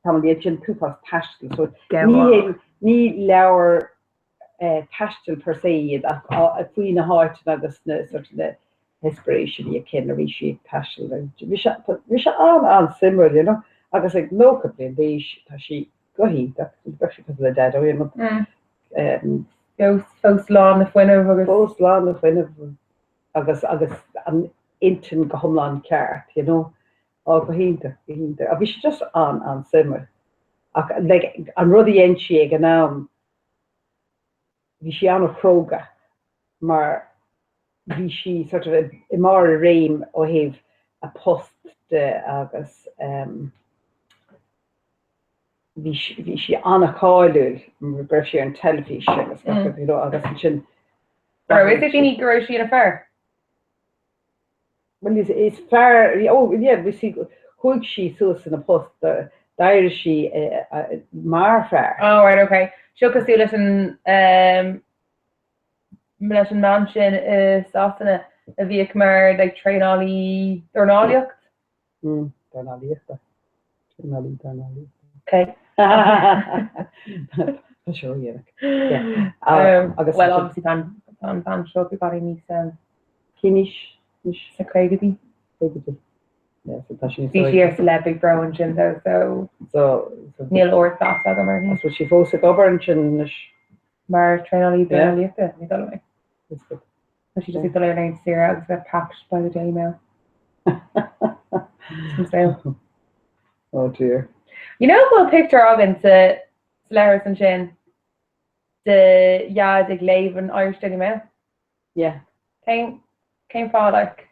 tamall ina dhiaidh sin, t-uafás taistil. So ní hé, ní leabhar taistil per se iad ach faoi na háiteanna agus na sort of na inspiration a bhí aici nuair a bhí sí ag taisteal. Bhí sé bhí sé an-an-suimiúil, you know, agus ag 90 bliain d'aois tá sí go hiontach, bheadh sí cosúil le Daideo, you know. Mm. Fós fós lán le fuinneamh agus. Fós lán le fuinneamh agus agus an intinn go hiomlán ceart, you know. Á go hiontach, go hiontach. Ach bhí sé just an-an-suimiúil. Ach like an rud a dhein sí ag an am, bhí sí an-chróga mar bhí sí sort of i mbarr a réim ó thaobh a post de agus bhí bhí sí an-cháiliúil mar go raibh sí ar an teilifís agus gach rud you know agus ansin Raibh fhios ag daoine go raibh sí ina fear? Bhuel is is fear oh yeah bhí sí chuaigh sí suas ina post d'éirigh sí mar fear. Oh right okay. Seo cosúil leis an um, leis an mbean sin i Sasana a bhíodh mar like traenálaí dornálaíocht. Mm, dornálaíochta. Traenálaí dornálaíochta. Okay. Tá seo dhéanach. Yeah. Um, agus well obviously tá an bhean seo beagáinín níos um, Cén aois? Anois? Sna caogaidí. Caogaidí. Yeah, so tá sí Bhí sí ar Celeb Big Bro ansin though, so So, so níl ardmheas agam uirthi. Agus bhfuil sí fós ag obair ansin anois? Mar traenálaí Yeah. dornálaíochta, ní dóigh liom é. Is good. Tá sí just ag dul ar laethanta saoire agus bheith packed by the Daily Mail. Sin saol. Oh dear. You know go bhfuil pictiúr againn sa sa leithreas ansin de Dhaid ag léamh an Irish Daily Mail? Yeah. Cén cén fáth like?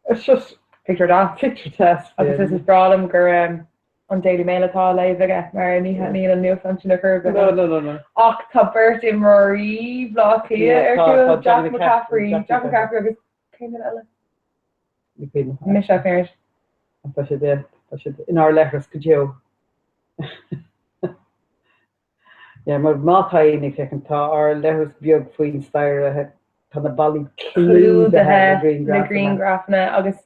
It's just pictiúr deas. Pictiúr deas. Agus is is breá liom gur um, an Daily Mail atá á léamh aige mar ní thaitníonn an nuachtán sin ar chor ar bith. No, no, no, no. Ach tá beirt imreoirí Bhaile Átha Cliath ar tá chúl, Jack Johnny McCaffrey, Jack Jack McCaffrey agus cén duine eile? Ní cuimhin. Mise ach oiread. Tá siad tá siad inár leithreas go deo. Yeah, mar má tá éinne ag féachaint, tá ár leithreas beag faoin staighre, tá na ballaí clúdaithe clúdaithe le le grianghrafanna agus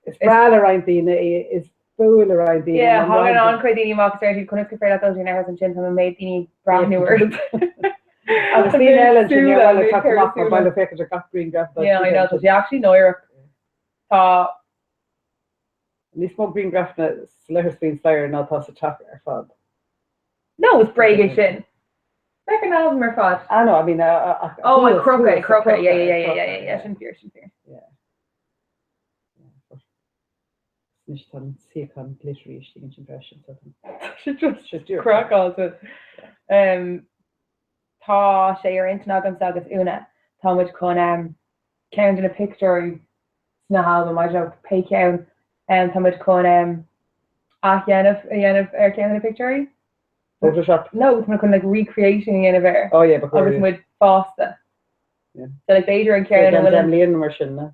Is breá le roinnt daoine é, is fuath le roinnt daoine. Yeah, thagann an-chuid daoine amach agus deir siad conas gur féidir leat dul go dtí an leithreas ansin, tá an méid daoine ag breathnú ort. Agus daoine eile ansin, níor mhaith leo teacht amach mar ba mhaith leo féachaint ar gach grianghraf. Yeah, I know, tá sé actually náireach. Tá. Níos mó grianghrafanna sa leithreas faoin staighre ná atá sa teach ar fad. No, is bréag é sin. Féach ar an albam ar fad. Ah no, I mean, ach Oh, ag thuas, crochadh, ag thuas, ag crochadh, yeah, crochadh, yeah, ag yeah, yeah, yeah, crochadh, yeah, sin fíor, sin fíor. Yeah. Yeah. Anois tá an suíochán glittery istigh ansin freisin, so tá sé just craiceáilte. Um, tá sé ar intinn agamsa agus Úna, tá muid chun um, ceann de na pictiúirí sna halbaim, I don't know pé ceann, um, tá muid chun um, athdhéanamh a dhéanamh ar cheann de na pictiúirí. Photoshop? No, tá muid chun like recreating a dhéanamh air. Oh yeah, ba chóir. Agus muid fásta. Yeah. So like b'fhéidir an ceann ina bhfuil an. Bliain mar sin, no?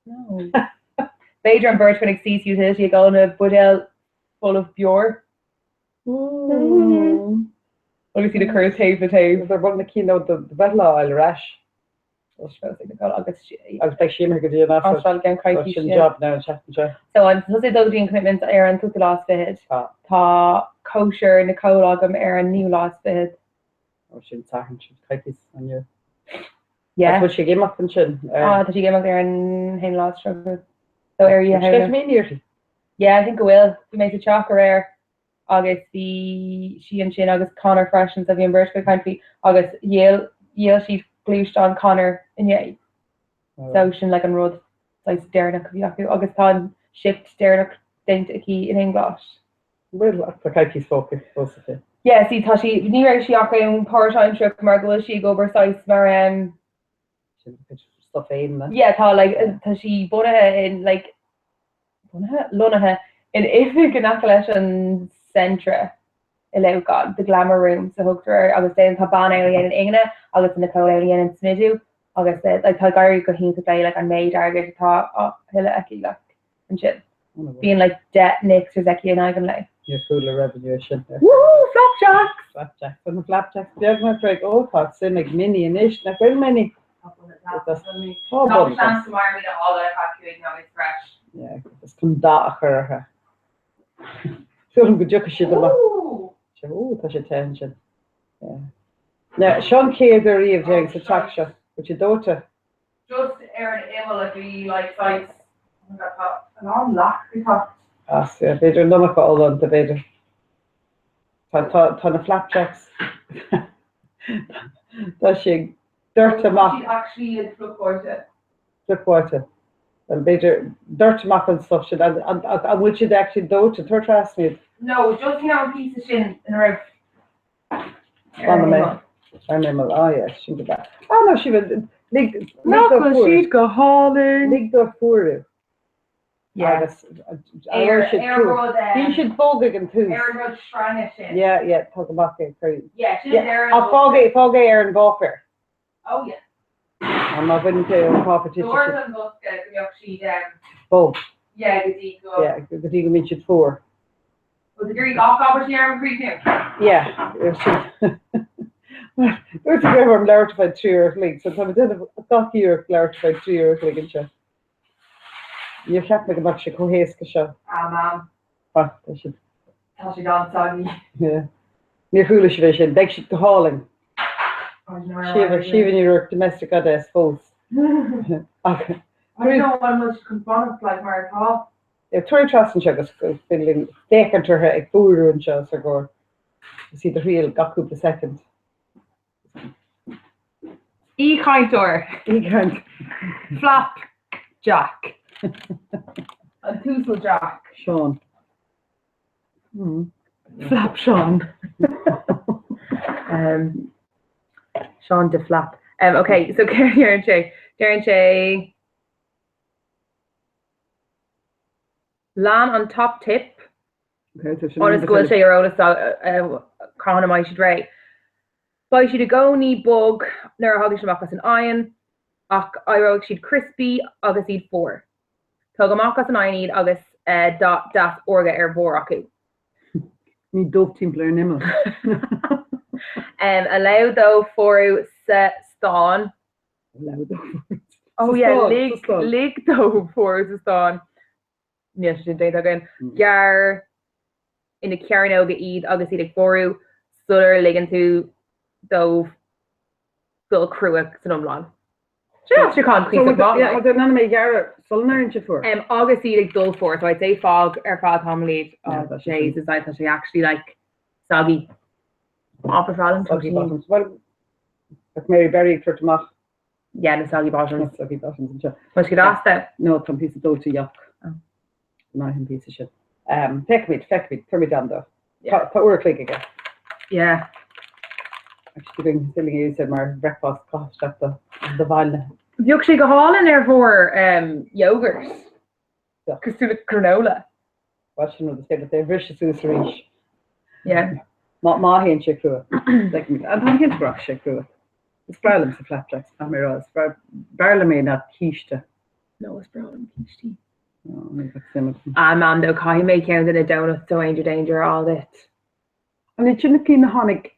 No. B'fhéidir an bheirt againn ag suí sa utility ag ól na buidéal folamh beoir. Agus iad a chur taobh le taobh. Ar bhun na cinn ó do bhreithlá a fháil ar ais. Agus Agus beidh sí imithe go dtí an Astráil i gceann coicíse. Sin job now an tseachtain seo. So an tusa ag dul go dtí an commitment ar an túú lá is fichead. Tá. Tá cóisir Nicole agam ar an naoú lá is fichead. Ó sin Satharn sin coicís inniu. Yeah. Agus bhfuil sí ag imeacht ansin? Ah tá sí ag imeacht ar an haon lá is tríocha. So ar oíche Shamhna. Sceitimíní uirthi. Yeah, I think go bhfuil. Bhí mé sa teach aréir agus bhí sí ansin agus Conor freisin so bhí an bheirt ag caint faoi agus dhíol dhíol siad gluaisteán Conor inné. So sin like an rud saghas deireanach a bhí acu agus tá an shift deireanach déanta aici in Fhionnghlais. Bhfuil ach tá coicís fágtha fós aici. Yeah, see tá sí ní raibh sí ach ann páirtaimsearach mar go bhfuil sí ag obair saghas mar em Sin a cuid stuff féin, no? Yeah, tá like tá sí bunaithe in like bunaithe? Lonnaithe in oifig in aice leis an Centra i Leamhcán, The Glamour Rooms a thugtar air agus déanann tá bean ann a dhéanann ingne agus Nicole ann a dhéanann smidiú agus like tá ag éirí go hiontach léi like an méid airgid atá á thuilleadh aici like ansin. Bíonn like 10 mixers aici in aghaidh an lae. Níor chuala revenue é sin. Woohoo! Flapjacks! Flapjacks. Tá na flapjacks beagnach réidh. Ó, tá suim ag Minnie anois, nach bhfuil Minnie? Tá seans go mairimid a fháil ar feadh 5 nóiméad sa bhreis. Yeah, is chun dath a chur orthu. Súil go dtiocfaidh siad amach. Ó, tá sé te ansin. Yeah. Now, seo an chéad uair riamh déag sa teach seo. Bhfuil sé dóite? Just ar an imeall a bhí like saghas, oh my god, tá a lán leac ag teacht. As, yeah, b'fhéidir an iomarca ola iontu, b'fhéidir. Tá, tá, tá na flapjacks, tá sé ag doirteadh amach. Tá siad actually like fliuchbháite. Fliuchbháite. Well, b'fhéidir, doirt amach an stuff sin, an, an, an bhfuil siad actually dóite? Tabhair trasna iad. No, just you know an píosa sin ina raibh Ar an imeall, ah yes, sin go breá. Ah no, sí, lig Nach bhfuil siad go hálainn? Lig dóibh fuarú. Yeah. Agus Bíonn siad bog ag an tús. Ar an rud sreinge sin. Yeah, yeah, tá go maith é cuir. Yeah, sin an deireadh. Ach fág é, fág é ar an bpáipéar. Oh yeah. Á má bhaineann tú ón pháipéar titfidh siad. Dord an bhosca go mbeadh siad. Bog. Yeah, go dtí go. Yeah, go dtí go mbíonn siad fuar. Bhfuil tú ag iarraidh gach abairt a deirim a chríochnú? Yeah. Dúirt tú go raibh orm labhairt ar feadh 3 uair a chloig, so tá mé ag déanamh gach iarracht labhairt ar feadh 3 uair a chloig anseo. Níor cheap mé go mbeadh sé chomh héasca seo. Ah, mam. Ah, tá siad. Tá siad an-soggy. Yeah. Níor chuala sibh é sin. Beidh siad go hálainn. Síomha, Síomha Ní Ruairc, domestic goddess fós. Ach, I don't know an bhfuil siad chun fanacht like mar atá. Tabhair trasna anseo agus gur féidir linn féachaint orthu ag fuarú anseo os ár gcomhair. Is iad a thriail gach cúpla soicind. Aoichainteoir. Aoichaint. Flap Jack. An tUasal Jack. Seán. Flap Seán. Seán de Flap. Ok, so céard a deireann sé? Deireann sé. Lean an top tip ionas go bhfuil sé ar eolas cathain a mbeidh siad réidh. Beidh siad i gcónaí bog nuair a thagann siad amach as an oigheann, ach éireoidh siad crispy agus iad fuar. Tóg amach as an oigheann iad agus dath deas órga ar bharr acu. Ní dubh timpeall ar an imeall. Allow dóibh fuarú sa stán. Oh yeah, lig lig dóibh fuarú sa stán. Níl sé sin déanta againn. Gearr ina cearnóga iad agus iad ag fuarú sular ligeann tú dóibh dul crua san iomlán. Sin aistriúchán cuíosach maith, like. Yeah, in ann é a ghearradh sula n-éiríonn sé fuar. Agus iad ag dul fuar, so I'd say fág ar feadh tamaill iad. Oh Jesus, like, tá sé actually like soggy. Ba bhreá liom Soggy bottoms. Well, ach Mary Berry ag tabhairt amach. Yeah, na soggy bottoms. Na soggy bottoms anseo. Tá siad astu. No, tá an píosa dóite, yuck. Oh. Maith an píosa sin. Feicfimid, feicfimid, tabharfaimid am dó. Tá uair a chloig aige. Yeah. Actually bring filling é úsáid mar bhreicfeast caitheamh isteach do do bhaile. Bheadh sé go hálainn ar bharr yogurt. Cosúil le granola. Bhuel sin rud is féidir leat é a bhriseadh suas arís. Yeah. Má má théann sé crua. Feicfimid. An tá cinnte go rachaidh sé crua. Is breá liomsa flapjacks, caithfidh mé a rá. Is b'fhearr liom é ná císte. No, is breá liom cístí. Ah man though, caithfidh mé ceann de na donuts ó Angel Danger a fháil duit. An iad sin na cinn a tháinig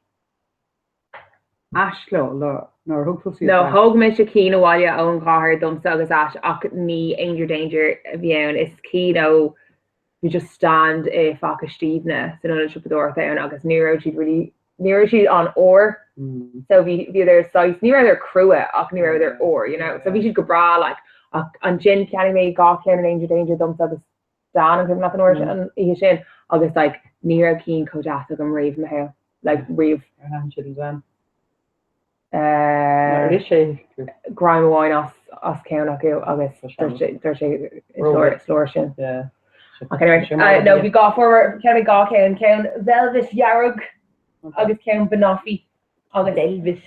Ash leo nó ar thug tusa iad No, back? thóg mise cinn abhaile ón chathair domsa agus Ash ach ní Angel Danger a bhí ann, is cinn ó bhí just stand i Faiche Stiabhna san ionad siopadóireachta ann agus ní raibh siad really ní raibh siad an-fhuar so bhí bhíodar saghas ní rabhadar crua ach ní rabhadar úr you know so bhí siad go breá like ach ansin cheannaigh mé dhá cheann in Angel Danger domsa agus Dan an cuimhin leat an uair sin an oíche sin agus like ní raibh cinn chomh deas agam riamh i mo shaol like riamh. Ar thaitin siad le Dan? Eh, Ar ith sé greim amháin as as ceann acu agus dúirt sé dúirt sé is leor is leor sin. Yeah. Ach anyway, uh, no bhí dhá fuair cheannaigh mé dhá cheann ceann velvet dhearg agus ceann banoffee agus velvet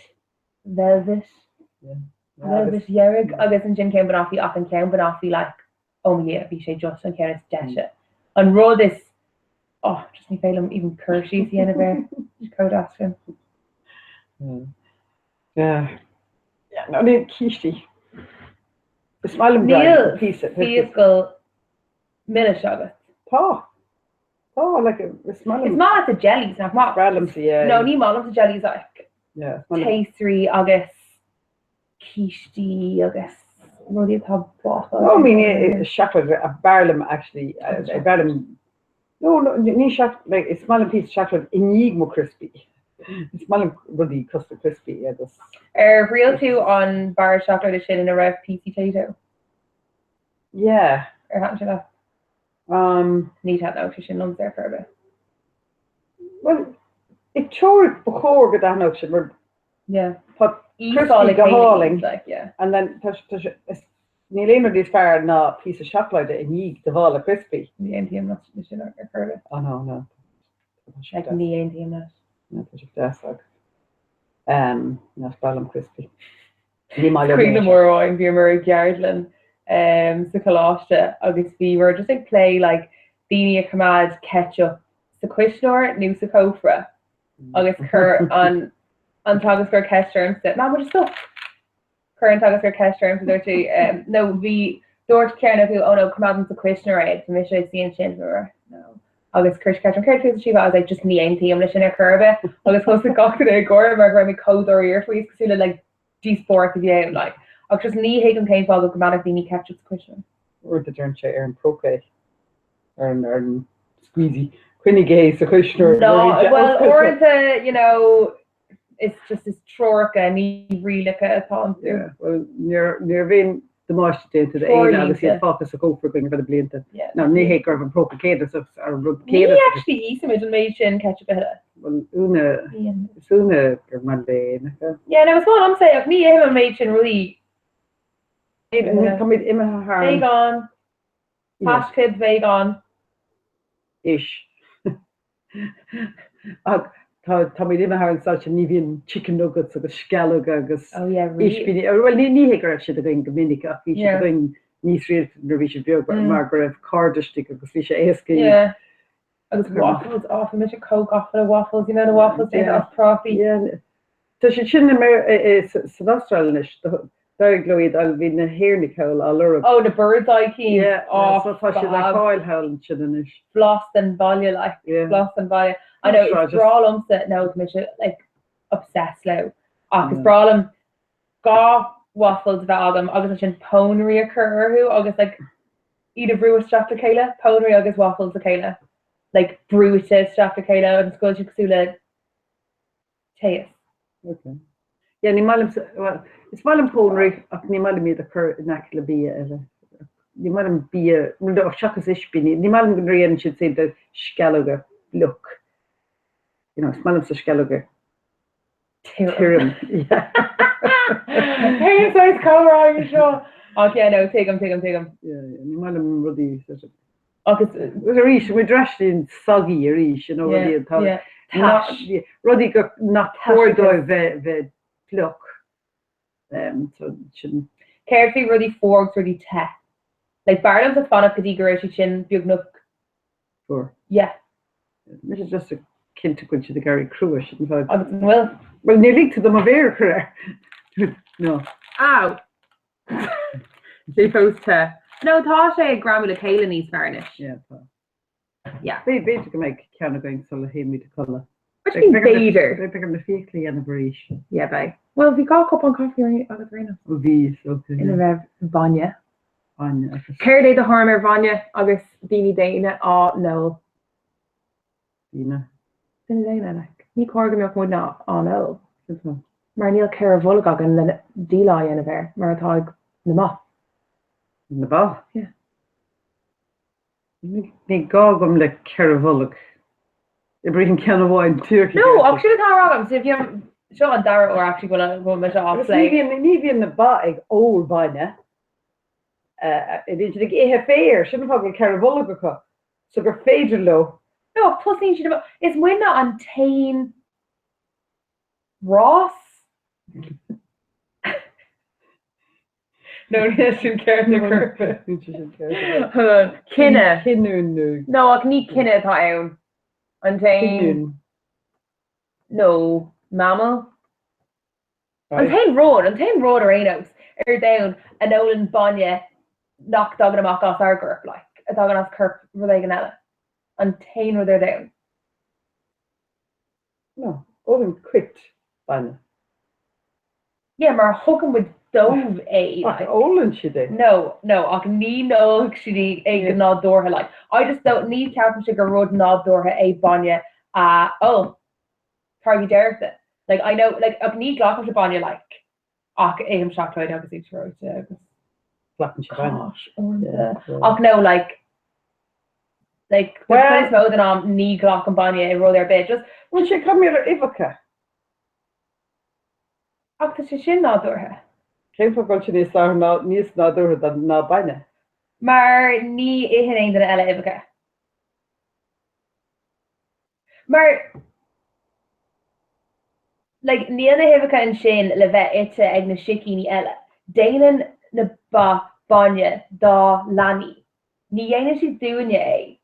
velvet velvet dhearg agus ansin ceann banoffee ach an ceann banoffee like oh my Dhia bhí sé just an ceann is deise. An rud is oh just ní féidir liom even cur síos a dhéanamh air just chomh deas sin. Yeah. Yeah, no, ní cístí. Is maith liom Níl píosa. fiacail milis agat. Tá. Tá, like, is maith liom. Is maith leat jellies, nach maith? Breá liomsa, yeah. No, ní maith liomsa jellies like. Yeah, is maith liom. Pastry agus cístí agus rudaí atá bácáilte. No, I mean, seacláid, b'fhearr liom actually, b'fhearr liom, no, no, ní seac, like, is maith liom píosa seacláid i ndiaidh mo crispy. Is maith liom rudaí cosúil le crispy agus. Ar thriail tú an barra seacláide sin ina raibh píosaí Tayto? Yeah. Ar thaitin sé leat? Um. Ní thaitneodh sé sin liomsa ar chor ar bith. Bhuel, i teoiric ba chóir go dtaitneodh sé mar Yeah. tá Íosfáil crispy go hálainn like, yeah. and then tá tá sé is níl aon rud níos fearr ná píosa seacláide i ndiaidh do mhála crispy. Ní aontaím leis sin ar chor ar bith. Oh no, no. Tá sé Like, deas. ní aontaím leis. No, tá sé deas ach um, no, is breá liom crispy. Ní maith liom Cuimhin liom é. uair amháin bhíomar i gceardlann sa choláiste agus bhíomar just ag plé like daoine a choimeád ketchup sa chuisneoir nó sa chófra agus chuir an an teagascóir ceist ormsa, Mam, would you stop? Chuir an teagascóir ceist ormsa dúirt sí nó bhí dúirt ceann acu oh no coimeádaim sa chuisneoir é agus bhí mise ag suí ansin no agus chuir sí ceist orm céard fútsa Síomha I was like just ní aontaím leis sin ar chor ar bith agus thosaigh gach duine ag gáire mar go raibh mé chomh dáiríre faoi is cosúil le like díospóireacht a bhí ann like ach just ní thuigim cén fáth go gcoimeádfadh daoine ketchup sa chuisneoir. Rud a deireann sé ar an próca é, ar an ar an squeezy. Coinnigh é sa chuisneoir. No, well uaireanta you know is just is treoracha ní rialacha atá iontu. Yeah, well níor níor bhíonn damáiste déanta d'aon agus iad fágtha sa chófra againn ar feadh na blianta. Now ní hé go raibh an próca céanna sa ar an rud Ní céanna sa actually íosaimid an méid sin ketchup a thuilleadh. Bhuel Úna, is Úna gur maith léi, nach ea? Yeah, no, is maith liomsa é ach ní ithim an méid sin rudaí. Táimid imithe thar an. Vegan. Haischlib vegan. Ish. Ach tá táimid imithe thar an staid sin, ní bhíonn chicken nuggets agus sceallóga agus Oh yeah, really? ispíní. Bhuel ní ní hé go raibh siad againn go minic ach bhí siad Yeah. againn níos rialta nuair a bhí siad beag mar go raibh cairde istigh agus bhí sé éasca iad Yeah. Agus waffles, oh bhí mise chomh gafa le waffles, you know na waffles déanta Yeah. as prátaí. Yeah. Tá siad sin san Astráil anois, d'éirigh leo iad a fháil, bhí na hÉireannaigh thall á lorg. Oh na Birds Eye cinn, Yeah, oh so tá siad le fab. fáil thall ansin anois. Blas den bhaile like, Yeah. blas den bhaile. I know, Sure, is just- breá liomsa, no, tá mise like obsessed leo. Ach is Mm. breá liom dhá waffles a bheith agam agus ansin pónairí a chur orthu agus like iad a bhrú isteach le chéile, pónairí agus waffles le chéile, like brúite isteach le chéile agus go bhfuil siad cosúil le taos. Okay. Yeah, ní maith liom, well, is maith liom pónairí ach ní maith liom iad a chur in aice le bia eile. Ní maith liom bia, well, seachas ispíní, ní maith liom go ndéanann siad said de sceallóga fliuch. You know, is maith liomsa sceallóga tirim. Yeah. Cén saghas comhrá é seo? Ach yeah, no, tuigim, tuigim, tuigim. Yeah, yeah, ní maith liom rudaí sort of Agus arís, muid ar ais in soggy arís, you know, rudaí atá, Tais. rudaí go nach cóir dóibh bheith bheith fliuch. So sin. Céard faoi rudaí fuar agus rudaí te? Like b'fhearr liomsa fanacht go dtí go raibh siad sin beagnach. Fuar. Yeah. Mise just ag cinnte go bhfuil siad ag éirí crua, sin an fáth. Agus an bhfuil? Bhuel, níor lig tú dom mo mhéar a chur air. No. Ow! Sé fós te. No, tá sé ag greamú le chéile níos fearr anois. Yeah, tá. Yeah. B'fhéidir go mbeidh ceann againn sula théimid a chodladh. What do you mean b'fhéidir? Beidh orm na fiacla a dhéanamh arís. Yeah, beidh. Bhuel, bhí gá cupán caife agat ar aon nós. Bhí, is okay. Ina raibh bainne. Bainne agus. Céard é do thuairim ar bhainne agus daoine daonna á n-ól? Daoine. Duine daonna, like. Ní cóir go mbeadh muidne á n-ól. Cén fáth? Mar níl 4 bholg againn le díleá a dhéanamh air, mar atá ag na ba. Na ba? Yeah. Ní gá agam le 4 bholg. Oibríonn ceann amháin díreach i No, gceart. ach sin atá á rá agam. So bhí an, seo an dara uair actually go bhfuil, go bhfuil mise á Agus phlé. ní bhíonn, ní bhíonn na ba ag ól bainne. Bíonn siad ag ithe féir, sin an fáth go bhfuil 4 bholg acu. So gur féidir leo. No, ach tosaíonn siad amach. Is muidne an t-aon rás? No, níl sin ceart ar chor ar bith. Níl sé sin ceart ar bith. Hold on. Cine. Cinniúin nó. No, ach ní cine atá ann. An t-aon. Cinniúin. No, mammal. An t-aon rud, an t-aon rud ar aon nós ar domhan a n-ólann bainne nach dtagann amach as ár gcorp, like, a dtagann as corp rud éigin eile. An t-aon rud ar domhan. No, ólann cait bainne. Yeah, mar thugann muid dóibh é, Ach like. ólann siad é. No, no, ach ní n-ólfaidh siad é go nádúrtha, like. I just don't, ní cheapaimse gur rud nádúrtha é bainne a ól. táirgí déiríochta. Like, I know, like, ach ní ghlacaimse bainne, like, ach ithim seacláid agus uachtar reoite agus Glacann sé bainne. cáis uaireanta. Ach no, like, like, den chuid is mó den am ní ghlacaim bainne i rud ar bith. Just. Bhfuil sé cad mar uibheacha? Ach tá sé sin nádúrtha. Cén fáth go bhfuil sé níos níos nádúrtha ná bainne? Mar ní itheann aon duine eile uibheacha. Mar, like, níl na huibheacha ansin le bheith ite ag na sicíní eile. Déanann na ba bainne dá leanaí. Ní dhéanann siad dúinne é.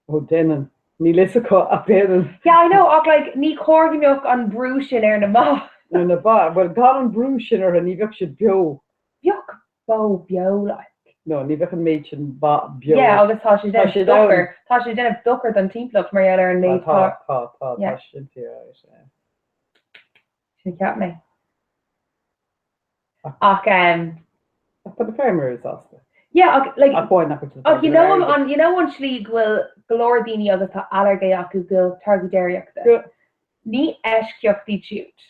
Ó, déanann. Níl fhios acu ach déanann. Yeah, I know, ach like, ní cóir go mbeadh an brú sin ar na ba. Ar na ba. Bhuel, gan an brú sin orthu, ní bheadh siad beo. Bheadh bó beo, like. No, ní bheadh an méid sin ba beo. Yeah, agus tá sé Tá déanamh siad ann. dochar, tá sé déanamh dochar don timpeallacht mar gheall ar an méid Tá, tá, tá, Yeah. tá sin fíor, agus, yeah. Sin a cheap mé. Ach, um. Ach tá na feirmeoirí sásta. Yeah, ach, like, Ach amháin nach bhfuil siad ach you know an, you know an tslí go bhfuil go leor daoine agus tá ailléirge acu do táirgí déiríochta. Yeah. Ní eisceacht iad siúd.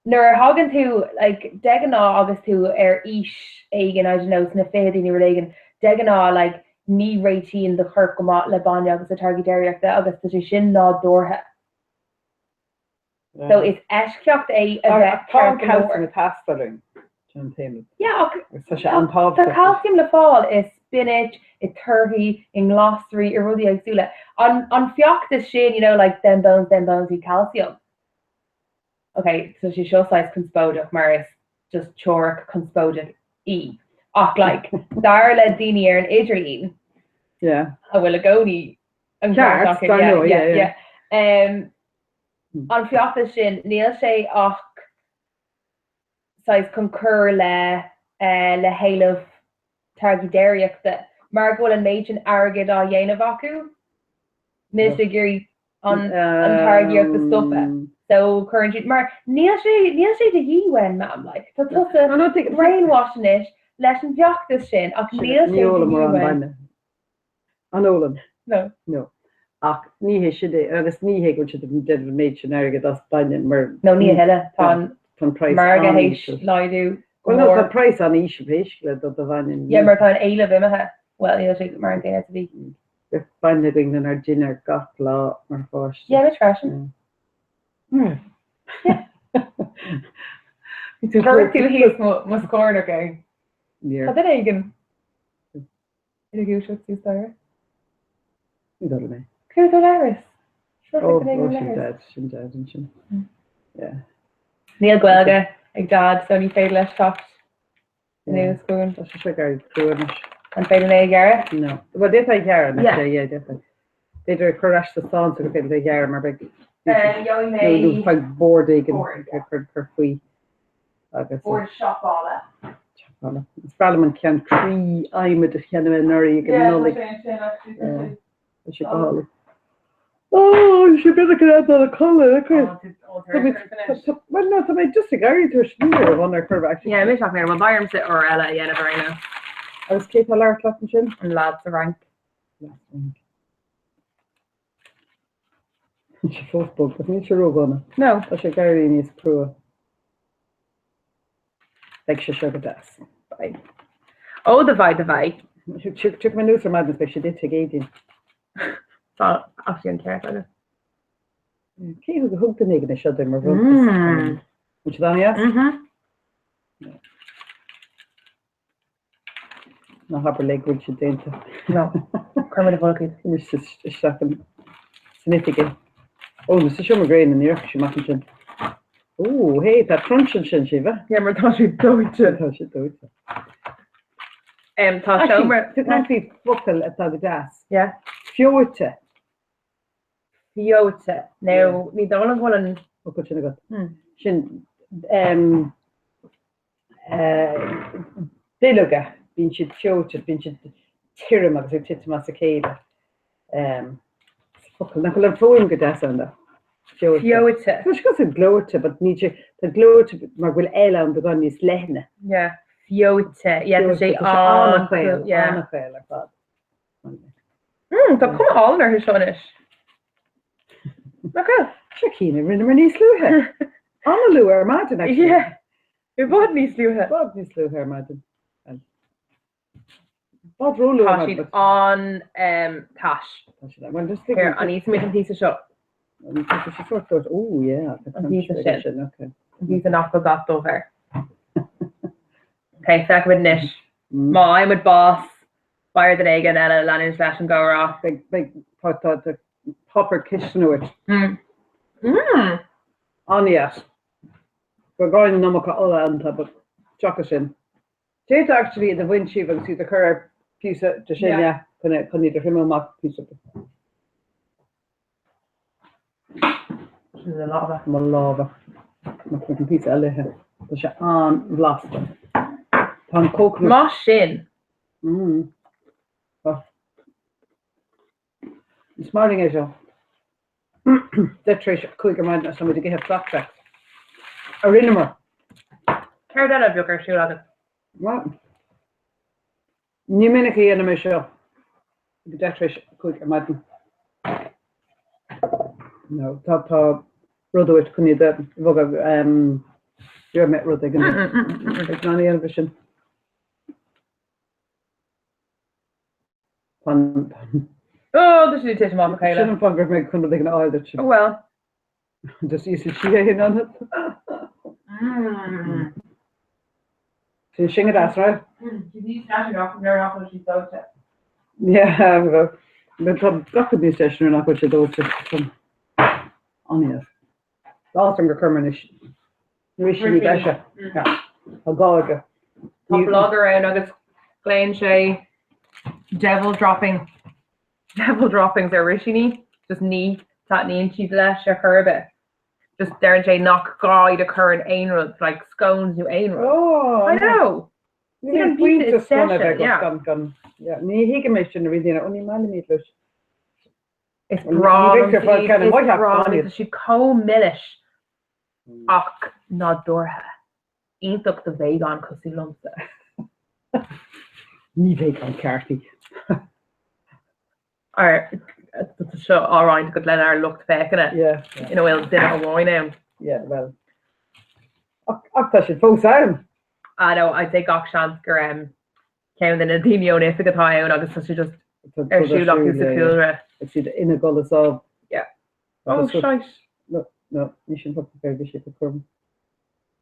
Nuair a thagann tú, like, de ghnáth agus tú ar aois éigin, I don't know, sna fichidí nó rud éigin, de ghnáth, like, ní réitíonn do chorp go maith le bainne agus le táirgí déiríochta agus tá sé sin nádúrtha. So is eisceacht é a bheith Tá an ceart go leor. calcium ag teastáil uainn, sin an t-aon rud. Yeah, ach Agus tá sé an-tábhachtach. Tá calcium le fáil i spinach, i torthaí, i nglasraí, i rudaí éagsúla. An, an feachtas sin, you know, like, them bones, them bones, need calcium. Ok, tá sé seo saghas conspóideach mar is just teoiric conspóideach í. Ach like, dar le daoine ar an idirlíon, Yeah. a bhfuil i gcónaí an Ceart, ceart acu, dar yeah, ndóigh, yeah, yeah, yeah. Um, an feachtas sin, níl sé ach saghas chun cur le, eh, le héileamh táirgí déiríochta, mar go bhfuil an méid sin airgid á dhéanamh acu, níl siad ag iarraidh an an táirgíocht a stopadh. So cuireann siad, mar níl sé, níl sé de dhíth uainn, mam, like, tá tusa brainwashed anois leis an bhfeachtas sin ach níl sé Ní de ólaim dhíth mórán uainn. bainne. An ólann? No. No. Ach ní hé sin é, agus ní hé go bhfuil siad ag déanamh an méid sin airgid as bainne mar No, ní a thuilleadh. Tá an tá an praghas margadh théis an-íseal. laghdú go Bhuel no, tá mór. an praghas an-íseal pé scéal é do do bhainne. Yeah, mar tá an éileamh imithe. Bhuel, níl sé mar an gcéanna is a bhí. Bheadh bainne againn lenár dinnéar gach lá mar pháiste. Yeah, muid freisin. Yeah. Bhí tú Chuir tú thíos mo scornach é. Níor. Tá duine éigin ina dhúiseacht suas staighre. Ní dóigh liom é. Cé do leithreas? Ó, ó, sin Dad, sin Dad ansin. Yeah. Níl Gaeilge ag Dad so ní féidir leis teacht anuas chugainn. Tá sé seo ag éirí crua anois. An féidir é a ghearradh? No. Well, d'fhéadfá é a ghearradh, Yeah. yeah, d'fhéadfá. B'fhéidir cur ar ais sa stán so gur féidir é a ghearradh mar beidh Gheobhaidh mé nó faigh bord éigin Bord, yeah. cur cur faoi agus bord siopála. Siopála. Is breá liom an ceann croí adhmaid a cheannaigh mé anuraidh ag an Yeah, tá Nollaig. sé ansin actually, tá sé. Tá sé go hálainn. Ó, sé beag go raibh dul a codladh, a Chris. Tá mé- tá- tá- Well, no, tá mé just ag éirí tar éis ní raibh ann ar chor ar bith, actually. Yeah, mise ach mé, well beidh ormsa uair eile a dhéanamh ar aon nós. Agus cé tá labhairt leat ansin? An lad sa Fhrainc. Tá sé fós bog, ach níl sé ródhona. No. Tá sé ag éirí níos crua. Beidh sé seo go deas. Beidh. Ó do bheidh, do bheidh. Tiocfaidh mé anuas ar maidin is beidh sé ite ag Aedín. Tá actually an ceart agat. Cé thug thug duine éigin é seo dom mar bhronntanas? An siad an-dheas? Mhm. Ná habair léi go bhfuil siad déanta. No. Cuir muid i bhfolach iad. Anois isteach san oifig é. Ó, nó sa seomra gréine, ní rachaidh sé amach ansin. Ó, hé, tá crunch ansin, Síomha. Yeah, mar tá sé dóite. Tá sé dóite. Tá seomra... Tá caint faoi focail atá go deas. Yeah. Feoite. Feoite. Now, ní dóigh liom go bhfuil an... Focal sin agat. Sin, Duilleoga, bíonn siad feoite, bíonn siad tirim agus ag titim as a chéile. Focal, nach bhfuil an fuaim go deas ann though? Feoite. Feoite. Tá sé cosúil le gleoite, but níl sé, tá gleoite mar go bhfuil L ann beagán níos leithne. Yeah, feoite. Yeah, tá sé an-chaol, an-chaol ar fad. Mm, tá cuma álainn orthu seo anois. Nach bhfuil? Seo cinn a rinneamar níos luaithe. An-luath ar maidin, actually. Yeah. I bhfad níos luaithe. I bhfad níos luaithe ar maidin. I bhfad ró-luath Tá ar siad maidin. an-tais. Tá siad an. Well, just Here, an íosfaidh muid an píosa seo? Tá sé sórt dóite. Oh, yeah. An píosa sin. sin, okay. An píosa nach bhfuil dath dubh air. Ok, feicfimid anois. Má fhaigheann muid bás, beidh ar duine éigin eile leanúint leis an gcomhrá. Beidh, beidh, tá, tá, tá páipéar cistine uait. Mm. An-dheas. Beagán an iomarca ola iontu, but seachas sin. D'fhéadfá actually iad a bhaint díobh agus iad a chur ar phíosa de sin, yeah, chun chun iad a thriomú amach píosa. Sin do lámha. Mo lámha. Nach bhfuil an píosa eile ithe. Tá sé an-bhlasta. Tá an coconut. Maith sin! Mm. Tá. Is maith linn é seo. 5:10 ar maidin agus tá muid ag ithe flapjacks. A rinneamar. Céard eile a bheadh ar siúl agat? Bhuel, ní minic a dhéanaim é seo ag 5:10 ar maidin. No, tá tá rud uait chun iad a bhogadh. Gheobhaidh mé rud éigin. Beidh mé in ann a dhéanamh sin. Tá Ó, tá siad ag titim as a chéile. Sin an fáth go raibh mé chun rud éigin a fháil duit. Oh well. Just íosfaidh sí é in ionad. Sin sin go deas, right? She's níos deise nuair nach bhfuil siad dóite. Yeah, well, tá gach rud níos deise nuair nach bhfuil sé dóite. An-dheas. Tá áthas orm gur chuir mé anois. Rísíní breise. Tá gá aige. Tá blogger ann agus glaonn sé devil dropping devil droppings ar rísíní, just ní taitníonn siad leis ar chor ar bith. Just deireann sé nach gá iad a chur in aon rud, like scones nó aon rud. Oh, I know! Ní an pointe scone a bheith gan gan. Ní thuigim é sin a rí daoine, ó ní maith liom iad leis. Is breá liom iad, is breá liom, tá siad chomh milis. Ach nádúrtha. Iontach do vegan cosúil liomsa. Ní vegan ceart í. Ar Tá seo á roinnt agat lenár lucht féachana ina bhfuil duine amháin ann. Yeah, well. Ach tá siad fós ann! I know, I'd say gach seans gur ceann de na daoine ón oifig atá ann agus tá sé just ar siúl acu sa chúlra. Tá siad ina gcodladh sámh. Yeah. Oh, shite. No, no, ní sin focal Gaeilge, sé cúram.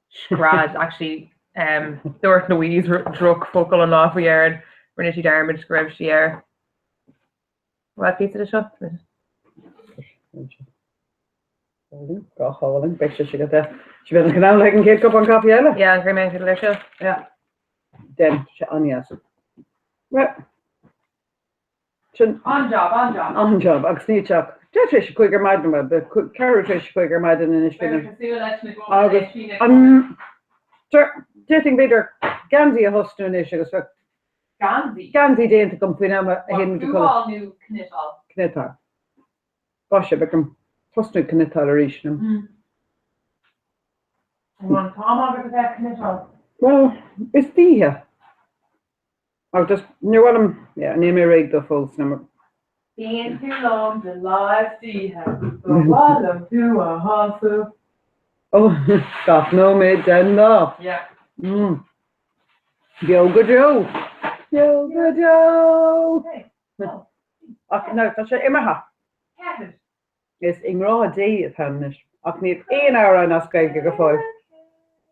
Scread, actually, dúirt Louise drochfhocal an lá faoi dheireadh, rinne sí dearmad go raibh sí ar. Bhfuil píosa de seo? Go hálainn, beidh sé sin agat. Sí bheith an canal ag an gcéad cupán caife eile? Yeah, an gcuirfidh mé an chéad leis seo. Yeah. Den, sé an-dheas. Well, sin. An-job, an-job. An-job, agus níl sé ach 5:40 ar maidin, well, 5:45 ar maidin anois. Agus an, déarfainn b'fhéidir geansaí a thosnú anois agus bheadh Geansaí? Geansaí déanta agam faoin am a théann muid a chodladh. Fuáil nó cniotáil? Cniotáil. Bá sé, beidh orm tosnú ag cniotáil arís. An bhfuil an t-am agat a bheith ag cniotáil? Bhuel, is d'oíche. Ach just, níor mhaith liom, yeah, níl mé réidh dó fós. Bíonn tú liom de lá is d'oíche, ba mhaith liom tú a shásamh. Ó, gach nóiméad den lá. Yeah. Mm. Beo go deo! Beo go deo! Ach no, tá sé imithe. Is i ngrá Dé atá anois. Ach níl aon amhrán as Gaeilge go fóill.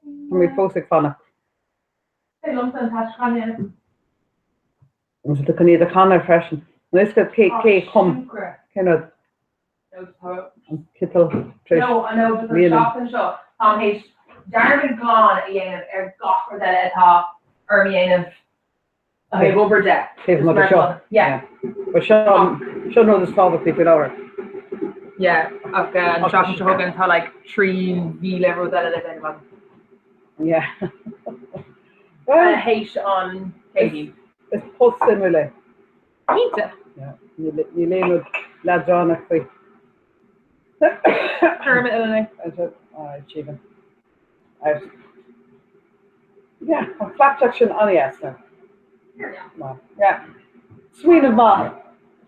Tá mé fós ag fanacht. Agus tá chun iad a chanadh freisin. An fhios agat cé cé chum cén rud? An citeal tar éis No, I know, but an tseachtain seo, táim théis dearmad glan a dhéanamh ar gach rud eile atá orm a dhéanamh ó thaobh obair de. Taobh amuigh de seo. Yeah. But seo seo an rud is tábhachtaí faoi láthair. Yeah, ach an tseachtain seo chugainn tá like 3,000 rud eile le déanamh agam. Yeah. Théis an Céadaoin. Is post suimiúil é. Cinnte. Níl aon rud leadránach faoi. Cuirim i linn é. Stephen. Yeah, an flapjack sin an-dheas now. Yeah. Smaoineamh maith.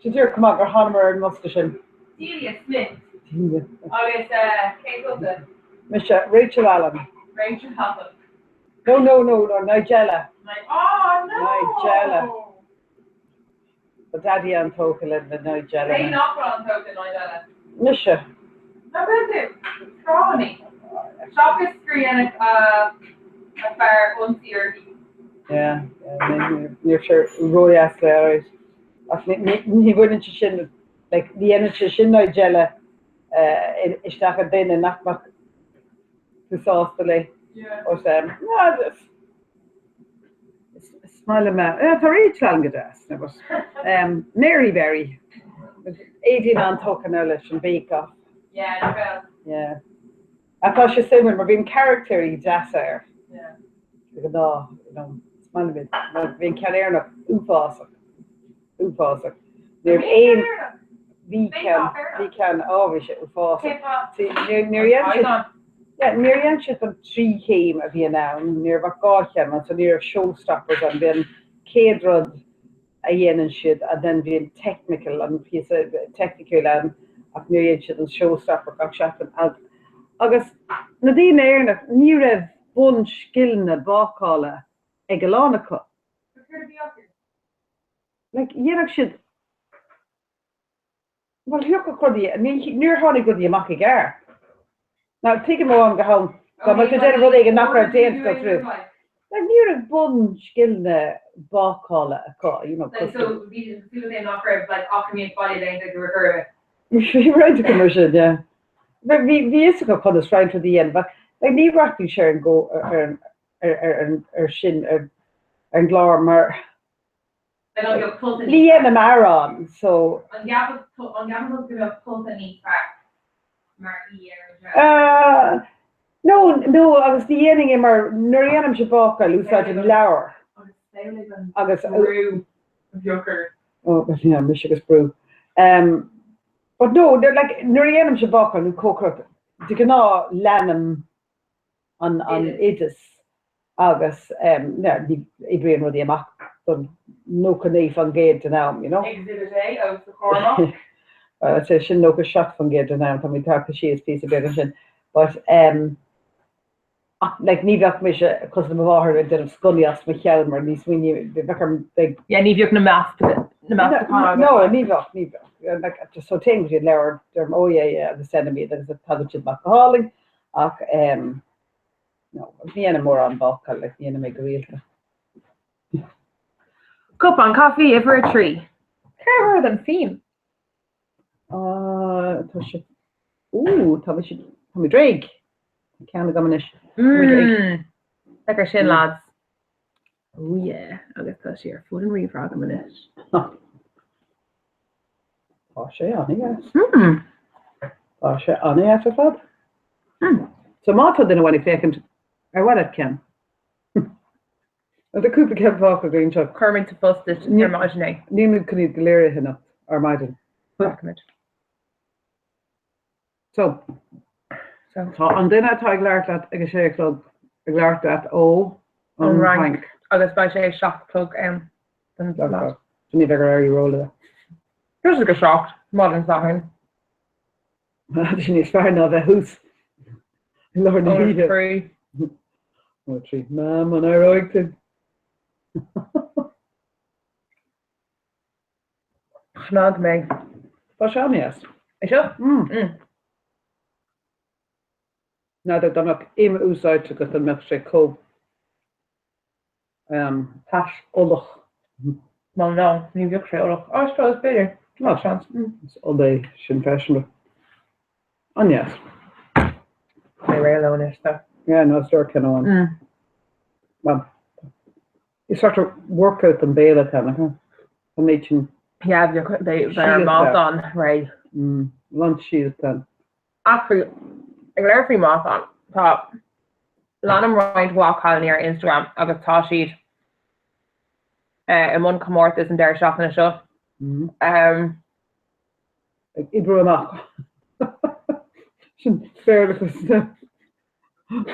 Sé díreach chomh maith gur thánamar ar an mbosca sin. Delia Smith. Agus cén tusa? Mise, Rachel Allen. Rachel Allen. No, no, no, no, Nigella. Oh, no! Nigella. Tá Daddy an-tógtha le Nigella. Cé nach raibh an-tógtha le Nigella? Mise. Nach bhfuil tú? Trámaí. Seachas gur dhéanadh a fear ionsaí uirthi. Yeah, yeah, ní raibh sé ródheas léi, alright. Ach ní bhaineann sé sin, like, ní dhéanann sé sin Nigella isteach i nduine nach mbeadh tú sásta léi. Yeah. But, no, just, Is maith liom é. Tá Rachel Allen go deas, now but Mary Berry. Aedín an-tógtha now leis an Bake Off. Yeah, nach bhfuil? Yeah. Ach tá sé suimiúil mar bíonn caractéirí deasa air. Yeah. De ghnáth, you know, is maith liom iad. Bhí an ceann Éireannach uafásach. Uafásach. Ní raibh aon Bhí ceann, bhí ceann, á bhí sé uafásach. See, níor dhein siad, yeah, níor dhein siad an trí chéim a bhíonn ann, ní raibh ach dhá chéim ann, so ní raibh showstoppers ann, bhí an chéad rud a dhéanann siad and then bhí an technical, an píosa teicniciúil ann ach níor dhein siad an showstopper gach seachtain. Agus na daoine Éireannach, ní raibh bunscileanna bácála ag a lán acu. Céard a bhí acu? Like, dhéanfadh siad, bhuel, thiocfadh rudaí, níor tháinig rudaí amach i gceart. Now, tuigim ó am go ham dá mbeadh tú ag déanamh rud éigin nach raibh déanta go true. Like, ní raibh bunscileanna bácála acu, you know, Like, so, bhí súil againn nach raibh, like, eacnamaíocht baile déanta go raibh. Bhí roinnt acu mar sin, yeah. Bhí, bhí fhios acu conas roinnt rudaí a dhéanamh, ach, like, ní rachaidh sé ar an gcó, ar an, ar, ar, ar, ar sin, ar, ar an gclár mar, Ní dhéanaim arán, so. An gceapann tú go mbeadh tusa níos fearr mar aoi ar an seó? No, no, agus ní dhéanfainn é mar nuair a dhéanaimse bácáil, úsáidim leabhar. Agus samhlaigh an brú a bheadh ort. Oh, yeah, mise agus brú. But no, like, nuair a dhéanaimse bácáil nó cócaireacht, de ghnáth leanaim an oideas agus ní oibríonn rudaí amach don 99% den am, you know. Exhibit A, os a chomhair amach. Well, I'd say sin 97% den am, tá mé tagtha síos píosa beag ansin. But um, ach like ní bheadh mise cosúil le mo mháthair ag déanamh sconnaí as mo cheann mar ní smaoiním, bheadh orm like. Yeah, ní bheadh na measc, na meascacháin agat. No, ní bheadh, ní bheadh. Like, just so téim go dtí an leabhar, deirim oh yeah, yeah, agus deinim iad agus tagann siad amach go hálainn ach um, no, agus ní dhéanaim mórán bácáil, like ní dhéanaim é go rialta. Cupán caife uimhir 3. Ceithre huaire den fíon. Ah, tá sé, ooh, tá mise, tá mé réidh. Tá ceann agam anois. Tá mé réidh. Mmm. Féach air sin, lads. Oh yeah, agus tá sé ar fud an ríomhaire agam anois. Tá sé an-deas. Mmm. Tá sé an-deas ar fad. Mmm. So má tá duine amháin ag féachaint, ar mhaith leat ceann? Tá cúpla ceann fágtha againn anseo. Cuirfimid sa phost duit ar maidin é. Níl muid chun iad go léir a ithe anocht, ar maidin. Feicfimid. So, tá an duine atá ag labhairt leat ag a sé a chlog ag labhairt leat ó an Fhrainc. Agus beidh sé a 7 a chlog ann don lá. So ní bheidh ar éirí róluath. Just ag a 7, maidin Sathairn. Tá sé níos fearr ná bheith thuas i lár na hoíche. Ó trí. Mam, an éireoidh tú? Chnag mé. Tá sé an-deas. É seo? Mm. N'fheadar dá mbeadh im úsáidte agat an mbeadh sé chomh tais olach. Well no, ní bheadh sé olach. I suppose, b'fhéidir. Well, seans. Is ola é sin freisin. An-deas. Mé réidh leo anois, though. Yeah, no, is leor ceann amháin. Well, is sort of workout don béal atá ann, huh? An méid sin. Yeah, bheadh bheadh ar matán réidh. Lunch síolta. Ach faoi, ag labhairt faoi matán, tá, leanaim roinnt mhaith cailíní ar Instagram agus tá siad i mbun comórtas an deireadh seachtaine seo. Ag oibriú amach. Sin Béarlachas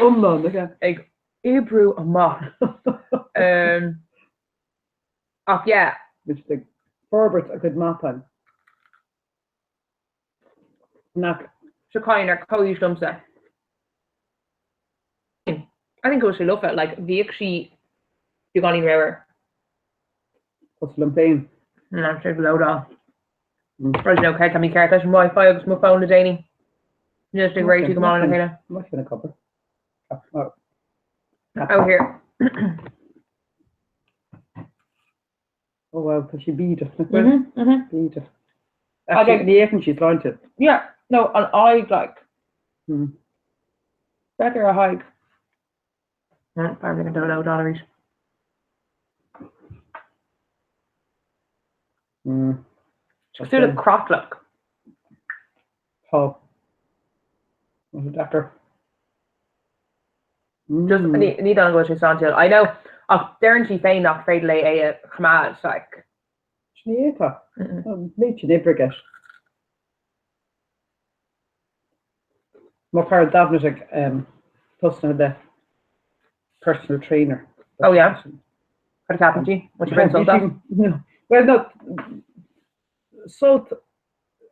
iomlán, nach ea? Ag oibriú amach. Ach yeah. Bhí siad ag forbairt a gcuid matáin. Nach. Seo cailín ar comhaois liomsa. I think go bhfuil sé lofa, like bhíodh sí beagáinín ramhar. Cosúil liom féin. Ná sé go leor. I don't know céard tá mícheart leis an Wi-Fi agus mo fón le déanaí. Níl sé ag réitiú go maith lena chéile. Mo sin ag obair. Oh here. Oh wow, tá sí bídeach, nach bhfuil? Bídeach. Actually, ní fhéachann sí sláinte. Yeah, no, an aghaidh, like. Féach ar a haghaidh. Fear mé an dó lódáil arís. Cosúil le creatlach. Tá. Tá sé deacair. Just ní dóigh liom go bhfuil sé sláintiúil. I know, ach deireann sí féin nach féidir léi é a choimeád, like. Sin é atá. Méid sin oibre aige. Mo chara Damhnait ag tosnaithe le personal trainer. Oh yeah? Cad a cheapann sí? Bhfuil sí ag baint sult as? Well no, sult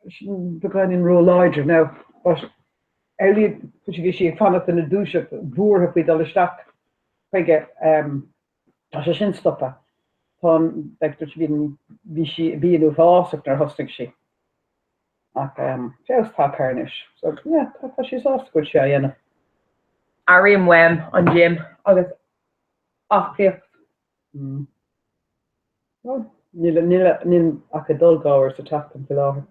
sin beagáinín róláidir now but ar bhí bhí sí ag fanacht ina dúiseacht buartha faoi dul isteach chuige tá sé sin stoptha. Tá an like dúirt sí bhí bhí sí bhí an uafásach nuair a thosnaigh sí ach feabhas tagtha air anois so yeah tá tá sí sásta go bhfuil sí á dhéanamh. Airím uaim an gym agus aclaíocht. Bhuel, níl, níl, níl ach ag dul dhá uair sa tseachtain faoi láthair.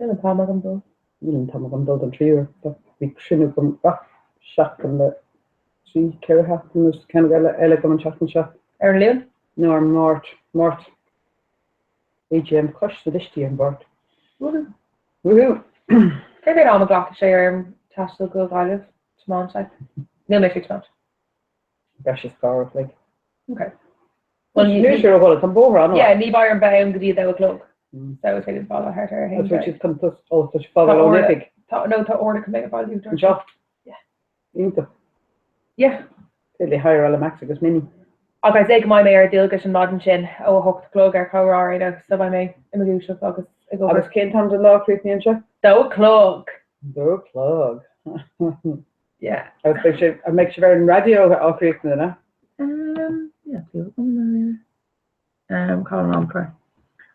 Níl an t-am agam dul. Níl an t-am agam dul don tríú uair. Bhí cruinniú agam gach seachtain le trí, ceithre sheachtain agus ceann eile, eile agam an tseachtain seo. Ar an Luan? No, ar an Máirt. Máirt. AGM Coiste na dTuistí ar an Mháirt. Woohoo. Woohoo! Cé mhéad am a ghlacfaidh sé orm taisteal go Gaillimh? Tiomáint, like. Níl mé ag tiomáint. Breis is dhá uair a chloig. Ok. Well, níl sé rófhada, tá an bóthar an-mhaith. Yeah, ní bheidh orm bheith ann go dtí a dó a chlog. So tá siad fágáil thart ar a haon Tá siad chun tus, ó, tá siad fágáil ón oifig. Tá, no, tá Orla chun mé a bhailiú. Anseo? Yeah. Iontach. Yeah. Féidir léi hireáil Max agus Minnie. Ach I'd say go mbeidh mé ar dualgas an maidin sin ó a hocht a chlog ar chomhrá ar aon nós, so beidh mé i mo dhúiseacht agus. ag obair. Agus cén t-am den lá a chríochnaíonn sé? Dó a chlog. Dó a chlog. Yeah. Agus beidh sibh, an mbeidh sibh ar an raidió á chríochnú, an ea? Um, yeah, tá Um, cá an amchlár.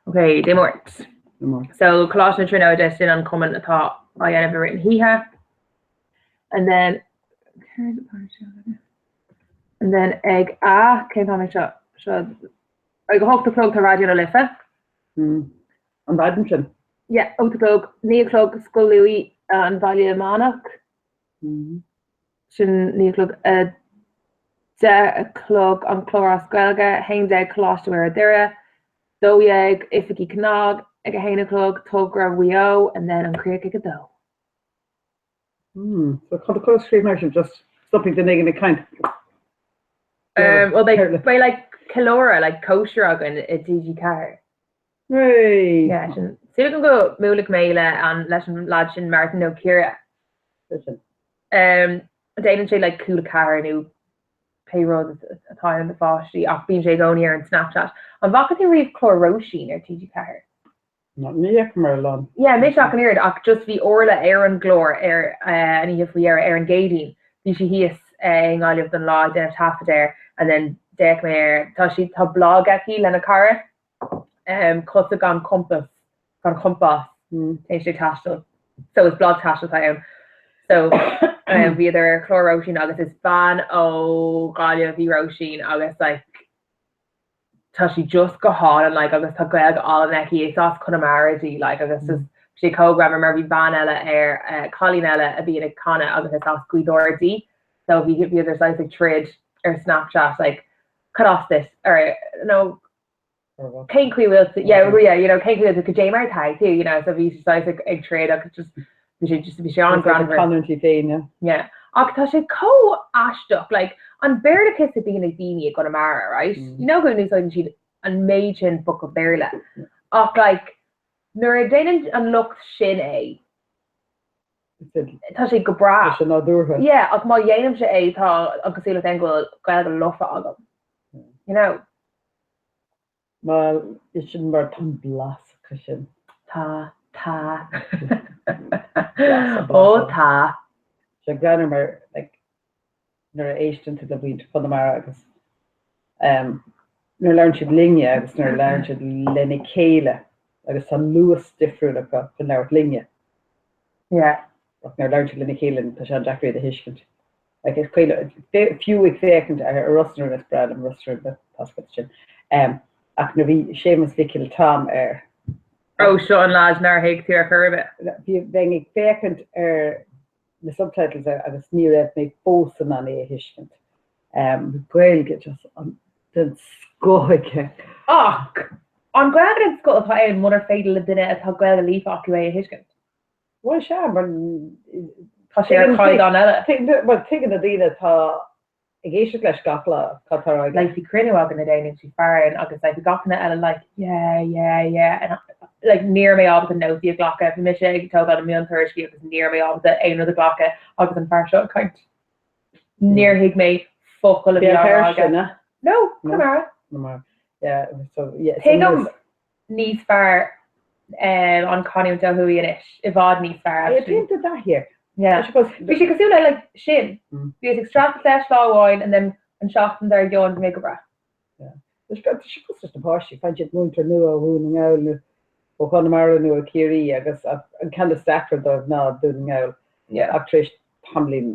Ok, Dé Máirt. So Coláiste na Tríonóide sin an cumann atá á dhéanamh i rith na hoíche. And then And then ag a cén t-am é seo seo ag a hocht a chlog tá Raidió na Life. Mm. An mhaidin sin? Yeah, 8 a chlog, 9 a chlog Scoil Louis an Bhaile Meánach. Sin 9 a chlog. 10 a chlog an clár as Gaeilge, 11 Coláiste Mhuire Doire, 12 Oifigí CnaG ag 1 a chlog, Togra Mhaigh Eo and then an críoch ag 2. Hmm, so cad a scríobh mar sin just stopfaidh duine éigin ag caint. Um, well beidh beidh like ceiliúradh like cóisir againn i TG4. Hey! Yeah, sin. Súil agam go mbuailfidh mé le an leis an lad sin Martin Ó Ciardha. Sin. Um, déanann sé like Cúla 4 nó pé rud atá ann do pháistí ach bíonn sé i gcónaí ar an Snapchat. An bhfaca tú riamh clár Róisín ar TG4? No, ní fheicim ar a lán. Yeah, mise ach an oiread ach just bhí Orla ar an gclár ar an oíche faoi dheireadh ar an gCéadaoin. Bhí sí thíos i nGaillimh don lá ag déanamh taifead air and then d'fhéach mé air. Tá sí, tá blog aici lena cara, um, Cosa gan Compás, gan Chompás, téann sí ag taisteal. So is blog taistil atá ann. So um, bhíodar ar chlár Róisín agus is bean ó Ghaillimh í Róisín agus like, tá sí just go hálainn like agus tá Gaeilge álainn aici, is as Conamara di like agus just bhí sé chomh greannmhar mar bhí bean eile ar eh, cailín eile a bhíonn ag canadh agus is as Gaoth Dobhair di so bhí bhíodar saghas ag troid ar Snapchat like cad as duit or no cén chaoi bhfuil tú yeah yeah you know cén chaoi bhfuil tú cad é mar atá tú you know so bhí sí saghas ag ag troid agus just Bhí sé just bhí sé an-ghreannmhar. Canúintí féin, yeah. Yeah. Ach tá sé chomh aisteach, like, an Béarlachas a bhíonn ag daoine i gConamara, right? Mm. You know go n-úsáideann siad an méid sin focal Béarla. Ach like, nuair a déanann an lucht sin é, tá sé go breá. Tá sé nádúrtha. Yeah, ach má dhéanaimse é, tá an cosúlacht ann go bhfuil Gaeilge lofa agam. You know? Bhuel, is sin mar tá an blas acu sin. Tá, tá. Blas, Ó tá. Sé greannmhar mar, like, nuair a éisteann tú le muintir Chonamara agus um, nuair a labhrann siad linne agus nuair a labhrann siad lena chéile agus tá luas difriúil acu chun labhairt linne. Yeah. Ach nuair a labhrann siad lena chéile tá sé an-deacair iad a thuiscint. Like is cuimhin liom, fiú ag féachaint ar Ros na Rún, is breá liom Ros na Rún, but tá a fhios agat sin. Um, ach nuair a bhí Séamus Mhicil Tom air. Ó, seo an leaid nár thuig tú ar chor ar bith. Bhí, bheinn ag féachaint ar na subtitles air agus ní raibh mé fós in ann é a thuiscint. Um, Gaeilge just an, den scoth aige. Ach, an Gaeilge den scoth atá ann munar féidir le duine atá Gaeilge líofa acu é a thuiscint? Bhuel, sea, mar Tá sé ar chaighdeán eile. Bhuel, tuigeann na daoine atá ag éisteacht leis gach lá cad tá á rá aige. Like bhí cruinniú againn i nó bhí fear ann agus like bhí gach duine eile like yeah, yeah, yeah and like ní raibh mé ábalta nótaí a ghlacadh, bhí mise ag tógáil na miontuairiscí agus ní raibh mé ábalta aon rud a ghlacadh agus an fear seo ag caint. Níor thuig mé focal a bhí á rá aige. No, Conamara. Conamara. Yeah, so yeah. Tuigim níos fearr an chanúint ó thuaidh anois, i bhfad níos fearr actually. Yeah, bíonn do dhath here. Yeah. Bhí sé cosúil le like sin. Bhíos ag streachailt leis lá amháin and then an seachtain dár gcionn bhí mé go breá. Yeah. Tá sé cosúil leis na páistí, faigheann siad múinteoir nua ó Dhún na nGall nó ó Chonamara nó ó Chiarraí agus an ceann is deacra dóibh ná Dún na nGall. Yeah. Ach tar éis tamaillín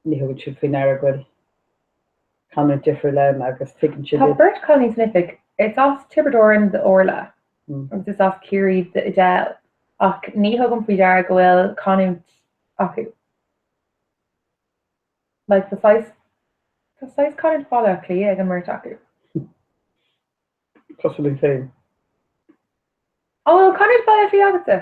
ní thugann siad faoi ndeara go bhfuil canúint difriúil ann agus tuigeann siad Tá beirt chailíní san oifig. Is as Tiobraid Árann d'Orla agus is as Ciarraí d'Edel ach ní thugaim faoi deara go bhfuil canúint acu. Like tá saghas, tá saghas canúint Bhaile Átha Cliath ag an mbeirt acu. Cosúil linn féin. An bhfuil canúint Bhaile Átha Cliath agatsa?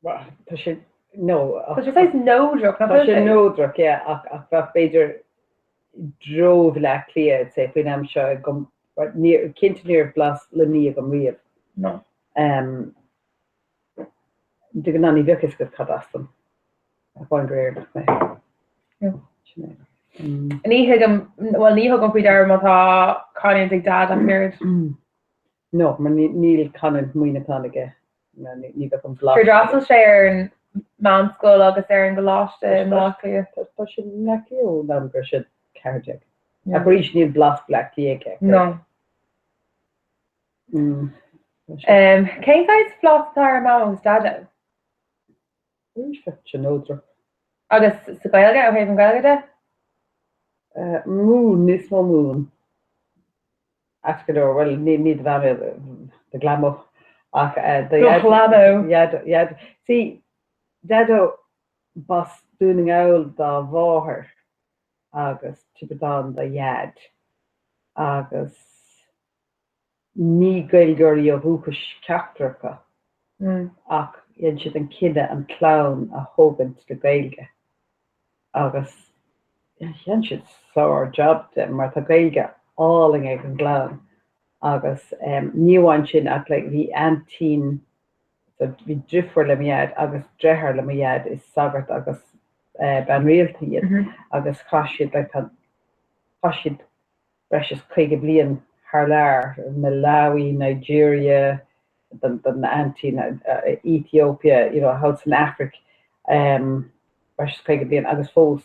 Bhuel, tá sé, no, ach. Tá sé saghas neodrach, nach Tá bhfuil sé sé? neodrach, yeah, ach, ach bheadh b'fhéidir i dtreo Bhaile Átha Cliath, I'd say, faoin am seo agam, níor, cinnte ní raibh blas Luimnigh agam riamh. No. Um, de ghnáth ní bheadh fhios agat cad as dom, ach amháin gur Éireannach mé. Yeah. Sin é. Mm. Ní thuigim, bhuel ní thugaim faoi deara má tá canúint ag Dad ach an oiread. No, mar níl canúint Mhuineacháin aige. Ní bheadh an blas. Gur d'fhreastail sé ar an meánscoil agus ar an gcoláiste i mBleá Cliath. Tá sé i mBleá Cliath ón am go raibh sé 14. Ach arís níl blas Bleá Cliath aige. No. Cén saghas blas atá ar Mam agus Daideo? Arís bheadh sé neodrach. Agus sa Ghaeilge, ó thaobh an Ghaeilge de? Mumhan, níos mó Mumhan. Ait go leor, bhuel, ní ní do mhaimí, do Ghleaimeo, ach do Do Ghleaimeo. Dhaideo, Dhaideo. See, Daideo, b'as Dún na nGall dá mháthair agus Tiobraid Árann dá dhaid agus ní Gaeilgeoirí ó dhúchas ceachtar acu ach dhein siad an cinneadh an clann a thógaint le Gaeilge agus dhein siad sár job de mar tá Gaeilge álainn ag an gclann agus ní amháin sin ach like bhí aintín so bhí driofúr le mo dhaid agus deartháir le mo dhaid is sagart agus bean rialta iad agus chaith siad like tá chaith siad breis is 50 bliain thar lear, Malawi, Nigeria, don aintín, Ethiopia, you know, thall san Afraic, breis is 50 bliain agus fós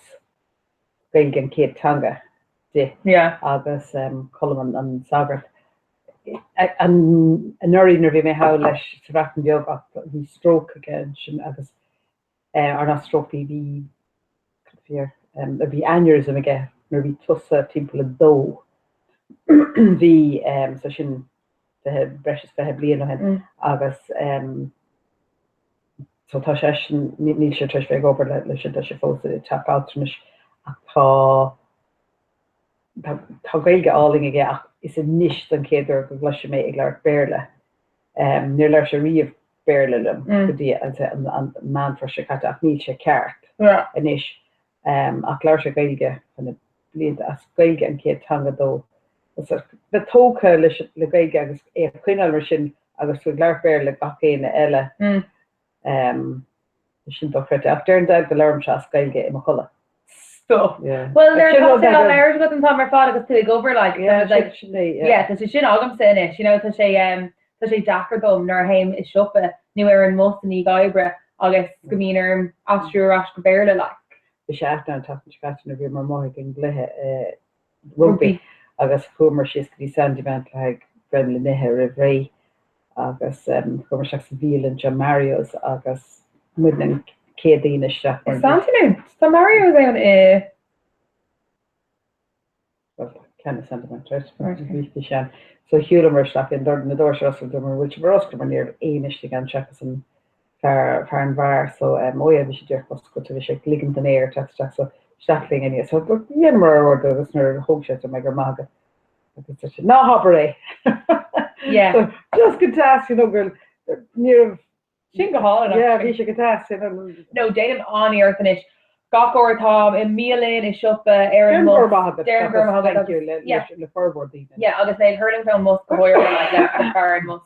Gaeilge an chéad teanga di. Agus Colm an sagart. Anuraidh nuair a bhí mé thall leis sa Bhreatain Bheag ach bhí stroke aige ansin agus or not stroke, bhí, bhí, cad a bhí air, bhí aneurysm aige nuair a bhí tusa timpeall a dó. Bhí, so sin breis is 20 bliain ó shin agus so tá seisean, níl sé tar éis bheith ag obair le sin, tá sé fós i dteach altranais ach tá, tá, tá Gaeilge álainn aige ach is anois don chéad uair go gcloisim é ag labhairt Béarla. Níor labhair sé riamh Béarla liom go dtí an Meán Fómhair seo caite ach níl sé ceart anois. Ach labhair sé Gaeilge chun na blianta as Gaeilge an chéad teanga dó. Bheith tógtha leis le Gaeilge agus é a choinneáil mar sin agus tú ag labhairt Béarla le gach éinne eile. Sin dochreidte. Ach deireann Daid go labhraímse as Gaeilge i mo chodladh. Stop. Yeah. Well, nuair Sin atá rud sé á eile. labhairt agat an t-am ar fad agus tú ag obair like, Yeah, so like, sin é, yeah. yeah, tá sé sin agamsa anois, you know, tá sé um, tá sé deacair dom nuair a théim i siopa nó ar an mbus i ndiaidh oibre agus go mbíonn orm aistriú ar ais go Béarla like. Bhí sé ait an tseachtain seo caite nuair a bhíomar amuigh ag an gcluiche eh, rugbaí agus chuamar síos go dtí Sandymount le haghaidh greim le n-ithe roimh ré agus chuamar isteach sa bhialann seo Mario's agus muidne an chéad daoine isteach I Sandymount? Tá Mario's ann i. Bhuel, ceann i Sandymount, right? Right. Bhí sé ann. So shiúlamar isteach in na doirse ar oscailt, dúramar bhfuil sibh ar oscailt mar ní raibh éinne istigh ann seachas an fear, fear an bheáir so oh yeah bhí sé díreach oscailte, bhí sé ag ligint an aeir teacht isteach so isteach linn aníos. So dheineamar ár ordú agus nuair a thóg sé dúirt mé go raibh maith agat agus dúirt sé ná habair é! Yeah. So just go deas you know go ní raibh Sin go hálainn Yeah actually. bhí sé go deas you know. No déanaim an-iarracht anois. Gach uair atáim i mbialann, i siopa, ar an Deirim go raibh mbus, maith agat deirim go raibh seachas maith agat thank you agus le yeah. le formhór daoine. Yeah agus mé ag thuirlingt ón mbus go háirithe like le fear an mbus.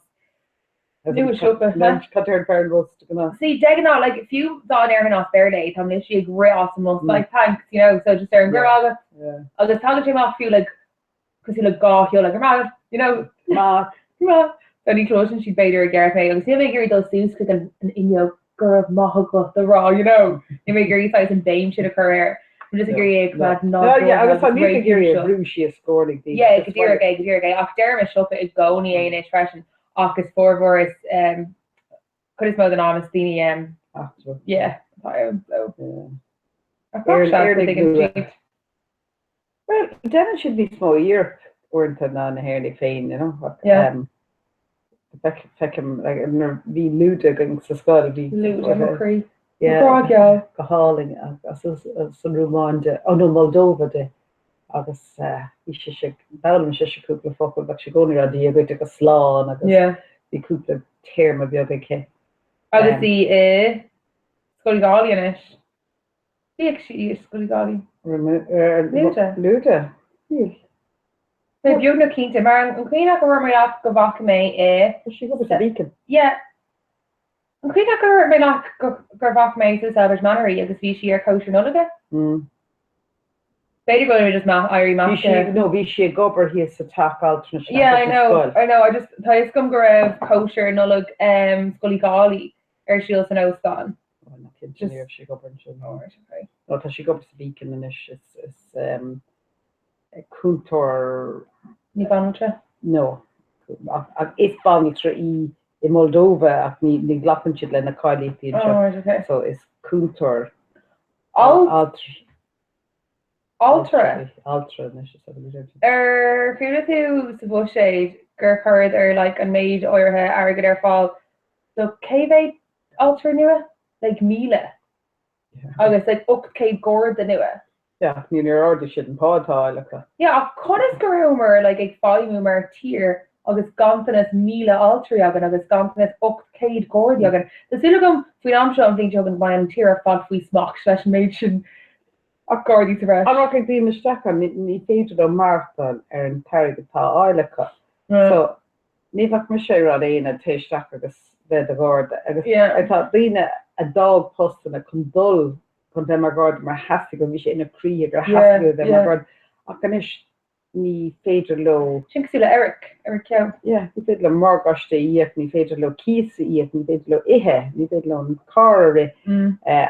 Nó i siopa. Cad deir an fear an bhus de ghnáth? See, de ghnáth, like, fiú dá ndéarfainn as Béarla é, táim literally ag rith as an mbus, like, thanks, you know, so just deirim go raibh maith agat. Agus tagann sé amach fiú, like, cosúil le dhá shiolla, go raibh maith agat, you know. Maith. Maith. So ní chloiseann siad b'fhéidir i gceart mé, agus níl mé ag iarraidh dul suas chuig an fhuinneog go raibh maith agat a rá, you know. Níl mé ag iarraidh saghas an béim sin a chur air. I'm just ag iarraidh é a choimeád No, yeah, agus nádúrtha tá agus níl ag iarraidh réasúnta. a bhrú síos scornaigh daoine. Yeah, go díreach é, go díreach é. Ach deirim i siopa i gcónaí é anois freisin. Ach is formhór is cuid is mó den am is daoine Eachtra. yeah atá ann so. Yeah. Ach gach seans go dtuigeann siad. Bhuel, déanann siad níos mó iarracht uaireanta ná na hÉireannaigh féin, you know. Ach, Yeah. feicim, like, nuair a bhí Lúda againn sa scoil, bhí Lúda mo chroí. Yeah, Grá geal. go hálainn as as an Rúmáin di, oh no, Moldova di. Agus bhí sise, d'fhoghlaim sise cúpla focal, bheadh sí i gcónaí ag rá Dia dhuit agus slán agus Yeah. bhí cúpla téarma beag aici. Agus í i Scoil Uí Dhálaigh anois. Bhíodh sí i Scoil Uí Dhálaigh. Lúda. Lúda? Níl. Mé beagnach cinnte, mar an cuimhneach a dúirt mé leat go bhfaca mé i. Tá sí ag obair sa Beacon. Yeah. An cuimhneach gur dúirt mé leat gur bhfaca mé sa Celbridge Manor í agus bhí sí ar chóisir Nollag? Mm. B'fhéidir go bhfuil mé just éirí Bhí sí, measctha. no, bhí sí ag obair thíos sa teach altranais Yeah, I agus sa know, scoil. I know, I just, tá fhios agam go raibh cóisir Nollag Scoil Uí Dhálaigh ar siúl san óstán. Oh, ná cinnte, ní Just, raibh sí ag obair ansin. oh right, okay. No, tá sí ag obair sa Beacon anois, is, is cúntóir. Ní banaltra? No, ach, ach is banaltra í i Moldova ach ní, ní ghlacann siad lena cáilíochtaí Oh anseo. right, okay. So is cúntóir Alt, altra. Altra. Altra anois is ea. Ar chuala tú sa bhuiséad gur chuireadar like an méid áirithe airgid ar fáil do cé mhéad altra nua? Like 1,000 agus like 800 garda nua. Yeah, ach níor ardaigh siad an pá atá á fháil acu. Yeah, ach conas go rabhamar like ag feidhmiú mar tír agus ganntanas 1,000 altraí againn agus ganntanas 800 gardaí againn? Tá súil agam faoin am seo an bhliain seo chugainn go mbeidh an tír ar fad faoi smacht leis an méid sin gardaí sa bhreis. An rachaidh daoine isteach ann? Ní féidir leo maireachtáil ar an t-airgead atá á fháil acu. So, ní bheadh mise ag rá le éinne téigh isteach agus bheith i do gharda. Agus tá daoine a d'fhág postanna chun dul chun bheith mar gharda mar theastaigh uathu, bhí sé ina gcroíthe gur theastaigh uathu bheith mar gharda. Ach anois ní féidir leo. Sin cosúil le Eric, Eric Keogh. Yeah, ní féidir leo morgáiste a íoc, ní féidir leo cíos a íoc, ní féidir leo ithe, ní féidir leo an carr a rith.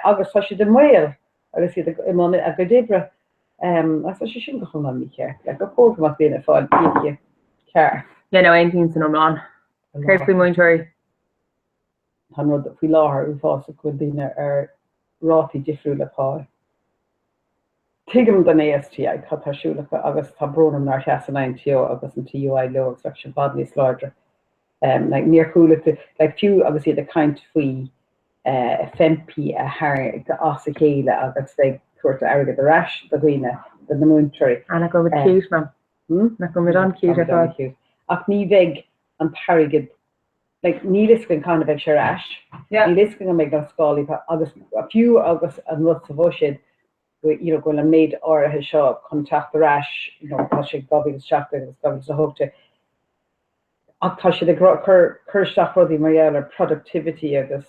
Agus tá siad i mbaol agus iad i mbun a gcuid oibre. Agus tá sé sin go hiomlán mícheart. Like, ba chóir go mbeadh daoine ag fáil íocaíocht ceart. Yeah, no, aontaím san iomlán. Céard faoi mhúinteoirí? Tá an rud faoi láthair uafásach go bhfuil daoine ar rátaí difriúla pá. Tuigim don ASTI cad tá ar siúl acu agus tá brón orm nár sheas an INTO agus an TUI leo agus bheadh sé i bhfad níos láidre. Like níor chuala tú, like fiú agus iad ag caint faoi FEMPI a tharraingt as a chéile agus ag tabhairt airgead ar ais do dhaoine, do na múinteoirí. Ah, nach bhfuil muid cute, man. Nach bhfuil muid an-cute ar fad. Ach ní bheidh an t-airgead like níl fhios againn cathain a bheidh sé ar ais, níl fhios againn an mbeidh na scálaí agus fiú agus an rud sa bhuiséad go you know go bhfuil an méid áirithe seo chun teacht ar ais, you know tá sé 2017 agus 2018 ach tá siad ag cur cur isteach rudaí mar gheall ar productivity agus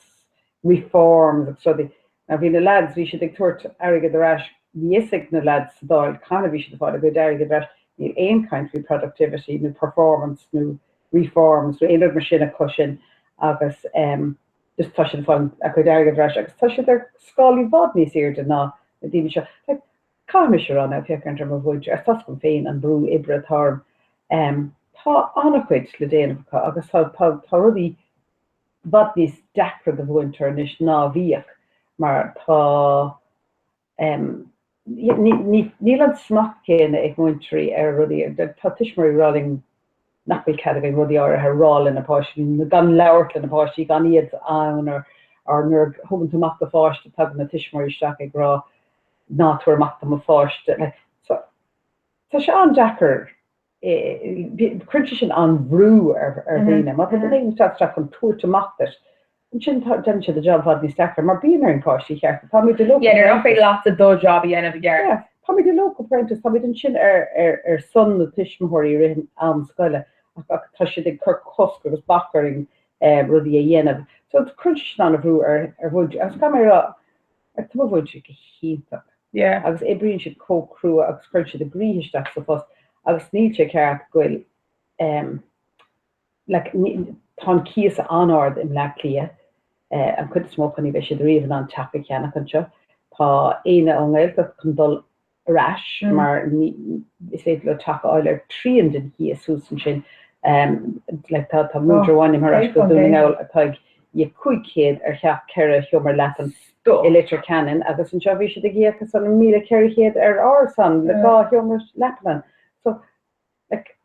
reforms agus rudaí. Now bhí na lads, bhí siad ag tabhairt airgead ar ais, bhí fhios ag na lads sa Dáil cathain a bhí siad ag fáil a gcuid airgid ar ais, níl aon chaint faoi productivity nó performance nó reforms nó aon rud mar sin acu sin agus em just tá siad ag fáil a gcuid airgid ar ais agus tá siad ar scálaí i bhfad níos airde ná na daoine seo. Like, caithfidh mise a rá now, féachaint ar mo mhúinteoir, agus tá 'fhios agam féin an brú oibre atá orm, em tá an-chuid le déanamh acu agus tá tá tá rudaí i bhfad níos deacra do mhúinteoir anois ná a bhíodh mar tá níl an smacht céanna ag múinteoirí ar rudaí. Tá tuismitheoirí ag rá linn nach bhfuil cead againn rudaí áirithe a rá le na páistí, nó gan labhairt le na páistí, gan iad ann or or nuair a thugann tú amach do pháiste tagann na tuismitheoirí isteach ag rá ná tabhair amach do mo pháiste. So tá sé an-deacair Cuireann sé sin an-bhrú ar dhaoine. Má tá duine éigin ag teacht isteach chun tabhairt amach duit, ansin déanann siad a job i bhfad níos deacra, mar bíonn ar an páistí cheart. Táimid i loco. Yeah, nuair nach féidir leatsa do job a dhéanamh i gceart. Yeah, táimid i loco parentis, táimid ansin ar son na tuismitheoirí i rith an am scoile, ach tá siad ag cur cosc agus bac orainn rudaí a dhéanamh. So cuireann sé sin an-bhrú ar mhúinteoirí. Agus caithfidh mé a rá, Tá mo mhúinteoirí go hiontach. Agus oibríonn siad chomh crua agus cuireann siad a gcroíthe isteach sa phost agus níl sé ceart go bhfuil em like tá an cíos an-ard i mBleá Cliath, an chuid is mó acu ní bheidh siad riamh in ann teach a cheannach anseo. Tá éinne ón nGaeltacht chun dul ar ais mar ní is féidir leo teach a fháil ar trian den chíos thuas ansin. Like tá tá múinteoir amháin imithe ar ais go Dún na nGall atá ag íoc 500 ar theach ceithre sheomra leapan i Leitir Ceanainn agus anseo bhí siad ag íoc is an 1,400 ar árasán le dhá sheomra leapan ann. So like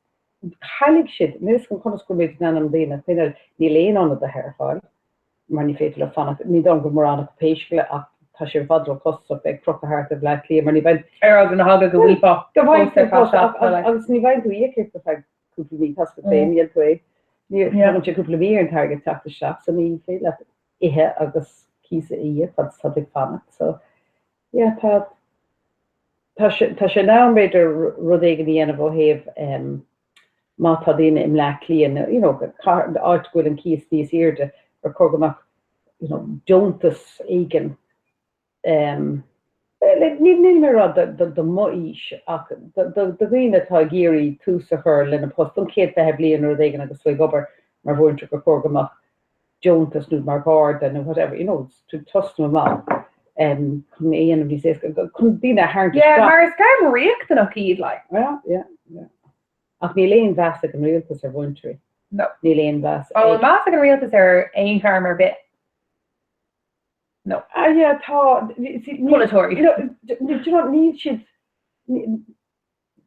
caillfidh siad, níl 'fhios agam conas go bhfuil muid in ann an daoine a choinneáil, níl aon ionadaithe ar fáil. mar ní féidir leo fanacht, ní dóigh liom go bhfuil mórán acu pé scéal é ach tá sé i bhfad ró-chostasach bheith ag crochadh thart ar Bhleá Cliath mar ní bheidh Ar eagla na heagla go bhfuilfeá go bhfaigheann fós tú ar feadh post seachtaine like. agus ní bhfaigheann tú íocaíocht ar feadh cúpla mí, tá 'fhios agat féin, níl tú é, ní tógann sé cúpla mí ar an t-airgead teacht isteach so ní féidir leat ithe agus cíos a íoc agus tá tú ag fanacht so yeah tá tá sé tá sé in am b'fhéidir rud éigin a dhéanamh ó thaobh em má tá daoine i mBleá Cliath nó you know cathair, áit go bhfuil an cíos níos airde, gur chóir go mbeadh you know deontas éigin em. Níl mé ag rá do m'aois ach do dhaoine atá ag iarraidh tús a chur lena post don chéad 20 bliain nó rud éigin agus tú ag obair mar mhúinteoir gur chóir go mbeadh deontas nó mar gharda nó whatever, you know, to tosnú amach chun é a dhéanamh níos éasca, chun daoine a tharraingt Yeah, mar is gairm riachtanach iad, like. Yeah, yeah, yeah. Ach níl aon mheas ag an rialtas ar mhúinteoirí. No. Níl aon mheas ag. Bhfuil meas ag an rialtas ar aon ghairm ar bith? No. Ah yeah, tá. Polaiteoirí. You know, do you know, níl siad,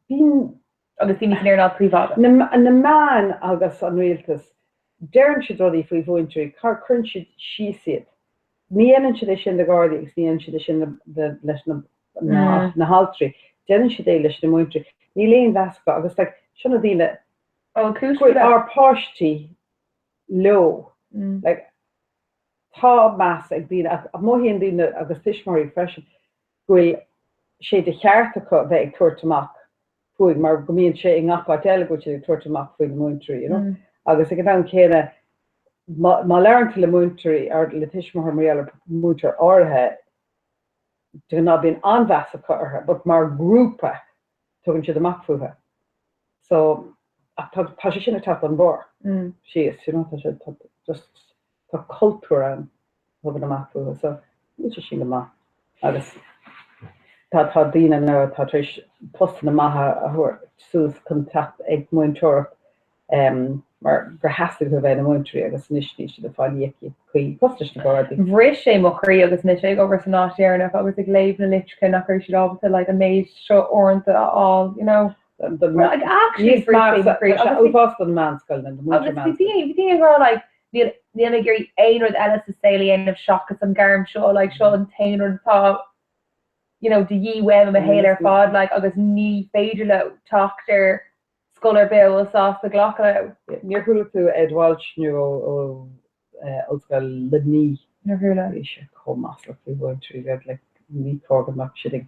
bíonn. Agus daoine san earnáil príobháideach. Na meáin agus an rialtas, deireann siad rudaí faoi mhúinteoirí, cuireann siad síos iad. Ní dhéanann siad é sin do Ghardaí agus ní dhéanann siad é sin leis na haltraí. Déanann siad é leis na múinteoirí. Níl aon mheas acu agus like, seo na daoine, go bhfuil ár bpáistí leo. Like, tá meas ag daoine, ach mothaíonn daoine agus tuismitheoirí freisin, go bhfuil sé de cheart acu a bheith ag tabhairt amach fúinn mar go mbíonn sé i ngach áit eile go bhfuil siad ag tabhairt amach faoi na múinteoirí, you know. Agus ag an am céanna, má labhrann tú le múinteoirí, or le tuismitheoir mar gheall ar mhúinteoir áirithe, de ghnáth bíonn an-mheas acu orthu, but mar ghrúpa tugann siad amach fúthu. So, ach tá, tá sé sin ag teacht ón bharr síos, you know, tá sé, tá just, tá cultúr ann a thugann amach fúthu, so níl sé sin go maith. Agus tá, tá daoine now atá tar éis postanna maithe a thabhairt suas chun teacht ag múinteoireacht mar gur theastaigh uathu a bheith ina múinteoirí agus anois níl siad ag fáil íocaíocht cuí cosúil leis na Gardaí. Bhris sé mo chroí agus mise ag obair san áit dheireanach agus ag léamh na litreacha nach raibh siad ábalta like an méid seo uaireanta a fháil, you know. Like actually Níos bhris sé mo chroí measa, agus bhí uafás don meánscoil na múinteoirí agus bhí meánscoile. daoine bhí daoine ag rá like níl níl mé ag iarraidh aon rud eile sa saol a dhéanamh seachas an gairm seo like seo an t-aon rud atá you know de dhíth uaim i mo shaol ar fad like agus ní féidir leo teacht ar scoil ar bith a bhfuil sásta glacadh leo. Níor chuala tú Ed Walsh nó ó Ollscoil Luimnigh? Níor chuala. Bhí sé chomh maslach faoi mhúinteoirí like like ní cóir go mbeadh siad ag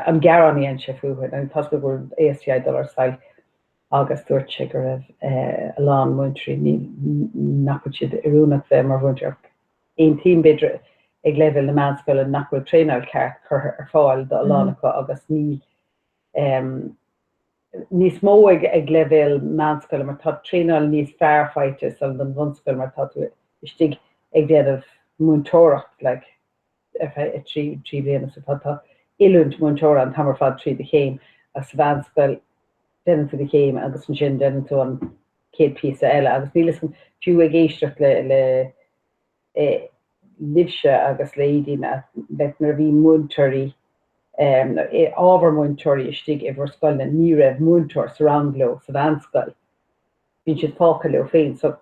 an gearán a dhein sé fúthu nó tá go bhfuil ASTI ag dul ar stailc agus dúirt sé go raibh a lán múinteoirí ní nach bhfuil siad oiriúnach bheith mar mhúinteoir ach aontaím b'fhéidir ag leibhéal na meánscoile nach bhfuil traenáil ceart curtha ar fáil do a lán acu agus ní níos mó ag ag leibhéal meánscoile mar tá traenáil níos fearr faighte san don bhunscoil mar tá tú istigh ag déanamh múinteoireacht like ar feadh 3 3 bliana so tá tá oiliúint múinteora an t-am ar fad trí do chéim ach sa mheánscoil déanann tú do chéim agus ansin déanann tú an chéad píosa eile agus níl fhios agam fiú ag éisteacht le le libhse agus le Aedín like nuair a bhí múinteoirí, ábhar múinteoirí istigh i bhur scoileanna, ní raibh múinteoir sa rang leo sa mheánscoil. Bíonn siad fágtha leo féin so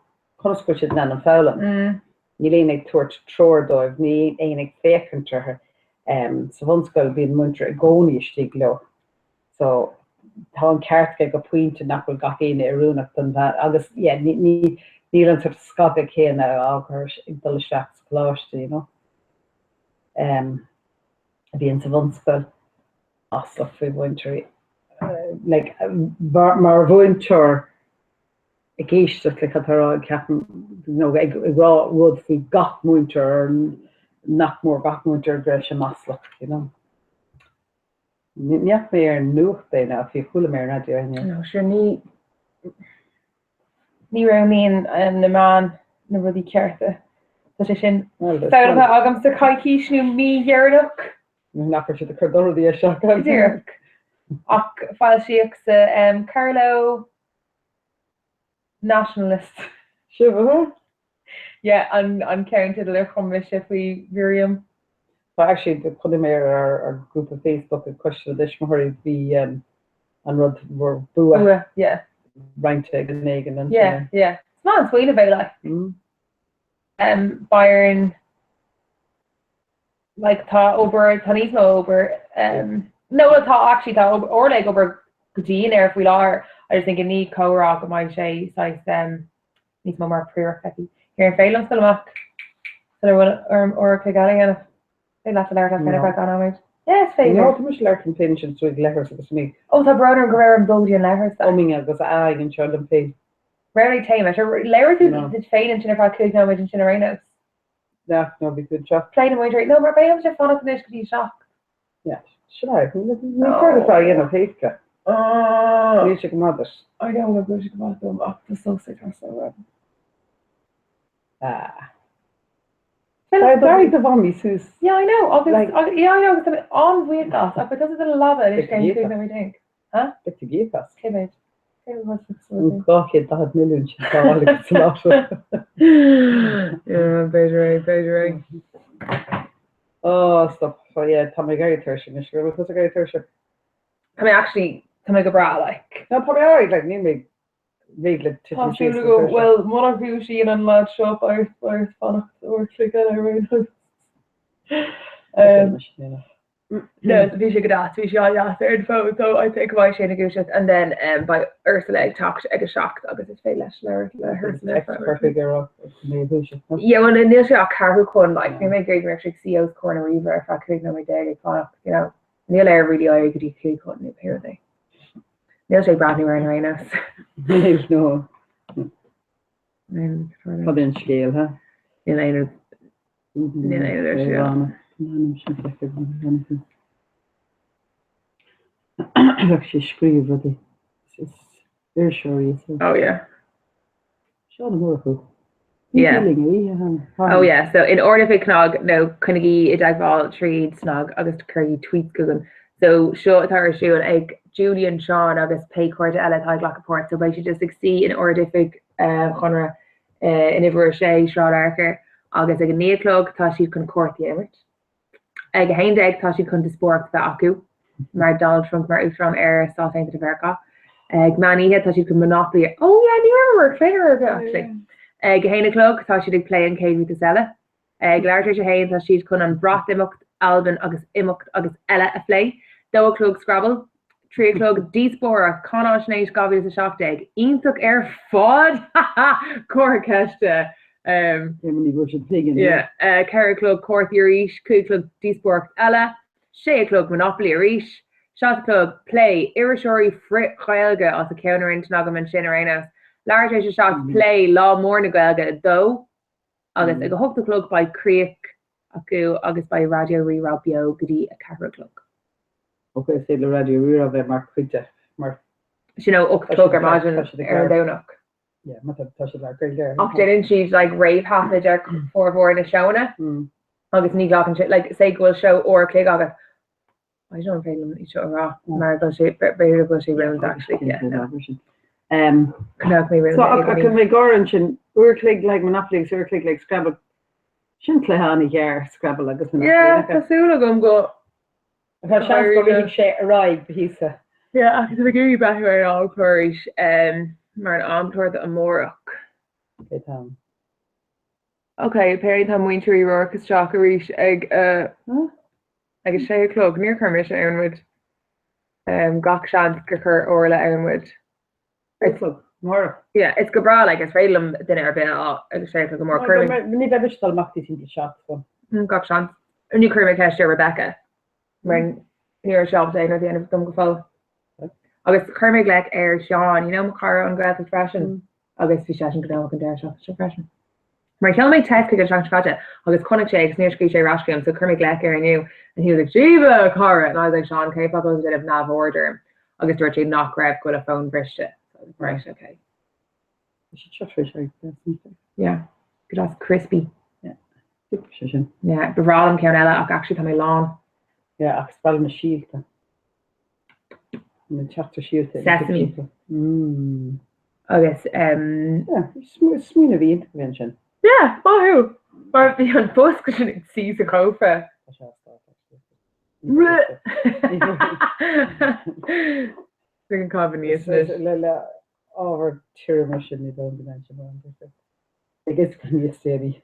conas go bhfuil siad in ann an foghlaim? Níl éinne ag tabhairt treoir dóibh, níl éinne ag féachaint orthu. Sa bhunscoil bíonn múinteoir i gcónaí istigh leo. So tá an ceart aige go pointe nach bhfuil gach éinne oiriúnach don mheán agus yeah ní ní níl an sort scagadh céanna á chur ag dul isteach sa choláiste you know um a bhíonn sa bhunscoil. Maslach faoi mhúinteoirí like mar mar mhúinteoir ag éisteacht le cad tá á rá ceapaim you know ag ag rá rud faoi gach múinteoir or nach mór gach múinteoir go raibh sé maslach you know. Ní fhaca mé ar an nuacht é ná fiú chuala mé ar an raidió é. No, sure, ní, ní roghnaíonn na meáin na rudaí cearta. Tá sé sin foghlamtha agam sa choicís nó mí dheireanach. Nach raibh siad ag cur do rudaí isteach. Go díreach. Ach foilsíodh sa Carlow Nationalist. Sibh? Yeah, an an ceannteideal ar chum mise faoi Mhiriam. Well actually chonaic mé ar ár ár grúpa Facebook ag Coiste na dTuismitheoirí bhí um, an rud bhur bua Bua, yeah. roinnte ag duine éigin ansin. Yeah, yeah. Is maith an smaoineamh é like. Mm. Um, Bayern like tá obair tá níos mó obair um, no well, tá actually tá Orla ag obair go dian air faoi láthair. I just think i ndiaidh comhrá go mbeidh sé saghas um, níos mó mar phríoracht aici. Ar féidir liom dul amach sula bhfuil orm uair a chloig eile a dhéanamh. Féidir leat a labhairt leat féin ar feadh dhá nóiméad. Yeah, is féidir. No, tá mise labhairt liom féin ansin is tú ag leithreas agus mé. Ó, tá brón orm go raibh orm dul go dtí an leithreas. Umming agus ahhing anseo liom féin. Roghnaigh téama. Sure, labhair tú duit féin ansin ar feadh 5 nóiméad ansin ar aon nós. Yeah, no, bhí tú anseo. Plé na múinteoirí. No, mar beidh ormsa fanacht anois go dtí 7. Yeah, sin é. Ní céard atá a dhéanamh héasca. Níl sé go maith duit. I know, no, bhfuil sé go maith dom ach tá sos ag teastáil uaim. Ah. D'éirigh do mhamaí suas. Yeah, I know, agus, yeah, I know, agus tá mé an-bhuíoch as, ach beidh tusa ina leaba anois cén 15 nóiméad. Huh? Beidh tú ag íoc as. Cé mhéad? 240 milliún sin tá agus san áit. Yeah, b'fhéidir é, b'fhéidir é. Oh, stop. Oh, yeah, tá mé ag éirí tuirseach anois. Raibh tusa ag éirí tuirseach? Tá mé actually, tá mé go breá, like. No, tá mé alright, like, níl mé réidh le Tá titim síos súil le agam, tuirseach. bhuel, mura dhúisíonn an lad seo, beidh ort, beidh ort fanacht uair a chloig eile ar aon nós. Um, No, bhí sé go deas, bhí sé an-deas ar an bhfón, so I think beidh sé ina dhúiseacht and then um, beidh Ursula ag teacht ag a 7 agus is féidir leis labhairt le hUrsula ar feadh uair. Yeah, well, níl sé ach ceathrú chun, like, níl mé ag iarraidh go mbeadh sé ag suí os comhair na ríomhaire ar feadh 15 nóiméad ag fanacht, you know. Níl air really éirí go dtí 5 chun nó pé rud é. Níl sé ag breathnú ar an ar aon nós. Níl, no. Cad é an scéal, ha? Níl aon rud Níl aon rud ar siúl. Bheadh sé scríobh rudaí. Is iriseoirí is Oh yeah. Seán Ó Murchú. Yeah. Oh yeah, so in Ard-Oifig CnaG nó coinnigí i dteagmháil tríd SnaG agus cuirigí tweets chugainn. So seo atá ar siúl ag Julian, Seán agus pé cairde eile atá ag glacadh páirt. So beidh siad just ag suí in Ard-Oifig Chonradh in uimhir 6, Sráid Fhearchair, agus ag a 9 a chlog tá siad chun cártaí a imirt. Ag 11 tá siad chun díospóireacht a bheith acu mar Donald Trump mar Uachtarán ar Stáit Aontaithe Mheiriceá. Ag meán oíche tá siad chun Monopoly a Oh yeah, ní rabhamar ag plé ar bith actually. Ag a 1 a chlog tá siad ag plé an chéad rialtas eile. Ag leathuair tar éis a haon tá siad chun an Bhreatimeacht, Albain agus imeacht agus eile a phlé. 2 a chlog Scrabble. 3 a chlog Díospóireacht, Cáináisnéis 2017. Iontach ar fad! Comhartha ceiste. Yeah. 4 a chlog Cártaí arís. 5 a chlog Díospóireacht eile. 6 a chlog Monopoly arís. 7 a chlog Plé, Iriseoirí frith-Ghaeilge as a ceann ar intinn agam ansin ar aon nós. Leathuair tar éis a 7 Plé, Lá Mór na Gaeilge 2. Agus ag a hocht a chlog beidh críoch acu agus beidh Raidió Rí-Rá beo go dtí a 4 a chlog. Ok, is féidir le Raidió Rí-Rá bheith mar chuid de, mar. Sin ó 8 a chlog ar maidin ar an Domhnach. Yeah, má tá tá siad le Gaeilge ar. Ach déanann siad like réamhthaifid ar formhór na seónna agus ní ghlacann sé like say go bhfuil seó uair a chloig agat, I don't know an féidir liom iad seo a rá mar go bhfuil sé b'fhéidir go bhfuil sé rúnda actually yeah no. Coinneoidh mé So rúnda ach ach mé ag gáire ansin uair a chloig like Monopoly agus uair a chloig like Scrabble. Sin cluiche an-ghearr Scrabble agus Monopoly. Yeah tá súil agam go Tá seans go rithfidh sé ar aghaidh go híosa. Yeah ach tá mé ag iarraidh breathnú ar an amchlár arís mar an amchlár do amárach. Cé tá ann? Ok, apparently tá muintir Uí Ruairc isteach arís ag a ag a sé a chlog. Níor chuir mise ann muid. Gach seans gur chuir Orla ann muid. Sé a chlog, amárach. Yeah, is go breá, like, is féidir liom duine ar bith a fháil ag a sé a chlog amárach. Cuir mé. Ní bheidh mise ag dul amach go dtí timpeall 7, so. Gach seans. Ní chuir mé ceist ar Rebecca mar ní raibh sé ábalta aon rud a dhéanamh dom go fóill. Agus chuir mé glaoch ar Sheán, you know, mo chara ón Ghaeltacht freisin, agus bhí seisean gnóthach an deireadh seachtaine seo freisin. Mar sheol mé text chuige an tseachtain seo caite agus chonaic sé agus níor scríobh sé ar ais chugam so chuir mé glaoch air inniu and he was like Síomha, a chara! And I was like Seán, cén fáth go bhfuil tú ag déanamh neamhaird orm? Agus dúirt sé nach raibh, go bhfuil a fón briste. So I was like, right, okay. Tá siad seo tar éis éirí deas iontach. Yeah, go deas crispy. Yeah, super sé sin. Yeah, ba bhreá liom ceann eile ach actually tá mé lán. Yeah, ach is breá liom na síolta. Na teachta síolta. Sesame. Mm. Agus um. Yeah, smaoineamh iontach a bhí ansin. Yeah, maith thú! Mar bhí an bosca sin ag suí sa chófra. Tá sé as dáta, actually. Bring an carbon níos anois. Le le ábhar tirim mar sin ní dóigh go mbeidh sé mar an difear. Ag is go níos déanaí.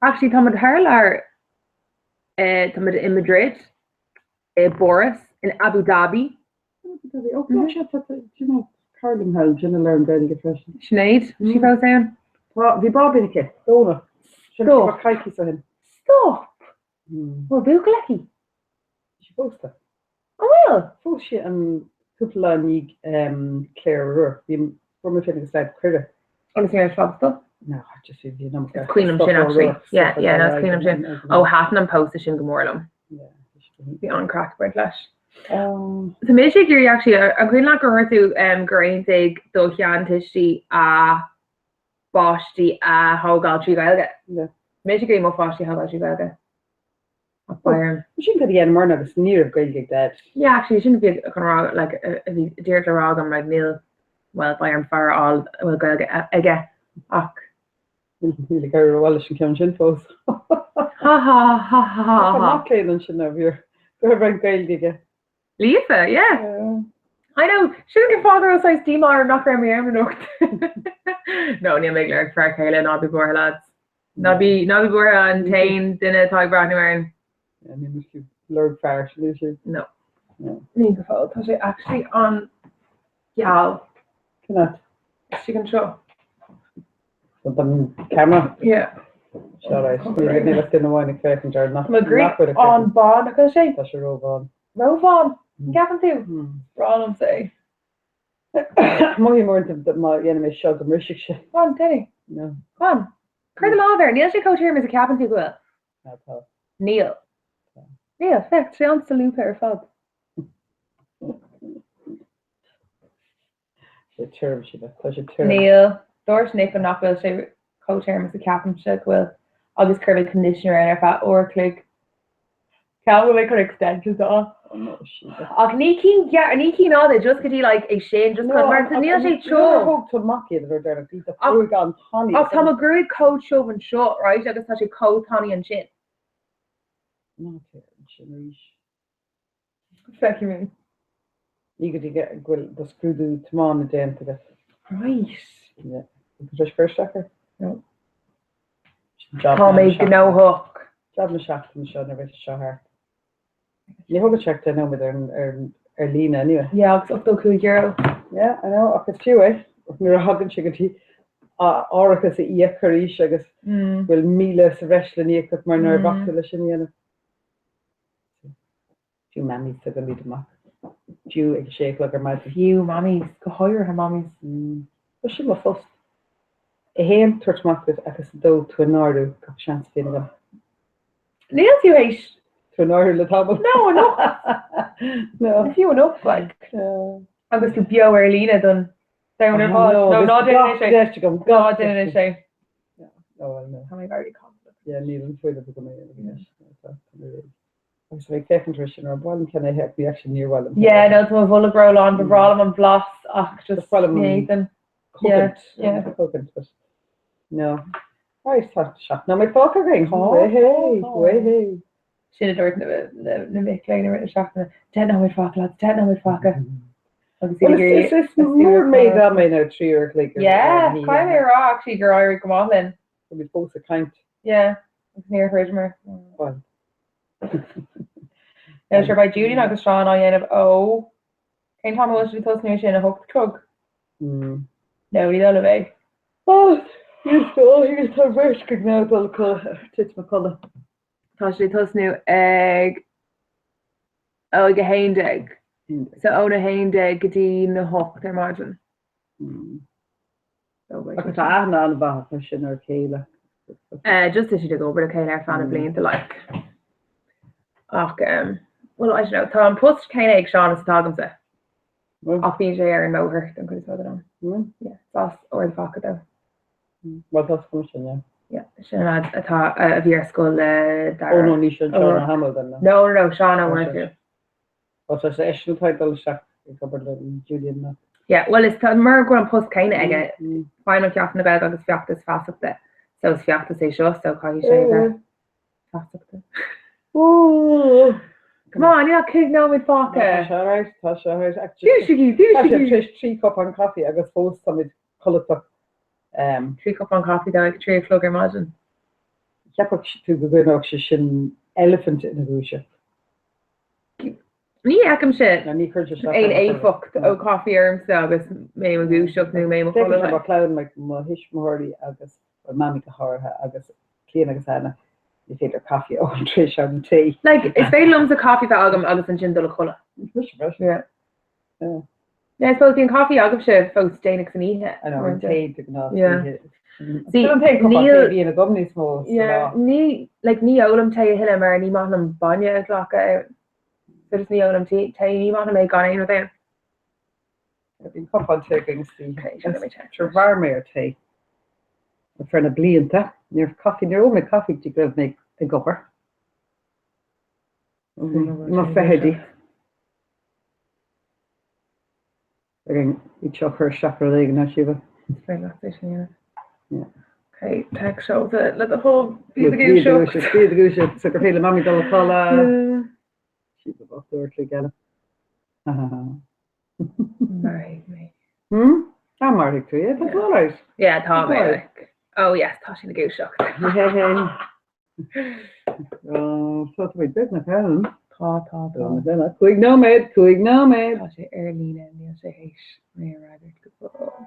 Actually tá muid thar lear, tá muid i Madrid, i bPáras, in Abu Dhabi. Abu Dhabi, ó go sé tá do you know cara liom thall, sin a labhrann Gaeilge freisin. Sinéad, sí fós ann? Tá, bhí báibín aici, Dónall. Sin Stop. coicís ó shin. Stop! Bhfuil buachaill aici? Tá sí pósta. An bhfuil? Phós sí an cúpla lá i ndiaidh Claire O'Rourke. Bhí fuair mé féin agus Sadhbh cuireadh. Agus ní raibh sásta? No, just bhí an iomarca. Is cuimhin liom sin actually. Yeah, yeah, no, is cuimhin liom sin. Ó, thaitin an pósta sin go mór liom. Bhí an-craic ag baint leis. Tá mise ag iarraidh actually, an cuimhin leat gur dhúirt tú gur aontaigh do sheantuistí a bpáistí a thógáil trí Ghaeilge? Yeah. Mise ag iarraidh mo pháistí a thógáil trí Ghaeilge. Ach beidh orm. Sin cad a dhéanamar agus ní raibh Gaeilge ag Dad. Yeah, actually, sin a bhí chun rá, like, a bhí díreach le rá agam, like, níl, well, beidh orm fear a fháil a bhfuil Gaeilge aige, ach. Níl ag éirí rómhaith leis an ceann sin fós. Ha ha ha ha ha Tá ha. mac léinn ansin a bhí go raibh an Gaeilge aige. Líofa, yeah. I know, sin an fáth go raibh saghas díomá orm nach raibh mé ann anocht. No, níl mé ag lorg fear céile, ná bí buartha lads. Ná bí, ná bí buartha an t-aon duine atá ag breathnú orainn. Yeah, níl muid ag lorg fear, sin é sin. No. Ní go fóill, tá sé actually an-gheal. Cén áit? Istigh anseo. Don camera? Yeah. Seo right. Níl níl ach duine amháin ag féachaint air nach Mo nach bhfuil ag féachaint. an-bán, nach bhfuil sé? Tá sé róbhán. Róbhán? An gceapann tú? Breá liomsa é. Mothaím uaireanta má dhéanaim é seo go mbrisfidh sé. Go on, déan é. No. Go on. Cuir do lámh air. Níl sé chomh tirim is a ceapann tú go bhfuil. Ná tá. Níl. Níl, féach, tá sé an-solúbtha ar fad. Sé tirim, Síle. Tá sé tirim. Níl. Dúirt Nick nach bhfuil sé chomh tirim is a ceapaimse go bhfuil agus chuir mé conditioner air ar feadh uair a chloig. Ceapaim go bhfuil mé chun extensions a fháil. Oh no, Síle. Ach ní cinn gearr, ní cinn fhada, just go dtí like ag sin, just chun, mar níl sé Nuair a tiubh. thóg tú amach iad an uair deireanach, bhí do ghruaig an-tanaí. Ach tá mo ghruaig chomh tiubh anseo, right, agus tá sé chomh tanaí ansin. Ná téir ansin arís. Feicfidh mé. Ní go dtí go bhfuil do scrúdú tiomána déanta agat. Right. Yeah. Tá sé cur isteach air? No. Job Tá na mé seachtaine. gnóthach. Job na seachtaine seo nuair a bheidh sé seo thart. Ní thógann sé ach 10 nóiméad ar ar ar líne anyway. Yeah, agus €85. Yeah, I know, ach is fiú é. Nuair a thagann sé go dtí árachas a íoc arís agus bhfuil 1,000 sa bhreis le n-íoc agat mar nár bhac tú leis sin a dhéanamh. Fiú mammies tugann iad amach. Fiú ag a sé a chlog ar maidin. Fiú mammies, go háirithe mammies. Tá sin mo phost. 1, tabhairt amach duit agus 2, tú a náiriú gach seans a bhíonn agam. Níl tú théis. Tú a náiriú le tamall. No, anocht. No. Fiú anocht, like. Agus tú beo ar líne don domhan ar fad. No, No, ná déan anois é. Gach deis agam. Ná déan anois é. No, well, no. Tá mé very confident. Yeah, níl an fuinneamh agam é a dhéanamh anois. No, tá mé réidh. Agus bheith ag féachaint air sin ar bhain ceann é bhí actually níor mhaith liom. Yeah, no, tá mo bholg rólán, ba bhreá liom an blas ach just Ba bhreá liom ní an fhéadfainn. cogaint. Yeah, yeah. Cogaint, but no. Right, tá 7 nóiméad fágtha againn. Tá, Way, tá. way. Sin a dúirt na mic léinn i rith na seachtaine, 10 nóiméad fágtha lads, 10 nóiméad fágtha. Agus iad Well, ag iarraidh is is a mór súil méid a ama é 3 uair a chloig ar Yeah, an oíche. caithfidh mé a rá actually gur éirigh go maith linn. Tá muid fós ag caint. Yeah, agus níor throideamar. Well. Now sure beidh Julian agus Seán á dhéanamh ó cén t-am a bhfuil siad ag tosnú ar sin, a hocht a chlog? No, ní dóigh liom é. Oh, níl tá beirt go gnáth dul titim a codladh. Tá siad ag tosnú ag ó ag 11. So óna 11 go dtí na hocht ar maidin. Agus tá aithne an-mhaith acu sin ar a chéile. Just tá siad ag obair le chéile ar feadh na blianta like. Ach um, well I don't know, tá an post céanna ag Seán is atá agamsa. Ach bíonn sé ar an mbóthar don chuid is mó den am. Yeah, as Ard Mhacha dó. Well tá sin sin, yeah. Yeah, sin an lad atá a bhí ar scoil le Dara. Oh no, ní sin Seán Ó hAmaldain. No, no, no, Seán Ó Murchú. Ó tá sé eisean atá ag dul isteach ag obair le Julian ná. Yeah, well is tá mar go bhfuil an post céanna aige, Feidhmeannach Sheachtain na Gaeilge agus feachtas feasachta. So is feachtas é seo, so caithfidh sé a bheith feasachta. Come on, níl ach 5 nóiméad fágtha. Tá sé alright, tá sé alright. Dúisigí, dúisigí! Tá sé tar éis 3 cupán caife agus fós táimid codlatach. 3 cupán caife though ag 3 a chlog ar maidin. Cheapfadh tú go gcoinneodh sé sin eilifint ina dhúiseacht. Ní fheicimse aon éifeacht ó caife ormsa agus mé i mo dhúiseacht nó mé i mo chodladh. Feicimse mo chlann, mo thuismitheoirí agus bhuel mamaí go háirithe agus Clíona agus Anna, ní féidir caife a ól tar éis am tae. Like, is féidir liomsa caife bheith agam agus ansin dul a chodladh. Mise freisin. Yeah. Yeah. Now, I suppose bíonn caife agaibhse fós déanach san oíche. I know, an tae de ghnáth. Yeah. See, Sin an t-aon cupán tae níl- a bhíonn agam níos mó sa Yeah, lá. ní, like, ní ólaim tae a thuilleadh mar ní maith liom bainne a ghlacadh ann. So just ní ólaim tae, tae, ní maith liom é gan aon rud ann. Bíonn cupán tae againn istoíche. Okay, sure, let me check. Sure, mhair mé ar tae ar feadh na blianta. Ní raibh caife, níor ól mé caife go dtí go raibh mé ag obair. I mo fichidí. Againn iad seo a chur isteach ar rud éigin, a Shíomha. Is féidir leat é sin a dhéanamh. Yeah. Okay, text seolta le do thoil, bí ag Bí ag dúiseacht. dúiseacht, bí ag dúiseacht, so gur féidir le Mamaí dul a chodladh. Yeah. Síomha bocht dúirt le geala. Ha ha ha. Mairfidh mé. Hmm? Tá mairfidh tú, yeah, tá tú alright. Yeah, tá mé Alright. like. Oh yes, tá sé ina dhúiseacht. Oh, tá tú beagnach ann. Tá, tá, tá. 5 nóiméad, 5 nóiméad. Tá sé ar líne, níl sé théis mé a fhreagairt go fóill.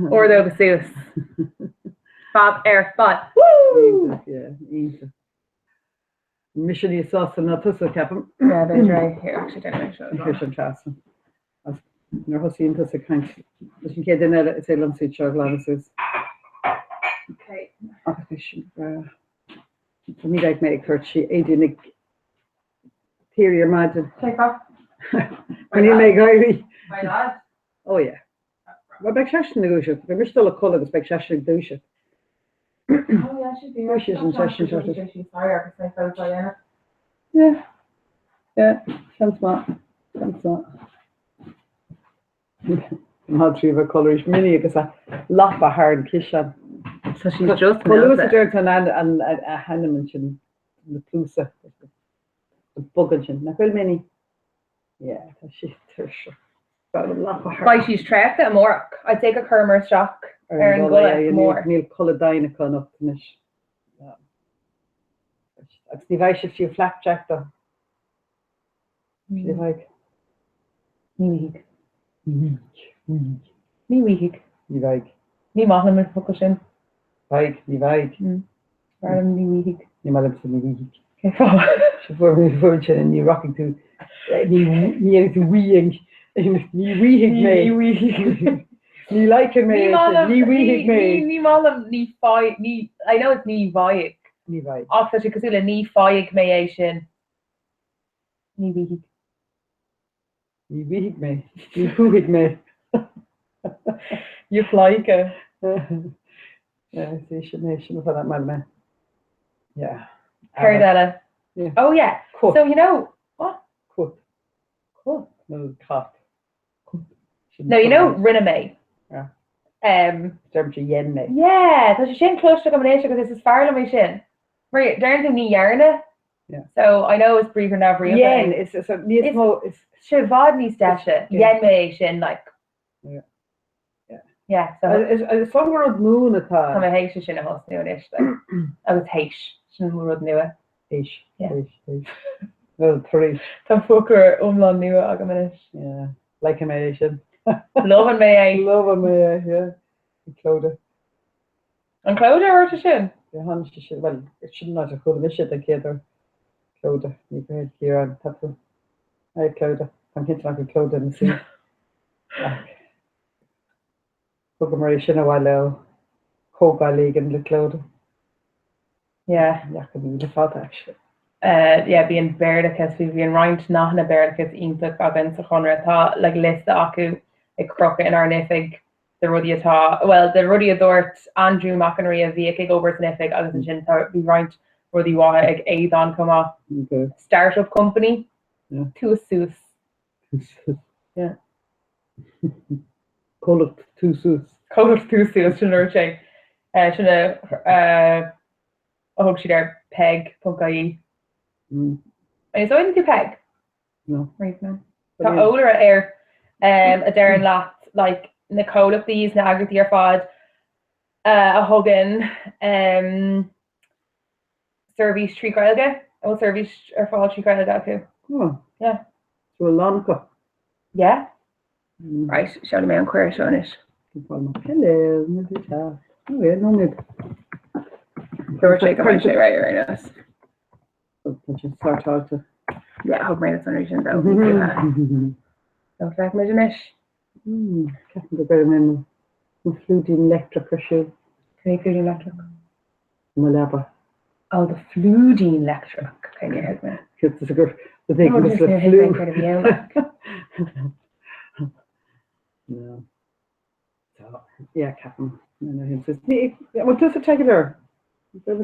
Ordóga suas. Fab ar fad. Woo! Yeah, iontach. Mise níos sásta ná tusa, ceapaim. Yeah, b'fhéidir é. Here, actually, déanfaidh mé seo as well. Chuir sin trasna. Agus nuair a thosaíonn tusa ag caint leis an chéad duine eile, is é liomsa iad seo a ghlanadh suas. Okay. Ach é sin breá. Ní bheidh mé ag tabhairt sí Aedín ag éirí ar maidin. Take off. Níl mé ag éirí. My lad. Oh yeah. Bhuel, beidh seisean ag dúiseacht. Beidh mise dul a codladh agus beidh seisean ag dúiseacht. Oh yeah, she'd be Dúiseacht an seisean sort of. Sorry, agus mé fós á dhéanamh. Yeah. Yeah, seans maith. Seans maith. Madraí a bheith codladh arís. Minnie agus a lapa thar an ciseán. Tá sí just Chomh luath is a deir tú an a hainm ansin, na cluasa, bog ansin. Nach bhfuil Minnie? Yeah, tá sí tuirseach. Beidh siad traochta amárach. I'd say gur chuireamar isteach ar an gcodladh go mór. Níl codladh doimhin acu anocht anois. Agus ní bheidh siad fiú flapjack dó. Ní bheidh. Ní bhfaighidh. Ní bhfaighidh. Ní bhfaighidh. Ní bheidh. Ní maith liom an focal sin. Bheidh, ní bheidh. B'fhearr liom ní bhfaighidh. Ní maith liomsa ní bhfaighidh. Cén fáth? Sin fuair mé fuair sin ní rachaidh tú ní ní dhéanfaidh tú wheeing ní bhfaighidh mé. Ní bhfaighidh. Ní like mé Ní maith liom ní bhfaighidh mé. Ní maith liom ní faigh ní I know it's ní bhfaighidh. Ní bhfaighidh. Ach tá sé cosúil le ní faighidh mé é sin. Ní bhfaighidh. Ní bhfaighidh mé. Ní bhuafaidh mé. You like it. Yeah, see, sin é, sin an fáth nach maith liom é. Yeah. Céard eile? Yeah. Oh yeah. Cut. So you know, what? Cut. Cut. Nó cat. Cut. No, you know, rinne mé. Yeah. Um, Deirimse dhein mé. Yeah, tá sé sin cloiste agam anois agus is fearr liom é sin. Mar deireann tú ní dhearna, Yeah. So I know is briathar neamhrialta é. Dhein, is so níos mó is. Sé i bhfad níos deise. Yeah. Dhein mé é sin like. Yeah. Yeah. Yeah, so. Is is dócha gur rud múin atá. Tá mé théis é sin a thosnú anois like. Agus théis, sin mo rud nua. Théis, Yeah. théis, théis. Well, tar éis. Tá foclóir iomlán nua agam anois. Yeah. Like mé é sin. Lobhann mé é. Lobhann mé é, yeah. Clodagh. An Clodagh a dúirt sin? Yeah, tháinig sé sin, bhuel, sin an áit a chuala mise den chéad uair. Clodagh, ní bheidh Ciarán, tá tú. Hey Clodagh, táim cinnte nach bhfuil Clodagh ina suí. Ach thugamar é sin abhaile ó chomhdháil éigin le Clodagh. Yeah. Dheachaigh mí le fada, actually. Uh, yeah, bíonn Béarlachas, bhí bíonn roinnt nathanna Béarlachas iontach againn sa Chonradh. Tá like liosta acu ag crochadh inár n-oifig de rudaí atá, bhuel, de rudaí a dúirt Andrew Mac an Rí a bhíodh ag obair san oifig agus ansin tá, bhí roinnt rudaí mhaithe ag Aodán chomh maith. Okay. Start-up company, Yeah. Tús Suas. Tús Suas. Yeah. Comhlacht Tús Suas. Comhlacht Tús Suas, sin a dúirt sé. Eh, sin a, eh, a thug siad ar peig.ie. Mm. An úsáideann tú peig? No. Right, no. Tá eolaire air a deireann leat like na comhlachtaí is na eagraíochtaí ar fad a thugann seirbhís trí Ghaeilge, a bhfuil seirbhís ar fáil trí Ghaeilge acu. Oh. Yeah. So a lán acu. Yeah. Right, seolfaidh mé an cuireadh seo anois. Hello, Mrs. Shaw. Oh, yeah, no need. Dúirt sé go mbeidh sé réidh ar aon nós. Tá sé startáilte. Yeah, thug mé na sonraí sin dó. So feicfimid anois. Ceapaim go gcuirfidh mé mo. Mo phlúidín leictreach ar siúl. Cén phlúidín leictreach? Mo leaba. Oh, do phlúidín leictreach. Okay, níor thuig mé. Cúpla is gur rud éigin Oh, just le níor thuig fliú. mé céard a bhí ann, like. No. So, yeah, ceapaim. No, no, him says, ní, yeah, bhfuil tusa te go leor?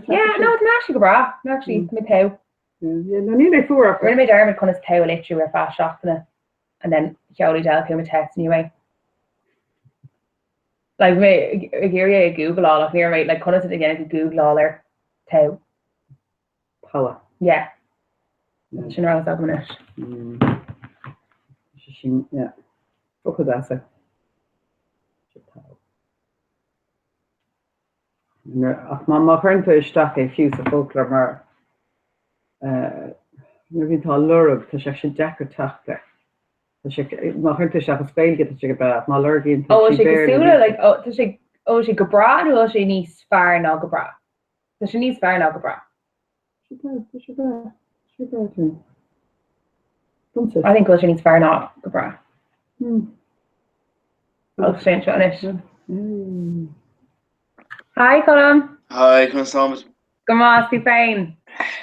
Yeah, no, it's actually go breá. No, actually, tá mé te. Yeah, no, níl mé fuar ach. Rinne mé dearmad conas teo a litriú ar feadh seachtaine and then sheol Edel chugam text anyway. Like, bhí mé ag iarraidh é a googleáil ach ní raibh mé, like, conas a dhéanann tú googleáil ar teo? Togha. Yeah. Sin a raibh agam anois. Sin, yeah. Focal deas é. Ach má má chuireann tú isteach é fiú sa foclóir mar nuair a bhíonn tú á lorg tá sé sin deacair teacht air. Tá sé má chuireann tú isteach as Gaeilge tá sé go breá ach má lorgaíonn tú Ó, bhfuil trí sé Bhéarla cosúil le like ó tá sé ó bhfuil sé go breá nó bhfuil sé níos fearr ná go breá? Tá sé níos fearr ná go breá. Tá sé breá. Tá sé breá too. Domsa. I think go bhfuil sé níos fearr ná go breá. Hmm. Ó tá sé anseo anois. Hi Colm. Hi, conas táimid? Go maith, tú féin?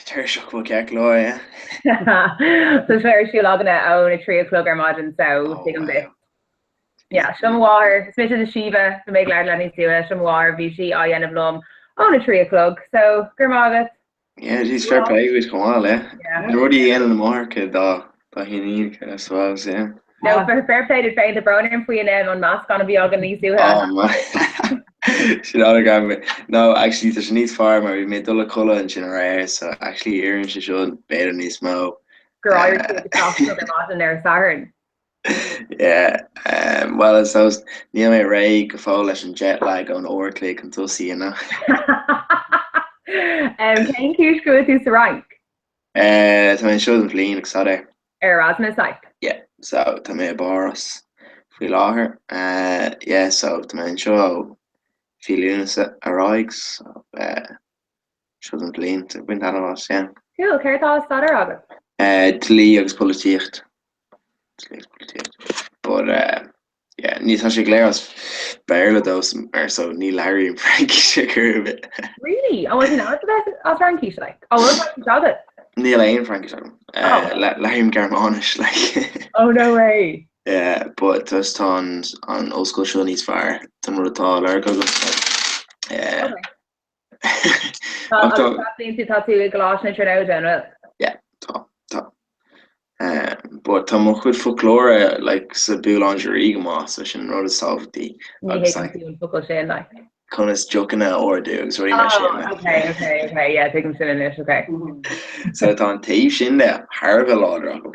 Tuirseach but ceart go leor, yeah. Tá sé ar siúl againne ón 3 a chlog ar maidin so tuigim duit. Yeah, seo mo mháthair, is mise do Síomha, bhí mé ag labhairt leat níos luaithe, seo mo mháthair, bhí sí á dhéanamh liom ón 3 a chlog, so go raibh maith agat. Yeah, geez, fair play duit chomh maith, le. Yeah. Na rudaí a dhéanann na máithreacha dá dá hiníonacha, I suppose, yeah. No, fair fair play duit féin, tá brón orm faoi an an meascán a bhí againn níos luaithe. Oh my. Sin an-ghreannmhar. No, actually, tá sé níos fearr mar bhí mé ag dul a chodladh ansin aréir, so actually oireann sé seo b'fhéidir níos mó. Gur éirigh tú ag a 7 a chlog ar maidin ar an Satharn. Yeah, um, well, I suppose níl mé réidh go fóill leis an jet lag ón uair a chloig chun tosaigh, you know. Um, cén chúis go bhfuil tú sa Fhrainc? Eh, tá mé anseo don bhliain ag staidéar. Ar Erasmus, like? Yeah, so tá mé i bPáras faoi láthair. Eh, yeah, so tá mé anseo ó mhí Lúnasa ar aghaidh, so eh, seo don bhliain, so baint taitneamh as, yeah. Cool, céard atá á staidéar agat? Eh, dlí agus polaitíocht. Dlí agus polaitíocht. But eh, yeah, ní tá sé go léir as Béarla dó mar so ní labhraím Fraincis ar chor ar bith. Really? An bhfuil tú in ann a bheith as Fraincis like? An bhfuil Fraincis agat? Níl aon Fraincis agam. Oh. Labhraím Gearmáinis like. Oh no way. Yeah, but just tá an an ollscoil seo níos fearr don rud atá á lorg agam so yeah. Okay. Tá Ach tá agus tá tú tá tú i gColáiste na Tríonóide an bhfuil? Yeah, tá, tá. Um, but tá mo chuid foclóra like sa boulangerie go maith, so sin an rud is tábhachtaí. Ní Agus thuigeann like tú an focal sin like. conas deochanna a ordú agus rudaí mar sin. Oh, like. okay, okay, okay, yeah, tuigim sin anois, okay. So tá an taobh sin de thar a bheith láidir agam.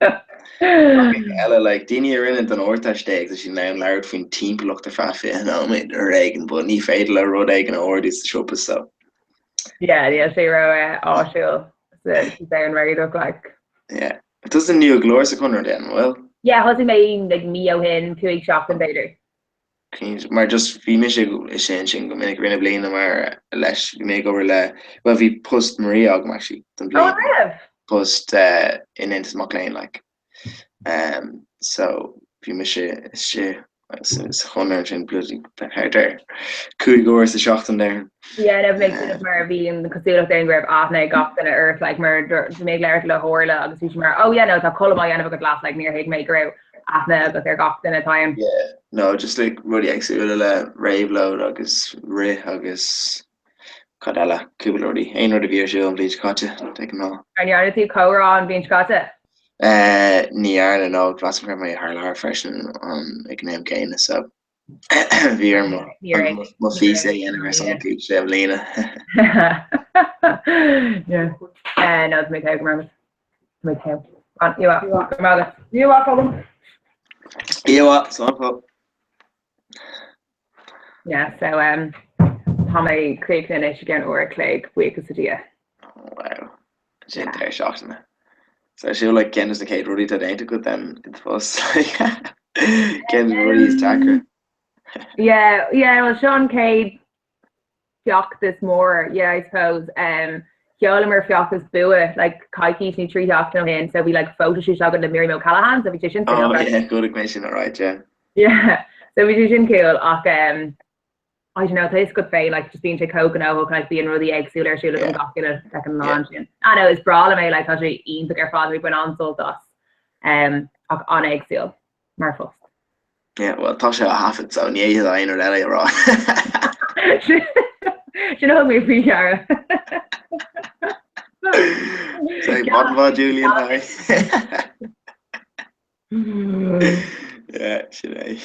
Ach eile like daoine a rinne don Ardteist é agus tá siad in ann labhairt faoin timpeallacht ar feadh 20 nóiméad ar éigean, but ní féidir leo rud éigin a ordú sa siopa so. Yeah, níl sé ró áisiúil sa domhan réadach like. Yeah. Tusa nua go leor sa Chonradh then, an bhfuil? Yeah, thosaigh mé like mí ó shin, 5 seachtain b'fhéidir. Cinnte, mar just bhí mise istigh ansin go minic i rith na bliana mar leis bhí mé ag obair le, bhuel bhí post Maria agam actually don Oh, bhliain. an raibh? Post uh, in Aontas Mac Léinn like. Um, so bhí mise istigh sa sa Chonradh ansin bloody thart ar 5 uair sa seachtain there. Yeah, no, bhí mé ag cuimhneamh mar bhí an cosúlacht ann go raibh aithne ag gach duine ort, like, mar bhí mé ag labhairt le hOrla agus bhí sí mar, oh yeah, no, tá Colm á dhéanamh agat leat, like, níor thuig mé go raibh aithne agat ar gach duine atá ann. Yeah, no, just like rudaí éagsúla le réabhlóid agus rith agus cad eile, cúpla rudaí, aon rud a bhí ar siúl an bhliain seo caite, de ghnáth. An ndearna tú comhrá an bhliain seo caite? Eh, ní dhearna, no, measaim go raibh mé thar lear freisin an ag an am céanna, so bhí orm mo mo phíosa a dhéanamh ar son na cúpla sé bliana. Yeah. Eh, no, tá mé togha go raibh mé togha. An, Iwa, go raibh maith agat. Iwa, Colm. Iwa, slán fó. Yeah, so um, tá mé críochnaithe anois i gceann uair a chloig, buíochas le Dia. Oh, wow. Sin deireadh seachtaine. So siúl like ceann de na chéad rudaí atá déanta agat then i do phost like ceann de na rudaí is deacra. Yeah, yeah, well seo an chéad feachtas mór, yeah, I suppose. Um, sheolamar feachtas bua like coicís nó 3 sheachtain ó shin, so bhí like photoshoot againn le Miriam O'Callaghan, so bhí sé sin Oh yeah, chonaic mé sin alright, yeah. Yeah. So bhí sé sin cool ach um, I don't know, tá fhios agat féin, like, just bíonn sé chomh gnóthach, like, bíonn rudaí éagsúla ar siúl agam gach uile second lá ansin. I know, is breá liom é, like, tá sé iontach ar fad, ag baint an-sult as, um, ach an-éagsúil mar phost. Yeah, well, tá sé á thaifead, so ní fhéadfadh aon rud eile a rá. Sin a thug mé faoi deara. Say, Maidin mhaith, Julian, hi. Yeah, sin é.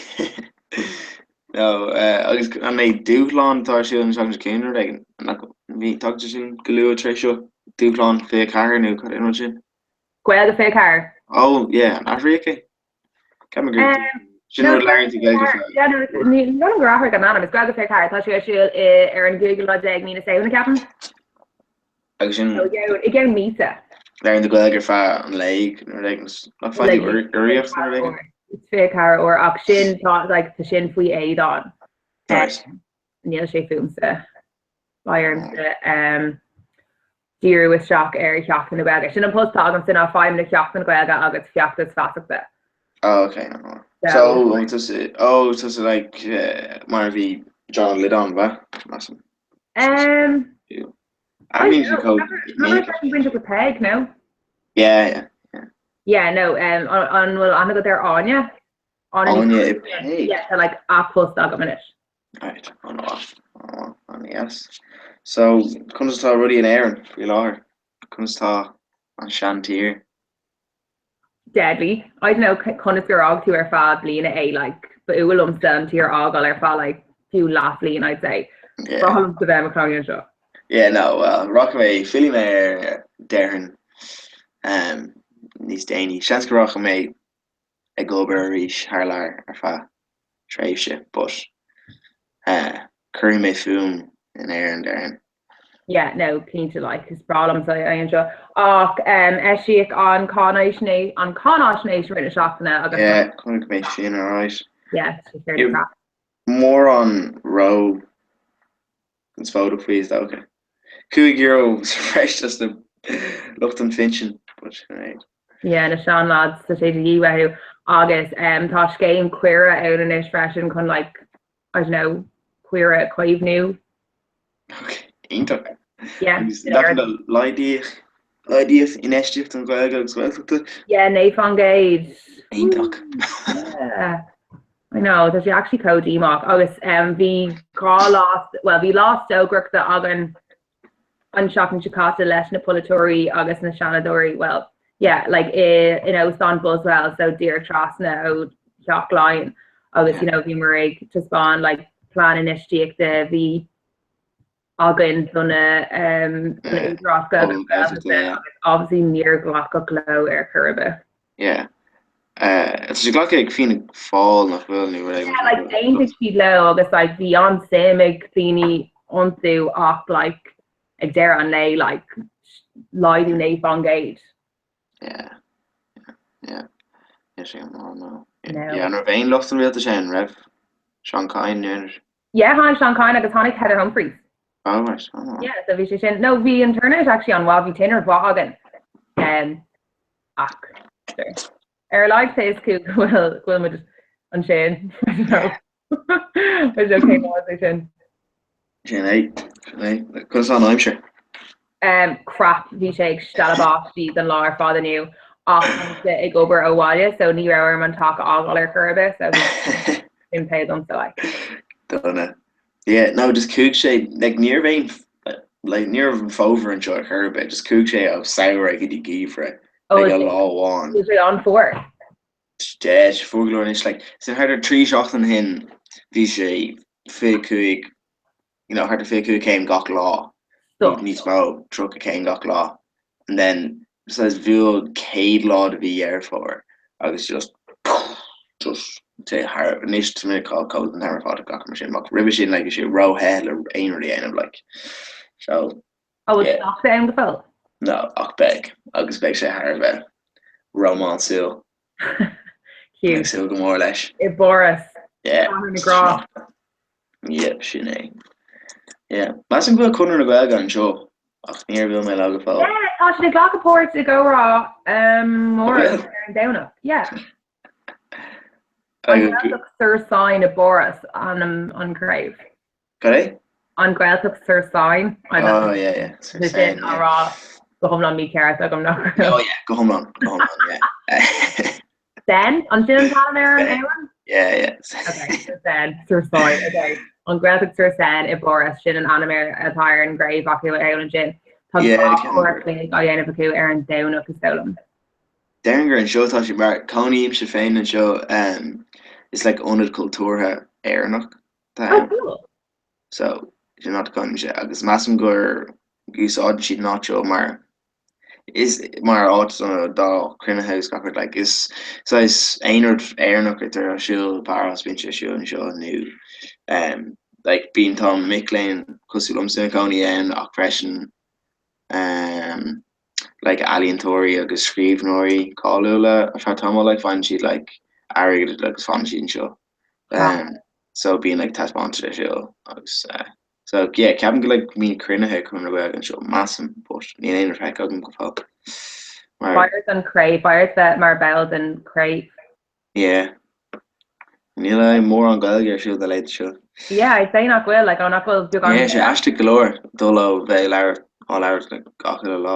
No, eh, agus an é dúshlán atá ar siúl an seachtain seo chugainn rud éigin? Nach bhí tagtha sin go luath tar éis seo? Dúshlán 24 nó cad é an rud sin? Gaeilge 24. Oh, yeah, an athraíodh é? Ceapaim gur Um, sin rud labhraíonn tú Gaeilge no, faoi. yeah, no, ní ní gur athraigh an ainm, is Gaeilge 24, tá sé ar siúl i- ar an gcúigiú lá déag mí na Samhna, ceapaim. Agus sin. I gceann míosa. Labhraíonn tú Gaeilge ar feadh an lae nó rud éigin, nach faigheann tú urraíocht nó rud éigin? It's 24 uair ach sin tá like tá sin faoi Aodán. Nice. Níl sé fúmsa. Beidh ormsa um, díriú isteach ar Sheachtain na Gaeilge. Sin an post atá agamsa ná feidhmeannach Sheachtain na Gaeilge agus feachtas feasachta. Oh, okay. So, oh, tusa, oh, tusa like uh, mar a bhí John Lydon, ba? Measaim. Um, I mean, you code. Baint le Peig, no? Yeah, yeah, yeah. Yeah, no, um, an bhfuil aithne agat ar Áine? Áine i Peig? Yeah, tá like a post agam anois. Right, an-mhaith, an-mhaith, an-dheas. So, conas atá rudaí in Éirinn faoi láthair? Conas tá an seantír? Deadly. I don't know conas gur fhág tú ar feadh bliana é like ba fhuath liomsa an tír a fhágáil ar feadh like fiú leathbhliain I'd say. Yeah. Ba bhreá liomsa bheith i mo chónaí anseo. Yeah no well rachaidh mé fillfidh mé ar déarfainn um, níos déanaí. Seans go rachaidh mé ag obair arís thar lear ar feadh tréimhse but eh, cuirfidh mé fúm in Éirinn déarfainn. Yeah, no, cinnte, like, is breá liomsa é anseo. Ach um, eisíodh an cáinaisnéis an cáinaisnéis i rith na seachtaine agus Yeah, chonaic mé sin alright. Yeah, tá sé fairly crap. Mórán ró conspóideach faoi is dócha. €5 sa bhreis dos na lucht an phinsin, but sin é. Yeah, na seanlads, tá sé de dhíth uathu. Agus um, tá scéim caora ann anois freisin chun like, I don't know, caora a chaomhnú. Iontach. Yeah. Agus laghdaíodh laghdaíodh infheistíocht an Ghaeilge agus Gaeltachta. Yeah, 9%. Iontach. Yeah. I know, tá sé actually chomh díomách agus um, bhí 2 lá, well bhí lá stocaireachta againn an seachtain seo caite leis na polaiteoirí agus na seanadóirí, well, yeah, like i in Óstán Buswell, so díreach trasna ó Theach Laighean agus you know bhíomar ag taispeáin like plean infheistíochta a bhí againn do na um, do na údaráis Gaeilge agus Gaeltachta agus obviously níor glacadh leo ar chor ar bith. Yeah. Tá sé glactha ag Fianna Fáil nach bhfuil nó rud Yeah, like d'aontaigh siad leo agus like bhí an-suim ag daoine iontu ach like ag deireadh an lae like laghdú 9%. Yeah. Yeah. Yeah. Yeah, sé an lá no. Yeah, an raibh aon lucht an rialtais ann, raibh Seán Kyne nó aon Yeah, tháinig Seán Kyne agus tháinig Heather Humphreys. Oh, right. Oh, Yeah, so bhí sé sin. No, bhí an turnout actually an-mhaith, bhí tinreamh mhaith againn. Um, Ach sure. Ar a laghad tá a fhios acu go bhfuil go bhfuil muid ansin. I don't know. I don't know cén lá é sin. Sin é, sin é. Conas tá an aimsir? Um, crap, bhí sé ag stealladh báistí don lá ar fad inniu ach tá mise ag obair ó bhaile so ní raibh orm an teach a fhágáil ar chor ar bith so sin pé domsa like. Dona. Yeah, no, just chuaigh sé, like, ní raibh aon, like, ní raibh an fómhar anseo ar chor ar bith, just chuaigh sé ó samhradh go dtí geimhreadh, Oh, like, is i lá amháin. Is sé an-fhuar. Yeah, sé fuar go leor anois, like, sin thart ar 3 seachtain ó shin, bhí sé 25, you know, thart ar 25 céim gach lá, Stop. níos mó, 30 céim gach lá, and then says bhuail céad lá de mhí Dheireadh Fómhair agus just just sé thar anois tá mé ag caitheamh cóta an t-am ar fad gach mar sin ach roimhe sin like bhí sé róthe le aon rud a dhéanamh like so An bhfuil yeah. sneachta ann go fóill? No ach beidh agus beidh sé thar a bheith rómánsúil. Cute. Ag súil go mór leis. I bPáras. Yeah. Cathair na nGrá. Yep, sin é. Yeah. Measaim go bhfuil Conradh na Gaeilge anseo ach níor bhuail mé leo go fóill. Yeah, tá siad ag glacadh páirt i gcomhrá amárach ar an Domhnach. Yeah. An Ghaeltacht sur Seine i bPáras ainm an craobh. Cad é? An Ghaeltacht sur Seine. Oh yeah yeah sur Seine. Sin á rá go hiomlán mícheart agam nach Oh yeah go hiomlán go hiomlán yeah. Seine? An sin an t-ainm ar an abhainn? Yeah yeah. Okay, sur Seine, sur Seine, okay. An Ghaeltacht sur Seine i bPáras, sin an ainm ar atá ar an gcraobh acu ann ansin. Tá Yeah, 2 uair a chloig á dhéanamh acu ar an Domhnach is dóigh liom. Déarfainn gur anseo atá sé mar cónaímse féin anseo is like ionad cultúrtha Éireannach atá Oh ann. cool. So sin an áit a cónaímse agus measaim gur úsáideann siad an áit seo mar is mar áit do chruinnithe agus gach rud like is saghas aon rud Éireannach atá ar siúl i bPáras bíonn sé ar siúl anseo nó um like bíonn tá mic léinn cosúil liomsa ina cónaí ann ach freisin um like ealaíontóirí agus scríbhneoirí cáiliúla ar feadh tamaill like faigheann siad like airgead agus fanann siad anseo um so bíonn like taispeántais ar siúl agus eh so yeah ceapaim go like mbíonn cruinnithe Conradh na Gaeilge anseo measaim but níl aon rud feicthe agam go fóill mar B'fhearr an craobh, b'fhearr bheith mar ball den chraobh. Yeah. Níl aon mórán Gaeilge ar siúl na laethanta seo. Yeah, I'd say nach bhfuil, like, ó nach bhfuil beagán. Yeah, sé aisteach go leor dul ó bheith ag labhairt, á labhairt like, gach uile lá,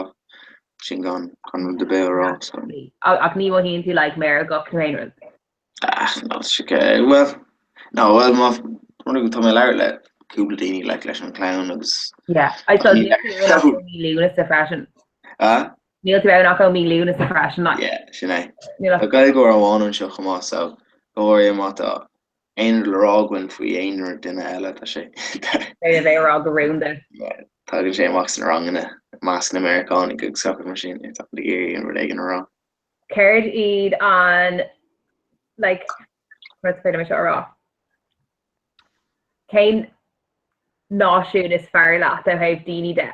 sin gan, gan rud ar bith a rá, so. Ach ní mhothaíonn tú like meirgeach nó aon rud? Ah, no, sé well, no, well, má, rud tá mé ag labhairt le cúpla daoine like, leis an clann agus. Yeah, I saw níl tú ann ach ó mí Lúnasa freisin. Ah? Níl tú ann ach ó mí Lúnasa freisin, like. Yeah, sin é. Níl ach. Tá Gaeilgeoir amháin anseo chomh maith so go háirithe má tá aon rud le rá againn faoi aon rud duine eile tá sé. B'fhéidir bheith ag rá go rúnda. Yeah, tagann sé amach sna ranganna i measc na Meiriceánaigh agus gach rud mar sin, tá ag iarraidh aon rud éigin a rá. Céard iad an like mar is féidir liom seo a rá? Cén náisiún is fearr leat ó thaobh daoine de?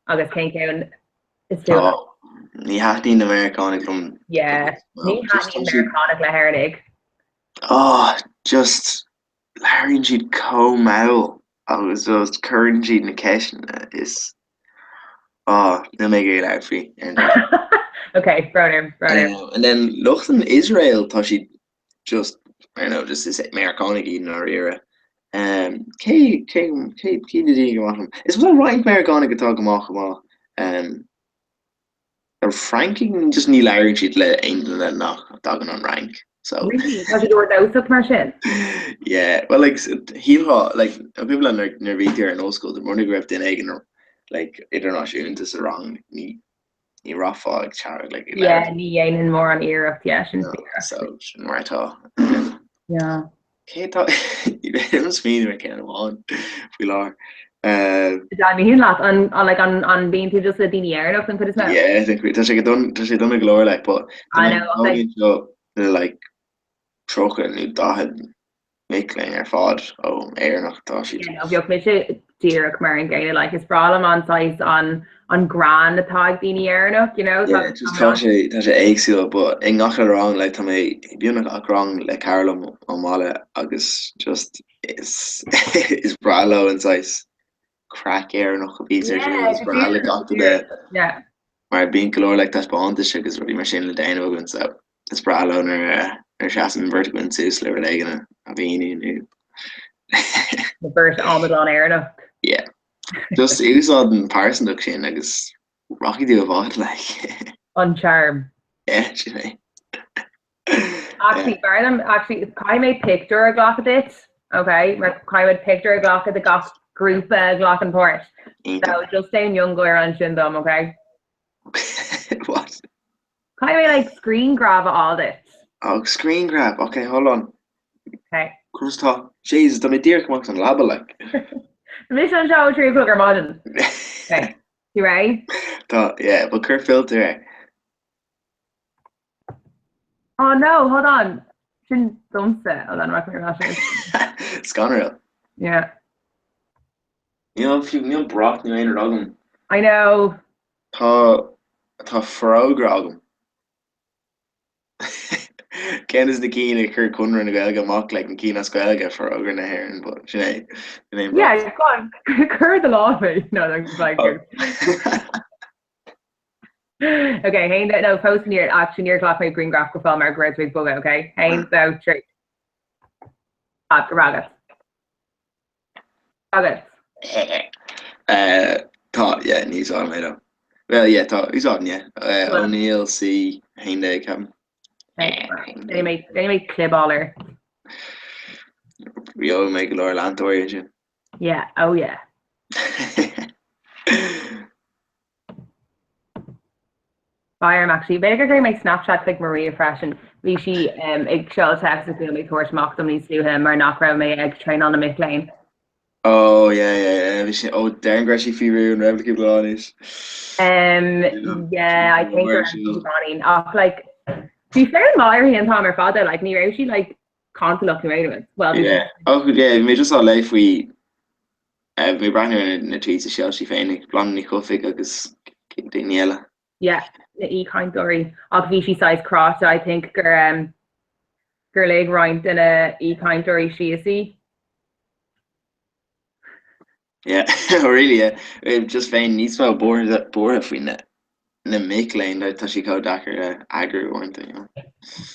Agus cén ceann is fuath leat? Oh, ní thaitníonn na Meiriceánaigh liom. Yeah, ní thaitníonn Meiriceánaigh le hÉireannaigh. Oh, just labhraíonn siad chomh mall agus just cuireann siad na ceisteanna is oh, níl mé ag iarraidh labhairt faoi ar an deireadh. Ok, brón orm, brón orm. And then lucht an Iosrael tá siad just, I don't know, just is Meiriceánaigh iad i ndáiríre. Um, cé, cé, cé, cé na daoine go maith liom? Is bhfuil roinnt Meiriceánaigh atá go maith chomh maith. Um, ar Francaigh just ní labhraíonn siad le aon duine nach dtagann ón Fhrainc. So. Really? Tá siad ardnósach mar sin? Yeah, well like shílfeá like an cuimhin leat nuair nuair a bhí tú ar an ollscoil, mura go raibh duine éigin like idirnáisiúnta sa rang ní ní rachfá ag teagmháil like ag Yeah, labhairt. ní dhéanfainn mórán iarracht, yeah, sin No, fíor. so sin mar atá. Yeah. Cé tá níl smaoineamh ar ceann amháin faoi láthair. Um, An mian leat an an like an an mbíonn tú just le daoine Éireannach den chuid is mó? yeah, I think tá sé go dona tá sé dona go leor like but tá I mé know, like ag seo le like 30 nó 40 mic léinn ar fad ó Éireannach tá siad. Yeah, no, bheadh mise díreach mar an gcéanna, like is breá liom an saghas an an greann atá ag daoine Éireannach, you know, Yeah, just tá sé tá sé éagsúil but i ngach uile rang like tá mé beagnach gach rang le cara liom ón mbaile agus just is is breá leo an saghas craic Éireannach a bhíonns ar siúl, is breá le gach duine Yeah. mar bíonn go leor like taispeántais agus rudaí mar sin le déanamh againn so is breá leo nuair a nuair a seasann an bheirt againn suas le rud éigin a mhíniú nó Na beirt amadán Éireannach. Yeah. Just úsáid an pearsantacht sin agus rachaidh tú i bhfad like. An charm. Yeah, sin é. Actually, b'fhearr liom, actually, caithfidh mé pictiúr a ghlacadh duit, okay? Mar caithfidh muid pictiúr a ghlacadh de gach grúpa a ghlacann páirt. So, just déan miongháire ansin dom, okay? What? Caithfidh mé like screen grab a fháil duit. Oh, screen grab, okay, hold on. Okay. Conas tá? Jesus, tá mé díreach amach as an leaba, like. Tá mise anseo ó 3 o'clock ar maidin. Okay. You ready? Tá, yeah, but cuir filter air. Oh no, hold on. Sin domsa. Hold on, rachaidh mé ar ais. Scanrúil. Yeah. Níl fiú, níl brat nó aon rud agam. I know. Tá, tá forógra agam. Ceann de na cinn a chuir Conradh na Gaeilge amach, like na cinn as Gaeilge, Forógra na hÉireann, but sin é, sin é an brat. Yeah, go on. Cuir do lámh é. No, that's like Oh. Ok, haon, no, fós níor, actually níor ghlac mé grianghraf go fóill mar go raibh tú ag bogadh, ok? Haon, dó, trí. Go raibh agat. Agat. Tá, yeah, ní úsáidim é though. Well, yeah, tá, úsáidim, yeah. O'Neill C 11, ceapaim. Déanfaidh mé clibeáil air. Gheobhaidh mé go leor leantóirí ansin. Yeah, oh yeah. Beidh orm actually. B'fhéidir go gcuirfidh mé Snapchat chuig Maria freisin. Bhí sí ag seoladh téacs agus bhí mé ag tabhairt amach dom níos luaithe mar nach raibh mé ag traenáil na mic léinn. Oh yeah yeah yeah bhí sí oh déarfainn go raibh sí faoi rún roimh cúpla lá anois. Um, yeah, I think go raibh sí beagáinín ach like bhí fonn maith uirthi an t-am ar fad though, like ní raibh sí like cantalach nó aon rud. Well, bhí Yeah. Oh yeah, bhí mé just á léamh faoi Bhí mé ag breathnú ar na tweets a sheol sí féin ag Bláthnaid Ní Chofaigh agus daoine eile. Yeah, na aoichainteoirí. Ach bhí sí saghas cráite, I think, gur um, gur lig roinnt de na aoichainteoirí síos í. Yeah, oh really, yeah. Just bheinn níos mó buartha buartha faoi na na mic léinn, like, tá sé chomh deacair a eagrú uaireanta, you know.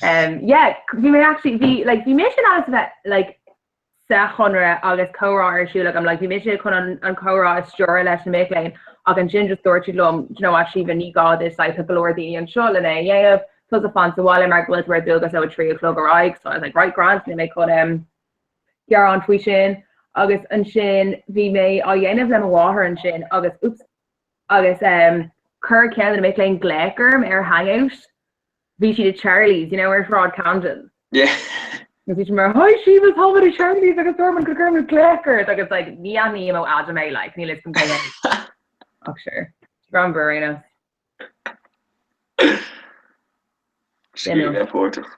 Um, yeah, bhí mé actually, bhí, like, bhí mise in ann a bheith, like, sa Chonradh agus comhrá ar siúl agam, like bhí mise chun an an comhrá a stiúradh leis na mic léinn ach ansin just dúirt siad liom, do you know what Síomha, ní gá duit, like tá go leor daoine anseo lena é a dhéanamh, tusa fan sa bhaile mar go bhfuil tú ar dualgas ó 3 a chlog ar aghaidh, so I was like right grand, níl mé chun em gearán faoi sin agus ansin bhí mé á dhéanamh le mo mháthair ansin agus oops agus em chuir ceann de na mic léinn glaoch orm ar Hangout Bhí siad i Charlie's, you know, ar Shráid Camden. Yeah. Agus bhí siad mar, Hi Síomha, táimid i Charlie's agus dúirt muid go gcuirfeadh muid glaoch ort agus like ní aithním ó Adam é like níl fhios agam cé hé. Ach sure. Greannmhar ar aon nós. Scríobh bheith páirteach.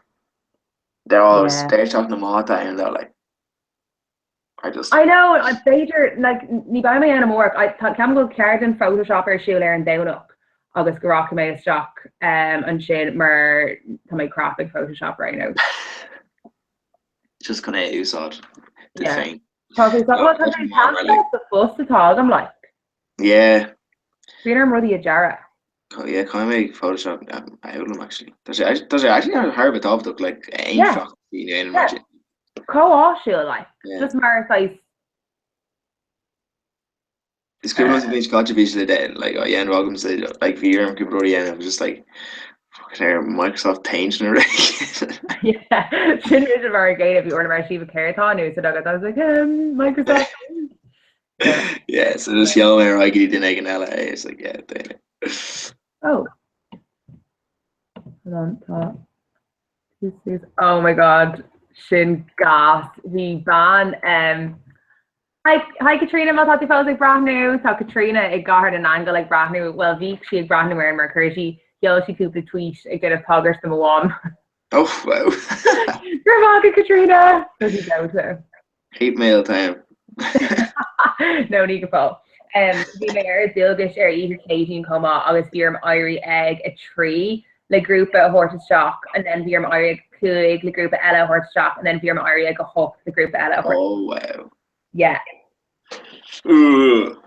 They're always, Yeah. they're talking to Mata and they're like, I just. I know, b'fhéidir, like, ní bheidh mé ann amárach, I, tá, ceapaim go bhfuil ceardlann Photoshop ar siúl ar an Domhnach agus go rachaidh mé isteach um, ansin mar tá mé crap ag Photoshop right now. Just chun é a úsáid duit Yeah. féin. Tá sé, well, tá sé tábhachtach sa phost atá agam, like. Yeah. Bíonn orm rudaí a dhearadh. Oh yeah, caithfidh mé Photoshop a fhoghlaim actually. Tá sé tá sé actually thar a bheith tábhachtach like aon Yeah. feachtas nó aon mar sin. Chomh áisiúil like. Yeah. Just mar saghas Is cuimhin liom an bhliain seo caite bhí sé le like á dhéanamh agamsa like bhí orm cúpla rud a dhéanamh just like fucking ar Microsoft Paint nó rud éigin. Yeah, sin mise mar an gcéanna bhí orm mar Síomha céard atá in úsáid agat I was like um, Microsoft Paint. Yeah, so just sheol mé ar aghaidh go dtí duine éigin eile é, it's like yeah, déan é. Oh. Hold on, tá This is oh my god sin gas. Bhí bean um, Hi, hi Katrina, má tá tú fós ag breathnú, tá Katrina i gCathair na nAingeal ag breathnú, well bhí sí ag breathnú ar mar chuir sí, sheol sí cúpla tweet ag déanamh tagairt do mo mham. Oh wow. Go raibh maith agat Katrina! Tá sí dóite. Hate mail time. No, ní go fóill. Um, bhí mé ar dualgas ar oíche Céadaoin chomh maith agus bhí orm éirí ag 3 le grúpa a thabhairt isteach and then bhí orm éirí ag 5 le grúpa eile a thabhairt isteach and then bhí orm éirí ag 8 le grúpa eile a thabhairt. Oh wow. Yeah. Ooh.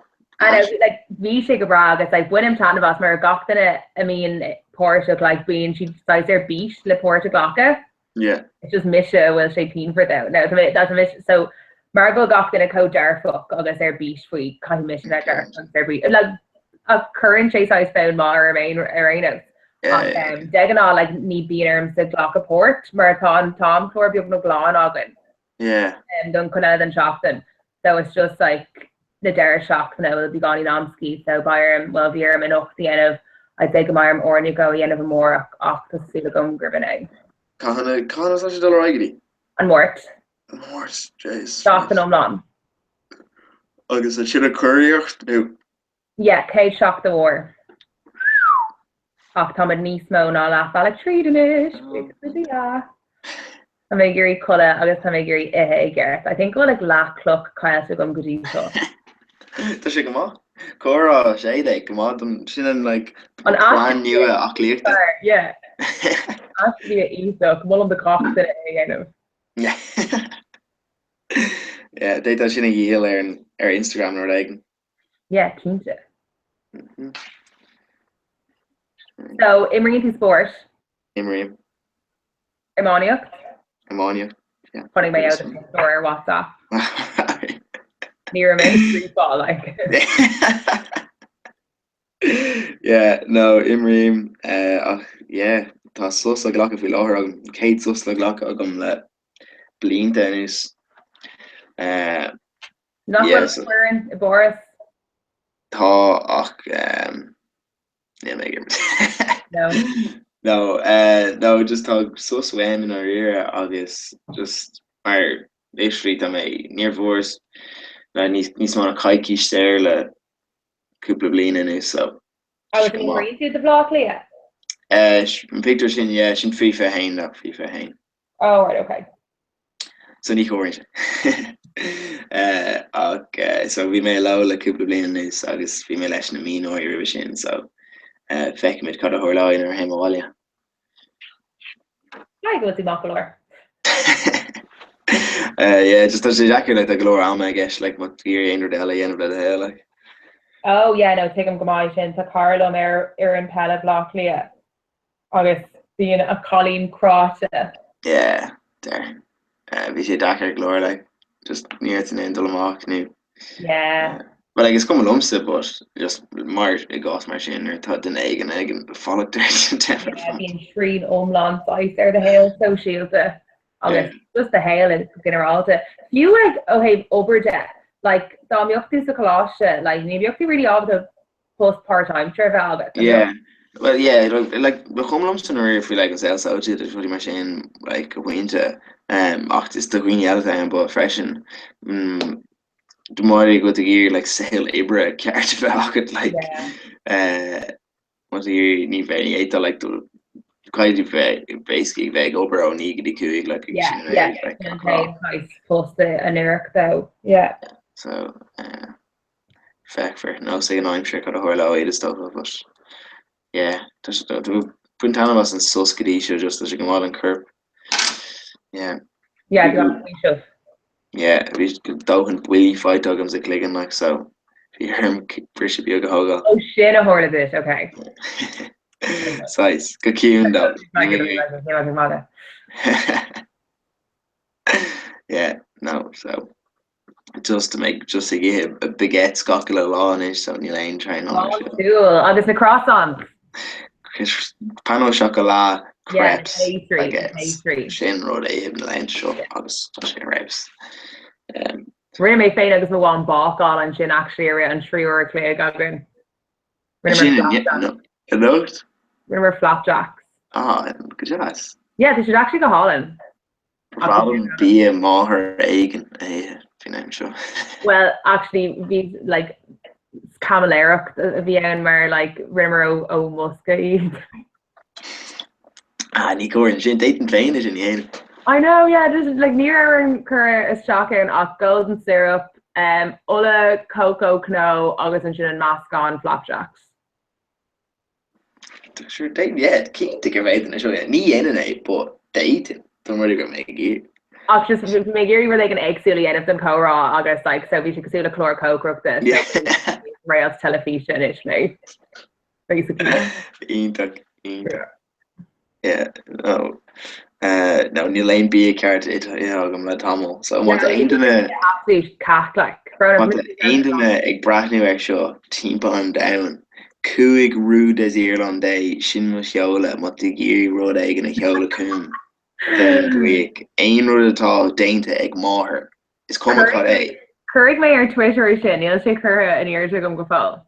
I know, like, bhí sé go breá agus like, bainim taitneamh as mar gach duine a mbíonn páirteach like, bíonn siad saghas ar bís le páirt a ghlacadh. Yeah. It's just mise a bhfuil sé pianmhar dó. No, tá mé, that's mise, so mar go bhfuil gach duine chomh dearfach agus ar bís faoi caithfidh mise bheith dearfach agus ar bís. Like, ach cuireann sé saghas fonn maith orm aon, ar aon nós. Yeah, Ach yeah, um, de ghnáth like, ní bíonn ormsa glacadh páirt mar tá an t-amchlár beagnach lán againn Yeah. um, don chuid eile den seachtain. So it's just like na deireadh seachtaine bhfuil beagáinín amscaí so beidh orm, well bhí orm anocht a dhéanamh, I'd say go mbeidh orm uair nó dhó a dhéanamh amárach ach tá súil agam gurb in é. Cathain cathain atá sé dul ar aghaidh go dtí? An Mháirt. An Mháirt, jeez. Seachtain iomlán. Agus ansin an churiarracht nó? Yeah, 170 uair. Ach táimid níos mó ná leath bealach tríd anois. Buíochas le Dia. Tá mé ag iarraidh codladh agus tá mé ag iarraidh ithe i gceart. I think go bhfuil like leath cloch caillte agam go dtí seo. Tá sé go maith. Comhrá 16 go maith don sin an like An plean nua aclaíochta. Yeah. Aistrithe iontach, molaim do gach duine é a dhéanamh. Yeah. Yeah, d'fhéadfá sin a dhíol ar an ar Instagram nó rud éigin. Yeah, cinnte. So, imríonn tú spórt? Imrím. Iománaíocht? Iománaíocht. Yeah. Chonaic mé é do pictiúr ar WhatsApp. Ní raibh mé ag scríobh like. Yeah, no, imrím eh, ach yeah, tá sos á ghlacadh faoi láthair agam, chéad sos le glacadh agam le blianta anuas. Eh, Nach yeah, bhfuil so- foireann i bPáras? Tá ach ehm, níl mé ag imirt. No. No, eh, no, just tá sos uaim i ndáiríre agus just mar literally tá mé, níor bhfuaireas ná níos níos mó ná coicís saor le cúpla bliain anuas so. Agus an imríonn tú do Bhaile Átha Cliath? Eh, an pictiúr sin, yeah, sin FIFA 1 though, FIFA 1. Oh, right, okay. So ní chomhaireann sé. Eh, ach eh, so bhí mé leo le cúpla bliain anuas agus bhí mé leis na mionúirí roimhe sin, so eh, feicfimid cad a tharlóidh nuair a théim abhaile. Caithfidh go bhfuil tú maith go leor. Eh, yeah, just tá sé deacair like, tá go leor ama i gceist like, má tá tú ag iarraidh aon rud eile a dhéanamh le do shaol like. Oh yeah, no, tuigim go maith sin. Tá cara liom ar fhoireann peile Bhaile Átha Cliath agus bíonn a cailín cráite. Yeah, dear. Eh, bhí sé deacair go leor like, just ní raibh tú in ann dul amach nó Yeah. Well like is cuma liomsa but just mar i gcás mar sin nuair atá duine éigin ag fanacht ar Yeah, bíonn srian iomlán saghas ar do shaol sóisialta agus just do shaol go ginearálta. Fiú like ó thaobh obair de, like dá mbeadh tú sa choláiste, like ní bheadh tú really ábalta post páirtaimseartha a bheith agat. Yeah. Well yeah, like like ba chuma liomsa i ndáiríre faoi like an saol sóisialta agus rudaí mar sin like go pointe um, ach is do dhaoine eile atá ann but freisin mm, go háirithe go bhfuil tú ag iarraidh like saol oibre ceart a bheith agat like eh má tá tú ag iarraidh ní bheith ní fhéadfá like do caithfidh tú bheith basically bheith ag obair ó 9 go dtí 5 like agus Yeah, sin an yeah, méid like sin an gach lá. t-aon saghas post a n-oirfeadh dó, yeah. So eh feicfear nós ag an aimsir cad a tharlóidh is dócha but yeah tá sé tá ag baint taitneamh as an sos go dtí seo just tá sé go maith don corp. Yeah. Yeah, bhí an faoiseamh. Yeah, bhí dóthain buillí faighte agam sa gcloigeann like so bhí orm briseadh beag a thógáil. Oh sin a tharla duit, okay. Saghas, go ciúin though. Yeah, no, so just to make just ag ithe baguettes gach uile lá anois so níl aon traenáil ar siúl. Cool. Agus na croissants. Pain au chocolat, Yeah, crepes, pastry, baguettes. pastry. Sin rud a ithim na laethanta seo agus tá sé ar fheabhas. Um, Rinne mé féin agus mo mham bácáil ansin actually i rith an 3 uair a chloig againn. Rinneamar Sin flapjacks. anocht? Rinneamar flapjacks. Ah, go deas. Yeah, tá siad actually go hálainn. Ba bhreá liom bia máthar éigin a ithe faoin am seo. Well, actually, bhí like caimiléireacht a bhí ann mar like rinneamar ó ó mbosca iad. Ah, ní chomhaireann sin, d'fhéadfainn féin é sin a dhéanamh. I know, yeah, just like ní raibh aon cur isteach ann ach golden syrup, um, ola coco cnó agus ansin an meascán flapjacks. Sure, d'fhéadfainn, yeah, cinnte go bhféadfainn é seo, yeah. Ní dhéanfainn é, but d'fhéadfainn, dá mba rud é go raibh mé ag iarraidh. Ach just bhí mé ag iarraidh rud éigin éagsúil a dhéanamh don chomhrá agus like so bhí sé cosúil le clár cócaireachta so réalt teilifíse anois mé, basically. Iontach, iontach. Yeah, no. Uh, no, níl aon bia ceart ithe agam le tamall. So má tá aon duine Absolute cat like. Má tá aon duine ag breathnú air seo timpeall an domhain, 5 Rue des Irlandais, sin mo sheoladh má tá tú ag iarraidh rud éigin a sheoladh chugam. Bheinn buíoch. Aon rud atá déanta ag máthair, is cuma cad é. Cuirfidh mé ar Twitter é sin, níl sé curtha in airde agam go fóill.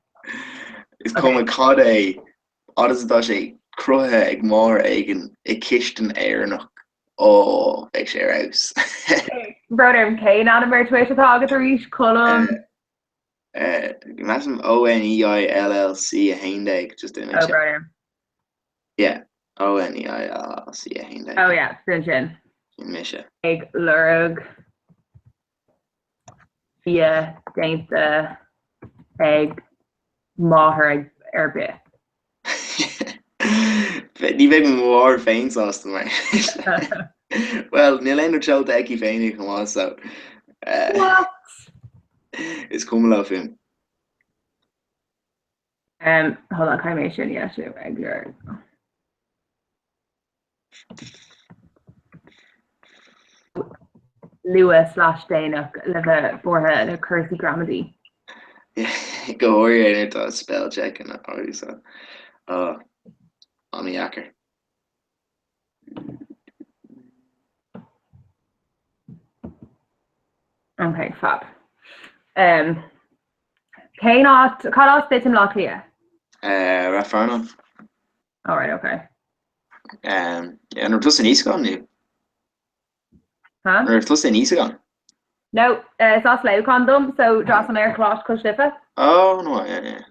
Is cuma cad é, Fhad is atá sé cruthaithe ag máthair éigin i gcistin Éireannach, ó, beidh sé ar fheabhas. Brón orm, cén ainm ar Twit atá agat arís, Colm? Measaim ONEILLC 11, just duine Oh, brón orm. Yeah, ONEILLC 11. Oh yeah, sin sin. Sin mise. Ag lorg bia déanta ag máthair ar bith. Ní bheidh mo mháthair féin sásta mar. Bhuel, níl aon rud seolta aici féin chomh maith so. What? Is cuma leo fúm. Um, hold on, caithfidh mé sin a dheisiú ag lorg. Luath slash déanach le bheith buartha le cúrsaí gramadaí. Go háirithe nuair atá spell check in agus an-dheacair. Ok, fab. Um, cén áit, cad as duit i mBleá Cliath? Uh, Rath Fearnáin. Alright, ok. Um, yeah, an raibh tusa in Íosagán nó? Huh? An raibh tusa in Íosagán? No, uh, is as Leamhcán dom, so d'fhreastail mé ar Choláiste Cois Life. Oh, no, yeah, yeah.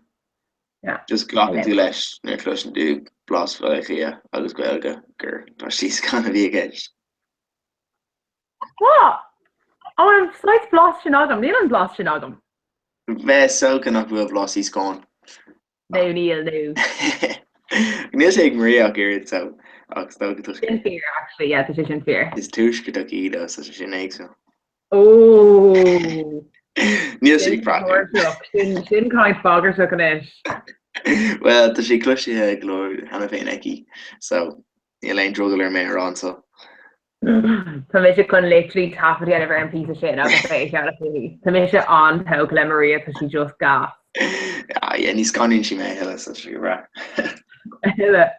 Yeah. Just glacann tú leis nuair a chloiseann tú blas Bhaile Átha Cliath agus Gaeilge gur Coláiste Íosagáin a bhí i gceist. What? An bhfuil an saghas blas sin agam? Níl an blas sin agam. Bheith is dócha nach bhfuil blas Íosagáin. No, níl, no. Níl sé ag Maria ach oiread so ach is dócha toisc Sin fíor, actually, yeah, tá sé sin fíor. Is tuaisceartach í though, so sé sin éagsúil. Oh! Níl sé ag breathnú. Sin sin caint bhagartach anois. Well, tá sé cloiste go leor cheana féin aici, so níl aon drogall ar mé a rá anseo. Tá mise chun literally taifead a dhéanamh ar an píosa sin agus é a sheoladh chuici. Tá mise an-tógtha le Maria, tá sí just gas. Ah, yeah, ní scanraíonn sí mé a thuilleadh, so tá sé go breá. A thuilleadh.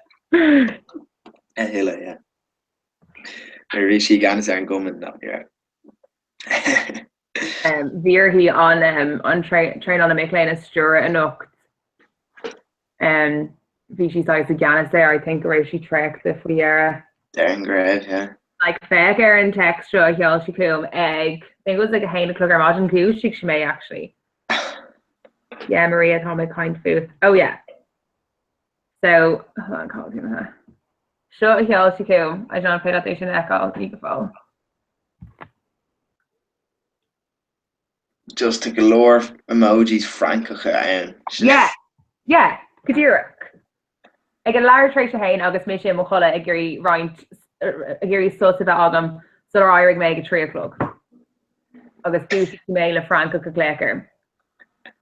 A thuilleadh, yeah. Nuair a bhí sí i gceannas ar an gcumann, no, yeah. Bhí uirthi an an traenáil na mic léinn a stiúradh anocht. Bhí sí saghas i gceannas air, I think go raibh sí traochta faoi dheireadh. Déarfainn go raibh, yeah. Like féach ar an text seo a sheol sí chugam ag, I think it was like a haon a chlog ar maidin, dhúisigh sí mé actually. Yeah Maria tá mé ag caint fút. Oh yeah. So, hold on, call me. Seo a sheol sí chugam, I don't know an féidir leat é sin a fheiceáil, ní go fóill. Just tá go leor emojis Francacha ann. Yeah, yeah, go díreach. Ag a leathuair tar éis a haon agus mise i mo chodladh ag iarraidh roinnt, ag iarraidh sos a bheith agam sular éirigh mé ag a 3 a chlog. Agus dhúisigh mé le Francach ag glaoch orm.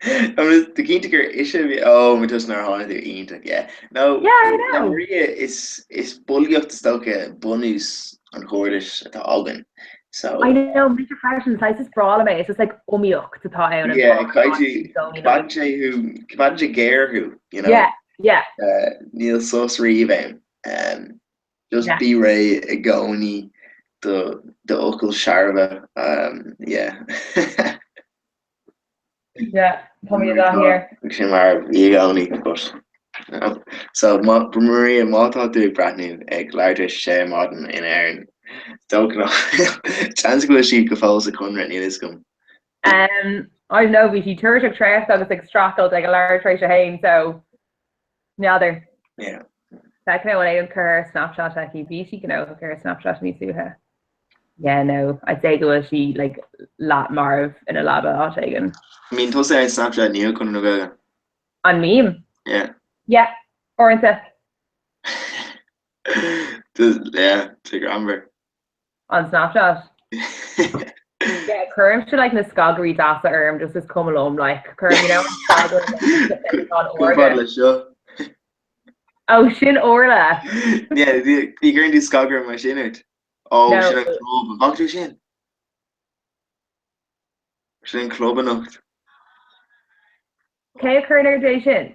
Tá cinnte gur ise a bhí, oh, mo tusa nuair a tháinig tú, iontach, yeah. No, Yeah, I know. le Maria, is, is bulaíocht is dócha bunús an chairdis atá againn. So. I know, mise freisin, saghas is breá liom é, it's just like iomaíocht atá ann. and Yeah, caithfidh tú, coimeádann sé thú, coimeádann sé géar thú, you know. Yeah, yeah. Uh, níl sos riamh ann. Um, just Yeah. bí réidh i gcónaí do, do fhocail searbha, um, yeah. Yeah, tá mé dá here. Sin mar bhí i gcónaí, but no. So má, Maria, má tá tú ag breathnú ag leathuair tar éis a sé ar maidin in Éirinn, dócha nach bhfuil. Seans go bhfuil sí go fóill sa Chonradh, níl a fhios agam. Um, I don't know, bhí sí tuirseach traochta agus ag streachailt ag a leathuair tar éis a haon, so n'fheadar. Yeah. Feicfidh mé an bhfuil aon cur ar Snapchat aici, bhí sí gnóthach ar Snapchat níos luaithe. Yeah, no, I'd say go bhfuil sí like leath marbh ina leaba áit éigin. An mbíonn tusa ar Snapchat inniu, Conradh na Gaeilge? An mbím? Yeah. Yeah, uaireanta. Yeah, tá greannmhar. An Snapchat? Yeah, cuirimse like na scagairí deasa orm just is cuma liom like cuirim you know an scagaire an Cén fad le seo? Oh, sin Orla! Yeah, ní chuireann tú scagaire mar sin ort. Ó, No. sin an club. An bhfaca tú sin? Sin an club anocht. Cé a chuir in airde é sin?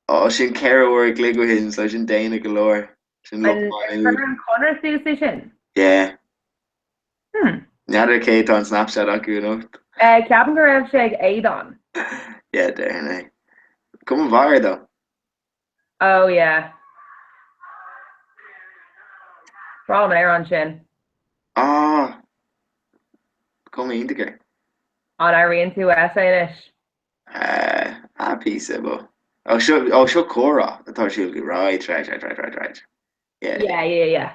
Ó, sin 4 uair a chloig ó shin, so sin déanach go leor. Sin An lucht ar maith chuir an Conradh suas é sin? Yeah. Hmm. N'fheadar cé atá an Snapchat acu anocht. Eh, ceapaim go raibh sé ag Aodán. Yeah, déarfainn é. Cuma mhaith air though. Oh yeah. Breá liom an amhrán sin. Ah! Cuma iontach air. An airíonn tú uait é anois? Eh, ah píosa, but. Oh seo, oh seo comhrá atá ar siúl acu. Right, right, right, right, right, right. Yeah. Yeah, yeah, yeah.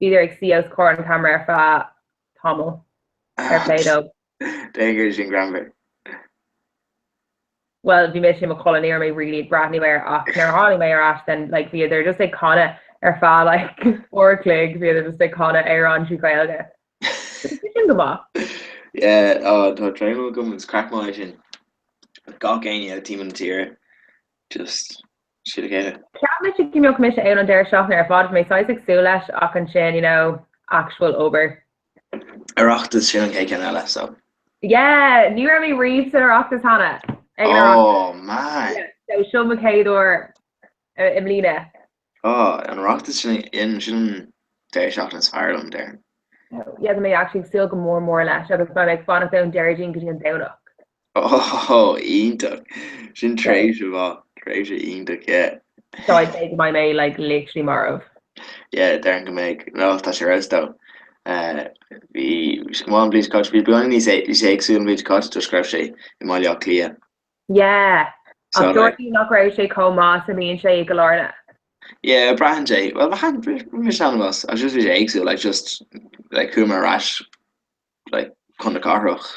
Bhíodar ag suí os comhair an camera ar feadh tamaill. Fair play dóibh. Déan gur sin greannmhar. Well, bhí mise i mo chodladh, ní raibh mé really ag breathnú air ach nuair a tháinig mé ar ais then like bhíodar just ag canadh ar feadh like uair a chloig, bhíodar just ag canadh amhrán trí Ghaeilge. Sin go maith. Yeah, oh, tá traenáil agam, is craic maith é sin. Gach éinne ó timpeall na tíre, just siad a chéile. Cheap mise go mbeadh mise ann an deireadh seachtaine ar fad, bhí mé saghas ag súil leis ach ansin, you know, actual obair. Oireachtas, sin an chéad ceann eile, so. Yeah, ní raibh mé riamh san Oireachtas cheana. Ag an Oireachtas. Oh, man! Yeah, so seo mo chéad uair i mbliana. Oh, an Oireachtas sin an sin an deireadh seachtaine is fearr liom, déarfainn. Yeah, tá mé actually ag súil go mór mór leis agus beidh mé ag fanacht ón Déardaoin go dtí an Domhnach. Oh, iontach. Sin tréimhse mhaith, tréimhse iontach, yeah. So I'd say go mbeidh mé like literally marbh. Yeah, déarfainn go mbeidh. No, tá sé ar fheabhas though. Eh, bhí sé go maith an bhliain seo caite, bhí beagáinín níos níos éagsúil an bhliain seo caite toisc go raibh sé i mBaile Átha Cliath. Yeah. So, Ach dúirt tú nach raibh sé chomh maith is a bhíonn sé i gCill Airne. Yeah, braitheann sé. Well, bhain mise taitneamh as, ach just bhí sé éagsúil, like just like chuaigh mé ar ais like chun na cathrach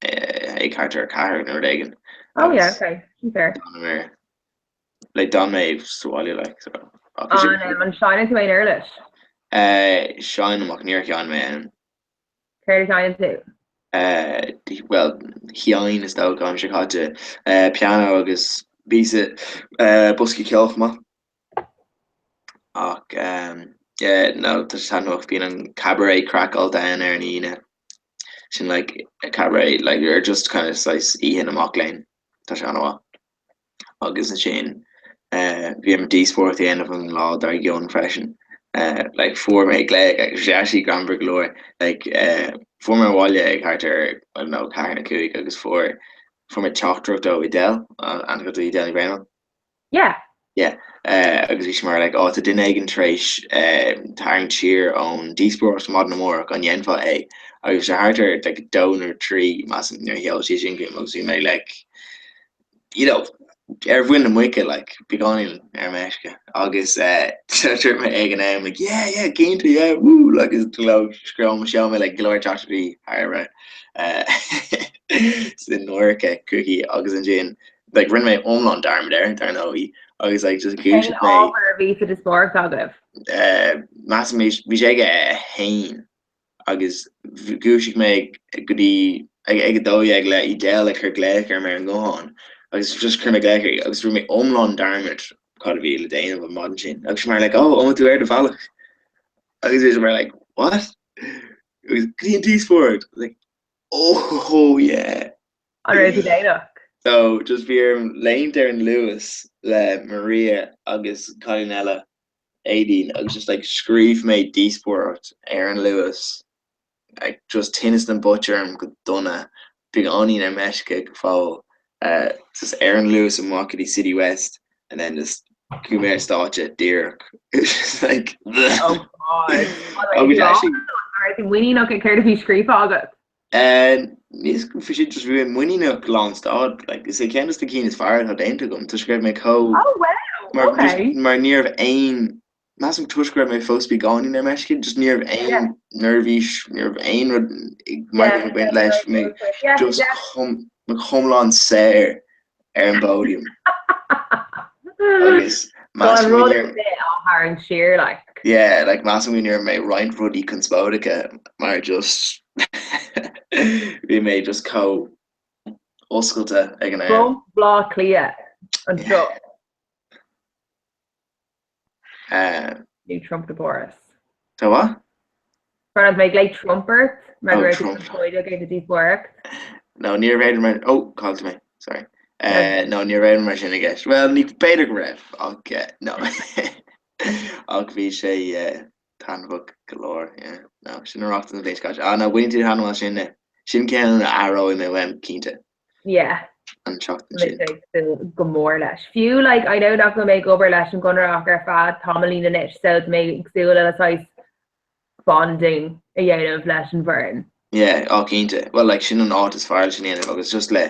ag thart ar 4 nó rud éigin. Oh yeah, okay, sin fair. D'fhan like d'fhan mé sa bhaile like so. An um, an seinneann tú aon uirlis? Eh, seinnim ach níor sheinn mé ann. Céard a sheinneann tú? Eh, well, sheinn is dócha an am seo caite. Eh, piano agus píosa eh, boscaí ceoil chomh maith. Ach ehm yeah no tá sé taitneamhach bíonn an cabaret craiceáilte ann ar an Aoine. Sin like cabaret like or just kind of saghas oíche na mac léinn. Tá sé an-mhaith. Agus ansin eh bhí orm díospóireacht a dhéanamh an lá dár gcionn freisin. Eh like fuair mé glaoch agus bhí sé actually greannmhar go leor like eh fuair mé abhaile ag thart ar I don't know 4 nó 5 agus fuair fuair mé teachtaireacht ó Edel an aithne agat Edel Ní Bhraonáin? Yeah. Yeah. Eh, agus bhí sé mar like, oh, tá duine éigin tar éis eh, tarraingt siar ón díospóireacht maidin amárach, an ndéanfá é? Agus bhí sé thart ar like, 2 nó 3 measaim nuair a sheol sí sin chugam agus bhí mé like, you know, ar mhuin na muice like, beagáinín ar meisce. Agus eh, dúirt mé ag an am like, yeah, yeah, cinnte, yeah, woo, like, agus scríobh sheol mé like, go leor teachtaireachtaí thar a bheith eh, san iomarca chuici agus ansin like rinne mé iomlán dearmad air, dar ndóigh, agus like just Cén dhúisigh mé. ábhar a bhí sa díospóireacht agaibh? Eh, measaim bhí bhí sé ag a haon agus dhúisigh mé go dtí ag ag a 12 le Edel ag cur glaoch orm ar an nguthán agus just chuir mé glaoch uirthi agus rinne mé iomlán dearmad cad a bhí le déanamh an maidin sin agus mar like oh an bhfuil tú ar do bhealach agus bhí sé mar like what? Agus go dtí an díospóireacht like oh yeah. An raibh tú déanach? So just bhí orm léimt ar an Luas le Maria agus cailín eile, Aideen, agus just like scríobh mé díospóireacht ar an Luas, like just tinneas na bpot orm go dona, beagáinín ar meisce go fóill, eh just ar an Luas amach go dtí City West and then just chuaigh mé ar stáitse díreach. It was just like Oh God. Agus actually An raibh tú muiníneach i céard a bhí scríofa agat? Níos bhí sé just bhí mé muiníneach lán stad like is é ceann de na cinn is fearr atá déanta agam toisc go raibh mé chomh Oh wow, mar just okay. mar ní raibh aon measaim toisc go raibh mé fós beagáinín ar meisce just ní raibh Yeah. aon neirbhís ní raibh aon rud mar Yeah, ag baint leis bhí mé yeah, just yeah. chom mé chomh lán saor ar an bpóidiam agus Tá measaim go rud ar níor bith á tharraingt siar like. Yeah, like measaim go ndearna mé roinnt rudaí conspóideacha mar just bhí mé just chomh oscailte ag an am. Trump Bhleá Cliath anseo. Nó Trump na Páras. Tá what? Bernard mé ag léigh Trump ort mar Oh, go raibh tú Trump. conspóideach ag an díospóireacht. No, ní raibh mar oh, caillte mé. Sorry. Uh, no, ní raibh mar sin i gceist. Well, ní b'fhéidir go raibh ach uh, no. ach bhí sé uh, taitneamhach go leor. Yeah. No, sin Oireachtas an bhliain seo caite. Ah, no, bhain tú taitneamh as sin. Sin ceann a aireoidh mé uaim cinnte. Yeah. An tseachtain sin. Mise ag súil go mór leis. Fiú like I know nach bhfuil mé ag obair leis an gConradh ach ar feadh tamaillín anois so tá mé ag súil le saghas bonding a dhéanamh leis an bhfoireann. Yeah, á cinnte. Well like sin an áit is fearr leis sin a dhéanamh agus just le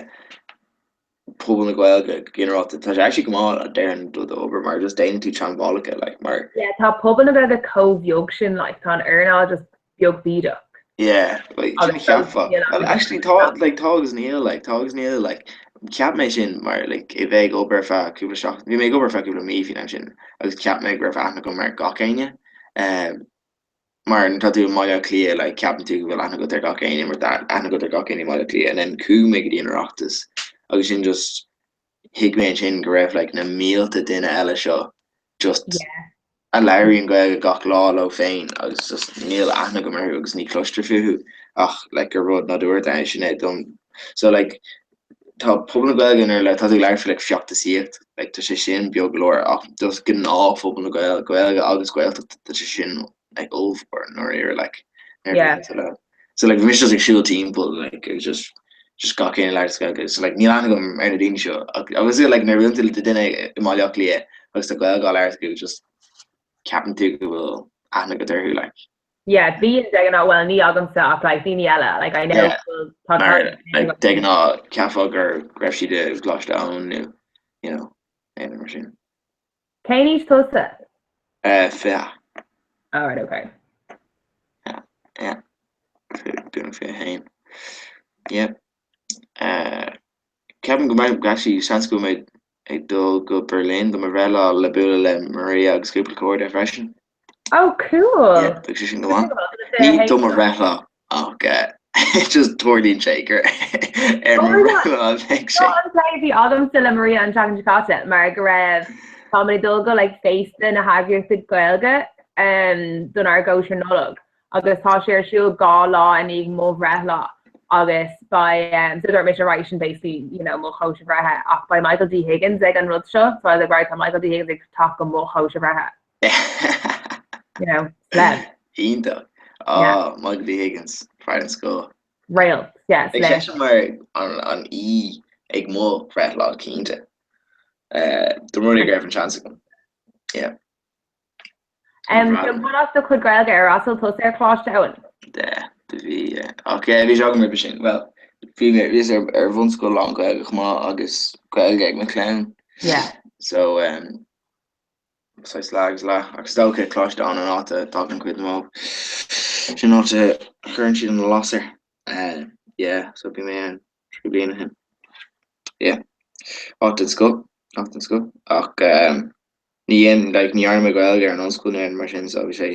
pobal na Gaeilge go ginearálta. Tá sé actually go maith déarfainn do do obair mar just déanann tú teagmhálacha like mar Yeah, tá pobal na Gaeilge chomh beag sin like tá an earnáil just beag bídeach. Yeah, like sin a cheapfá. Well actually tá like tá agus níl like tá agus níl like cheap mé sin mar like a bheith ag obair ar feadh cúpla seachtain bhí mé ag obair ar feadh cúpla mí faoin am sin agus cheap mé go raibh aithne agam ar gach éinne um, mar nuair atá tú i mBaile Átha Cliath like ceapann tú go bhfuil aithne agat ar gach éinne mar tá aithne agat ar gach éinne i mBaile Átha Cliath and then chuaigh mé go dtí an Oireachtas agus sin just thuig mé ansin go raibh like na mílte duine eile seo just Yeah. a labhraíonn Gaeilge gach lá leo féin agus just níl aithne agam orthu agus ní chloistear fúthu ach like gur rud nádúrtha é sin é dom. So like tá pobal na Gaeilge nuair like tá tú ag labhairt faoi like feachtasaíocht like tá sé sin beag go leor ach just gnáthphobal na Gaeilge Gaeilge agus Gaeltacht tá sé sin like ollmhór ndáiríre like nuair a Yeah. bhíonn tú le So like bhí mise just ag siúl timpeall like agus just just gach éinne ag labhairt Gaeilge so like níl aithne agam ar na daoine seo ach agus like nuair a bhuaileann tú le duine i mBaile Átha Cliath agus tá Gaeilge á labhairt acu just ceapann tú go bhfuil aithne agat orthu like. Yeah, bíonn de ghnáth, well ní agamsa ach like daoine eile, like I know Yeah, go bhfuil tá mar cairde like de ghnáth cheapfá go raibh siad i gColáiste Eoin nó you know aon rud mar sin. Cén aois tusa? Eh, 20. Oh right, okay. Yeah, yeah. Beagnach 21. Yeah. Eh, ceapaim go mbeidh, actually, seans go mbeidh mé ag dul go Berlin do mo bhreithlá le bualadh le Maria agus cúpla cairde freisin. Oh, cool! Yeah, beidh sé sin go maith. Ní do mo bhreithlá ach eh, just tarlaíonn sé gur ar mo bhreithlá a bheidh sé. Seo an plé a bhí agamsa le Maria an tseachtain seo caite mar go raibh tá mé ag dul go like féasta na heagraíochta Gaeilge um, don ár gcóisir Nollag agus tá sé ar siúl 2 lá i ndiaidh mo bhreithlá agus beidh um, so dúirt mise right sin basically you know, mo chóisir bhreithe ach beidh Michael D Higgins ag an rud seo so I was like right tá Michael D Higgins ag teacht go mo chóisir bhreithe. You know, celeb. Iontach. Ah, Michael D Higgins, fear den scoth. Réalt, yeah, Beidh celeb. seisean mar an an aoi ag mo bhreithlá cinnte. Dá mba rud é go raibh an seans agam. Yeah. Um, so bhain as do chuid Gaeilge ar fhreastail tusa ar Choláiste Eoin? Yeah, do bhí, yeah. Ach yeah, bhí sé agam roimhe sin. Well, bhí mé bhíos ar ar bhunscoil lán Gaeilge chomh maith agus Gaeilge ag mo chlann. Yeah. So, um, saghas leath agus leath, ach is dócha Coláiste Eoin an áit a dtagann cuid mó. Sin an áit a chuireann siad an lasair. Yeah, so bhí mé ann 3 bliana ó shin. Yeah. Áit den scoth, áit den scoth. Ach ní dhein, like, ní dhearna mé Gaeilge ar an ollscoil nó aon mar sin, so bhí sé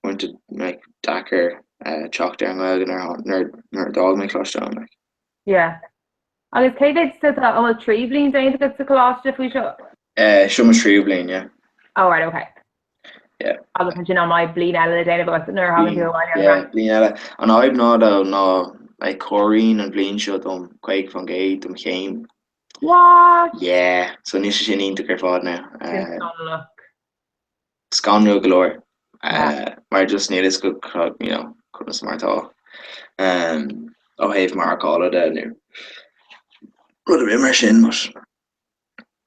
roinnt like, deacair teacht ar an nGaeilge nuair nuair a d'fhág mé Coláiste Eoin, like. Yeah. Agus cé mhéad so tá, an bhfuil 3 bhliain déanta agat sa choláiste faoi seo? Eh, seo mo thríú bliain, yeah. Oh right, okay. Yeah. Agus ansin an mbeidh bliain eile le déanamh agat nuair a thagann tú abhaile ón Yeah, Fhrainc? bliain eile. An fhadhb ná though ná like comhairíonn an bhliain seo dom 50% dom chéim. What? Yeah, so níl sé sin iontach ar fad now. Sin Eh, scannalach. scanrúil go leor mar just níl fhios agat you know conas mar atá ó thaobh marcála de nó rud ar bith mar sin but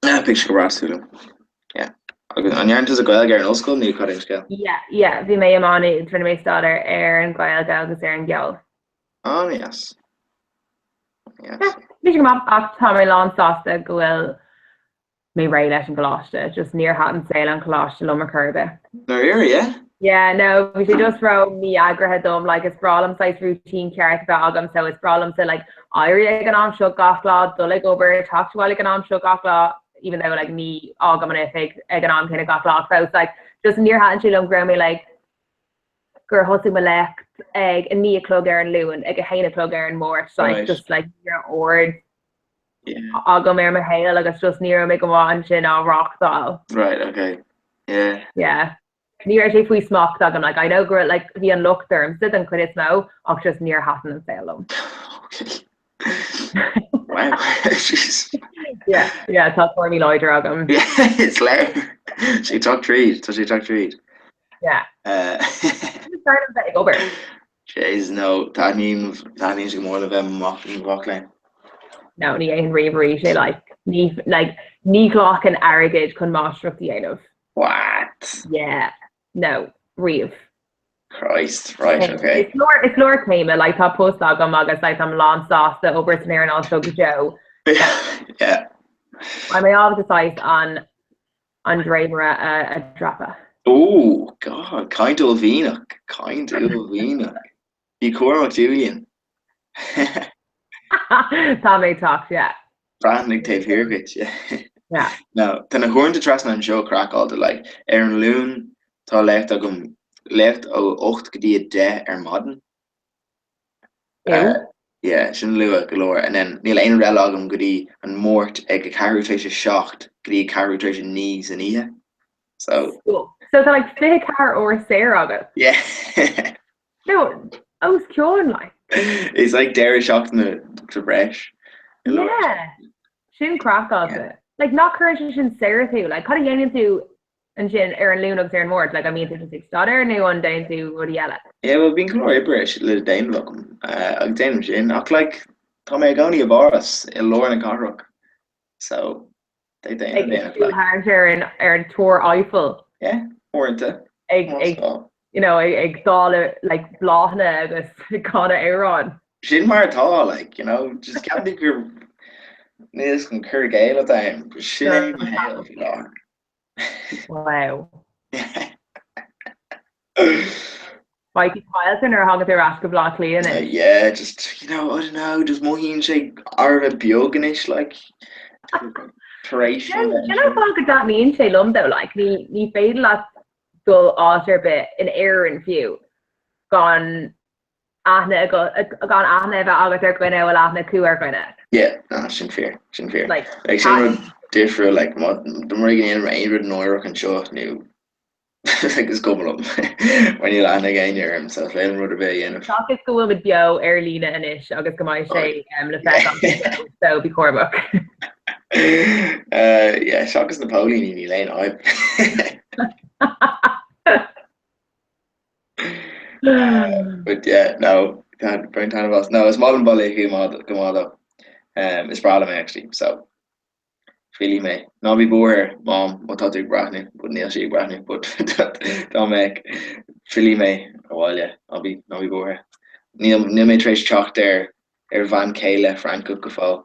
yeah beidh sé go breá súil agam. Yeah. Agus an ndearna tusa Gaeilge ar an ollscoil nó cad é an scéal? Yeah, yeah, bhí mé i Má Nuad, rinne mé staidéar ar an Ghaeilge agus ar an gceol. An-deas. An-deas. Yeah, bhí sé go maith ach tá mé lán sásta go bhfuil mé réidh leis an gcoláiste, just níor thaitin saol an choláiste liom ar chor ar bith. Dáiríre, yeah? Yeah, no, bhí sé just ró mí-eagraithe dom, like is breá liom saghas routine ceart a bheith agam, so is breá liomsa like éirí ag an am seo gach lá, dul ag obair, teacht abhaile ag an am seo gach lá, even though like ní fhágaim an oifig ag an am céanna gach lá, ach fós like just níor thaitin sé liom go raibh mé like gur thosaigh mo léacht ag 9 a chlog ar an Luan, ag 1 a chlog ar an Máirt, like Right. just like ní raibh ord Yeah. agam ar mo shaol agus just ní raibh mé go maith ansin á reáchtáil. Right, okay. Yeah. Yeah. Ní raibh sé faoi smacht agam, like I know go raibh like bhí an locht ormsa den chuid is mó ach just níor thaitin an saol liom. Okay. Wow. Jeez. Yeah, yeah, tá tuairimí láidir agam. Yeah, is léir. Sé teacht tríd, tá sé teacht tríd. Yeah. Uh, Is fearr liom bheith ag obair. Jeez, no, taitníonn taitníonn sé go mór le bheith mac mac léinn. No, ní dhéanfainn riamh arís é, like, ní, like, ní ghlacann airgead chun máistreacht a dhéanamh. What? Yeah, no, riamh. Christ, right, okay. Is leor, is leor céime, like, tá post agam agus like, táim lán sásta obair san earnáil seo go deo. Yeah. Beidh mé ábalta saghas an an dréimire a a dhreapadh. Oh, God, caint uaillmhianach, caint uaillmhianach. Bí cúramach Julian. Tá mé ag teacht, yeah. Breathnaigh taobh thiar dhuit, yeah. Yeah. No, tá na huaireanta trasna anseo craiceáilte, like, ar an Luan tá léacht agam, léacht ó 8 go dtí 10 ar maidin. Ew. Yeah, sin luath go leor. And then níl aon rud eile agam go dtí an Máirt ag a ceathrú tar éis a 7 go dtí a ceathrú tar éis a 9 san oíche. So, Cool. So tá like 24 uair saor agat? Yeah. No, os cionn like. It's like deireadh seachtaine sa bhreis. Yeah. Sin craiceáilte. Like nach cuireann sé sin saor tú, like cad a dhéanann tú ansin ar an Luan agus ar an Máirt, like an mbíonn tú just ag staidéar nó an déanann tú rudaí eile? Yeah, well bíonn go leor oibre le déanamh agam agus déanaim sin ach like tá mé i gcónaí i bPáras i lár na cathrach so Ag siúl thart ar an ar an Túr Eiffel. Yeah, uaireanta. Ag ag you know ag ag dáileadh like bláthanna agus ag canadh amhráin. Sin mar atá like you know just ceapaim gur níos an cur i gcéill atá ann, but sin é mo shaol faoi láthair. Wow. Beidh tú caillte nuair a thagann tú ar ais go Baile Átha Cliath anois. Yeah, just, you know, I don't know, just mothaíonn sé thar a bheith beag anois, like, tar éis Sin sin an fáth go dtaitníonn sé liom though, like, ní ní féidir leat dul áit ar bith in Éirinn fiú gan aithne agat gan aithne a bheith agat ar dhuine a bhfuil aithne acu ar dhuine. Yeah, no, sin fíor, sin fíor. Like, Like, sin rud difriúil, like, má dá mba rud é go ndéanaim aon rud náireach anseo nó Like is cuma liom mar níl aithne ag éinne orm so is féidir liom rud ar bith a dhéanamh. Seachas go bhfuil muid beo ar líne anois agus go mbeidh sé le feiceáil so bí cúramach. Yeah, seachas na póilíní níl aon fhadhb. But yeah, no, bain taitneamh as. No, is maith liom Baile Átha Cliath go maith though. Is breá liom é actually, so. Fillfidh mé. Ná bí buartha, Mom, má tá tú ag breathnú, but níl sí ag breathnú, but dá mbeadh, fillfidh mé abhaile, ná bí, ná bí buartha. Níl, níl mé tar éis teacht ar, ar bhean chéile Francach go fóill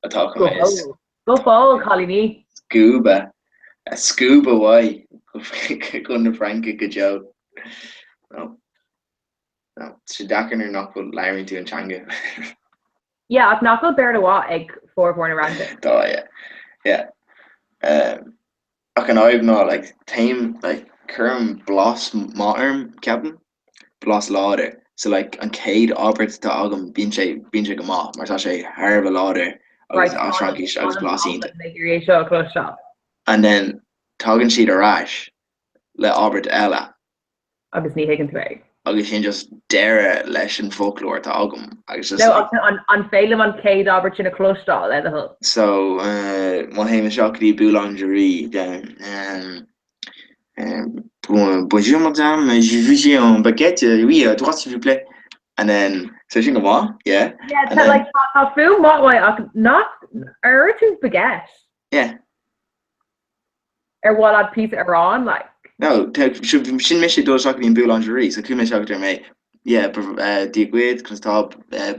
atá chun Go mé a fóill. Go fóill, cailíní. scuabadh, a scuabadh uaidh chun na Fraince go deo. No. No. Tá sé deacair nuair nach bhfuil, labhraíonn tú an teanga. Yeah, ach nach bhfuil Béarla mhaith ag formhór na Fhrancach? Tá, yeah. Yeah. Um, ach an fhadhb ná, like, téim, like, cuirim blas maith orm, ceapaim, blas láidir. So, like, an chéad abairt atá agam, bíonn sé, bíonn sé go maith, mar tá sé thar a bheith láidir agus Right, as Fraincis agus blas iontach. Ag iarraidh é seo a chloisteáil. And then tagann siad ar ais le abairt eile agus ní thuigeann tú é. Agus sin just deireadh leis an bhfoclóir atá agam agus just No, like. ach an féidir liom an chéad abairt sin a chloisteáil, le do thoil? So, má théim isteach go dtí boulangerie, deirim, Bonjour madame, je voudrais un baguette, oui, à droite s'il vous plaît. And then, so sin go maith, yeah. Yeah, And tá then, like, tá fuaim mhaith uaidh ach nach, ar dúirt tú baguette? yeah. Ar mhaith leat píosa aráin, like? No, sin mise ag dul isteach go dtí an boulangerie, so chuaigh mé isteach deir mé, yeah, Dia dhuit, conas tá,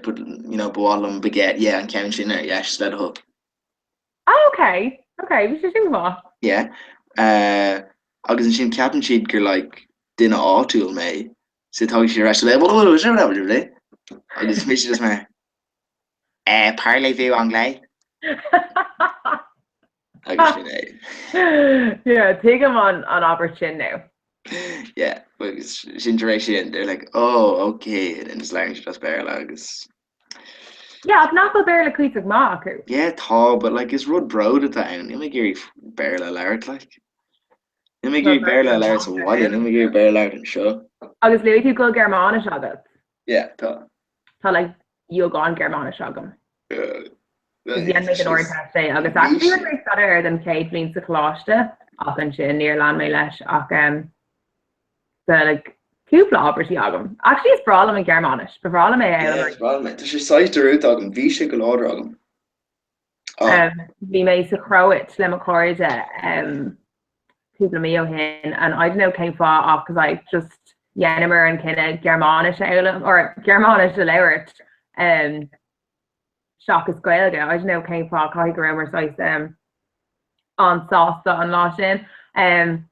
but, you know, ba mhaith liom baguette, yeah, an ceann sin ar dheis, le do thoil. Oh, okay, okay, bhí sé sin go maith. Yeah, agus ansin ceapann siad gur like duine áitiúil mé, so tagann siad ar ais le agus mise just mar, eh, parlez-vous anglais? Agus sin é. Yeah, tuigim an an abairt sin now. Yeah, agus sin tar éis sin, they're like, oh, okay, and then just labhraíonn siad as Béarla agus. Yeah, ach nach bhfuil Béarla cuíosach maith acu? Yeah, tá, but like is rud bróid atá ann, níl mé ag iarraidh Béarla a labhairt, like. Níl mé ag iarraidh Béarla a labhairt sa bhaile, níl mé ag iarraidh Béarla a labhairt anseo. Agus luaigh tú go bhfuil Gearmáinis agat? Yeah, tá. Tá like beagán Gearmáinis agam. Dhein mé don Ardteist é agus actually rinne mé staidéar air don chéad bhliain sa choláiste ach ansin níor lean mé leis ach um, tá like cúpla abairtí agam. Actually is breá liom an Ghearmáinis, ba bhreá liom é a fhoghlaim. Yeah, is breá liom é. Tá sé saghas dearúdta agam, bhí sé go láidir agam. Bhí mé sa Chróit le mo chairde cúpla mí ó shin and I don't know cén fáth ach like just dheineamar an cinneadh Gearmáinis a fhoghlaim or Gearmáinis a labhairt um, seachas Gaeilge. I don't know cén fáth caithfidh go rabhamar saghas um, an-sásta an lá sin. Um,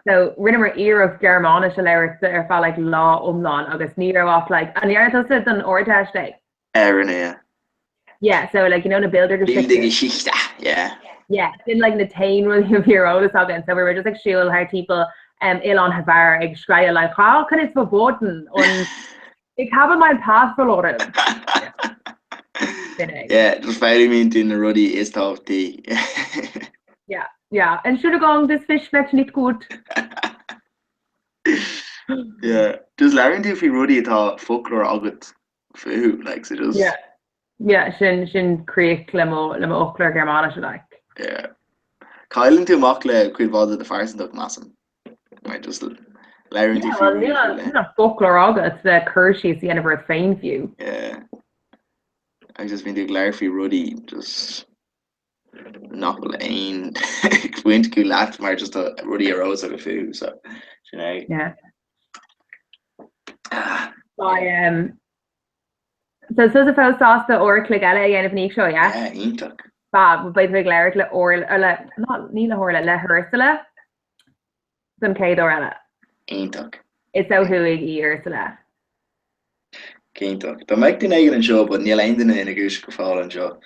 so rinneamar iarracht Gearmáinis a labhairt ar feadh like, lá iomlán agus ní raibh ach like, an ndearna tusa don Ardteist é? Rinne, yeah. Yeah, so like, you know, na Bildergeschichte. Bildergeschichte, yeah. Yeah, sin like na t-aon rudaí a bhí ar eolas againn, so we were just ag siúl thar timpeall um, Oileán Hvar ag screadaíl like, Rauchen ist verboten und ich habe mein Pass verloren. Sin é. Yeah, just foghlaimíonn tú na rudaí is tábhachtaí. Yeah, yeah. Entschuldigung, das Fisch schmeckt nicht gut. Yeah, just labhraíonn tú faoi rudaí atá foclóir agat fúthu, like, so just. Yeah, yeah, sin sin críoch le mo le mo fhoclóir Gearmáinise, like. Yeah. Cailleann tú amach le cuid mhaith de do phearsantacht, measaim. Mar just labhraíonn tú Yeah, faoi well, rudaí níl faoi leith. níl ach foclóir agat le cur síos a dhéanamh ort féin fiú. Yeah. Agus just bíonn tú ag labhairt faoi rudaí just nach bhfuil aon bhaint acu leat mar just tá rudaí ar eolas agat fúthu, so sin é. Yeah. Ah. Bye, um, so so fós sásta uair a chloig eile a dhéanamh an oíche seo, yeah? Yeah, iontach. Fab, beidh tú ag labhairt le Orla, le, not, ní le hOrla, le hUrsula don chéad uair eile. Iontach. Is ó thuaidh í Ursula. Iontach. Dá mbeadh duine éigin anseo, but níl aon duine ina dhúiseacht go fóill anseo.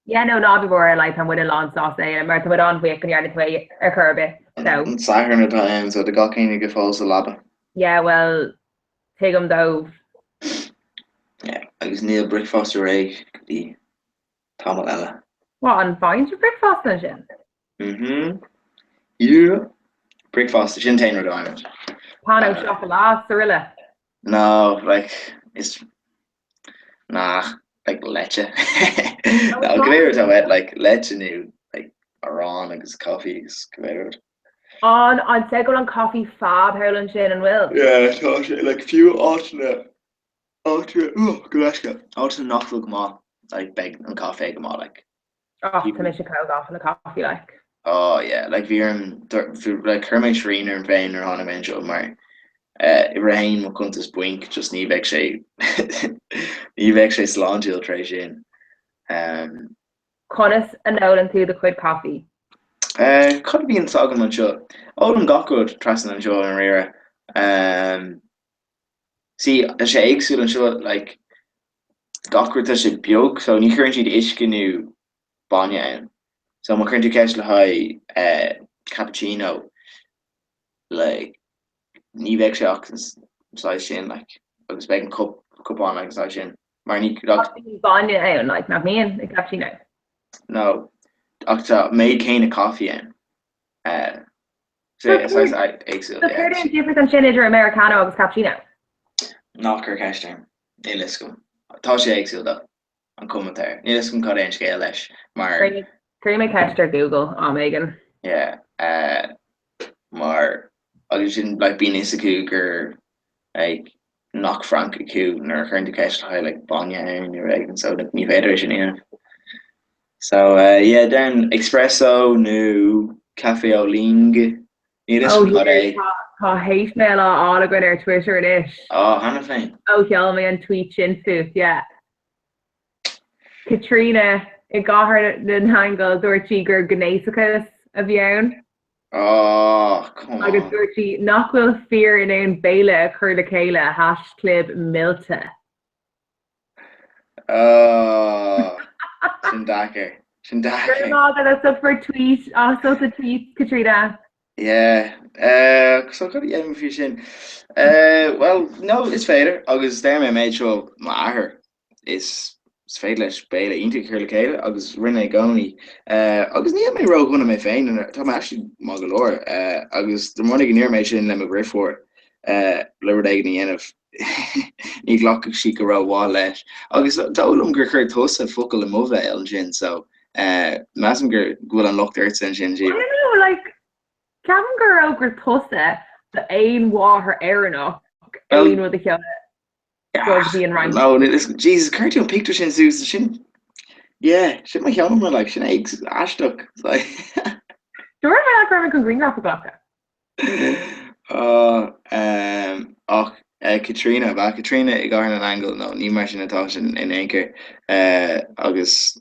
Yeah, no, ná bí buartha, like, tá muid lán sásta é, mar tá muid an-bhuíoch go ndearna tú é ar chor ar bith, so. An Satharn atá ann, so tá gach éinne go fóill sa leaba. Yeah, well, tuigim dóibh. Yeah, agus níl bricfeasta réidh go dtí tamall eile. What, an bhfaigheann sibh bricfeasta ansin? Mhm. Yeah. Bricfeasta, sin an t-aon rud a fhaighimid. Pain au chocolat is araile. No, like, is nach, like, leite. No, cibé rud atá uait, like, leite nó, like, arán agus coffee agus cibé rud. An, an sé go bhfuil an coffee fab thall ansin, an bhfuil? Yeah, tá sé, like, fiú áiteanna, áiteanna, oh, go leisce, áiteanna nach bhfuil go maith, like, beidh an caife go maith, like. Ach tá mise chomh gafa le coffee like. Oh yeah, like bhí orm, like chuir mé srian orm féin nuair a tháinig mé anseo mar eh uimhir a haon mo chuntas bainc just ní bheadh sé ní bheadh sé sláintiúil tar éis sin. Um, Conas a n-ólann tú do chuid coffee? Eh, cad a bhíonns agam anseo? Ólaim gach rud trasna anseo i ndáiríre. Um, see, tá sé éagsúil anseo, like, gach rud tá sé beag so ní chuireann siad uisce nó bainne ann. So má chuireann tú ceist le haghaidh eh, cappuccino like ní bheidh sé ach an saghas sin like agus beidh an cup cupán like an saghas sin mar ní like Bíonn bainne ann like nach mbíonn i cappuccino? No ach tá méid céanna coffee ann. Eh, so saghas éagsúil So céard é an difríocht ansin idir Americano agus cappuccino? Ná cuir ceist orm. Níl fhios agam. Tá sé éagsúil though, an cuma atá air. Níl fhios agam cad é an scéal leis mar. Cuirfidh mé ceist ar Google am éigin. Yeah, eh, mar agus sin like bíonn fhios acu gur like nach Frainc acu nuair a chuireann tú ceist le haghaidh like bainne ann nó rud éigin so like ní féidir é sin a dhéanamh. So eh, yeah, déarfainn espresso nó café au lait. Níl fhios Ó agam cad é. Tá hate mail á fháil againn ar Twitter anois. Á, cheana féin? Ó sheol mé an tweet sin fút, yeah. Caitríona i gCathair na nAingeal, dúirt sí gur gnéasachas a bhí ann. Á, come on. Agus dúirt sí nach bhfuil fir in ann béile a chur le chéile, haischlib millte. Oh, sin deacair. Sin deacair. Go raibh maith agat as ucht tweet, as ucht an tweet, Caitríona. Yeah. Uh, so cad a dhéanfainn faoi sin? Uh, well, no, is féidir, agus deir mé an méid seo m'athair, is is féidir leis béile iontach a chur le chéile agus rinne i gcónaí. Uh, agus níl mé ródhona mé féin, tá mé actually maith go leor, uh, agus dá mba rud é go ndéarfainn é sin le mo dheirfiúr uh, le rud éigin a dhéanamh Ní ghlacfadh sí go rómhaith leis. Agus dóigh liom gur chuir tusa focal i mo bhéal ansin so measaim gur go bhfuil an locht ortsa ansin, I don't know, like, ceapaim gur fhógair tusa d'aon mháthair Éireannach aon rud a sheoladh go dtí an Fhrainc. No, Jesus, chuir tú an pictiúr sin suas, sin, yeah, sin mo sheomra, like, sin aisteach. Dúirt mé go raibh mé chun grianghraf a ghlacadh. Ach Caitríona, ab ea? Caitríona i gCathair na nAingeal, no, ní mar sin atá sé in aon chor. Agus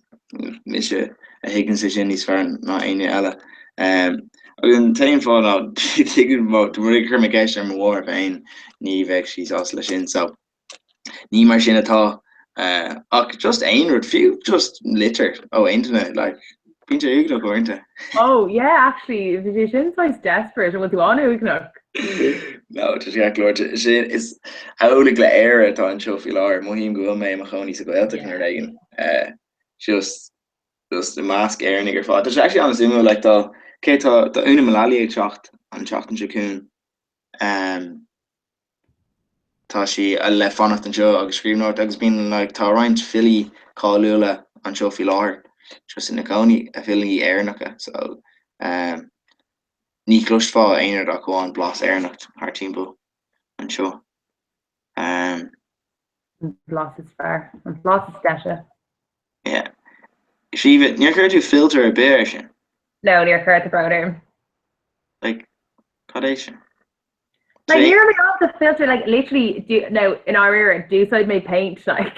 mise a thuigeann sé sin níos fearr ná éinne eile. Agus an t-aon fáth ná tuigim dá mba rud é gur chuir mé ceist ar mo mháthair féin, ní bheadh sí sásta leis sin. So. Ní mar sin atá ach just aon rud, fiú just litir ó aon duine, like, bíonn sé uaigneach uaireanta. Oh yeah, actually, bhí sé sin saghas desperate, an bhfuil tú an-uaigneach? No, tá sé ceart go leor. Sin, is amhlaidh le Éire atá anseo faoi láthair, mothaím go bhfuil mé i mo chónaí sa Ghaeltacht nó rud éigin. Just, just i measc Éireannaigh ar fad. Tá sé actually an-suimiúil, like, tá, cé tá, tá Úna Mullally ag teacht an tseachtain seo chugainn. Um, tá sí le fanacht anseo agus scríbhneoireacht agus bíonn like tá roinnt filí cáiliúla anseo faoi láthair just ina cónaí, filí Éireannacha so um, ní chloisfeá aon rud ach amháin blas Éireannach thar timpeall anseo. Um, An blas is fearr, an blas is deise. Yeah. Síomha, níor chuir tú filter ar bith air sin? No, níor chuir, tá brón orm. Like, cad é sin? Like, ní raibh mé ábalta filter, like, literally, do, no, i ndáiríre, d'úsáid mé paint, like.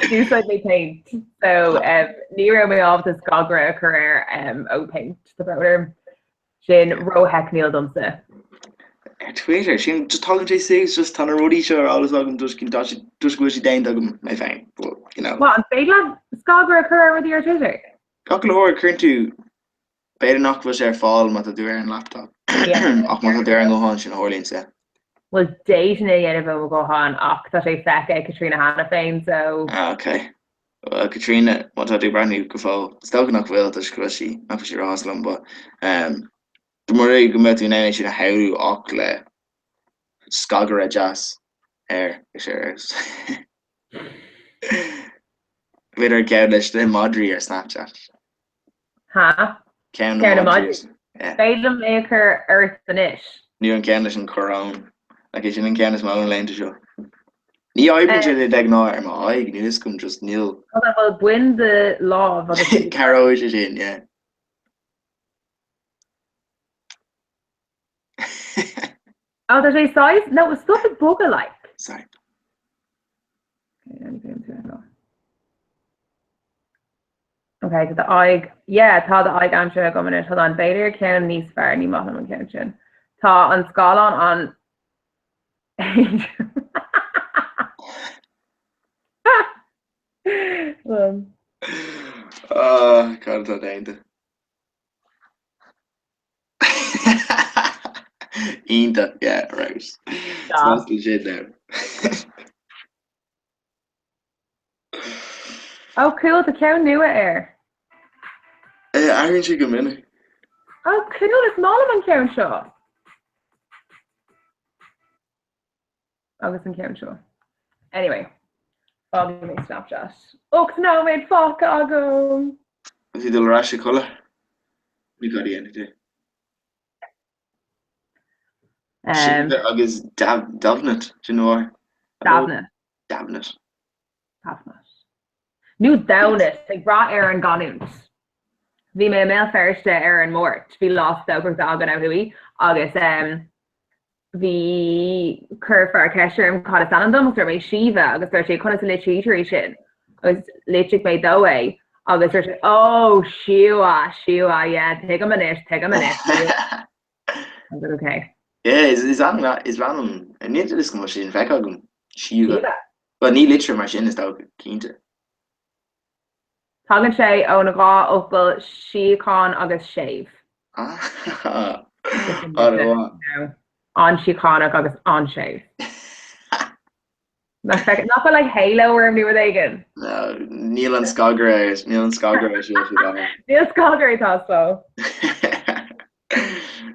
D'úsáid mé paint. So, um, ní raibh mé ábalta scagaire a chur air um, ó paint, tá brón orm. Sin rótheicniúil domsa. Ar Twitter, sin just tagann sé suas, just tá na rudaí seo ar eolas agam toisc go toisc go bhfuil siad déanta agam mé féin, but, you know. What, an féidir leat scagaire a chur ar rudaí ar Twitter? Gach uile huair a chuireann tú, b'fhéidir nach bhfuil sé ar fáil má tá tú ar an laptop, ach má tá tú ar an nguthán sin a tharlaíonn sé. Bhuel, d'fhéadfainn é a dhéanamh ó mo ghuthán ach tá sé feicthe ag Caitríona cheana féin, so. Ah, ok. Bhuel, Caitríona, má tá tú ag breathnú go fóill, is dócha nach bhfuil toisc go bhfuil sí, nach bhfuil sí róshásta liom, but um, dá mba rud é go mbeadh tú in ann é sin a shamhlú ach le scagaire deas air, is ar B'fhéidir an ceann leis na madraí ar Snapchat. Ha? Ceann na madraí. Féidir liom é a chur ort anois. Nó an ceann leis an choróin. Like é sin an ceann is mó na laethanta seo. Ní oibríonn sé de ghnáth ar m'aghaidh, níl fhios agam just níl. Tá bhuel bain do lámh agus. Cabhróidh sé sin, yeah. Oh, tá sé saghas, no, stop ag bogadh like. Sorry. Ok, tá d'aghaidh, yeah, tá d'aghaidh aimsithe agam anois, hold on, b'fhéidir ceann níos fearr, ní maith liom an ceann sin. Tá an scáileán an Ah, cad atá déanta? Iontach, yeah, right. It's legit now. Oh cool, tá ceann nua air. Eh, athraíonn sé go minic. Oh cool, is maith liom an ceann seo. Agus an ceann seo. Anyway, fágfaidh mé Snapchat. 8 nóiméad fágtha agam! Is í dul ar ais a codladh? Ní gá di dhéanamh di. Um, Agus Damhnait, sin nó Damhnait. Damhnait. Damhnait. Nó Damhnait, ag brath ar an gcanúint. Bhí mé i mBéal Feirste ar an Máirt, bhí lá stocaireachta againn ó thuaidh agus um, bhí chuir fear ceist orm cad is ainm dom agus dúirt mé Síomha agus dúirt sé conas a litrítear é sin agus litrigh mé dó é agus dúirt sé ó Síomha Síomha yeah tuigim anois tuigim anois I was like okay. Yeah, is is ainm is ainm níl a fhios agam bhfuil sin feicthe agam Síomha. Well ní litrítear mar sin is dócha cinnte. Tagann sé ón dhá fhocal síocháin agus séimh. Ah, an-mhaith. An-síochánach agus an-séimh. Nach bhfuil like halo orm nó rud éigin? No, níl an scagaire, níl an scagaire sin faoi láthair. Níl scagaire ag teastáil.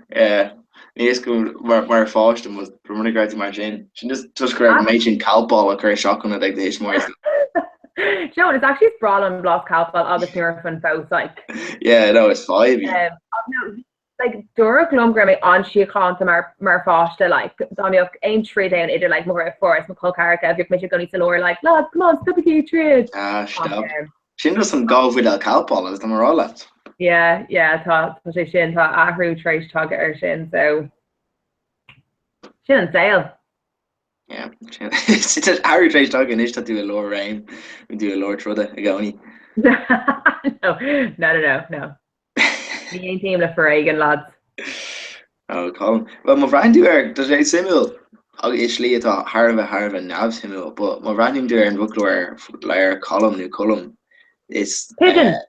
Yeah. Níl a fhios agam mar mar pháiste mo rud go raibh tú mar sin. Sin just toisc go raibh an méid sin cailpeáil á cur isteach ionat ag do thuismitheoirí. Do you know what, it's actually is breá liom blas cailpeáil agus nuair a fan fós like. Yeah, no, is fadhb í. Um, ach no, like dúradh liom go raibh mé an-síochánta mar mar pháiste like dá mbeadh aon troid ann idir like mo dheirfiúr is mo chol ceathracha bheadh mise i gcónaí sa lár like lads come on stopaigí ag troid. Ah, stop. Um, Sin just an dhá bhuidéal cailpeála agus tá mé ag rá leat. Yeah, yeah, tá tá sé sin, tá athrú tar éis tagtha air sin, so sin an saol. Yeah, sin athrú tar éis tagtha anois tá tú i lár réim, bíonn tú i lár troda i gcónaí. No, no, no, no, no. Ní aontaím le foréigean, lads. Oh, Colm. Well, má bhreathnaíonn tú air, tá sé suimiúil agus i slí atá thar a bheith thar a bheith neamhshuimiúil, but má bhreathnaíonn tú ar an bhfoclóir ar ar colm nó colm, is Pigeon! uh,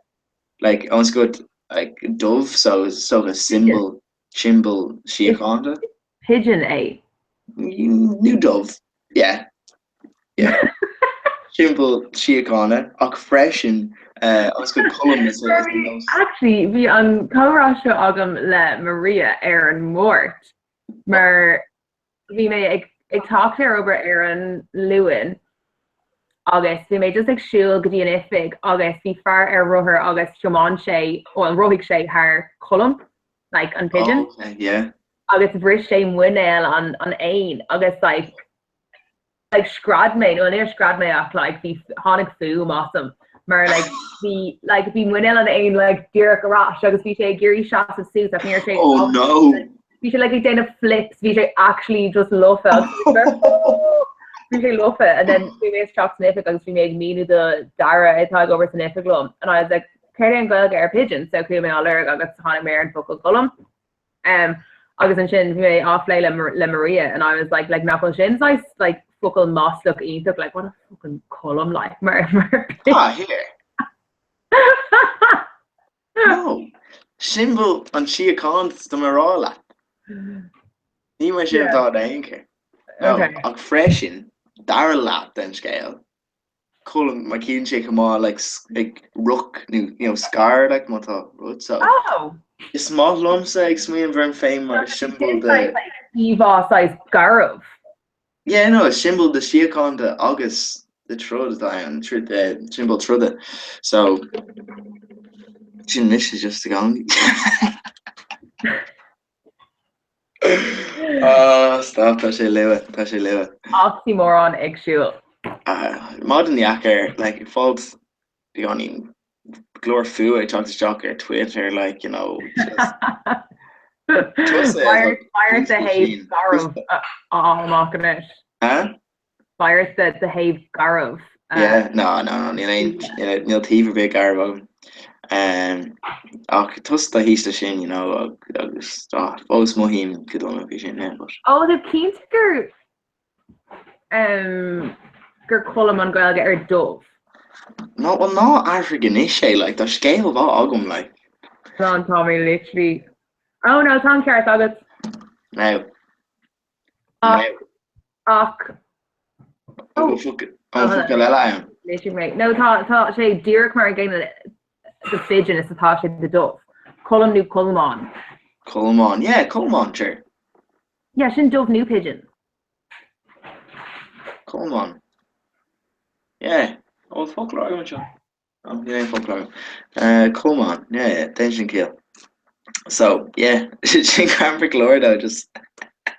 like ón scoth like dove so is dócha symbol siombail síochána. Pigeon é. Nó dove, yeah. Yeah. Siombail síochána ach freisin Agus go colm is é is nós. Actually, bhí an comhrá seo agam le Maria ar an Máirt mar bhí mé ag ag teacht ar obair ar an Luan agus bhí mé just ag siúl go dtí an oifig agus bhí fear ar rothar agus thiomáin sé, well rothaigh sé thar colm, like an pigeon. Oh, okay, yeah. Agus bhris sé muinéal an an éin agus like like scread mé, nó níor scread mé ach like bhí tháinig fuaim asam mar like bhí like bhí muinéal an éin like díreach ar ais agus bhí sé ag iarraidh seasamh suas ach ní raibh sé Oh no! Bhí sé like ag déanamh flips, bhí sé actually just lofa agus bhí sé lofa and then bhí mé isteach san oifig agus bhí mé ag míniú do Dara atá ag obair san oifig liom and I was like céard é an Ghaeilge ar pigeon so chuaigh mé á lorg agus tháinig mé ar an focal colm. Um, agus ansin bhí mé á phlé le, le Maria and I was like, like nach bhfuil sin saghas like focal maslach iontach like what a fucking colm like mar mar Ah, here. No. Siombail an tsíocháin tá mé a rá leat. Ní mar sin atá in aon chor. No, Okay. ach freisin, dara leath den scéal, Colm mar ciallaíonn sé chomh maith like like roc nó you know scar like má tá rud so. Oh! Is maith liomsa ag smaoineamh orm féin mar siombail de. Íomhá saghas garbh. Yeah no, is siombail de síochánta agus de troid atá ann, troid eh siombail troda. So sin mise just i gcónaí. Ah, stop, tá sé luath, tá sé luath. Oxymoron ag siúl. Ah, maidin dheacair, like, ag fáilt beagáinín go leor fuath ag teacht isteach ar Twitter, like, you know, just tusa Beidh ort do thaobh garbh a fháil amach anois. Huh? Beidh ort do thaobh garbh. Yeah, no, no, no, níl aon, níl taobh ar bith garbh agam. Um, ach tusa atá thíos leis sin, you know, agus ah, fós mothaím go dona faoi sin, yeah, but. Ó, tá cinnte gur um, gur colm an Ghaeilge ar dove. No, well, ná athraigh anois é, like, tá scéal mhaith agam, like. Ná, tá mé literally. Oh no, tá an ceart agat. Now. Ach, ach. An bhfuil focal eile ann? Léisigh mé. No, tá, tá sé díreach mar an gcéanna do pigeon is atá sé do dove. Colm nó colmán. Colmán, yeah, colmán, sure. Yeah, sin dove nó pigeon. Colmán. Yeah, an bhfuil foclóir agam anseo. Oh, níl aon foclóir agam. Colmán, yeah, yeah, déanann sin ciall. So, yeah, sin cearc go leor though, just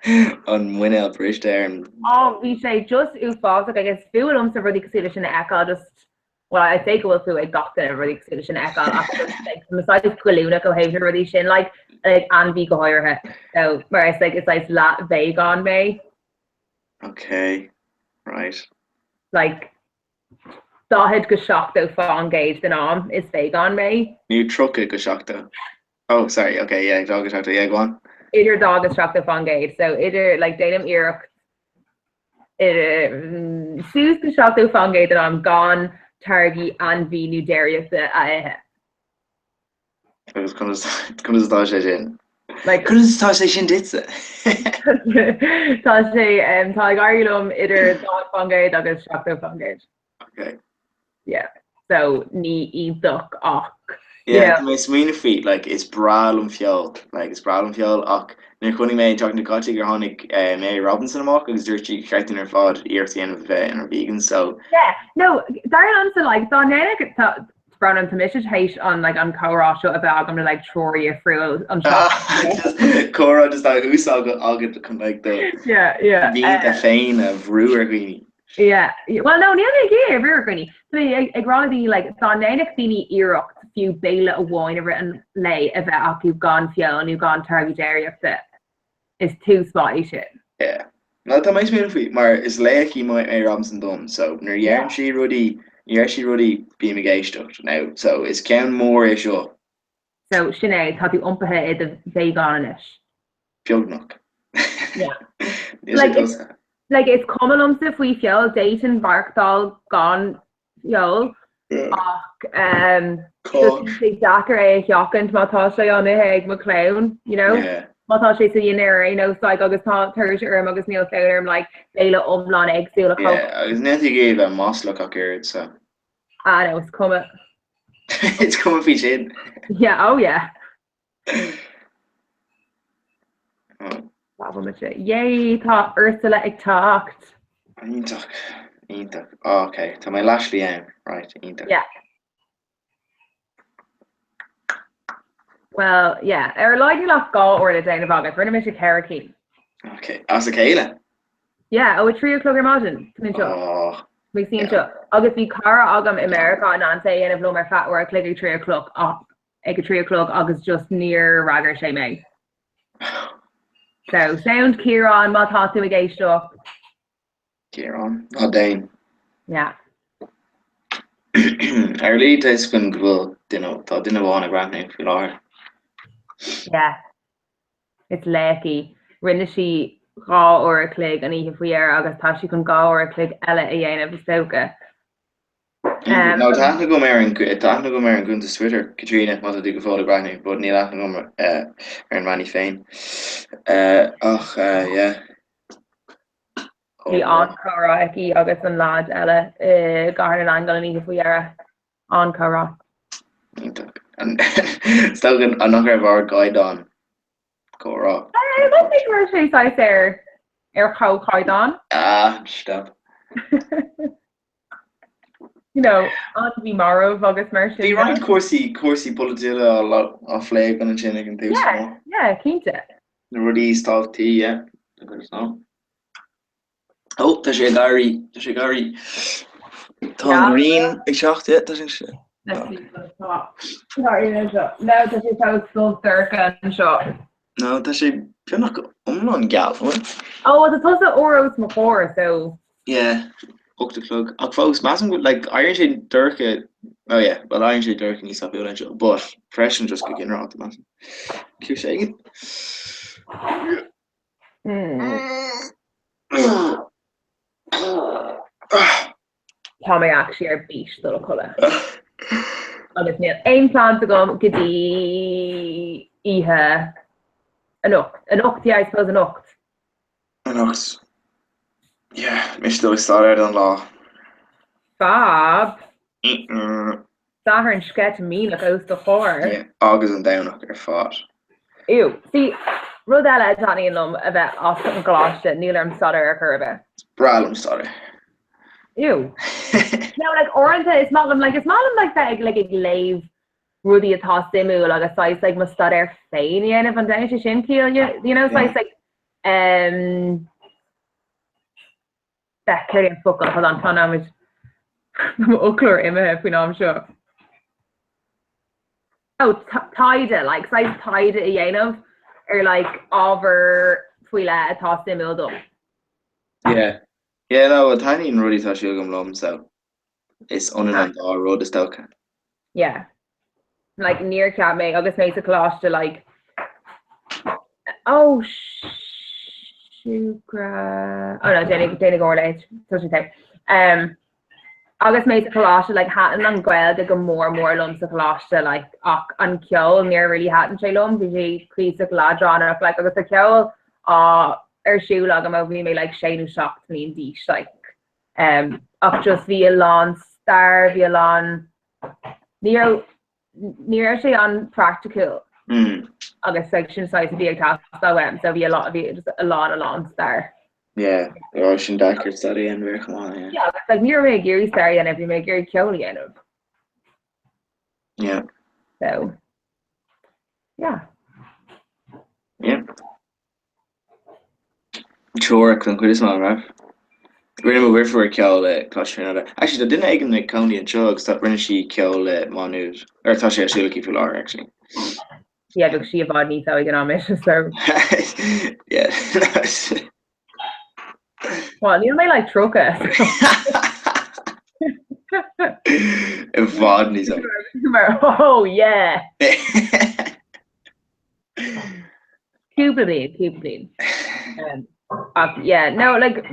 an muinéal briste ar an. Oh, bhí sé just uafásach agus fuath liomsa rudaí cosúil leis sin a fheiceáil just, well, I'd say go bhfuil fuath ag gach duine rudaí cosúil leis sin a fheiceáil ach just like tá mé saghas goilliúnach ó thaobh na rudaí sin like, like ainmhí go háirithe. So, mar is like is saghas leath-vegan mé. Okay, right. Like 40-70% den am is vegan mé. Nó 30-70. Oh, sorry, okay, yeah, 40-70, yeah, go on. Idir 40-70%, so idir, like, déanaim iarracht idir, suas go 70% den am gan táirgí ainmhí nó déiríochta a ithe. Agus conas conas atá sé sin? Like, conas atá sé sin duitse? Tá sé um, tá ag éirí liom idir 40% agus 70%. Okay. Yeah. So ní iontach ach Yeah, tá mé ag smaoineamh faoi, like, is breá liom feoil, like, is breá liom feoil ach nuair a chonaic mé an tseachtain seo caite gur tháinig uh, Mary Robinson amach agus dúirt sí gur cheart dúinn ar fad iarracht a dhéanamh a bheith inár vegans, so Yeah, no, dar liomsa, like, dá ndéanfadh, tá, Brónán, tá mise théis an like an comhrá seo a bheith agam le like treoraí difriúil an Just comhrá just á úsáid agat chun like do Yeah, yeah. mhianta féin a bhrú ar dhaoine. Yeah, well no, níl mé ag iarraidh a bhrú ar dhaoine. Tá mé ag ag rá le daoine like dá ndéanfadh daoine iarracht fiú béile amháin i rith an lae a bheith acu gan feoil nó gan táirgí déiríochta, is tús maith é sin. Yeah. No, tá mé ag smaoineamh faoi, mar is laoch í Mary Robinson dom, so nuair a dheireann sí rudaí, nuair a deir sí rudaí, bím ag éisteacht now, so is ceann mór é seo. So sin é, tá tú iompaithe i do vegan anois. Beagnach. Yeah. Níl sé Like, tosaithe. like is cuma liomsa faoi feoil, d'fhéadfainn maireachtáil gan feoil ach just sé deacair é a sheachaint má tá sé á n-ithe ag mo chlann, you know? Má tá sé sa dhinnéar ar aon nós like agus tá tuirse orm agus níl fonn orm like béile iomlán éagsúil a chócaireacht. Yeah, agus níl tú ag iarraidh bheith maslach ach oiread so. Ah no, is cuma. Is cuma faoi sin. Yeah, oh yeah. Yay, tá Ursula ag teacht. Iontach, iontach. Oh, ok, tá mé leathshlí ann. Right, iontach. Yeah. Well, yeah, ar a laghad níl ach 2 uair le déanamh agat, rinne mise 4 cinn. Ok, as a chéile? Yeah, ó 3 a chlog ar maidin, tá mé anseo. Oh. Bhí sí anseo. Agus bhí cara agam i Meiriceá in ann é a dhéanamh liom ar feadh uair a chloig ag 3 a chlog ag 3 a chlog agus just níor fhreagair sé mé. So, sound Ciarán má tá tú ag éisteacht. Ciarán, ná déan. Yeah. Ar lead tá fhios agam go bhfuil duine, tá duine amháin ag breathnú faoi láthair. Yeah. Is laoch í. Rinne sí 2 uair a chloig an oíche faoi dheireadh agus tá sí chun 2 uair a chloig eile a dhéanamh is dócha. No, tá aithne agam ar an, tá aithne agam ar an gcuntas Twitter, Caitríona, má tá tú go fóill ag breathnú, but níl aithne agam ar an mbean í féin. Ach, yeah. Bhí an-chomhrá aici agus an leaid eile i gCathair na nAingeal an oíche faoi dheireadh. An-chomhrá. Iontach. Is dócha nach raibh ardchaighdeán comhrá. I don't think go raibh sé saghas ar ar chomhchaighdeán. Ah, stop. You know, ainmhí marbh agus mar sin. Bhí roinnt cúrsaí cúrsaí polaitiúla á phlé againn ansin ag an tús. Yeah, yeah, cinnte. Na rudaí is tábhachtaí, yeah. Agus ná. Ó, tá sé ag éirí, tá sé ag éirí. Tá an ghrian ag teacht, yeah, tá sé sé. Tá No, tá sé fós dubh dorcha anseo. No, tá sé beagnach iomlán geal, bhfuil? Ó, tá tusa uair os mo chomhair, so. Yeah, 8 a chlog. Ach fós, measaim go, like, éiríonn sé dorcha, oh yeah, well éiríonn sé dorcha níos tapúla anseo, but freisin just go ginearálta, measaim. Cúis éigin. Tá mé actually ar bís dul a chodladh. Agus níl aon plans agam go dtí oíche anocht. Anocht, yeah, I suppose anocht. Anocht. Yeah, mise dul ag staidéar don lá. Fab! Satharn sceitimíneach os do chomhair. Yeah, agus an Domhnach ar fad. Ew. See, rud eile a taitníonn liom a bheith as an gcoláiste, níl orm staidéar ar chor ar bith. Is breá liom staidéar. Ew. No, like, uaireanta is maith liom, like, is maith liom, like, bheith ag, like, ag léamh rudaí atá suimiúil agus saghas, like, mo staidéar féin a dhéanamh, an ndéanann sé sin ciall, you know, saghas, like, um, Beth, céard é an focal? Hold on, tá nóiméad. Tá mo fhoclóir imithe faoin am seo. Oh, taighde, like, saghas taighde a dhéanamh ar, like, ábhar faoi leith atá suimiúil dom. Yeah. Yeah, no, well, taitníonn rudaí atá suimiúil liom, so is ionann an dá rud is dócha. Yeah. Like, níor cheap mé agus mé sa choláiste, like, oh, siúcra, oh no, déanfaidh, déanfaidh Orla é, tá sé te. Um, agus mé sa choláiste, like, thaitin an Ghaeilge go mór mór liom sa choláiste, like, ach an ceol, níor really thaitin sé liom, bhí sé cuíosach leadránach, like, agus tá ceol á ar siúl agam ó bhí mé, like, sé nó 7 mbliain d'aois, like, um, ach just bhí a lán stair, bhí a lán Ní raibh ní raibh sé an-praiticiúil agus like sin saghas a bhí ag teastáil uaim so bhí a lán bhí just a lán a lán stair. Yeah, bhí sin deacair stair a dhéanamh ar chomh maith, yeah. Yeah, agus like ní raibh mé ag iarraidh stair a dhéanamh, bhí mé ag iarraidh ceol a dhéanamh. Yeah. So, yeah. Yeah. Teoiric don chuid is mó, raibh? Rinne mo dheirfiúr ceol i Coláiste Tríonóide. Actually, tá duine éigin ina cónaí anseo agus tá, rinne sí ceol i Má Nuad. Or tá sé ar siúl aici faoi láthair, actually. Yeah, bheadh sí i bhfad níos óige ná mise, so. Yeah. Well, níl mé like 30. I bhfad níos óige. Mar, oh yeah! Cúpla bliain, cúpla bliain. Um, ach yeah, no, like,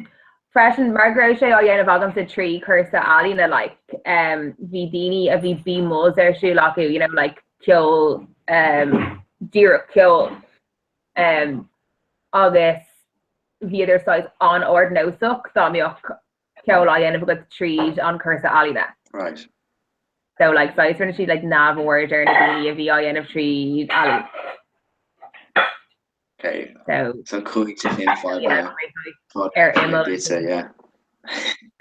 freisin mar go raibh sé á dhéanamh agamsa trí chúrsa ealaíne, like, um, bhí daoine a bhí BMus ar siúl acu, you know, like, ceol, um, díreach ceol. Um, agus bhíodar saghas an-ardnósach dá mbeadh ceol á dhéanamh agat tríd an cúrsa ealaíne. Right. So like saghas rinne siad like neamhaird ar na daoine a bhí á dhéanamh tríd ealaín. Okay. So So chruthaigh sé sin fadhbanna ar imeall. duitse, yeah.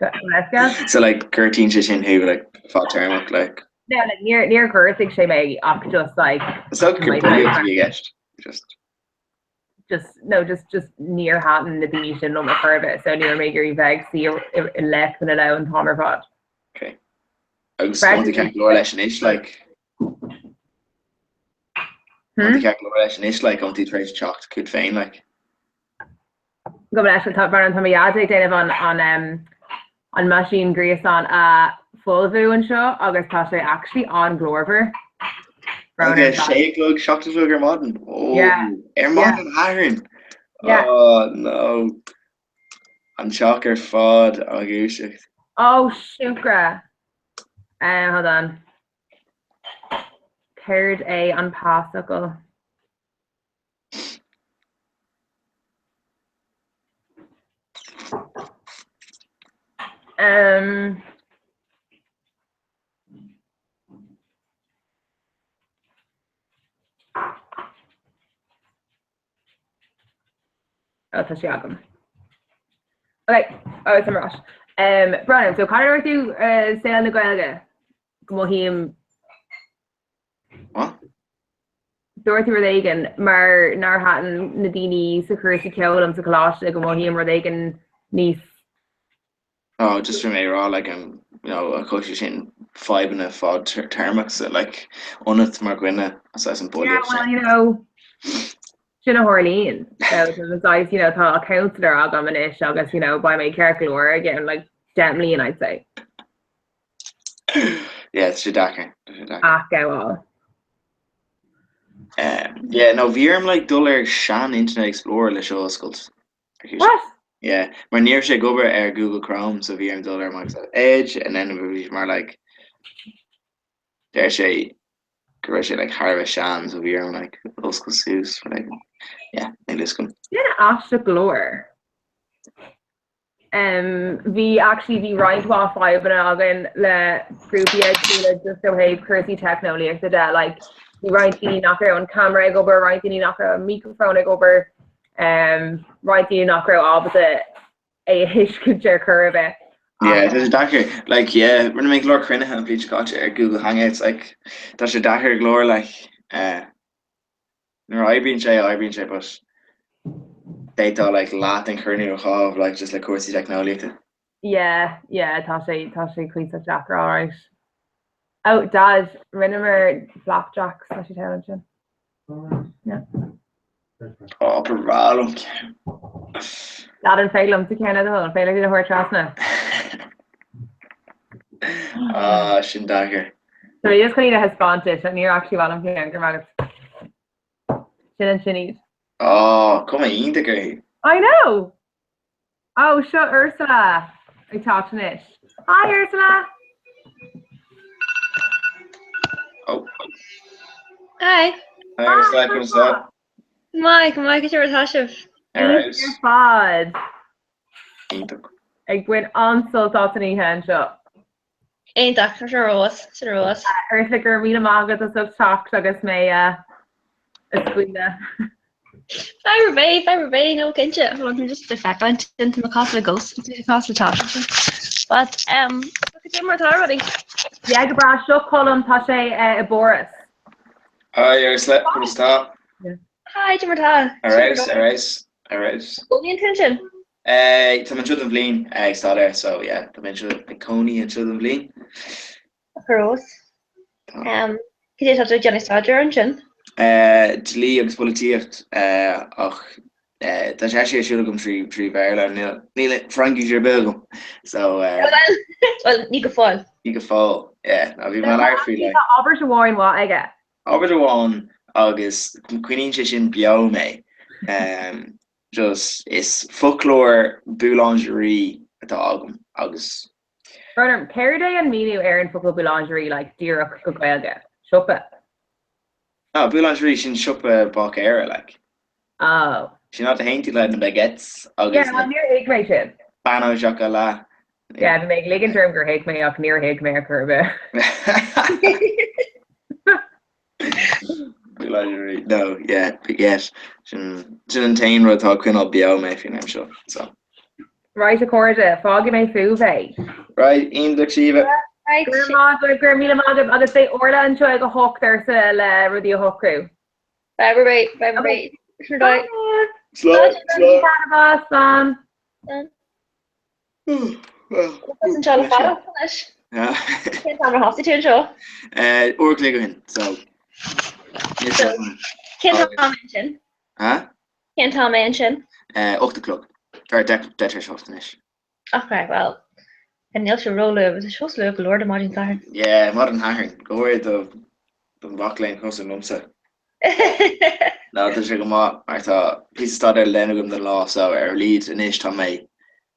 Let's go. So like gortaíonn sé sin thú like fadtéarmach like. No, like níor níor ghortaigh sé mé ach just like Is dócha gur bulaíocht a bhí i gceist. Just. Just no just just níor thaitin na daoine sin liom ar chor ar bith so ní raibh mé ag iarraidh bheith ag suí i léachtanna leo an t-am ar fad. Okay. Agus an bhfuil tú ceart go leor leis anois like An bhfuil tú ceart go leor leis anois like an bhfuil tú tar éis teacht chugat féin like. Go leis tá mar tá mo dhaid ag déanamh an an um, an meaisín gríosáin a fholmhú anseo agus tá sé actually an-ghlórmhar. Okay, sé a chlog, 7 a chlog ar maidin. Oh, Yeah. ar maidin Shathairn. Yeah. Oh no. An teach ar fad á dhúiseacht. Oh, siúcra. Um, hold on. Céard é an pasfhocal? Um, Oh, tá sé agam. Ok, oh, tá mar um, Brian, so cad a dúirt tú uh, saol na Gaeilge go mothaím What? Dúirt tú rud éigin mar nár thaitin na daoine sa chúrsa ceoil liom sa choláiste go mothaím rud éigin níos Oh, just bhí mé ag rá like an you know a chruthaigh sé sin fadhbanna fadtéarmach sa like ionat mar dhuine as as an Yeah, bulaíocht well, sin. you know, sin a tharlaíonn. So, saghas, you know, tá counselor agam anois agus, you know, beidh mé ceart go leor again, like, 10 mbliana, I'd say. Yeah, tá sé deacair. Tá sé deacair. Athghabháil. Um, yeah, no, bhí orm like dul ar sean Internet Explorer le seo a oscailt. What? Yeah, mar ní raibh sé ag obair ar Google Chrome so bhí orm dul ar Microsoft Edge and then bhí mar like deir sé go raibh sé like thar a bheith sean so bhí orm like oscailt suas for like yeah, níl fhios agam. Sin aisteach go leor. Um, bhí actually bhí roinnt mhaith fadhbanna againn le grúpaí éagsúla just ó thaobh cúrsaí teicneolaíochta de like bhí roinnt daoine nach raibh an camera ag obair, roinnt daoine nach raibh an microphone ag obair, um, roinnt daoine nach raibh ábalta é a thuiscint ar chor ar bith. Yeah, tá sé deacair. Like, yeah, rinne mé go leor cruinnithe an bhliain seo caite ar Google Hangouts, like, tá sé deacair go leor, like, eh, Nuair a oibríonn sé, oibríonn sé but d'fhéadfá like leath den chruinniú a chaitheamh like just le cúrsaí teicneolaíochta. Yeah, yeah, tá sé, tá sé cuíosach deacair alright. Oh, Dad, rinneamar flapjacks, tá siad thall ansin. Yeah. Oh, ba bhreá liom ceann. Dad, an féidir liomsa ceann le do thoil, an féidir leat a thabhairt trasna? Ah, sin deacair. So just chun iad a thaispeáint duit, níor actually mhaith liom ceann, go raibh maith agat. Sin ansin iad. Oh, cuma iontach uirthi. I know! Oh, seo Ursula ag teacht anois. Hi Ursula! Oh. Hi. Hi Ursula, conas tá? Maith, go maith, cad é mar atá sibh? Ar fheabhas. Ar fad. Iontach. Ag baint an-sult as an oíche anseo. Iontach, tá sin ar fheabhas, sin ar fheabhas. Ursula, go raibh míle maith agat as ucht teacht agus mé a scaoileadh. Fadhb ar bith, fadhb ar bith, no, cinnte, well, I'm just ag feiceáil ansin, tá mé cosúil le ghost, tá mé cosúil le teach ansin. But, um, cad é mar atá rudaí? Yeah, go breá, seo Colm, tá sé i bPáras. Hi Ursula, conas tá? Hi, cad é mar atá? Ar fheabhas, ar fheabhas, ar fheabhas. Cónaíonn tú ansin? Tá mé anseo don bhliain ag staidéar so yeah, tá mé anseo ag cónaí anseo don bhliain. Ar fheabhas. Cad é atá tú ag déanamh staidéar ansin? Dlí agus polaitíocht ach tá sé ar siúl agam trí Bhéarla, níl Fraincis ar bith agam so. Bhuel, ní go fóill. Ní go fóill, yeah. Ná bhí mé ag labhairt faoi like. Tá abairt amháin mhaith aige. Abairt amháin agus coinníonn sé sin beo mé. Just is foclóir boulangerie atá agam agus. Brón orm, céard é an míniú ar an focal boulangerie like díreach go Gaeilge? Siopa? Ah, boulangerie sin siopa báicéara like. Oh. Sin áit a théann tú le na baguettes agus Yeah, well níor thuig mé sin. pain au chocolat. Yeah, bhí mé ag ligint orm gur thuig mé ach níor thuig mé ar chor ar bith. No, yeah, but yes, sin sin an t-aon rud atá ag coinneáil beo mé faoin am seo, so. Right, a chairde, fágfaidh mé fúibh é. Right, iontach Síomha. Go raibh maith agaibh, go raibh míle maith agaibh agus beidh Orla anseo ag 8 arsa le rudaí a shocrú. Bye bye bye bye bye. Bye. Slán, slán. Slán. An seo le fada anois. Cén t-am ar thosaigh tú anseo? Uair a chloig ó shin, so. Cén t-am é ansin? Ha? Cén t-am é ansin? 8 a chlog. Or 8:20 anois. Ok, well, níl sé ró-luath, tá sé fós luath go leor do maidin Sathairn. Yeah, maidin Shathairn, go háirithe do don mhac léinn cosúil liomsa. No, tá sé go maith mar tá píosa staidéir le déanamh agam don lá so ar a laghad anois tá mé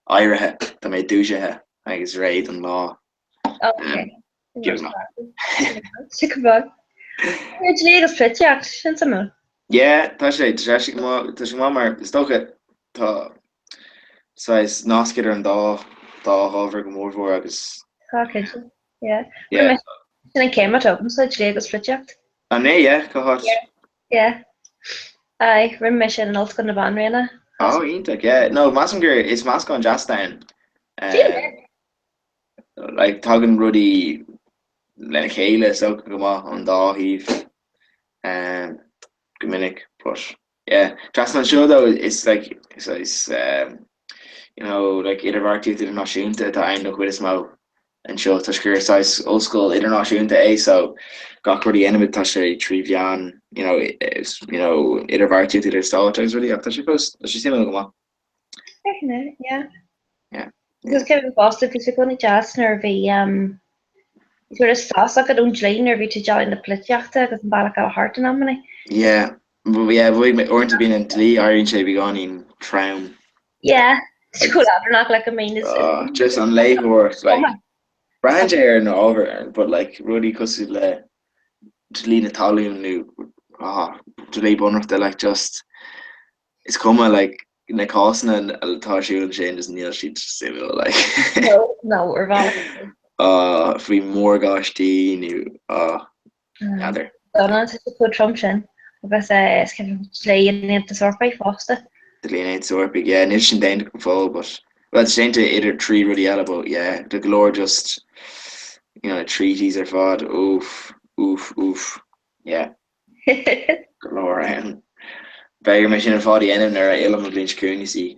éirithe, tá mé dúisithe agus réidh don lá. Ok. Beagnach. Sé go maith. Dlí agus polaitíocht, sin suimiúil. Yeah, tá sé, tá sé go maith, tá sé go maith mar is dócha tá saghas nasc idir an dá dá ábhar go mórmhór agus Tá cinnte. Yeah. Yeah. Sin an céim atá agamsa, dlí agus polaitíocht. An é, yeah, cá háit? Yeah. Yeah. Aye, rinne mé sin in Ollscoil na Banríona. Oh, iontach, yeah. No, measaim gur is meascán deas atá ann. Sílim. Like, tagann rudaí lena chéile so go maith ón dá thaobh um, go minic, but Yeah, trasna anseo though is like is is um, you know, like idirbheartaíocht idirnáisiúnta atá ann don chuid is mó anseo toisc gur saghas ollscoil idirnáisiúnta é so gach rud a dhéanaimid tá sé trí mheán you know, is, you know, idirbheartaíocht idir stáit agus rudaí ach tá sé fós tá sé suimiúil go maith. Definitely, yeah. Yeah. Because Kevin fosta bhí sé i gcónaí deas nuair a bhí um, sort of sos agat ón dlí nuair a bhí tú ag déanamh na polaitíochta agus an bealach eile thart in amanna. Yeah, yeah, bhuaigh mé uaireanta bíonn an dlí éiríonn sé beagáinín trom. Yeah, it's cool eadarnach like I mean is Uh, just an léitheoireacht like braitheann sé ar an ábhar but like rudaí cosúil le dlí na talún nó ah, dlí bunreachta like just is cuma like na cásanna atá ar siúl ansin just níl siad suimiúil like. No, no, ar bhealach. Ah, faoi mhorgáistí nó ah, n'fheadar. Dona tá sé chomh trom sin agus eh, is ceann dlí an Aontais Eorpaigh fosta. Dlí an Aontais Eorpaigh, yeah, níl sin déanta go fóill but well tá sé déanta idir trí rudaí eile but yeah, tá go leor just you know, treaties ar fad, oof, oof, oof, yeah. Go leor ann. Beidh mé sin ar fad a dhéanamh nuair a fhillim an bhliain seo chugainn, you see.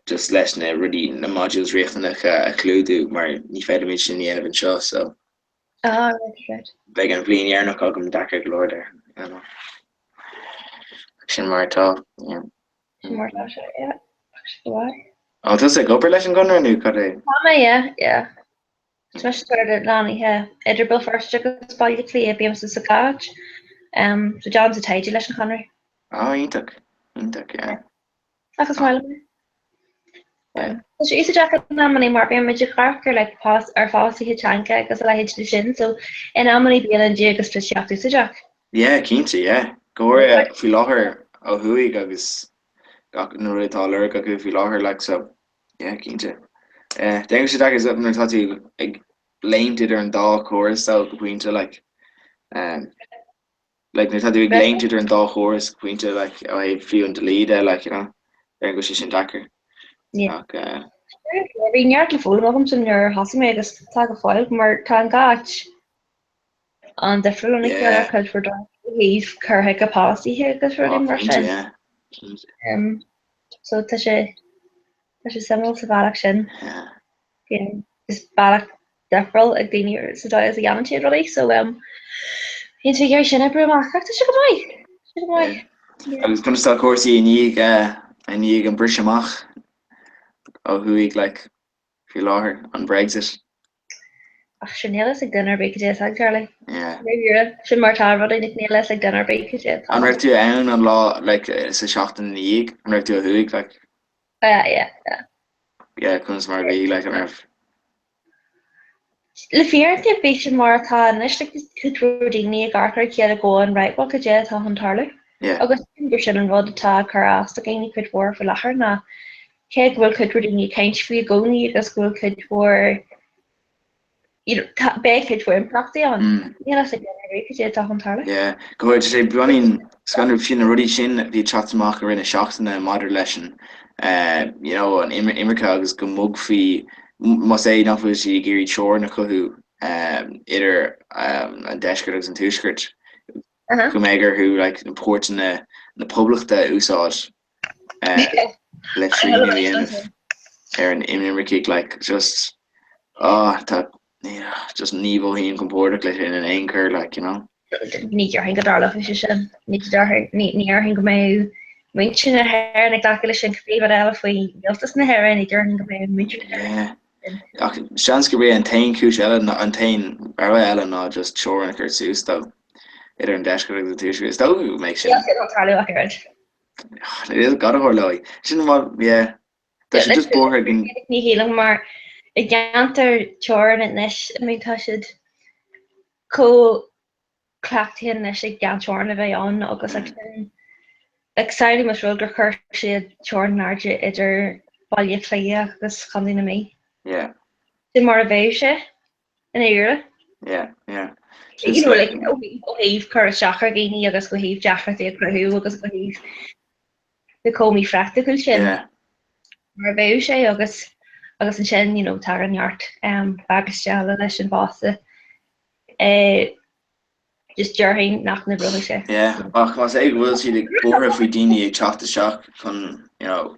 Just leis na rudaí, na modules riachtanacha a chlúdú mar ní féidir sin a dhéanamh anseo so. Ah, right, right. Beidh an bhliain dheireanach agam deacair go leor there. I don't know. Sin mar atá, yeah. Sin mar atá sé, yeah. Ach sin go mhaith. Ó, tusa ag obair leis an gConradh nó cad é? Tá mé, yeah, yeah. Tá mise sort of lonnaithe idir Béal Feirste agus Baile Átha Cliath, bímse sa dhá áit. So déanaimse taighde leis an Chonradh. Ah, iontach, iontach, yeah. Ach is maith liom é. Tá sé úsáideach in amannaí mar bíonn muid ag amharc ar like ar pholasaithe teanga agus a leithéid de sin, so in amannaí bíonn an dlí agus polaitíocht úsáideach. Yeah, cinnte, yeah. Go háirithe faoi láthair ó thuaidh agus gach na rudaí atá á lorg acu faoi láthair, like, so. Yeah, cinnte. Déanann sé deacair nuair atá tú ag léimt idir an dá chóras so go pointe like um, like nuair atá tú ag léimt idir an dá chóras go pointe like ó thaobh fiú an dlí de like you know ar go sé sin deacair. Yeah. Ach uh, Bhí neart le foghlaim agamsa nuair a thosaigh mé agus tá go fóill mar tá an dhá áit an-difriúil óna chéile Yeah. cuid mhór ó thaobh cur chuige polasaithe agus rudaí oh, mar cinnte, sin. yeah. Cinnte. Um, so tá sé tá sé suimiúil sa bhealach sin. Yeah. Yeah. Is bealach difriúil ag daoine sa dóigh is a dhéanann siad rudaí so um, bíonn tú ag iarraidh sin a oibriú amach ach tá sé go maith. Tá sé go maith. Yeah. Agus conas tá cúrsaí i ndiaidh uh, i ndiaidh an briseadh amach ó thuaidh like faoi láthair, an Brexit. Ach sin níl a fhios ag duine ar bith cad é atá ag tarlú. Yeah. Dáiríre, sin mar atá rudaí, like, níl a fhios ag duine ar bith cad é atá. An raibh tú ann an lá, like, sa seachtain ina dhiaidh? An raibh tú ó thuaidh, like? Yeah, yeah, yeah. Yeah, conas mar a bhí, like, an raibh? Le fírinne bhí sé mar atá anois, like, cuid mhór daoine ag amharc ar a chéile going, right, well, cad é atá chun tarlú? Yeah. Agus gur sin an rud atá ag cur as do dhaoine cuid mhór faoi láthair ná. Cé go bhfuil cuid mhór daoine ag caint faoi i gcónaí agus go bhfuil cuid mhór you know, tá, beidh cuid mhór impleachtaí ann. Níl a fhios ag duine ar bith cad é atá chun tarlú. Yeah, go bhfuil sé beagáinín scanrúil fiú na rudaí sin a bhí ag teacht amach i rith na seachtaine maidir leis an eh, you know, an imirce agus go mbogfaí, más é nach bhfuil siad ag iarraidh teorainn a chothú eh, idir eh, an deisceart agus an tuaisceart, go mbeidh orthu like, na páirteanna na Poblachta a úsáid eh, le srianú a dhéanamh ar an inimircigh like just ah tá just ní mhothaím compordach leis sin in aon chor like you know. Ní déarfainn go dtarlóidh sé sin. Ní déarfainn ní déarfainn go mbeidh muintir na hÉireann ag glacadh leis sin cibé rud eile faoi rialtas na hÉireann, ní déarfainn go mbeidh muintir na hÉireann. Ach seans gurb é an t-aon chúis eile ná an t-aon rogha eile ná just teorainn a chur suas dó idir an deisceart agus an tuaisceart. Is dócha go mbeidh sin. Níl sin chun tarlú ach oiread. Níl gad a tharlóidh. Sin mar, yeah. Tá sé just buartha go. Ní shílim mar i gceantar teorann anois, I mean tá siad chomh cleachtaithe anois ag gan teorainn a bheith ann agus like sin like samhlaigh más rud gur chuir siad teorainn in airde idir Baile Átha Cliath agus Contae na Mí. Yeah. Sin mar a bheadh sé i ndáiríre. Yeah, yeah. You know, like, ó thaobh cur isteach ar dhaoine agus ó thaobh deacrachtaí a chruthú agus ó thaobh na chomh míphraiticiúil sin. Yeah. Mar a bheadh sé agus agus ansin, you know, tagann neart um, bagáiste eile leis sin fosta. Eh, just déarfainn nach n-oibreoidh sé. Yeah, ach más é go bhfuil siad ag buartha faoi daoine ag teacht isteach chun, you know,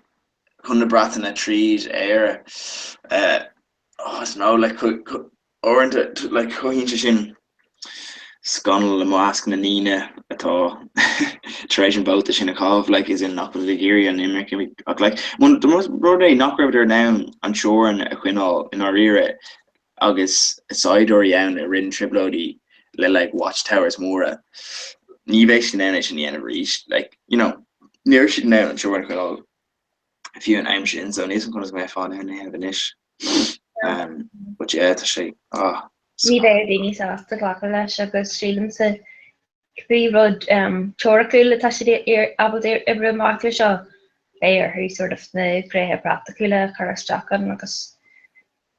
chun na Breataine tríd Éire, eh, oh, I don't know, like, uaireanta, like, cothaíonn sé sin scannal i measc na ndaoine atá tar éis an vóta sin a chaitheamh, like, as in nach bhfuil ag iarraidh an imirce, ach like, más rud é nach rabhadar in ann an teorainn a choinneáil i ndáiríre agus saighdiúirí ann i rith na trioblóidí le like watchtowers móra, ní bheidh siad in ann é sin a dhéanamh arís, like, you know, ní raibh siad in ann an teorainn a choinneáil fiú an am sin, so níl a fhios agam conas go mbeifeá in ann é a dhéanamh anois. Um, but yeah, tá sé, ah. Ní bheidh daoine sásta glacadh leis agus sílimse cibé rud um, teoiriciúil atá siad ábalta oibriú amach air seo, beidh orthu sort of na gnéithe praiticiúla a chur isteach ann agus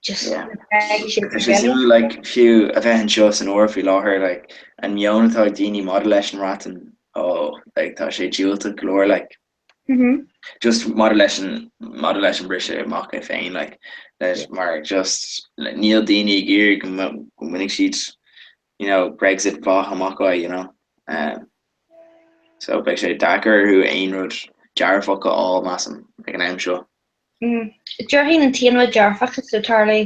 just Yeah. Tá sé suimiúil like, fiú a bheith anseo san Eoraip faoi láthair like, an meon atá ag daoine maidir leis an mBreatain, oh, like, tá sé diúltach go leor like, Just maidir leis an maidir leis an briseadh amach é féin like leis mar just níl daoine ag iarraidh go go mbainfidh siad you know Brexit mhaith amach uaidh you know um, so beidh sé deacair orthu aon rud dearfach a fháil measaim ag an am seo. Déarfainn an t-aon rud dearfach is le tarlú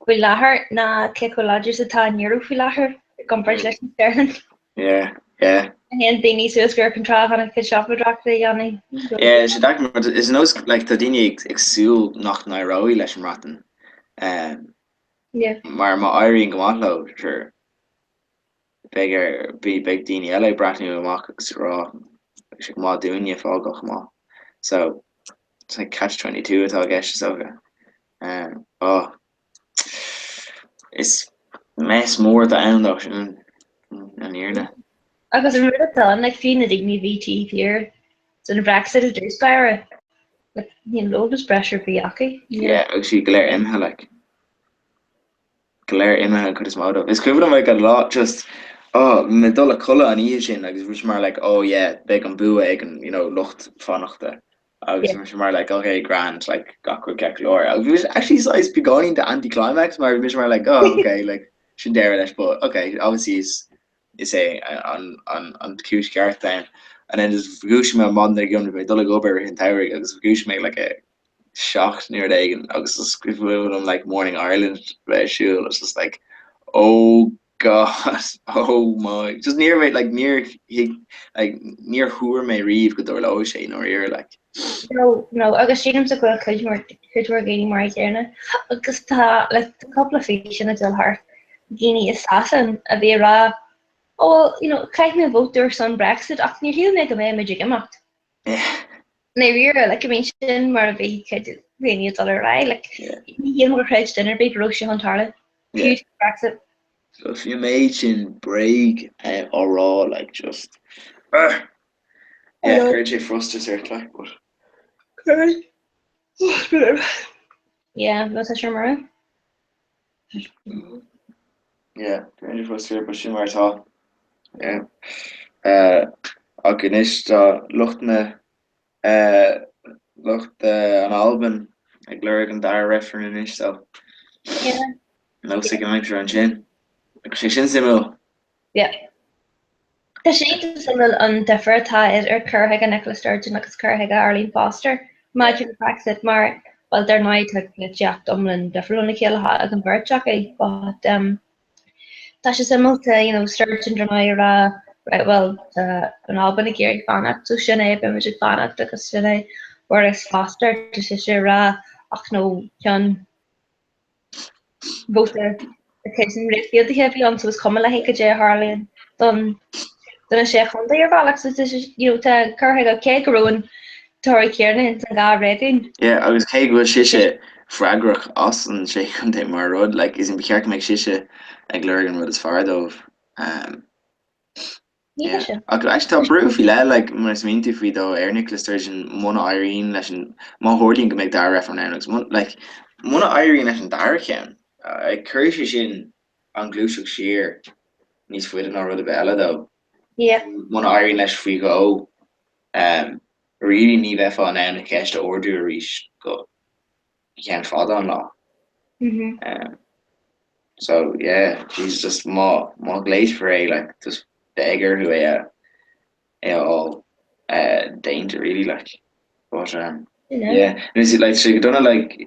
faoi láthair ná cé chomh láidir is atá an euro faoi láthair i gcomparáid leis an sterling. Yeah, yeah. Théann daoine suas gur chun trá chun a gcuid siopadóireachta a dhéanamh. Yeah, is deacair mar is nós like tá daoine ag ag súil nach n-éireoidh leis an mBreatain um, Yeah. mar má éiríonn go maith leo, sure, Beidh ar, beidh daoine eile ag breathnú amach agus ag rá, beidh sé go maith dúinne fágáil chomh maith. So, it's like catch 22 atá i gceist is dócha. Um, oh, is mess mór atá ann though, sin an fhírinne. Agus an rud atá ann, like, fiú na daoine a bhí taobh thiar den Brexit i dtús báire, like, níl eolas breise ar bith acu. Yeah, agus siad go léir imithe, like. go léir imithe an chuid is mó dóibh. Is cuimhin liom like an lá just oh mé dul a codladh an oíche sin agus bhí mise mar like oh yeah beidh an bua ag an you know lucht fanachta agus bhí mise mar like okay grand like gach rud ceart go leor agus bhí mise actually saghas beagáinín de anticlimax mar bhí mise mar like oh okay like sin deireadh leis but okay obviously is is é an an an cúis ceart ann and then just dhúisigh mé an maidin dár gcionn bhí mé ag dul ag obair i rith an tsamhraidh agus dhúisigh mé like a 7 nó rud éigin agus is cuimhin liom like Morning Ireland bheith ar siúl it's just like oh god oh my just níor mé like níor thuig like níor thuar mé riamh go dtarlódh sé i ndáiríre like. No no agus sílimse go bhfuil cuid mhór cuid mhór daoine mar an gcéanna agus tá like tá cúpla físeán ag dul thart daoine i Sasain a bhí ag rá oh well you know chaith mé vóta ar son Brexit ach níor shíl mé go mbeidh muid ag imeacht. ndáiríre, like, I mean, sin mar a bhí cuid daoine ag dul ar aghaidh, like, ní shílim gur chreid duine ar bith go raibh sé chun tarlú. Fiú Brexit. So bhí an méid sin bréag á rá, like, just, yeah, cuireann sé frustrachas ort, like, but. Cuireann. Yeah, nó tá sé mar. Yeah, b'fhéidir fós fíor, but sin mar atá. Yeah. Uh, ach anois tá lucht na uh, lucht uh, an Albain ag lorg an dara reifreann anois so Yeah. nós ag an aimsir ansin. Agus sé sin suimiúil. Yeah. Tá sé suimiúil an difear atá idir cur chuige Nicola Sturgeon agus cur chuige Arlene Foster maidir le Brexit mar, bhuel, dar ndóigh tá polaitíocht iomlán difriúil óna chéile ag an bheirt acu but um, tá sé suimiúil tá, you know, Sturgeon dar ndóigh ag rá right, well, tá an Albain ag iarraidh fanacht so sin é, beimid ag fanacht agus sin é whereas Foster tá sise ag rá ach no ceann vóta de chuid an Ríocht Aontaithe a bhí ann so is cuma léi cad é a tharlaíonn don do na sé chontae ar bhealach so tá sé you know tá cur chuige cé go raibh an toradh céanna ins an dhá réigiún. Yeah agus cé go bhfuil sise freagrach as an sé chontae mar rud like is ba cheart go mbeadh sise ag lorg an rud is fearr dóibh. Um, Ní sin. Ach actually tá brú faoi leith like mar is smaoiníonn tú faoi dó ar Nicola Sturgeon muna éiríonn leis an má tharlaíonn go mbeidh dara reifreann ann agus like muna éiríonn leis an dara ceann like cuirfidh sé sin an gluaiseacht siar níos faide ná rud ar bith eile dó. Yeah. Muna éiríonn leis faoi dhó um, really ní bheifeá in ann an cheist a ardú arís go ceann fada an lá. Mm -hmm. um, so yeah, jeez, just má má ghléasfar é like just beidh orthu é a é a fháil uh, déanta really like but um, yeah, yeah nuair like sé go dona like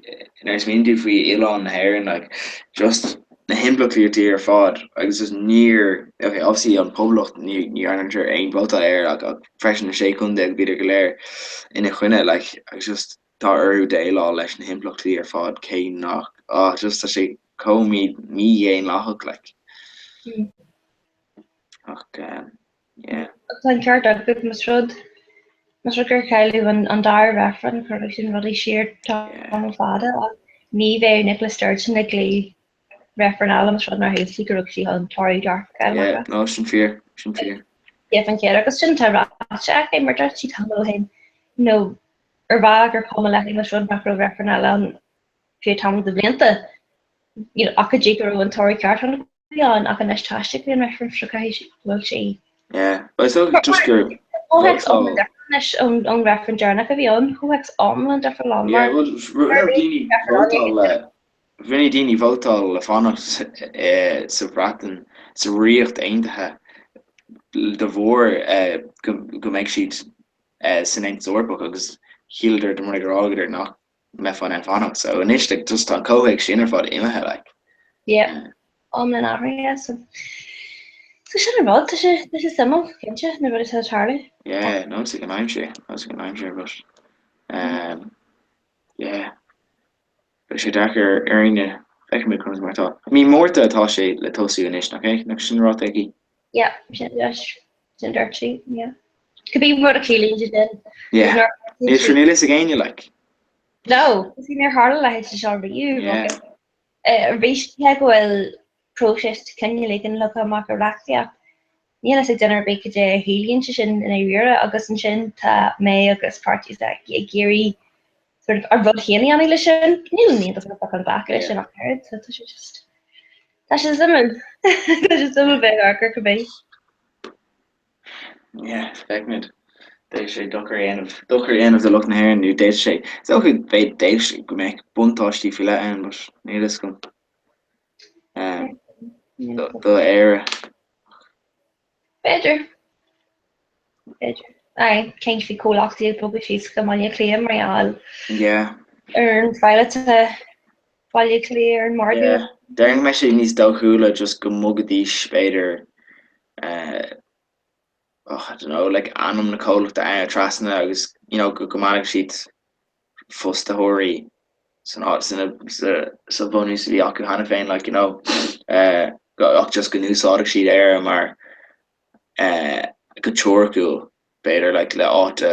nuair a smaoiníonn tú faoi oileán na hÉireann like just na himpleachtaí ar fad agus just níor okay obviously an poblacht ní ní dhearnadar aon vótáil air ach ach freisin na sé chontae agus bhíodar go léir ina choinne like agus just tá orthu déileáil leis na himpleachtaí ar fad cé nach, ah just tá sé chomh mí mídhaonlathach like. Ach yeah. Tá an ceart agat más rud más rud gur cailleadh an an dara reifreann chuirfeadh sin rudaí siar tamall fada ach ní bheadh Nicola Sturgeon ag glaoch reifreann eile más rud nár shíl sí go raibh sí chun toradh dearfach a fháil Yeah, no sin fíor, sin fíor. Yeah, fan chéad agus sin tá ráite aici mar dúirt sí tamall ó shin nó ar bhealach gur cuma léi más rud nach raibh reifreann eile ann fiú tamall de bhlianta, you know, ach go dtí go raibh an toradh ceart ann ann ach anois tá sí ag an reifreann so caithfidh sí go bhfuil sí Yeah, well is dócha just gur Comhthéacs iomlán difriúil anois ón ón reifreann deireanach a bhí ann, comhthéacs iomlán difriúil ann Yeah, well rinne daoine vótáil le rinne daoine vótáil le fanacht sa Bhreatain, sa Ríocht Aontaithe de bharr go go mbeidh siad san Aontas Eorpach agus shíleadar de mar gur fhágadar nach mbeifeá in ann fanacht. So anois like just tá an comhthéacs sin ar fad imithe like. Yeah. Iomlán athraithe so so sin an rud, tá sé tá sé suimiúil cinnte na rudaí atá ag tarlú. Yeah, nós ag an aimsir, nós ag an aimsir but um, yeah. Beidh sé deacair ar éinne, feicfimid conas mar atá. Mí Márta atá sé le tosú anois, nach é? Nach sin ráite aici? Yeah, sin sin dúirt sí, yeah. Cibé rud a chiallaíonn sé sin. Yeah. Níl sure níl fhios ag éinne, like. No, is níor tharla a leithéid de seo riamh. Yeah. Arís, cé go bhfuil próiseas cineál éigin leagtha amach i reachtaíocht, níl fhios ag duine ar bith cad é a chiallaíonn sé sin i ndáiríre agus ansin tá May agus páirtí s'aici ag iarraidh sort of a rud féin a dhéanamh leis sin. Níl an Aontas Eorpach chun glacadh leis sin ach oiread, so tá sé just tá sé suimiúil. Tá sé suimiúil bheith ag amharc air cibé. Yeah, feicfimid. D'fhéadfadh sé dochar a dhéanamh, dochar a dhéanamh do lucht na hÉireann nó d'fhéadfadh sé, is dócha d'fhéadfadh sé go mbeadh buntáistí faoi leith ann but níl fhios agam. Um, do, do Éire. B'fhéidir. B'fhéidir. Aye, caint faoi comhlachtaí ag bogadh síos go Baile Átha Cliath mar gheall Yeah. ar an bhaile atá Baile Átha Cliath ar an margadh. Yeah. Déarfainn go mbeidh sé níos dóchúla just go mbogfaidís b'fhéidir eh, oh, I don't know, like ainm na comhlachta ann trasna agus you know, go go mbeidh siad fostaitheoirí san áit sa sa bhunús a bhí acu cheana féin like you know eh, go ach just go n-úsáidfeadh siad Éire mar eh, go teoiriciúil b'fhéidir like le áit a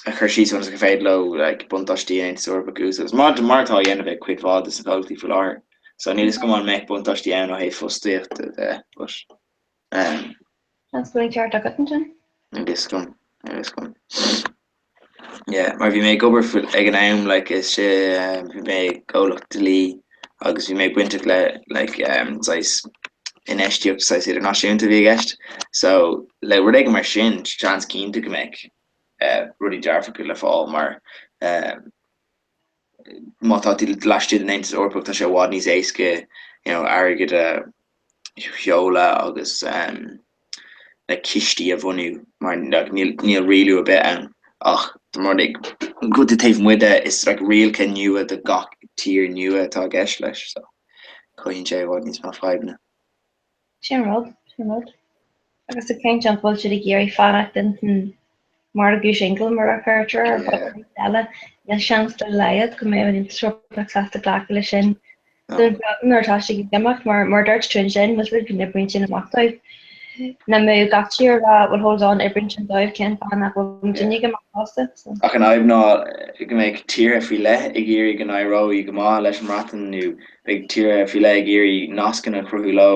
a chur síos ionas gur féidir leo like buntáistí an Aontais Eorpaigh a úsáid mar mar atá á dhéanamh ag cuid mhaith de na comhlachtaí faoi láthair. So níl fhios agam an mbeadh buntáistí ann ó thaobh fostaíochta de but um, Seans go bhfuil an ceart agat ansin. Níl fhios agam, níl fhios agam. Yeah, mar bhí mé ag obair faoi ag an am like is sé bhí mé i gcomhlacht dlí agus bhí mé bainteach le like saghas infheistíocht saghas idirnáisiúnta a bhí i gceist. So le rud éigin mar sin seans cinnte go mbeadh rudaí dearfacha le fáil mar má tá tú laistigh den Aontas Eorpach tá sé i bhfad níos éasca you know airgead a sheoladh agus like cistí a bhunú mar like níl níl rialú ar bith ann ach dá mba rud é go bhfuil tú taobh amuigh de is like rialacha nua do gach tír nua atá i gceist leis so cothaíonn sé i bhfad níos mó fadhbanna. Sin rud, sin rud. Agus ag caint an bhfuil siad ag iarraidh fanacht in san margadh singil mar a chuirtear ar bun eile, níl seans dá laghad go mbeidh an Aontas Eorpach sásta glacadh leis sin. Nuair atá siad ag imeacht, mar mar a dúirt tú ansin, bhfuil siad go n-oibríonn sin amach dóibh. Ná mbeadh gach tír ag rá, well hold on, oibríonn sin dóibh, cén fáth nach bhfuil muidinne ag imeacht fosta? So. Ach an fhadhb ná go mbeidh tíortha faoi leith ag iarraidh go n-éireoidh go maith leis an mBreatain nó beidh tíortha faoi leith ag iarraidh nascanna a chruthú leo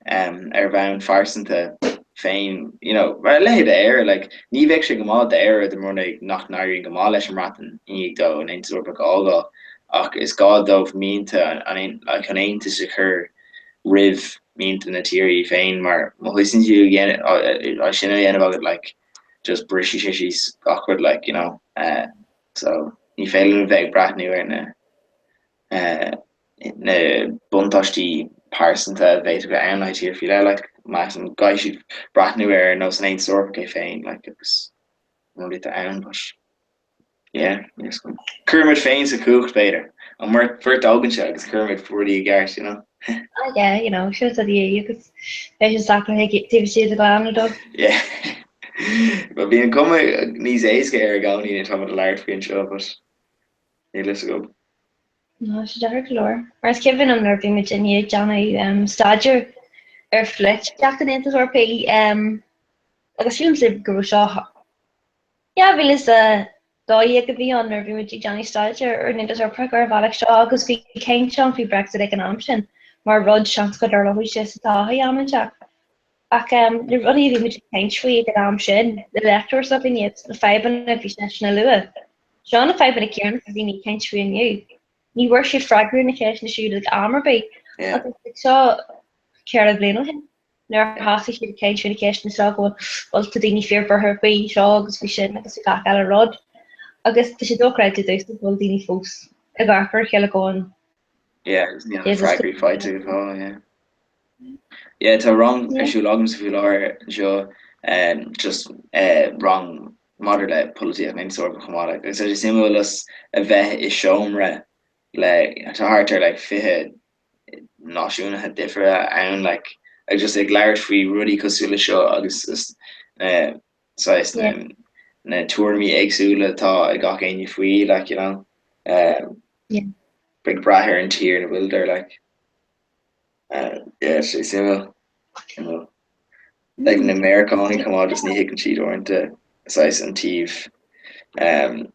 ar bhonn phearsanta féin, you know, mar a leithéid d'Éire, like, ní bheadh sé go maith d'Éire dá mba rud é nach n-éiríonn go maith leis an mBreatain i ndiaidh dó an Aontas Eorpach a fhágáil, ach is gá dóibh mianta an, like, an Aontais a chur roimh mhianta na tíre féin, mar má thosaíonn tú ag déanamh, é sin a dhéanamh agat, like, just brisfidh sé síos gach rud, like, you know, so ní féidir linn a bheith ag breathnú ar na, na buntáistí pearsanta a bhféadfadh a bheith ann le haghaidh tír faoi leith, like, measaim go gcaithfidh siad breathnú ar nós an Aontas Eorpach é féin, like, agus an rud atá ann, but yeah, yes, cuirfimid féin sa chumhacht, b'fhéidir, an bheirt againne agus cuirfimid rudaí i gceart, you know. Ah yeah, you know, sure tá the agus beidh sé sacraithe taobh istigh de ghleann nó dó. Yeah. But bíonn cuma níos éasca air i gcónaí nuair atá muid ag labhairt faoi anseo, but níl fhios agam. Tá sé deacair go leor. Mar is cuimhin liom nuair a bhí muid inné ag déanamh staidéar ar pholaitíocht an Aontais Eorpaigh agus sílimse go raibh seo 2012 a bhí ann nuair a bhí muid ag déanamh staidéar ar an Aontas Eorpach ar an bhealach seo agus bhí caint ann faoi Brexit ag an am sin mar rud seans go dtarlódh sé sa todhchaí am inteacht. Ach na rudaí a bhí muid ag caint faoi ag an am sin, le léachtóir s'againne, na fadhbanna a bhí seisean a lua, seo na fadhbanna céanna atá daoine ag caint faoi inniu. Ní bhfuair siad freagra ar na ceisteanna siúd ag am ar bith. Agus seo ceithre bliana ó shin, nuair a thosaigh siad ag caint faoi na ceisteanna seo go bhfuil, bhuel, tá daoine fíorbhuartha faoi seo agus faoi sin agus faoi gach eile rud. Agus tá sé dochreidte domhsa go bhfuil daoine fós ag amharc ar a chéile going, Yeah, agus níl na freagraí faighte go fóill, yeah. Yeah, tá rang ar siúl agamsa faoi láthair anseo, just rang maidir le polaitíocht an Aontais Eorpaigh chomh maith like agus tá sé suimiúil just a bheith i seomra le tá thart ar like 20 náisiúnaithe difriúla ann like agus just ag labhairt faoi rudaí cosúil le seo agus just na saghas na na tuairimí éagsúla atá ag gach éinne faoi like you know ag brath ar an tír ina bhfuileadar like. Yeah, sé suimiúil. Suimiúil. Like na Meiriceánaigh chomh maith just ní thuigeann siad uaireanta saghas an taobh um,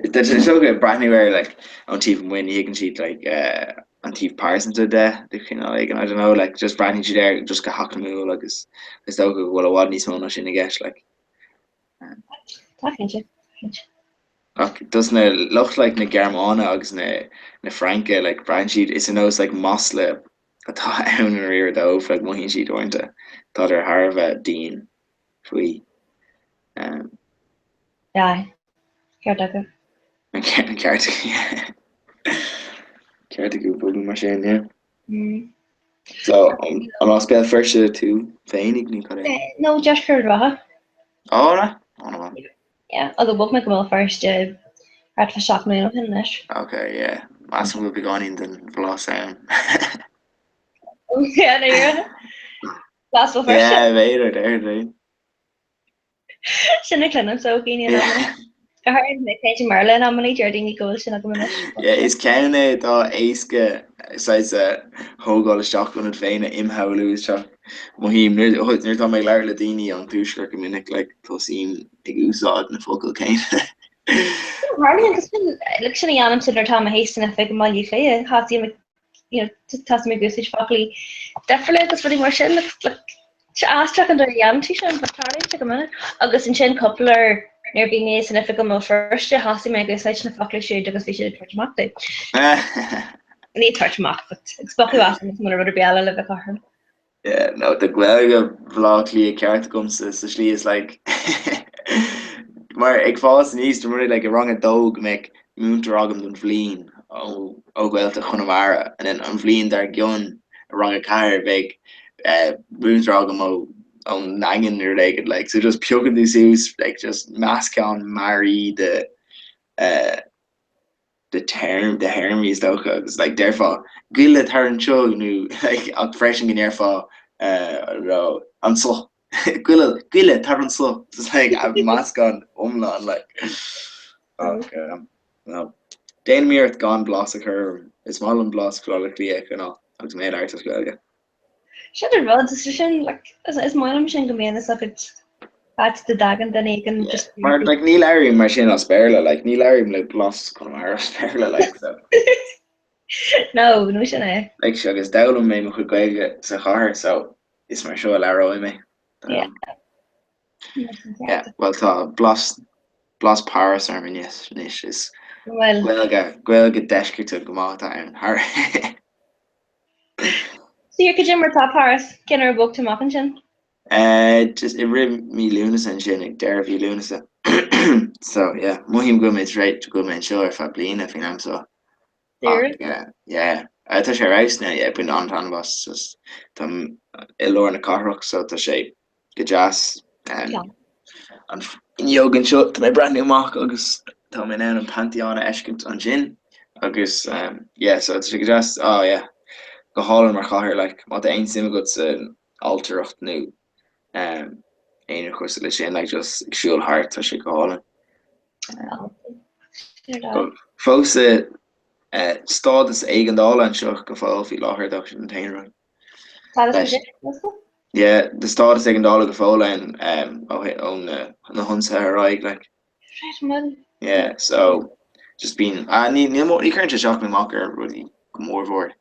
Tá sé so ag breathnú air like ón taobh amuigh ní thuigeann siad like uh, an taobh pearsanta de de chineál éigin I don't know like just breathnaíonn siad air just go heacnamúil agus is dócha go bhfuil i bhfad níos mó ná sin i gceist like. Tá cinnte, cinnte. Ach dos na lucht like na Gearmáine agus na na Fraince like braitheann siad is ar nós like masla atá ann i ndáiríre dóibh like mothaíonn siad uaireanta tádar thar a bheith dian faoi. Um, Yeah, ceart acu. An ceart yeah. Ceart acu bogadh mar sin yeah. Mm. So an as Béal Feirste tú féinig nó cad é? No, Deisceart Ard Mhacha. Ó, ra? Ó, no. Yeah, although bhog mé go Béal Feirste thart fá 7 mbliana ó shin anois. Ok, yeah. Measaim go bhfuil beagáinín den bhlas ann. Yeah, no, you're Blas Bhéal Feirste. Yeah, b'fhéidir, déarfainn. Sin a chluinim ó dhaoine in amanna. Go háirithe mé ag caint i mBéarla in amanna, deir daoine go bhfuil sin agam anois. Yeah, is ceann é atá éasca saghas a thógáil isteach ionat féin, a imshamhlú isteach. Mothaím, nuair atá mé ag labhairt le daoine ón tuaisceart go minic, like, tosaím ag úsáid na focail céanna. Tarlaíonn, cos sin, like, sin a dhéanaimse nuair atá mé thíos san oifig i mBaile Átha Cliath, thosaím ag, you know, tosaím ag úsáid foclaí difriúla agus rudaí mar sin, like, like, aisteach an dóigh a dhéanann tú sin, but tarlaíonn sé go minic. Agus ansin cúpla uair. Nuair a bhí mé san oifig i mBéal Feirste, thosaigh mé ag úsáid na focla siúd agus bhí siad ag tabhairt amach domh. Ní tabhairt amach, but ag spochadh asam is muna rud ar bith eile le bheith cothrom. Yeah, no, tá Gaeilge Bhaile Átha Cliath ceart agamsa sa slí is like mar ag fás aníos, dá mba rud é like i rang a dó go mbeadh múinteoir agam don bhliain ó ó Ghaeltacht Chonamara and then an bhliain dár gcionn i rang a 4 bheadh eh, múinteoir agam ó ón nDaingean nó rud éigin like so just piocann tú suas like just meascán mearaí de eh, de théarm de théarmaí is dócha agus like déarfá goile tar anseo nó like ach freisin go ndéarfá eh, I don't know, anso goile goile tar anso just like a meascán iomlán like ach um, no. Déanaim iarracht gan blas a chur orm. Is maith liom blas Bhaile Átha Cliath a choinneáil agus mé ag labhairt as Gaeilge. Sin an rud, is sin, like, is is maith liom sin go mbíonn fhios agat áit dá dtagann duine éigin just Mar like ní labhraím mar sin as Béarla, like ní labhraím le blas Conamara as Béarla like so. No, no sin é. Like agus d'fhoghlaim mé mo chuid Gaeilge sa chathair so is mar seo a labhróidh mé. Yeah. Yeah, well tá blas blas Paris orm anois anois is Well. Gaeilge Gaeilge deisceartach go maith atá ann thar So cad é mar tá Paris, cén uair a bhog tú amach ansin? Eh, just i rith mí Lúnasa ansin, ag deireadh mhí Lúnasa. So, yeah, mothaím go bhfuil mé tar éis, go bhfuil mé anseo ar feadh bliana faoin am seo. Ach, yeah, yeah. Eh, tá sé ar fheabhas now, yeah, bain an-taitneamh as, just táim i lár na cathrach so tá sé go deas. Um, an fhuinneog anseo, tá mé ag breathnú amach agus tá mé in ann an Pantheon a fheiscint ansin agus um, yeah, so tá sé go deas, oh yeah, go hálainn mar chathair, like, má tá aon suim agat san ailtireacht nó um, aon rud cosúil leis sin, like, just ag siúl thart, tá sé go hálainn. Um, fós i uh, stádas éigeandála anseo go fóill faoi láthair, though, sin an t-aon rud. Stádas na Yeah, tá stádas éigeandála go fóill ann um, ó ó na, na hionsaithe ar aghaidh, like. Yeah, so just bíonn, ah, ní, ní, ní chuireann sé isteach nó amach ar rudaí go mórmhór,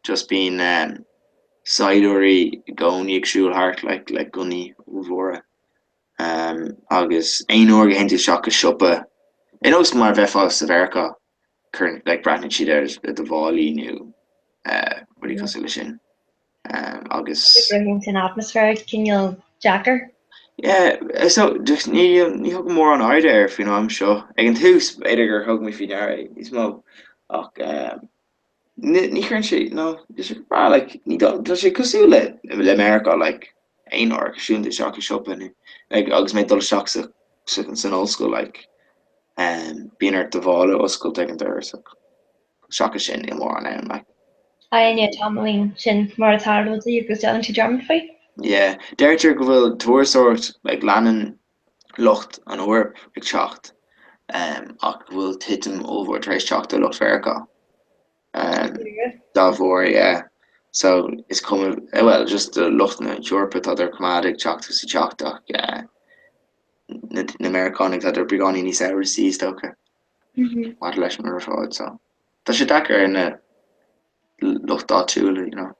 just bíonn um, saighdiúirí i gcónaí ag siúl thart like, le gunnaí ollmhóra. Um, agus aon uair go théann tú isteach go siopa, ar nós mar a bheifeá sa Mheiriceá, cuireann, like, breathnaíonn siad ar do mhálaí nó uh, rudaí cosúil leis sin. Um, agus. Braitheann sin atmaisféar cineál deacair. Yeah, so just ní ní thugaim mórán airde air faoin am seo. Ag an tús, b'fhéidir gur thug mé faoi deara é níos mó, ach um, ní ní chuireann sé, no, tá sé go breá, like, ní tá sé cosúil le le Meiriceá, like, aon uair a siúlann tú isteach i siopa nó, like, agus mé ag dul isteach sa sa san ollscoil, like, um, bíonn ort do mhála a oscailt ag an doras ach seachas sin níl mórán ann, like. I ndiaidh tamaillín, sin mar atá rudaí agus déanann tú dearmad faoi. Yeah, deirtear go bhfuil turasóireacht, like leanann lucht an Eoraip ag teacht um, ach go bhfuil titim ollmhór tar éis teacht ó lucht Mheiriceá um, dá bharr, yeah. So is cuma, eh, well, just do lucht na hEorpa tá ag coimeád ag teacht agus ag teacht ach eh, na, na Meiriceánaigh tá beagáinín níos amhrasaí is dócha maidir leis an rud so. Tá sé deacair ar na lucht áitiúla, you know.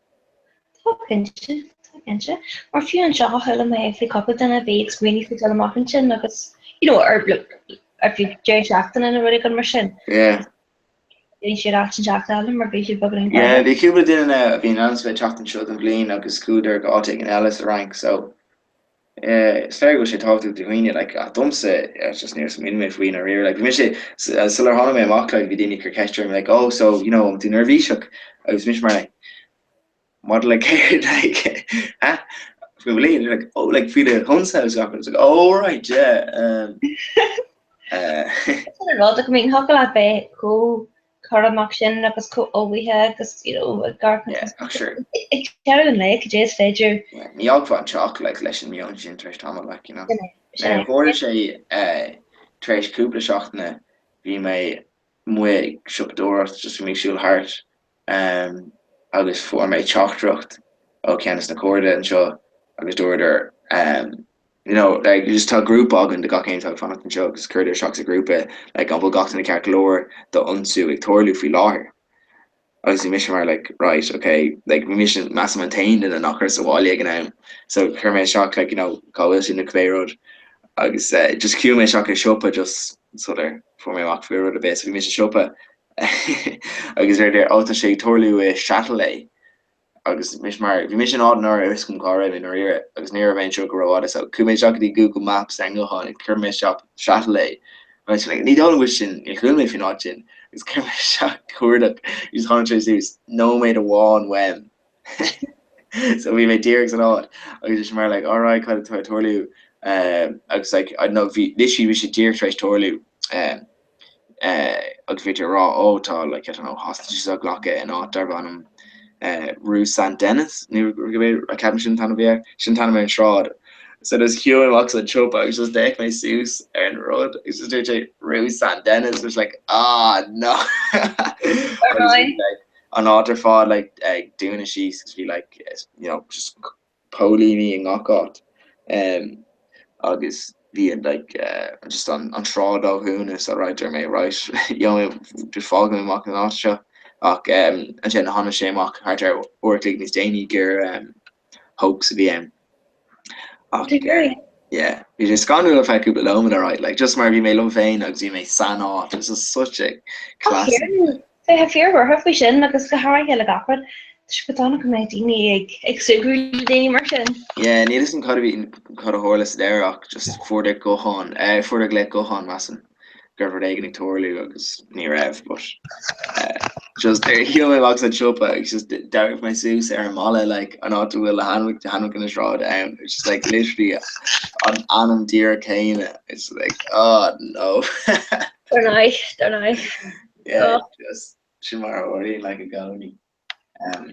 Tá cinnte, tá cinnte. Mar fiú anseo chuala mé faoi cúpla duine a bhí ag smaoineamh faoi dul amach ansin agus, you know, ar, ar feadh deireadh seachtaine nó rud éigin mar sin. Yeah. Bhí siad áit inteacht eile mar bhí siad beagáinín Yeah, bhí cúpla duine a bhí in ainm is a bheith ag teacht anseo don bhliain agus chuadar go áit éigin eile sa Fhrainc, so Is léir go bhfuil sé tábhachtach do dhaoine, like, ach domsa, just níor smaoinigh mé faoi ndáiríre, like, bhí mise, sular tháinig mé amach, like, bhí daoine ag cur ceist orm, like, oh, so, you know, an tú neirbhíseach? Agus bhí mise mar, like, maidir le céard, like, huh? Faoin mbliain, they're like, oh, like, faoi na hionsaithe is gach rud. I was like, oh, right, yeah, um, uh. Sin an rud, like, I mean, thiocfadh leat bheith chomh cúramach sin agus chomh ullmhaithe agus you know ag amharc Yeah, ach sure. ag deireadh an lae cad é is féidir Yeah, ní fhágfá an teach like leis an meon sin tar éis tamaill like, you know. Sin é, sin Now é. tharla sé eh, tar éis cúpla seachtaine bhí mé amuigh ag siopadóireacht just bhí mé ag siúl thart um, agus fuair mé teachtaireacht ó cheann de na cairde anseo agus dúradar um, you know, like, just tá grúpa againn de gach éinne atá ag fanacht anseo agus chuireadar isteach sa ghrúpa, like, an bhfuil gach duine ceart go leor tá ionsaí ag tarlú faoi láthair. Agus bhí mise mar, like, right, okay, like, bhí mise, measaim an t-aon duine nach raibh sa bhaile ag an am, so chuir mé isteach, like, you know, cá bhfuil siad nó cibé rud. Agus just chuaigh mé isteach i siopa just sular fuair mé amach faoi rud ar bith. So bhí mé sa siopa agus deir oh tá sé ag tarlú i Châtelet. Agus mise mar, bhí mise in áit nach raibh a fhios agam cá raibh mé i ndáiríre agus ní raibh mé anseo go rófhada so chuaigh mé isteach go dtí Google Maps ar an nguthán agus chuir mé isteach Châtelet agus like, ní dóigh liom go bhfuil sin, níor chuala mé faoin áit sin agus chuir mé isteach cuardach agus tháinig sé suas nóiméad amháin uaim. So bhí mé díreach san áit agus is mar like alright cad atá ag tarlú um, agus like I don't know bhí literally bhí sé díreach tar éis tarlú um, uh, agus bhí tú ag rá oh tá like I don't know hostages á glacadh in áit darb ainm uh, Rue Saint Denis nó ceapaim sin an t-ainm a bhí air sin an t-ainm ar an sráid. So just chuaigh mé amach as an siopa agus just d'fhéach mé suas ar an rud agus just dúirt sé Rue Saint Denis was like ah no agus bhí like an áit ar fad like ag dúnadh síos agus bhí like you know just póilíní i ngach áit um, agus bhí an like uh, just an, an tsráid á dhúnadh so right deir mé right gheobhaidh mé just fágfaidh mé amach an áit seo ach um, ansin tháinig sé amach thart ar uair a chloig níos déanaí gur um, hoax a bhí ann. Ach yeah, bhí sé scanrúil ar feadh cúpla nóiméad alright, like just mar bhí mé liom féin agus bhí mé san áit, it was just such a classic. Bheifeá fíorbhuartha faoi sin agus go háirithe le gach rud, tá sé go dona go mbeidh daoine ag ag súgradh le daoine mar sin. Yeah, níl a fhios agam cad a bhí cad a tharla sa deireadh ach just fuaireadar guthán, eh, fuaireadar glaoch gutháin measaim. go raibh rud éigin ag tarlú agus ní raibh but eh, just ar shiúil mé amach as an siopa agus just d'amharc mé suas ar an mballa like an áit a bhfuil na hainmneacha na sráide ann it's just like literally an ainm díreach céanna it's like oh no Dar ndóigh, dar ndóigh. yeah Oh. just sin mar a tharlaíonn like i gcónaí um,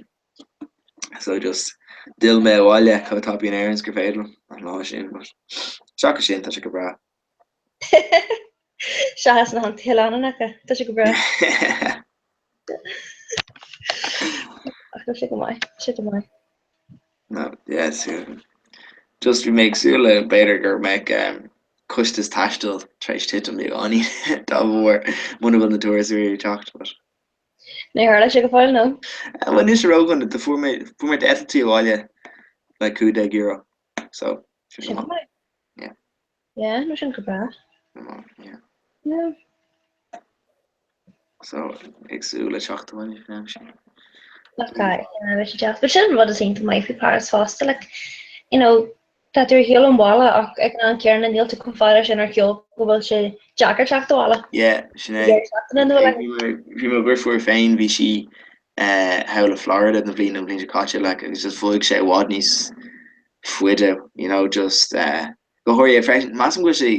so just d'fhill mé abhaile chomh tapaidh in Éirinn is gur féidir liom an lá sin but seachas sin tá sé go breá. Seachas na hionsaithe leanúnacha, tá sé go breá. Ach tá sé go maith, tá sé go maith. No, yeah, so just bhí mé ag súil le b'fhéidir go mbeadh um, costas taistil tar éis titim beagáinín dá bharr muna bhfuil na turasóirí ag teacht. But... Níor tharla sé go fóill, no? Uh, well, níl sé ródhona, do fuair mé fuair mé d'eitiltí abhaile le €15 so sin Sin go go maith. maith. Yeah. Yeah, no sin go breá. Yeah. Yeah. So ag súil le teacht abhaile faoin am sin. Nach é, yeah, bheadh sé deas. But sin an rud is iontach maith faoi Paris fosta, like, you know, tá tú ar shiúl ón bhaile ach ag an am céanna níl tú chomh fada sin ar shiúl go bhfuil sé deacair teacht abhaile. Yeah, sin é. Deireadh seachtaine nó like. Bhí mo bhí mo dheirfiúr féin, bhí sí eh, thall i Florida na bhliain an bhliain seo caite like, agus just bhog sé i bhfad níos faide, you know, just eh, Go háirithe freisin, measaim go bhfuil sé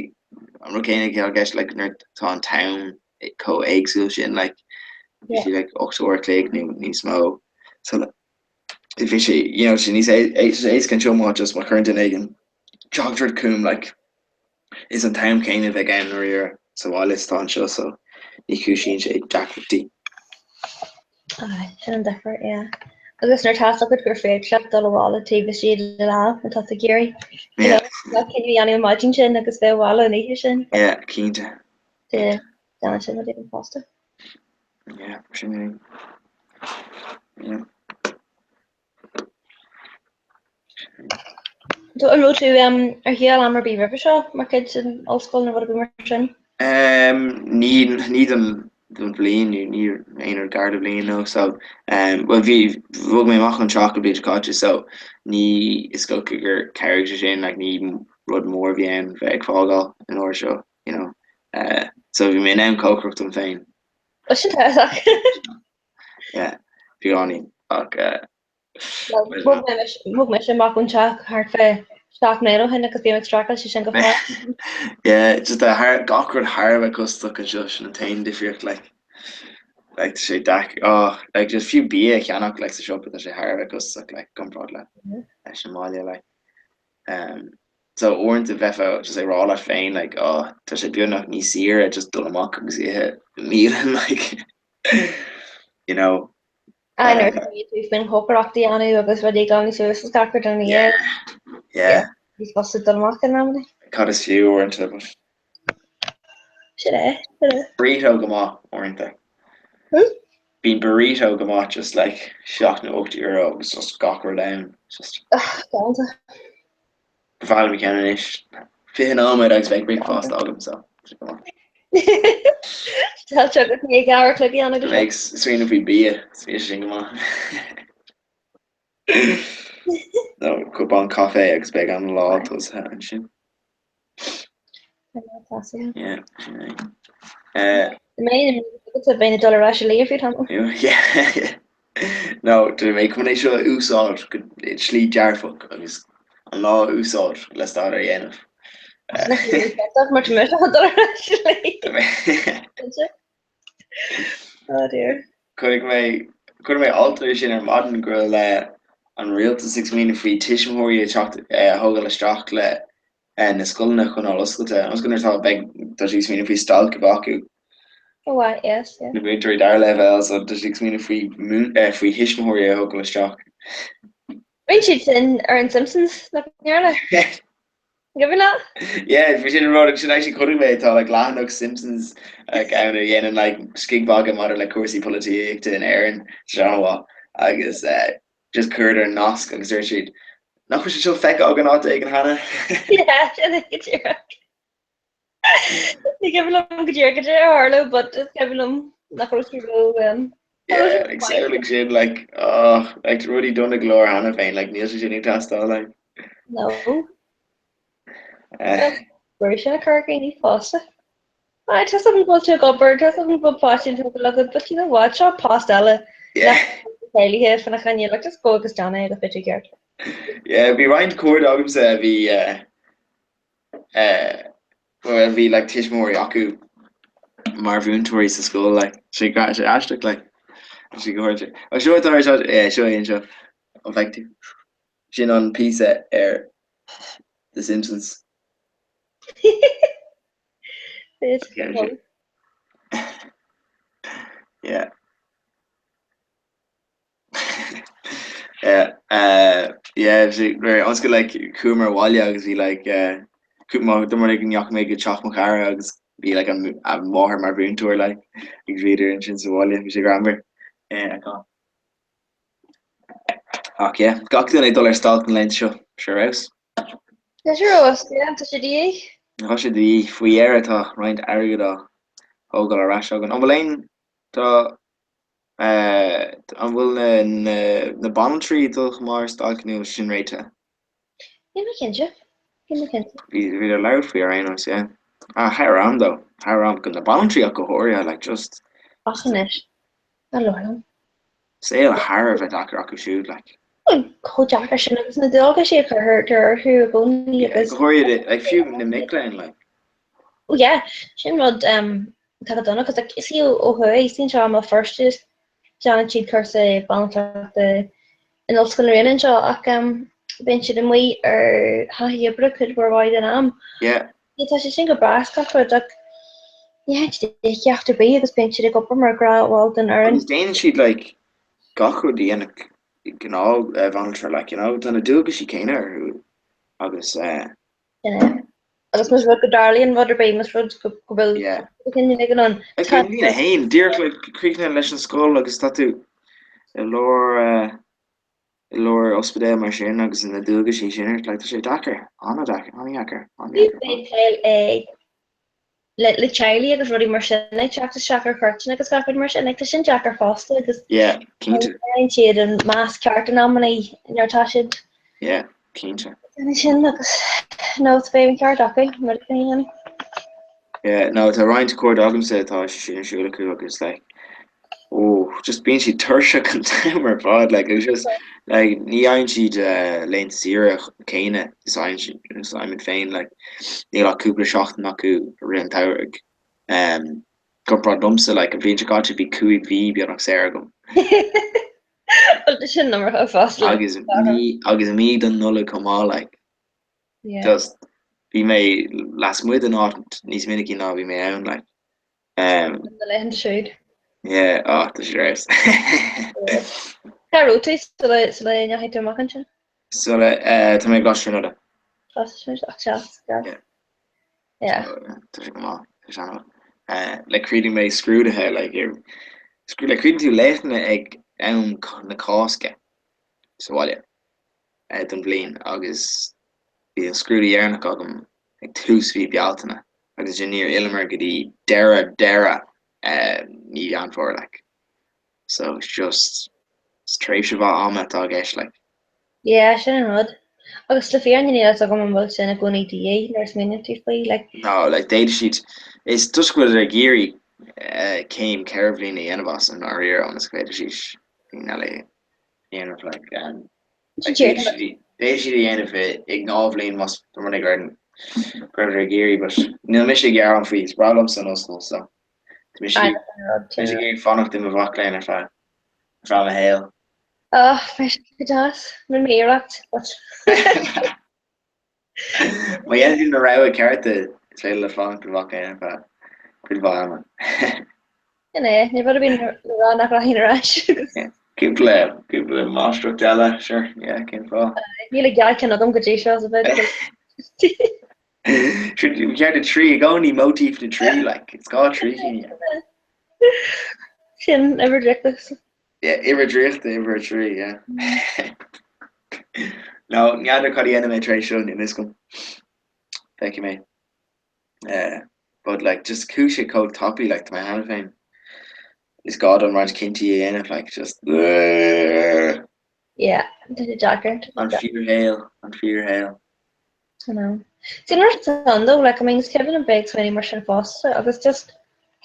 an rud céanna i gceist like nuair atá an t-am chomh éagsúil sin like bhí sé like 8 uair a chloig nó níos mó so like bhí sé you know sé níos éasca anseo má just má chuireann duine éigin teachtaireacht chugam like is an t-am céanna a bheidh ann nuair sa bhaile is atá anseo so ní chúisíonn sé deacrachtaí. Aye, sin an difear, yeah. Agus nuair atá a fhios agat gur féidir leat dul abhaile taobh istigh de lá má tá tú ag iarraidh. You know, ná cinneadh a dhéanamh an maidin sin agus bheith abhaile an oíche sin. Yeah, cinnte. Yeah, déanann sin rud éigin fosta. Yeah, sin é. Yeah. So an raibh tú ar shiúl am ar bith roimhe seo mar chuid den ollscoil nó rud ar bith mar sin? Ní ní don don bhliain nó ní aon rud gar do bhliain no so bhuel bhí bhog mé amach ón teach an bhliain seo caite so ní is dócha gur chabhraigh sé sin like ní rud mór a bhí ann bheith ag fágáil an uair seo you know so bhí mé in ann cócaireacht dom féin. Bhuel sin tábhachtach. Yeah beagáinín ach Bhog mise amach ón teach thart fé 7 mbliana ó shin agus bím ag streachailt leis sin go fóill. Yeah, just tá thar, gach rud thar a bheith costasach anseo, sin an t-aon difríocht like. Like tá sé deac-, oh, like just fiú bia a cheannach like sa siopa tá sé thar a bheith costasach like i gcomparáid le leis an mbaile like. Um, so uaireanta bheifeá just ag rá leat féin like oh, tá sé beagnach níos saoire just dul amach agus ithe i mbialann like you know. Aye, nuair a bhí tú faoin chócaireacht a dhéanamh agus rudaí ag glanadh suas is gach rud ina dhiaidh. Yeah. Níos fusa dul amach in amanna. Cad is fiú uaireanta but. Sin é, sin é. Burrito go maith uaireanta. Bíonn burrito go maith just like 7 nó 8 euro agus just gach rud ann. Just. Galánta. Ba mhaith liom ceann anois. 20 nóiméad agus beidh bricfeasta agam so. Tá sé agat ní ag amharc le bean agus. Beidh smaoineamh faoi bia, bhí sin go maith. Nó cupán caife agus beidh an lá tosaithe ansin. Yeah, sin é. Eh, Mé bheinn ag dul ar ais a luí faoi tamall. Yeah. No, tá mé chun é seo a úsáid go slí dearfach agus an lá a úsáid le staidéar a dhéanamh. Mar tá mé ag dul ar ais a luí. Oh dear. Chuir mé chuir mé alt ar sin ar maidin go raibh le an rialtas ag smaoineamh faoi tuismitheoirí a teacht a thógáil isteach le na scoileanna a choinneáil oscailte. Agus go tá beidh tá siad ag smaoineamh faoi stailc a bheith acu. Oh why, yes, yeah. Na múinteoirí dara leibhéal so tá siad ag smaoineamh faoi faoi thuismitheoirí a thógáil isteach. Rinne siad sin ar an Simpsons nach ndearna? Cuimhin leat? Yeah, bhí sin an rud sin actually chonaic mé tá like leathanach Simpsons like ann a dhéanann like scigmhagadh maidir le cúrsaí polaitíochta in Éirinn sé an-mhaith agus eh, just chuireadar nasc agus dúirt siad nach bhfuil sé seo feicthe againn áit éigin cheana? Yeah, sin é go díreach. Ní cuimhin liom go díreach cad é a tharla, but is cuimhin liom nach raibh sé ró um, Yeah, like samhlaigh sin like oh, like rudaí dona go leor cheana féin like níl sé sin ag teastáil like. No. Brú sin a chur ar dhaoine fosta. Tá a fhios agam go bhfuil tú ag obair, tá a fhios agam go bhfuil páistí ag tógáil agat, but you know what, seo post eile Yeah. le fána choinne, like just go agus déan é agus beidh tú ceart. Yeah, bhí roinnt cairde agamsa a bhí eh, eh, well, bhí like tuismitheoirí acu mar mhúinteoirí sa scoil like sé gra sé aisteach like sé go háirithe. Ó seo atá ar seo, yeah, seo é anseo. An bhfeic tú? Sin an píosa ar The Simpsons. Yeah. Yeah, uh, yeah, ionas go like chuamar abhaile agus bhí like uh, dúirt go ndeachaigh mé go teach mo chara agus bhí like an a máthair mar mhúinteoir like agus bhíodar ansin sa bhaile bhí sé greannmhar. Yeah, Ach yeah, gach duine ag dul ar stailc na laethanta seo, sé ar fheabhas. Tá sé ar fheabhas, yeah, tá sé de dhíth. Tá sé de dhíth. Faoi dheireadh tá roinnt airgid á thógáil ar ais againn. An bhfuil aon, tá, eh, an bhfuil na, na, na banaltraí ag dul chomh maith ar stailc nó sin réitithe? Níl mé cinnte. Níl mé cinnte. Bhí, bhí le labhairt faoi ar aon nós, yeah. Ah, thar am though, thar am, go na banaltraí ach go háirithe, like just. Ach anois, ná labhair liom. Saol thar a bheith deacair acu siúd, like. Chomh deacair sin agus na dualgaisí a chuirtear orthu i gcónaí agus. Go háirithe, like, fiú na mic léinn, like. Oh yeah, sin rud atá go dona, cos like, is í ó thuaidh, is í anseo i mBéal Feirste, déanann siad cúrsa banaltrachta in Ollscoil na Ríona anseo ach bíonn siad amuigh ar thaithí oibre cuid mhór mhaith den am. Yeah. Tá sé sin go breá is gach rud ach ní fhaigheann siad íocaíocht ar bith agus bíonn siad ag obair mar ghnáthbhall den fhoireann. Agus déanann siad like gach rud a dhéanfadh gnáth bhanaltra like you know tá na dualgaisí céanna orthu agus eh. Sin é. Agus más rud go dtarlaíonn rud ar bith, más rud go bhfuil Yeah. cinneadh ag an ann. Like i mbliain a haon, díreach like críochnaithe leis an scoil agus tá tú i lár eh i lár ospidéal mar sin agus na dualgaisí sin ort, like, tá sé deacair, an-deacair, an-dheacair, an-dheacair. Bíonn plé ag le le teaghlaigh agus rudaí mar sin ag teacht isteach ar chuairteanna agus gach rud mar sin, like, tá sin deacair fosta agus Yeah, cinnte. Ní fhaigheann siad an meas ceart in amannaí nuair atá siad Yeah, cinnte. déanamh sin agus nó tá an ceart acu, rud a dhéanamh. Yeah, no, tá roinnt cairde agamsa atá sé sin ar siúl acu agus like, oh, just bíonn siad tuirseach an t-am ar fad, like, it's just, like, ní fhaigheann siad eh, laethanta saoire céanna is a fhaigheann siad, is a fhaighimid féin, like, níl ach cúpla seachtain acu i rith an tsamhraidh. Um, comparáid liomsa, like, an bhliain seo caite bhí 5 mhí beagnach saor agam. Well, sin iomarca fosta. Agus mí, agus mí don Nollaig chomh maith, like, Yeah. just, bhí mé lasmuigh den áit níos minicí ná bhí mé ann, like. Um, Na laethanta siúd. yeah, oh, tá sé ar fheabhas. Cá raibh tú sula sula ndeachaigh tú amach ansin? Sula, eh, tá mé i gColáiste Tríonóide. Coláiste Tríonóide, ach deas, deas. Yeah. Yeah. So, yeah, tá sé go maith, tá sé an-mhaith. Eh, like, chríochnaigh mé scrúduithe, like, ar, scrú, like, chríochnaigh tú léachtanna ag am na Cásca sa bhaile, eh, don bhliain agus bhí an scrúdú dheireanach agam. ag tús mhí Bealtaine agus ansin níor fhilleamar go dtí deireadh deireadh mí Mheán Fómhair like. So it's just is tréimhse mhaith ama atá i gceist like. Yeah, sin an rud. Agus le fírinne níl a fhios agam an bhfuil sin i gcónaí de dhíth nuair a smaoiníonn tú faoi like. No, like d'fhéadfadh siad, is toisc go bhfuil siad ag iarraidh céim 4 bhliana a dhéanamh as i ndáiríre ionas go bhféadfaidh siad céim eile a dhéanamh like like d'fhéadfadh siad d'fhéadfadh siad a dhéanamh i 2 bhliain más rud é go raibh go raibh ag iarraidh but níl mise ag gearán faoi, is breá liomsa an ollscoil so tá mise tá mise ag iarraidh fanacht i mo mhac léinn ar feadh ar feadh mo shaoil. Oh, bheadh sé go deas, rinne mé iarracht, but. Má dhéanann tú na rogha cearta, is féidir leat fanacht i do mhac léinn ar feadh cuid mhaith ama. Sin é, ní rud a bhíonn le rá nach rachainn ar ais. Cúpla, cúpla máistreacht eile, sure, yeah, cén fáth. Níl a gceann agam go dtí seo, so b'fhéidir go. Sure, ceart a trí, i gcónaí móitíf na trí, like, is gá trí cinn. Sin uimhir draíochta. Yeah, uimhir draíochta, uimhir a trí, yeah. No, n'fheadar cad a dhéanfaidh mé tar éis seo, níl a fhios agam. Feicfidh mé. Eh, but like, just chuaigh sé chomh tapaidh, like, tá mé cheana féin. Is gá dom roinnt cinntí a dhéanamh, like, just Yeah, tá sé deacair. An fíorshaol, an fíorshaol. I know. Sin rud ann though, like, I mean, is cuimhin liom bheith ag smaoineamh mar sin fosta agus just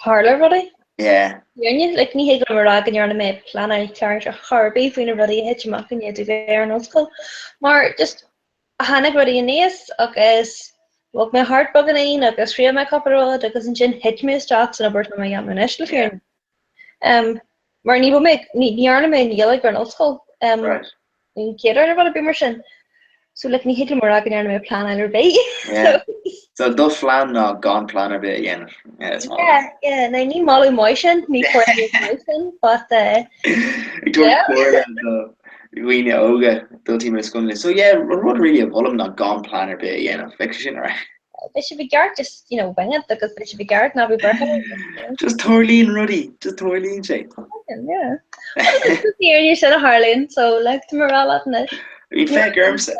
tharla rudaí. Yeah. Fírinne, like, ní thig liom a rá go ndearna mé pleanáil ceart ar chor ar bith faoi na rudaí a thit amach i ndiaidh domh bheith ar an ollscoil. Mar just tháinig rudaí aníos agus bhog mé thart beagáinín agus thriail mé cúpla rud agus ansin thit mé isteach san obair atá mé a dhéanamh anois le fírinne. Um, mar ní raibh mé, ní dhearna mé an Ghaeilge ar an ollscoil. Um, Right. An chéad uair nó rud ar bith mar sin. So like ní thig liom a rá go ndearna mé pleanáil ar bith. Yeah. So do phlean ná gan plean ar bith a dhéanamh. Yeah, it's fine. Yeah, yeah, now ní moladh maith sin, ní comhairle maith sin, but uh, Ag tabhairt yeah. comhairle do dhaoine óga dul timpeall na scoile. So yeah, an rud really a mholaim ná gan plean ar bith a dhéanamh. Bheadh sé sin alright. Beidh sibh i gceart just, you know, wing it agus beidh sibh i gceart ná bí buartha. Just tarlaíonn rudaí, just tarlaíonn sé. Yeah. Ní sin a tharlaíonn, so like tá mé ag rá leat anois. Bhí féach ormsa.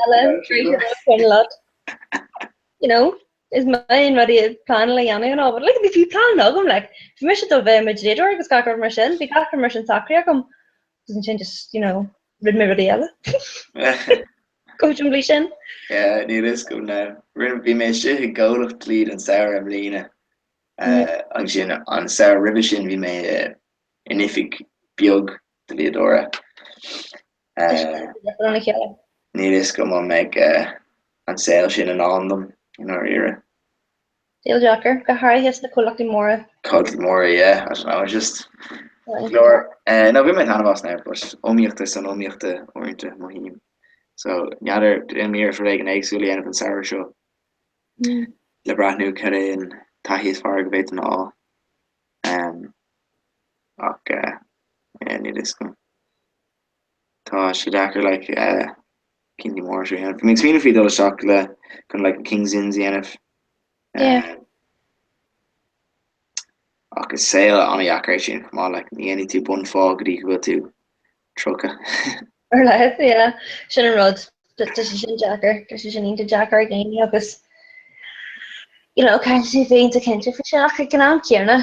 You know, is maith an rudaí plean le dhéanamh and all, but like bhí plean agam like bhí mise dul bheith i mo dhlíodóir agus gach rud mar sin, bhí gach rud mar sin socraithe agam. Agus ansin just, you know, rinne mé rudaí eile. Chomh simplí sin. Yeah, níl a fhios agam now. Rinne, bhí mé istigh i gcomhlacht dlí don samhradh i mbliana. Ansin an samhradh roimhe sin bhí mé in oifig beag dlíodóra. Níl a fhios agam an mbeidh an saol sin i ndán dom i ndáiríre. Saol deacair, go háirithe sna comhlachtaí móra. Comhlachtaí móra, yeah, I don't know, it's just leor. No, bhain mé taitneamh as now, but iomaíocht ar son iomaíochta uaireanta, mothaím. So, n'fheadar, déanaim iarracht rud éigin éagsúil a dhéanamh an samhradh seo le breathnú cad é an taithí is fearr go bhféadfainn a fháil. Ach, yeah, níl a fhios agam. Tá sé deacair, like, cinntí móra seo a dhéanamh. Bhí mé ag smaoineamh faoi dul isteach le chun like King's Inns a dhéanamh. Yeah. Ach is saol an-dheacair é sin chomh maith, like ní dhéanfaidh tú bunphá go dtí go bhfuil tú 30. Ar leith, yeah. Sin an rud. Tá sé sin deacair. Tá sé sin iontach deacair ag daoine agus you know, caithfidh tú bheith iontach cinnte faoi sin ach ag an am céanna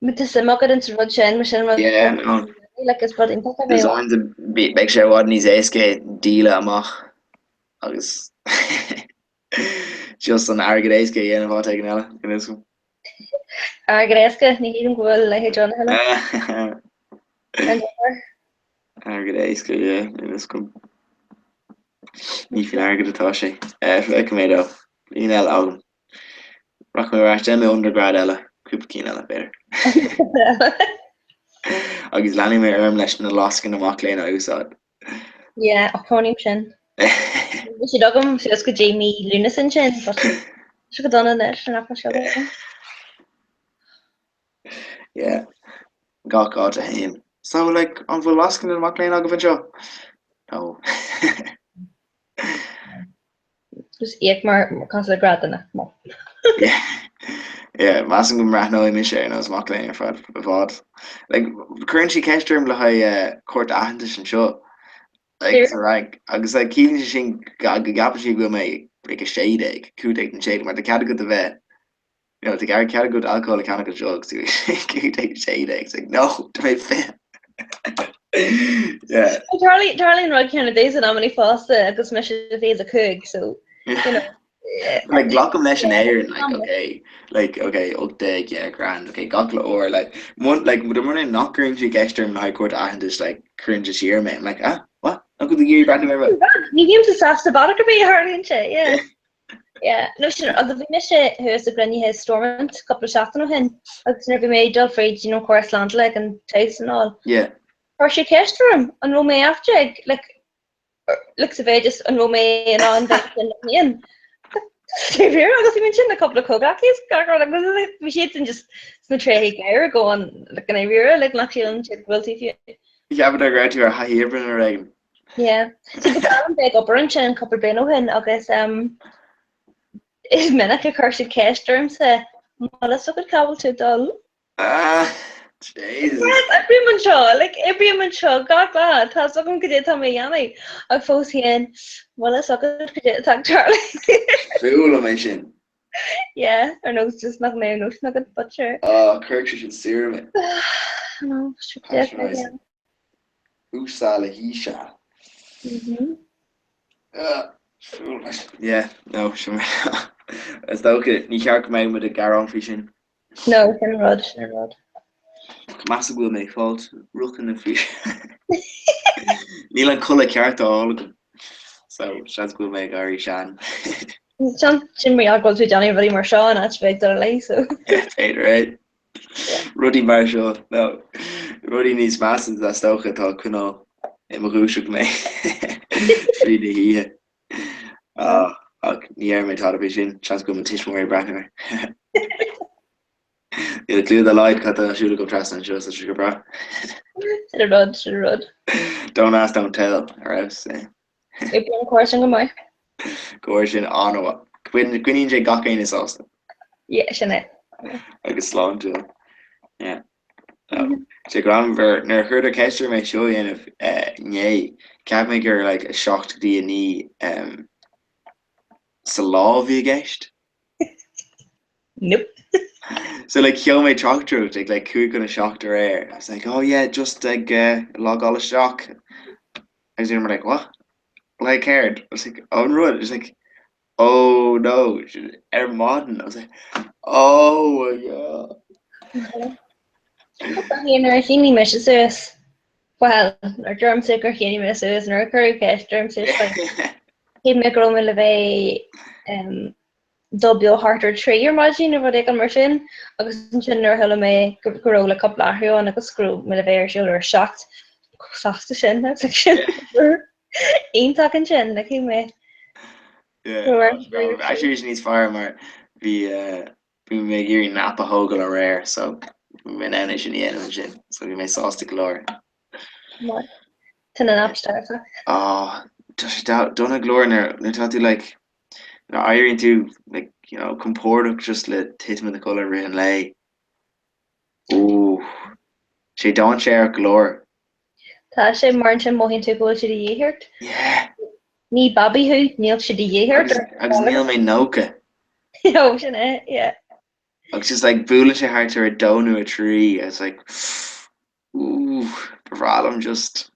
Má tá suim agat ins an rud sin, mar sin rud Yeah, no. like is rud iontach a bheith Designs beidh sé i bhfad níos éasca díol amach agus just an airgead éasca a dhéanamh áit éigin eile, you know. Airgead éasca, ní shílim go bhfuil a leithéid ann a thuilleadh. An difear? Airgead éasca, yeah, níl a fhios agam. Ní faoin airgead atá sé. Feicfidh mé though. Bliain eile agam. Rachaidh mé ar ais, déanfaidh mé undergrad eile, cúpla cinn eile, b'fhéidir. Agus leanfaidh mé orm leis na lascanna mac léinn a úsáid. Yeah, ach cónaím sin. Bhí siad agam suas go dtí mí Lúnasa ansin, but tá sé go dona anois, nach bhfuil siad agam. Yeah, gach áit a théim. So, like, an bhfuil lascanna na mac léinn agaibh anseo? No. Just íoc mar cosúil le gnáthduine. Yeah, measaim go mbreathnóidh mise ar nós mac léinn ar feadh i bhfad. Like, cuireann siad ceist orm le haghaidh eh, cárta aitheantais anseo like, sa Fhrainc agus like, ciallaíonn sé sin go gceapann siad go bhfuil mé ag 16, 15 nó 16, mar tá cead agat a bheith, you know, tá cead agat alcohol a cheannach anseo agus tú 15, 16, it's like, no, tá mé 20. Yeah. Tarlaíonn an rud céanna domhsa in amannaí fosta agus mise 25, so, you know. Like, glacaim leis in Éirinn, like, okay, like, okay, 18, yeah, grand, okay, gach uile uair, like, mun, like, dá mba rud é nach gcuireann siad ceist orm le haghaidh cárta aitheantais, like, cuireann siad siar mé, I'm like, ah, what? Nach bhfuil tú ag iarraidh breathnú ar mo. Ní bhímse sásta bealach ar bith a tharlaíonn sé, yeah. Yeah, no sin, agus bhí mise thuas i gcruinnithe Stormont cúpla seachtain ó shin, agus nuair a bhí mé ag dul fríd, you know, córas slándála ag an tSouth and all, Yeah. chuir siad ceist orm an raibh mé 18, like, like sa mhéid is an raibh mé in ann bheith sin liom féin. Dáiríre, agus bhí mé ansin le cúpla comhghleacaí is gach rud agus bhí siadsan just sna tréithe gáire going like i ndáiríre, like nach síleann siad go bhfuil tú fiú. Cheapfadh go raibh tú ar thaithí oibre nó rud éigin. Yeah. So ba bhreá liom bheith ag obair ansin cúpla bliain ó shin agus um, is minic a chuir siad ceist ormsa, an bhfuil fhios agat cá bhfuil tú ag dul? Ah, Jesus. Yes, oibrím anseo, like, oibrím anseo gach lá, tá fhios agam cad é atá mé a dhéanamh, ach fós féin, an bhfuil fhios agat cad é atá ag tarlú. Fuath liom é sin. Yeah, ar nós just nach mbeadh notion agat, but sure. Ah, cuirfidh sé sin siar mé. No, sure, Patronising. Uasal a híseal. Yeah, no, sin Is dócha, ní cheart go mbeadh muid ag gearán faoi sin. No, sin rud, sin rud. Meas go bhfuil mé ag fáil rochana faoi Níl an codladh ceart á fháil agam. So, seans go bhfuil mé ag éirí sean. Sin mar gheall go bhfuil tú ag déanamh rudaí mar seo in áit bheith ag dul a luí, so. B'fhéidir é. Rudaí mar seo, nó rudaí níos measa is dócha atá ag coinneáil i mo dhúiseacht mé fríd na hoíche. Ah, ach ní dhéarfaidh mé tada faoi sin, seans go bhfuil mo tuismitheoirí ag breathnú air. Níl clue dá laghad cad tá ar siúl agam trasna anseo, so tá sé go breá. Sin an rud, sin an rud. Don't ask, don't tell, ar fheabhas é. Oibríonn an córas sin go maith. Córas sin an-mhaith. Coinníonn sé gach éinne sásta. Yeah, sin é. Agus sláintiúil. Yeah. Sé greannmhar, nuair a chuireadar ceist orm é seo a dhéanamh inné, cheap mé gur like 7 go dtí 9 sa lá a bhí i gceist. Nope. So like sheol mé teachtaireacht ag like 6:55 aréir. I was like, oh yeah, just ag uh, logáil isteach. Agus bhí mé like, what? Like céard? I was like, oh an rud. I was like, oh no, ar maidin. I was like, oh my god. Nuair a shínigh mise suas, well, nuair a deirimse gur shínigh mé suas, nuair a cuireadh ceist orm suas, shíl mé go raibh mé le bheith um, dul beo thart ar 3 ar maidin nó rud éigin mar sin agus ansin nuair a chuala mé go raibh like cúpla athrú ann agus go raibh mé le bheith ar siúl ar a 7 sásta sin I was like sin iontach ansin like shíl mé Actually bhí sé níos fearr mar bhí bhí mé ag iarraidh nap a thógáil aréir so bhí mé in ann é sin a dhéanamh ansin so bhí mé sásta go leor. Tá na naps dearfach. Ah, tá sé dona go leor nuair atá tú like Nuair a éiríonn tú like you know compordach just le titim ina codladh i rith an lae. Ooh. Sé dainséarach go leor. Tá sé mar ansin mothaíonn tú go bhfuil sé de dhíth ort. Yeah. Ní babaí thú, níl sé de dhíth ort. Agus, agus níl mé 90. No, sin é, yeah. Agus just like buaileann sé thart ar a dó nó a trí, it's like Ooh, ba bhreá liom just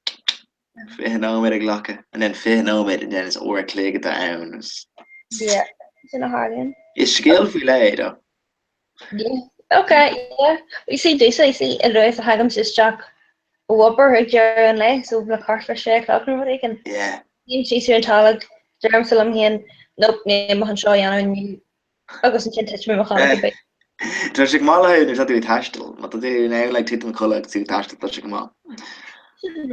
20 nóiméad a ghlacadh, and then 20 nóiméad and then is uair a chloig atá ann. Yeah, sin a tharlaíonn. Is scil faoi leith é though. Yeah, okay, yeah. You see, do you see, a luaithe is a thagaimse isteach ó obair ag deireadh an lae, so le thart ar sé a chlog nó rud éigin. Yeah. Suím síos ar an tolg, deirimse liom féin, nope, níl mé chun seo a dhéanamh inniu. Agus ansin titim i mo chodladh go binn. Tá sé go maith le haghaidh nuair atá tú ag taisteal. Má tá tú in ann like titim i gcodladh agus tú ag taisteal tá sé go maith.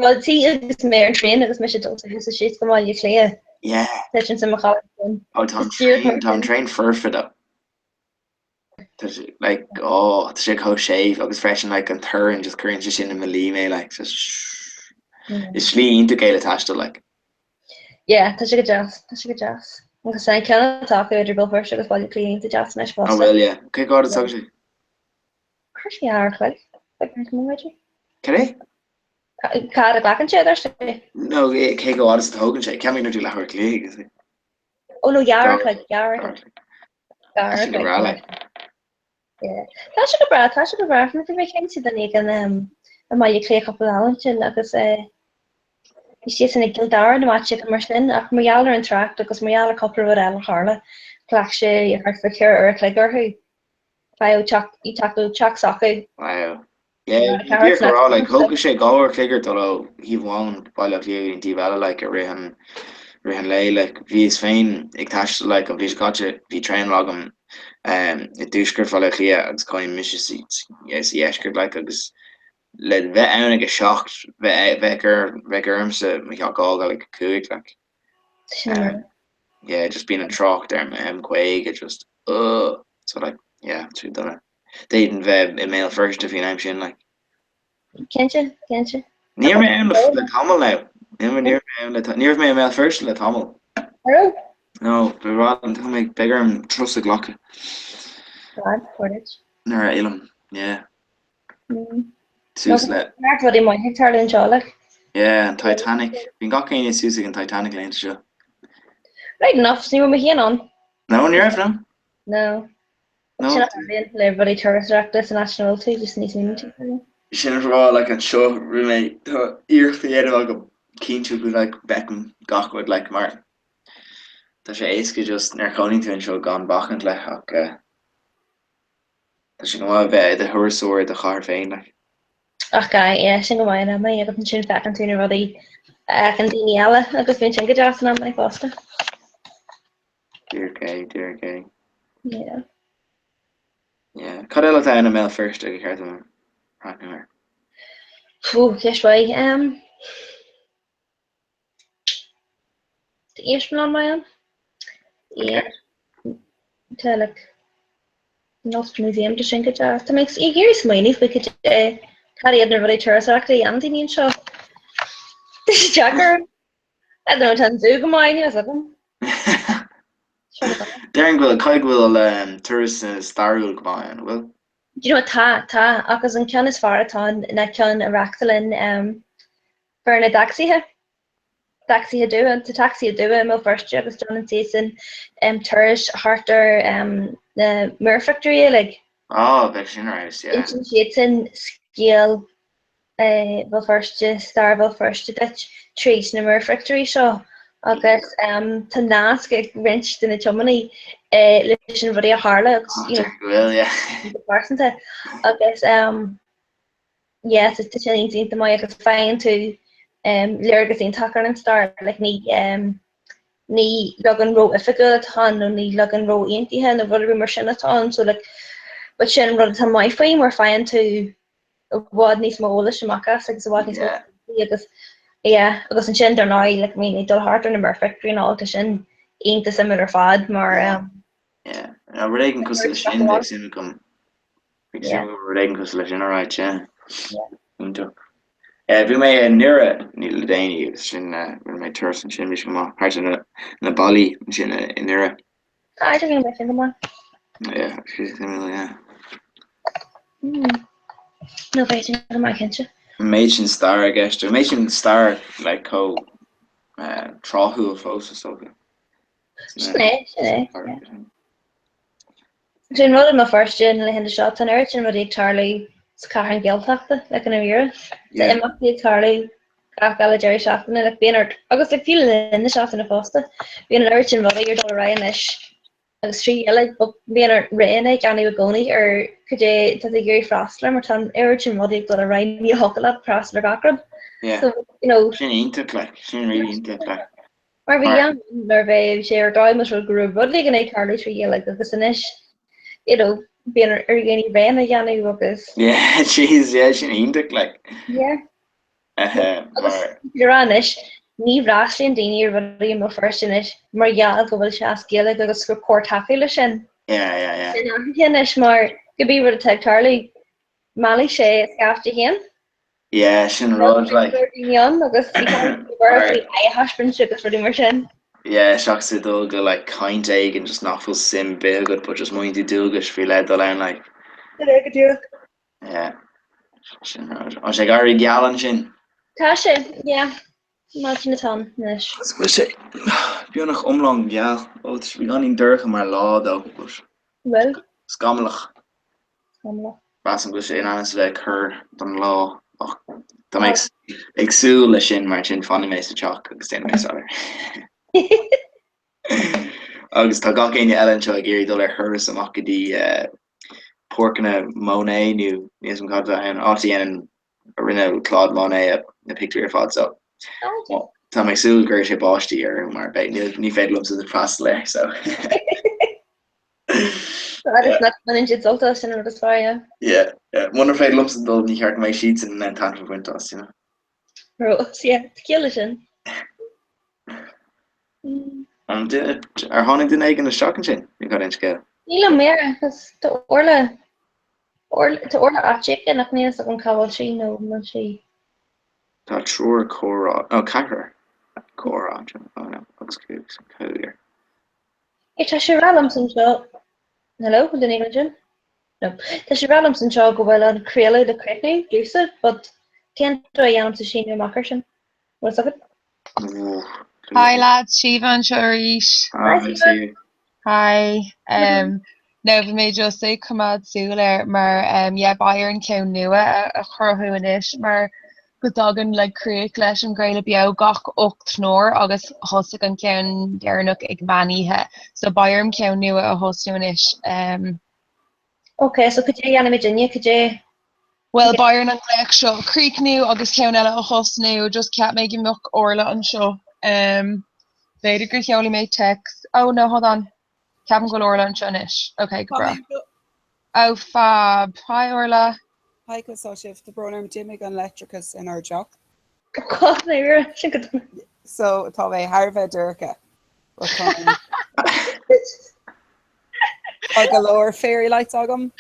Rud tí agus mé ar an traein agus mise ag dul suas is síos go Baile Átha Cliath. Yeah. Titimse i mo chodladh ansin. Oh tá an traein tá an traein foirfe though. Tá sé like oh tá sé chomh séimh agus freisin like an torann just cuireann sé sin i mo luí mé like just Is slí iontach é le taisteal like. Yeah, tá sé go deas, tá sé go deas. Agus tá an ceann atá acu idir Béal Feirste agus Baile Átha Cliath iontach deas anois fosta. An bhfuil, yeah. Cé chomh fada is a thógann sé? Chuir sé uair a chloig, beag nó b'fhéidir. Cad é? Cad a ghlacann sé, a deir sé? No, cé chomh fada is a thógann sé? Ceann nuair tú leathuair a chloig, is é. Oh no, leathuair a chloig, leathuair a chloig. Tá sé go breá like. Yeah. Tá sé go breá, tá sé go breá. Bhí mé cinnte duine éigin i mBaile Átha Cliath cúpla lá ansin agus eh, bhí siadsan i gCill Dara nó áit éigin mar sin ach mar gheall ar an trácht agus mar gheall ar cúpla rud eile a tharla, ghlac sé thart fá cheithre uair a chloig orthu fáil ó teach, teacht ó teach s'acu. Wow. Yeah, díreach a rá, like, thógfadh sé 2 uair a chloig ort dul ó thaobh amháin Baile Átha Cliath go dtí an taobh eile, like, i rith an, rith an lae, like, bhíos féin ag taisteal, like, an bhliain seo caite, bhí traenáil agam um, i dtuaisceart Bhaile Átha Cliath agus cónaíonn mise sa, yeah, sa dheisceart, like, agus le bheith ann ag a 7, bheith, bheadh ar, bheadh ormsa mo theach a fhágáil ag a 5, like. Um, yeah, just bíonn an trácht ar an M50 just, ugh, so like, yeah, too dona. D'fhéadfainn bheith i mBéal Feirste faoin am sin, like. Cinnte, cinnte. Ní raibh mé ann le tamall now. Ní raibh mé ann le ní raibh mé i mBéal Feirste le tamall. Raibh? No, ba mhaith liom, tá mé, beidh orm turas a ghlacadh. Glad, portage. Nuair a fhillim, yeah. Mm. Suas le. Neart rudaí maithe ag tarlú anseo, like. Yeah, an Titanic. Bíonn gach éinne suas ag an Titanic laethanta seo. Right enough, ní raibh mé féin ann. No, ní raibh, no? No. No. Sin a tharlaíonn le rudaí turasóireachta san áit ina bhfuil tú, just ní smaoiníonn tú faoi. Sin an rud, like, anseo, rinne mé, tá iarracht á dhéanamh agam cinntiú go, like, bhfeicim gach rud, like, mar tá sé éasca just nuair a chónaíonn tú anseo gan bacaint le ach eh, tá sé go maith a bheith i do thurasóir i do chathair féin, like. Ach aye, yeah, sin go maith in amanna agus ansin feiceann tú na rudaí a fheiceann daoine eile agus bíonn sin go deas in amanna fosta. Díreach é, díreach é. Yeah. Yeah. Cad eile atá ann i mBéal Feirste gur cheart dom breathnú air? Fú, ceist mhaith. Um, Tá iarsmalann maith ann. Yeah. Tá like an Ulster Museum tá sin go deas. Tá mé ag iarraidh smaoineamh faoi cad é cad iad na rudaí turasóireachta a dhéanann daoine anseo. Tá sé deacair. I don't know, tá an zú go maith, níl a fhios agam. Déarfainn go bhfuil, caithfidh go bhfuil turas stairiúil go maith ann, an bhfuil? Do you know what, tá, tá, agus an ceann is fearr atá ann ná ceann a reáchtálann um, fear na dtacsaithe, tacsaithe dubha, tá tacsaithe dubha i mBéal Feirste agus déanann siadsan um, turais thart ar um, na múrphictiúirí uilig. Á, bheadh sin ar fheabhas, yeah. Insíonn siadsan scéal Bhéal Feirste, stair Bhéal Feirste duit tríd na múrphictiúirí seo agus tá nasc ag roinnt de na tiománaithe leis na rudaí a tharla agus you know, Go bhfuil, yeah. go pearsanta agus yeah, tá sin iontach maith agus faigheann tú léargas iontach ar an stair, like ní ní leagan ró-oifigiúil atá ann nó ní leagan ró-aontaithe nó rud ar bith mar sin atá ann so like but sin an rud atá maith faoi mar faigheann tú i bhfad níos mó eolais amach as agus i bhfad níos mó agus yeah agus ansin dar ndóigh like I mean ag dul thart ar na múrphictiúirí and all tá sin iontach suimiúil ar fad mar um, Yeah, no, rud éigin cosúil leis sin, bheadh suim agam. Bheadh suim agam rud éigin cosúil leis sin, alright, yeah. Iontach. Eh, bhí mé i nDoire ní le déanaí agus sin eh, rinne mé turas ansin, bhí sé go maith, thart ar na, na ballaí ansin i i nDoire. I don't know sin go maith. Yeah, she's suimiúil, yeah. Mm. No bheidh sin go maith cinnte. An méid sin stair i gceist, an méid sin stair like chomh eh, tráthúil fós is dócha. Sin é, sin é. yeah. Sin rud i mBéal Feirste na laethanta seo, tá an oiread sin rudaí ag tarlú sa chathair Ghaeltachta, like i ndáiríre. Tá Yeah. imeachtaí ag tarlú gach uile deireadh seachtaine, like bíonn ort, agus like fiú le linn na seachtaine fosta, bíonn an oiread sin rudaí ar dul ar aghaidh anois agus trí Ghaeilge, but bíonn ort roghanna a dhéanamh i gcónaí ar cad é tá tú ag iarraidh freastal air mar tá an oiread sin rudaí ag dul ar aghaidh, ní thiocfadh leat freastal ar gach rud. Yeah. So, you know, Sin iontach, like, sin really iontach, like. Mar bhí am nuair a bheadh sé ar dóigh más rud go raibh rud éigin ag tarlú trí Ghaeilge agus anois, you know, bíonn ar dhaoine roghanna a dhéanamh agus. Yeah, jeez, yeah, sin iontach, like. Yeah. Agus le rá anois, ní fhreastlaíonn daoine ar rudaí i mBéal Feirste anois mar gheall go bhfuil sé as Gaeilge agus gur chóir tacú leis sin. Yeah, yeah, yeah. Sin athraithe anois mar cibé rud atá ag tarlú, meallfaidh sé a scaifte féin. Yeah, sin rud, like. Daoine ann agus bhí aghaidh a thaispeáint agus rudaí mar sin. Yeah, seachas ag dul go like caint éigin just nach bhfuil suim ar bith agat but just mothaíonn tú dualgais faoi leith dul ann like. Sin é go díreach. Yeah, sin rud. Tá sé ag éirí geal ansin? Tá sé, yeah. Maidin atá ann anois. Is bhfuil sé. Beagnach iomlán geal. Ó, tá sé beagáinín dorcha mar lá though, but Bhfuil? Scamallach. Scamallach. Measaim go bhfuil sé in ainm is a bheith ag cur don lá ach tá mé ag súil leis sin mar sin fanfaidh mé sa teach agus déanfaidh mé staidéar. Agus tá gach éinne eile anseo ag iarraidh dul ar thuras amach go dtí páirceanna Monet nó níl a fhios agam cad atá ann, áit a dhéanann a rinne Claude Monet na pictiúirí ar fad so tá mé ag súil go gcuirfidh sé báistí orthu mar beidh ní féidir liomsa freastal air so. Agus nach mbaineann siad sult as sin an rud is fearr, yeah. Yeah, yeah. Munar féidir liomsa dul ní cheart go mbeidh siadsan in ann taitneamh a bhaint as, you know. Rós, yeah, tá ciall leis sin. An duine, ar tháinig duine éigin isteach ansin? Nó cad é an scéal? Níl mé, cos tá Orla, Orla, tá Orla áit éigin ach níl a fhios agam cá bhfuil sí nó an bhfuil sí. Tá triúr comhrá, nó ceathrar comhrá anseo, oh no, agus cúigear. Hey, tá sé ag rá liomsa anseo, hello, bhfuil duine éigin ansin? No. Tá sé ag rá liomsa anseo go bhfuil an craoladh le críochnú, domhsa, but cén dóigh a dhéanaimse síneadh amach air sin? Bhfuil a fhios agat? Hi lads, Síomha anseo arís. Hi Síomha. Hi. Um, no, bhí mé just ag coimeád súil air mar um, yeah, beidh orainn ceann nua a chruthú anois mar go dtagann like, críoch leis an gcraoladh beo gach 8 n-uair agus thosaigh an ceann deireanach ag meán oíche. So beidh orm ceann nua a thosnú anois. Um, Ok, so cad é a dhéanfaimid inniu, cad é? Bhuel, beidh orainn an glaoch seo a chríochnú agus ceann eile a thosnú, just cheap mé go mbeadh Orla anseo. Um, b'fhéidir gur sheolfaidh mé text. Oh no, hold on. Ceapaim go bhfuil Orla anseo anois. Ok, go breá. Oh, fab. Hi Orla. Hi, conas tá sibh? Tá brón orm, d'imigh an leictreachas inár dteach. Cá mbeidh sin go dona? So tá mé thar a bheith dorcha. But tá Tá go leor fairy lights agam.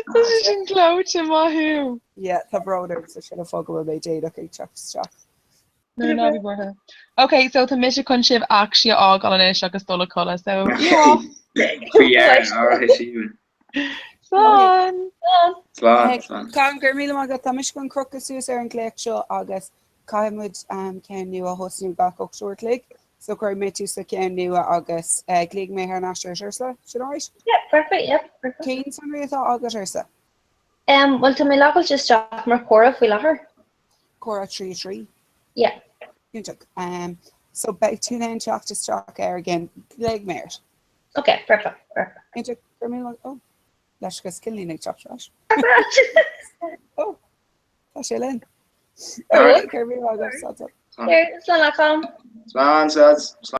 Tá sé sin gleoite, maith thú. Yeah, tá brón orm so sin an fáth go bhfuil mé déanach ag teacht isteach. No, ná bí buartha. Ok, so tá mise chun sibh actually a fhágáil anois agus dul a chodladh, so you off. Faoi dheireadh, áirithe Síomha. Slán! Slán, slán. Go raibh míle maith agat. Tá mise chun crochadh suas ar an nglaoch seo agus caithfidh muid ceann nua a thosnú gach 8 uair a chloig. So cuirfidh mé tús le ceann nua agus glaofaidh mé thar n-ais ort Ursula. Sin alright? Yeah, perfect, yeah, perfect. Cén sonraí atá agat Ursula? Um, bhuel tá mé logáilte isteach mar Cora faoi láthair. Cora 3 3? Yeah. Iontach. Um, so beidh tú in ann teacht isteach air again. Glaofaidh mé ort. Ok, perfect, perfect. Iontach, go raibh míle maith, oh, leictreachas cineál ag teacht ar ais. Oh, tá sé linn. Go raibh míle maith agat, Slán. Slán, Slán. Slán, Slán.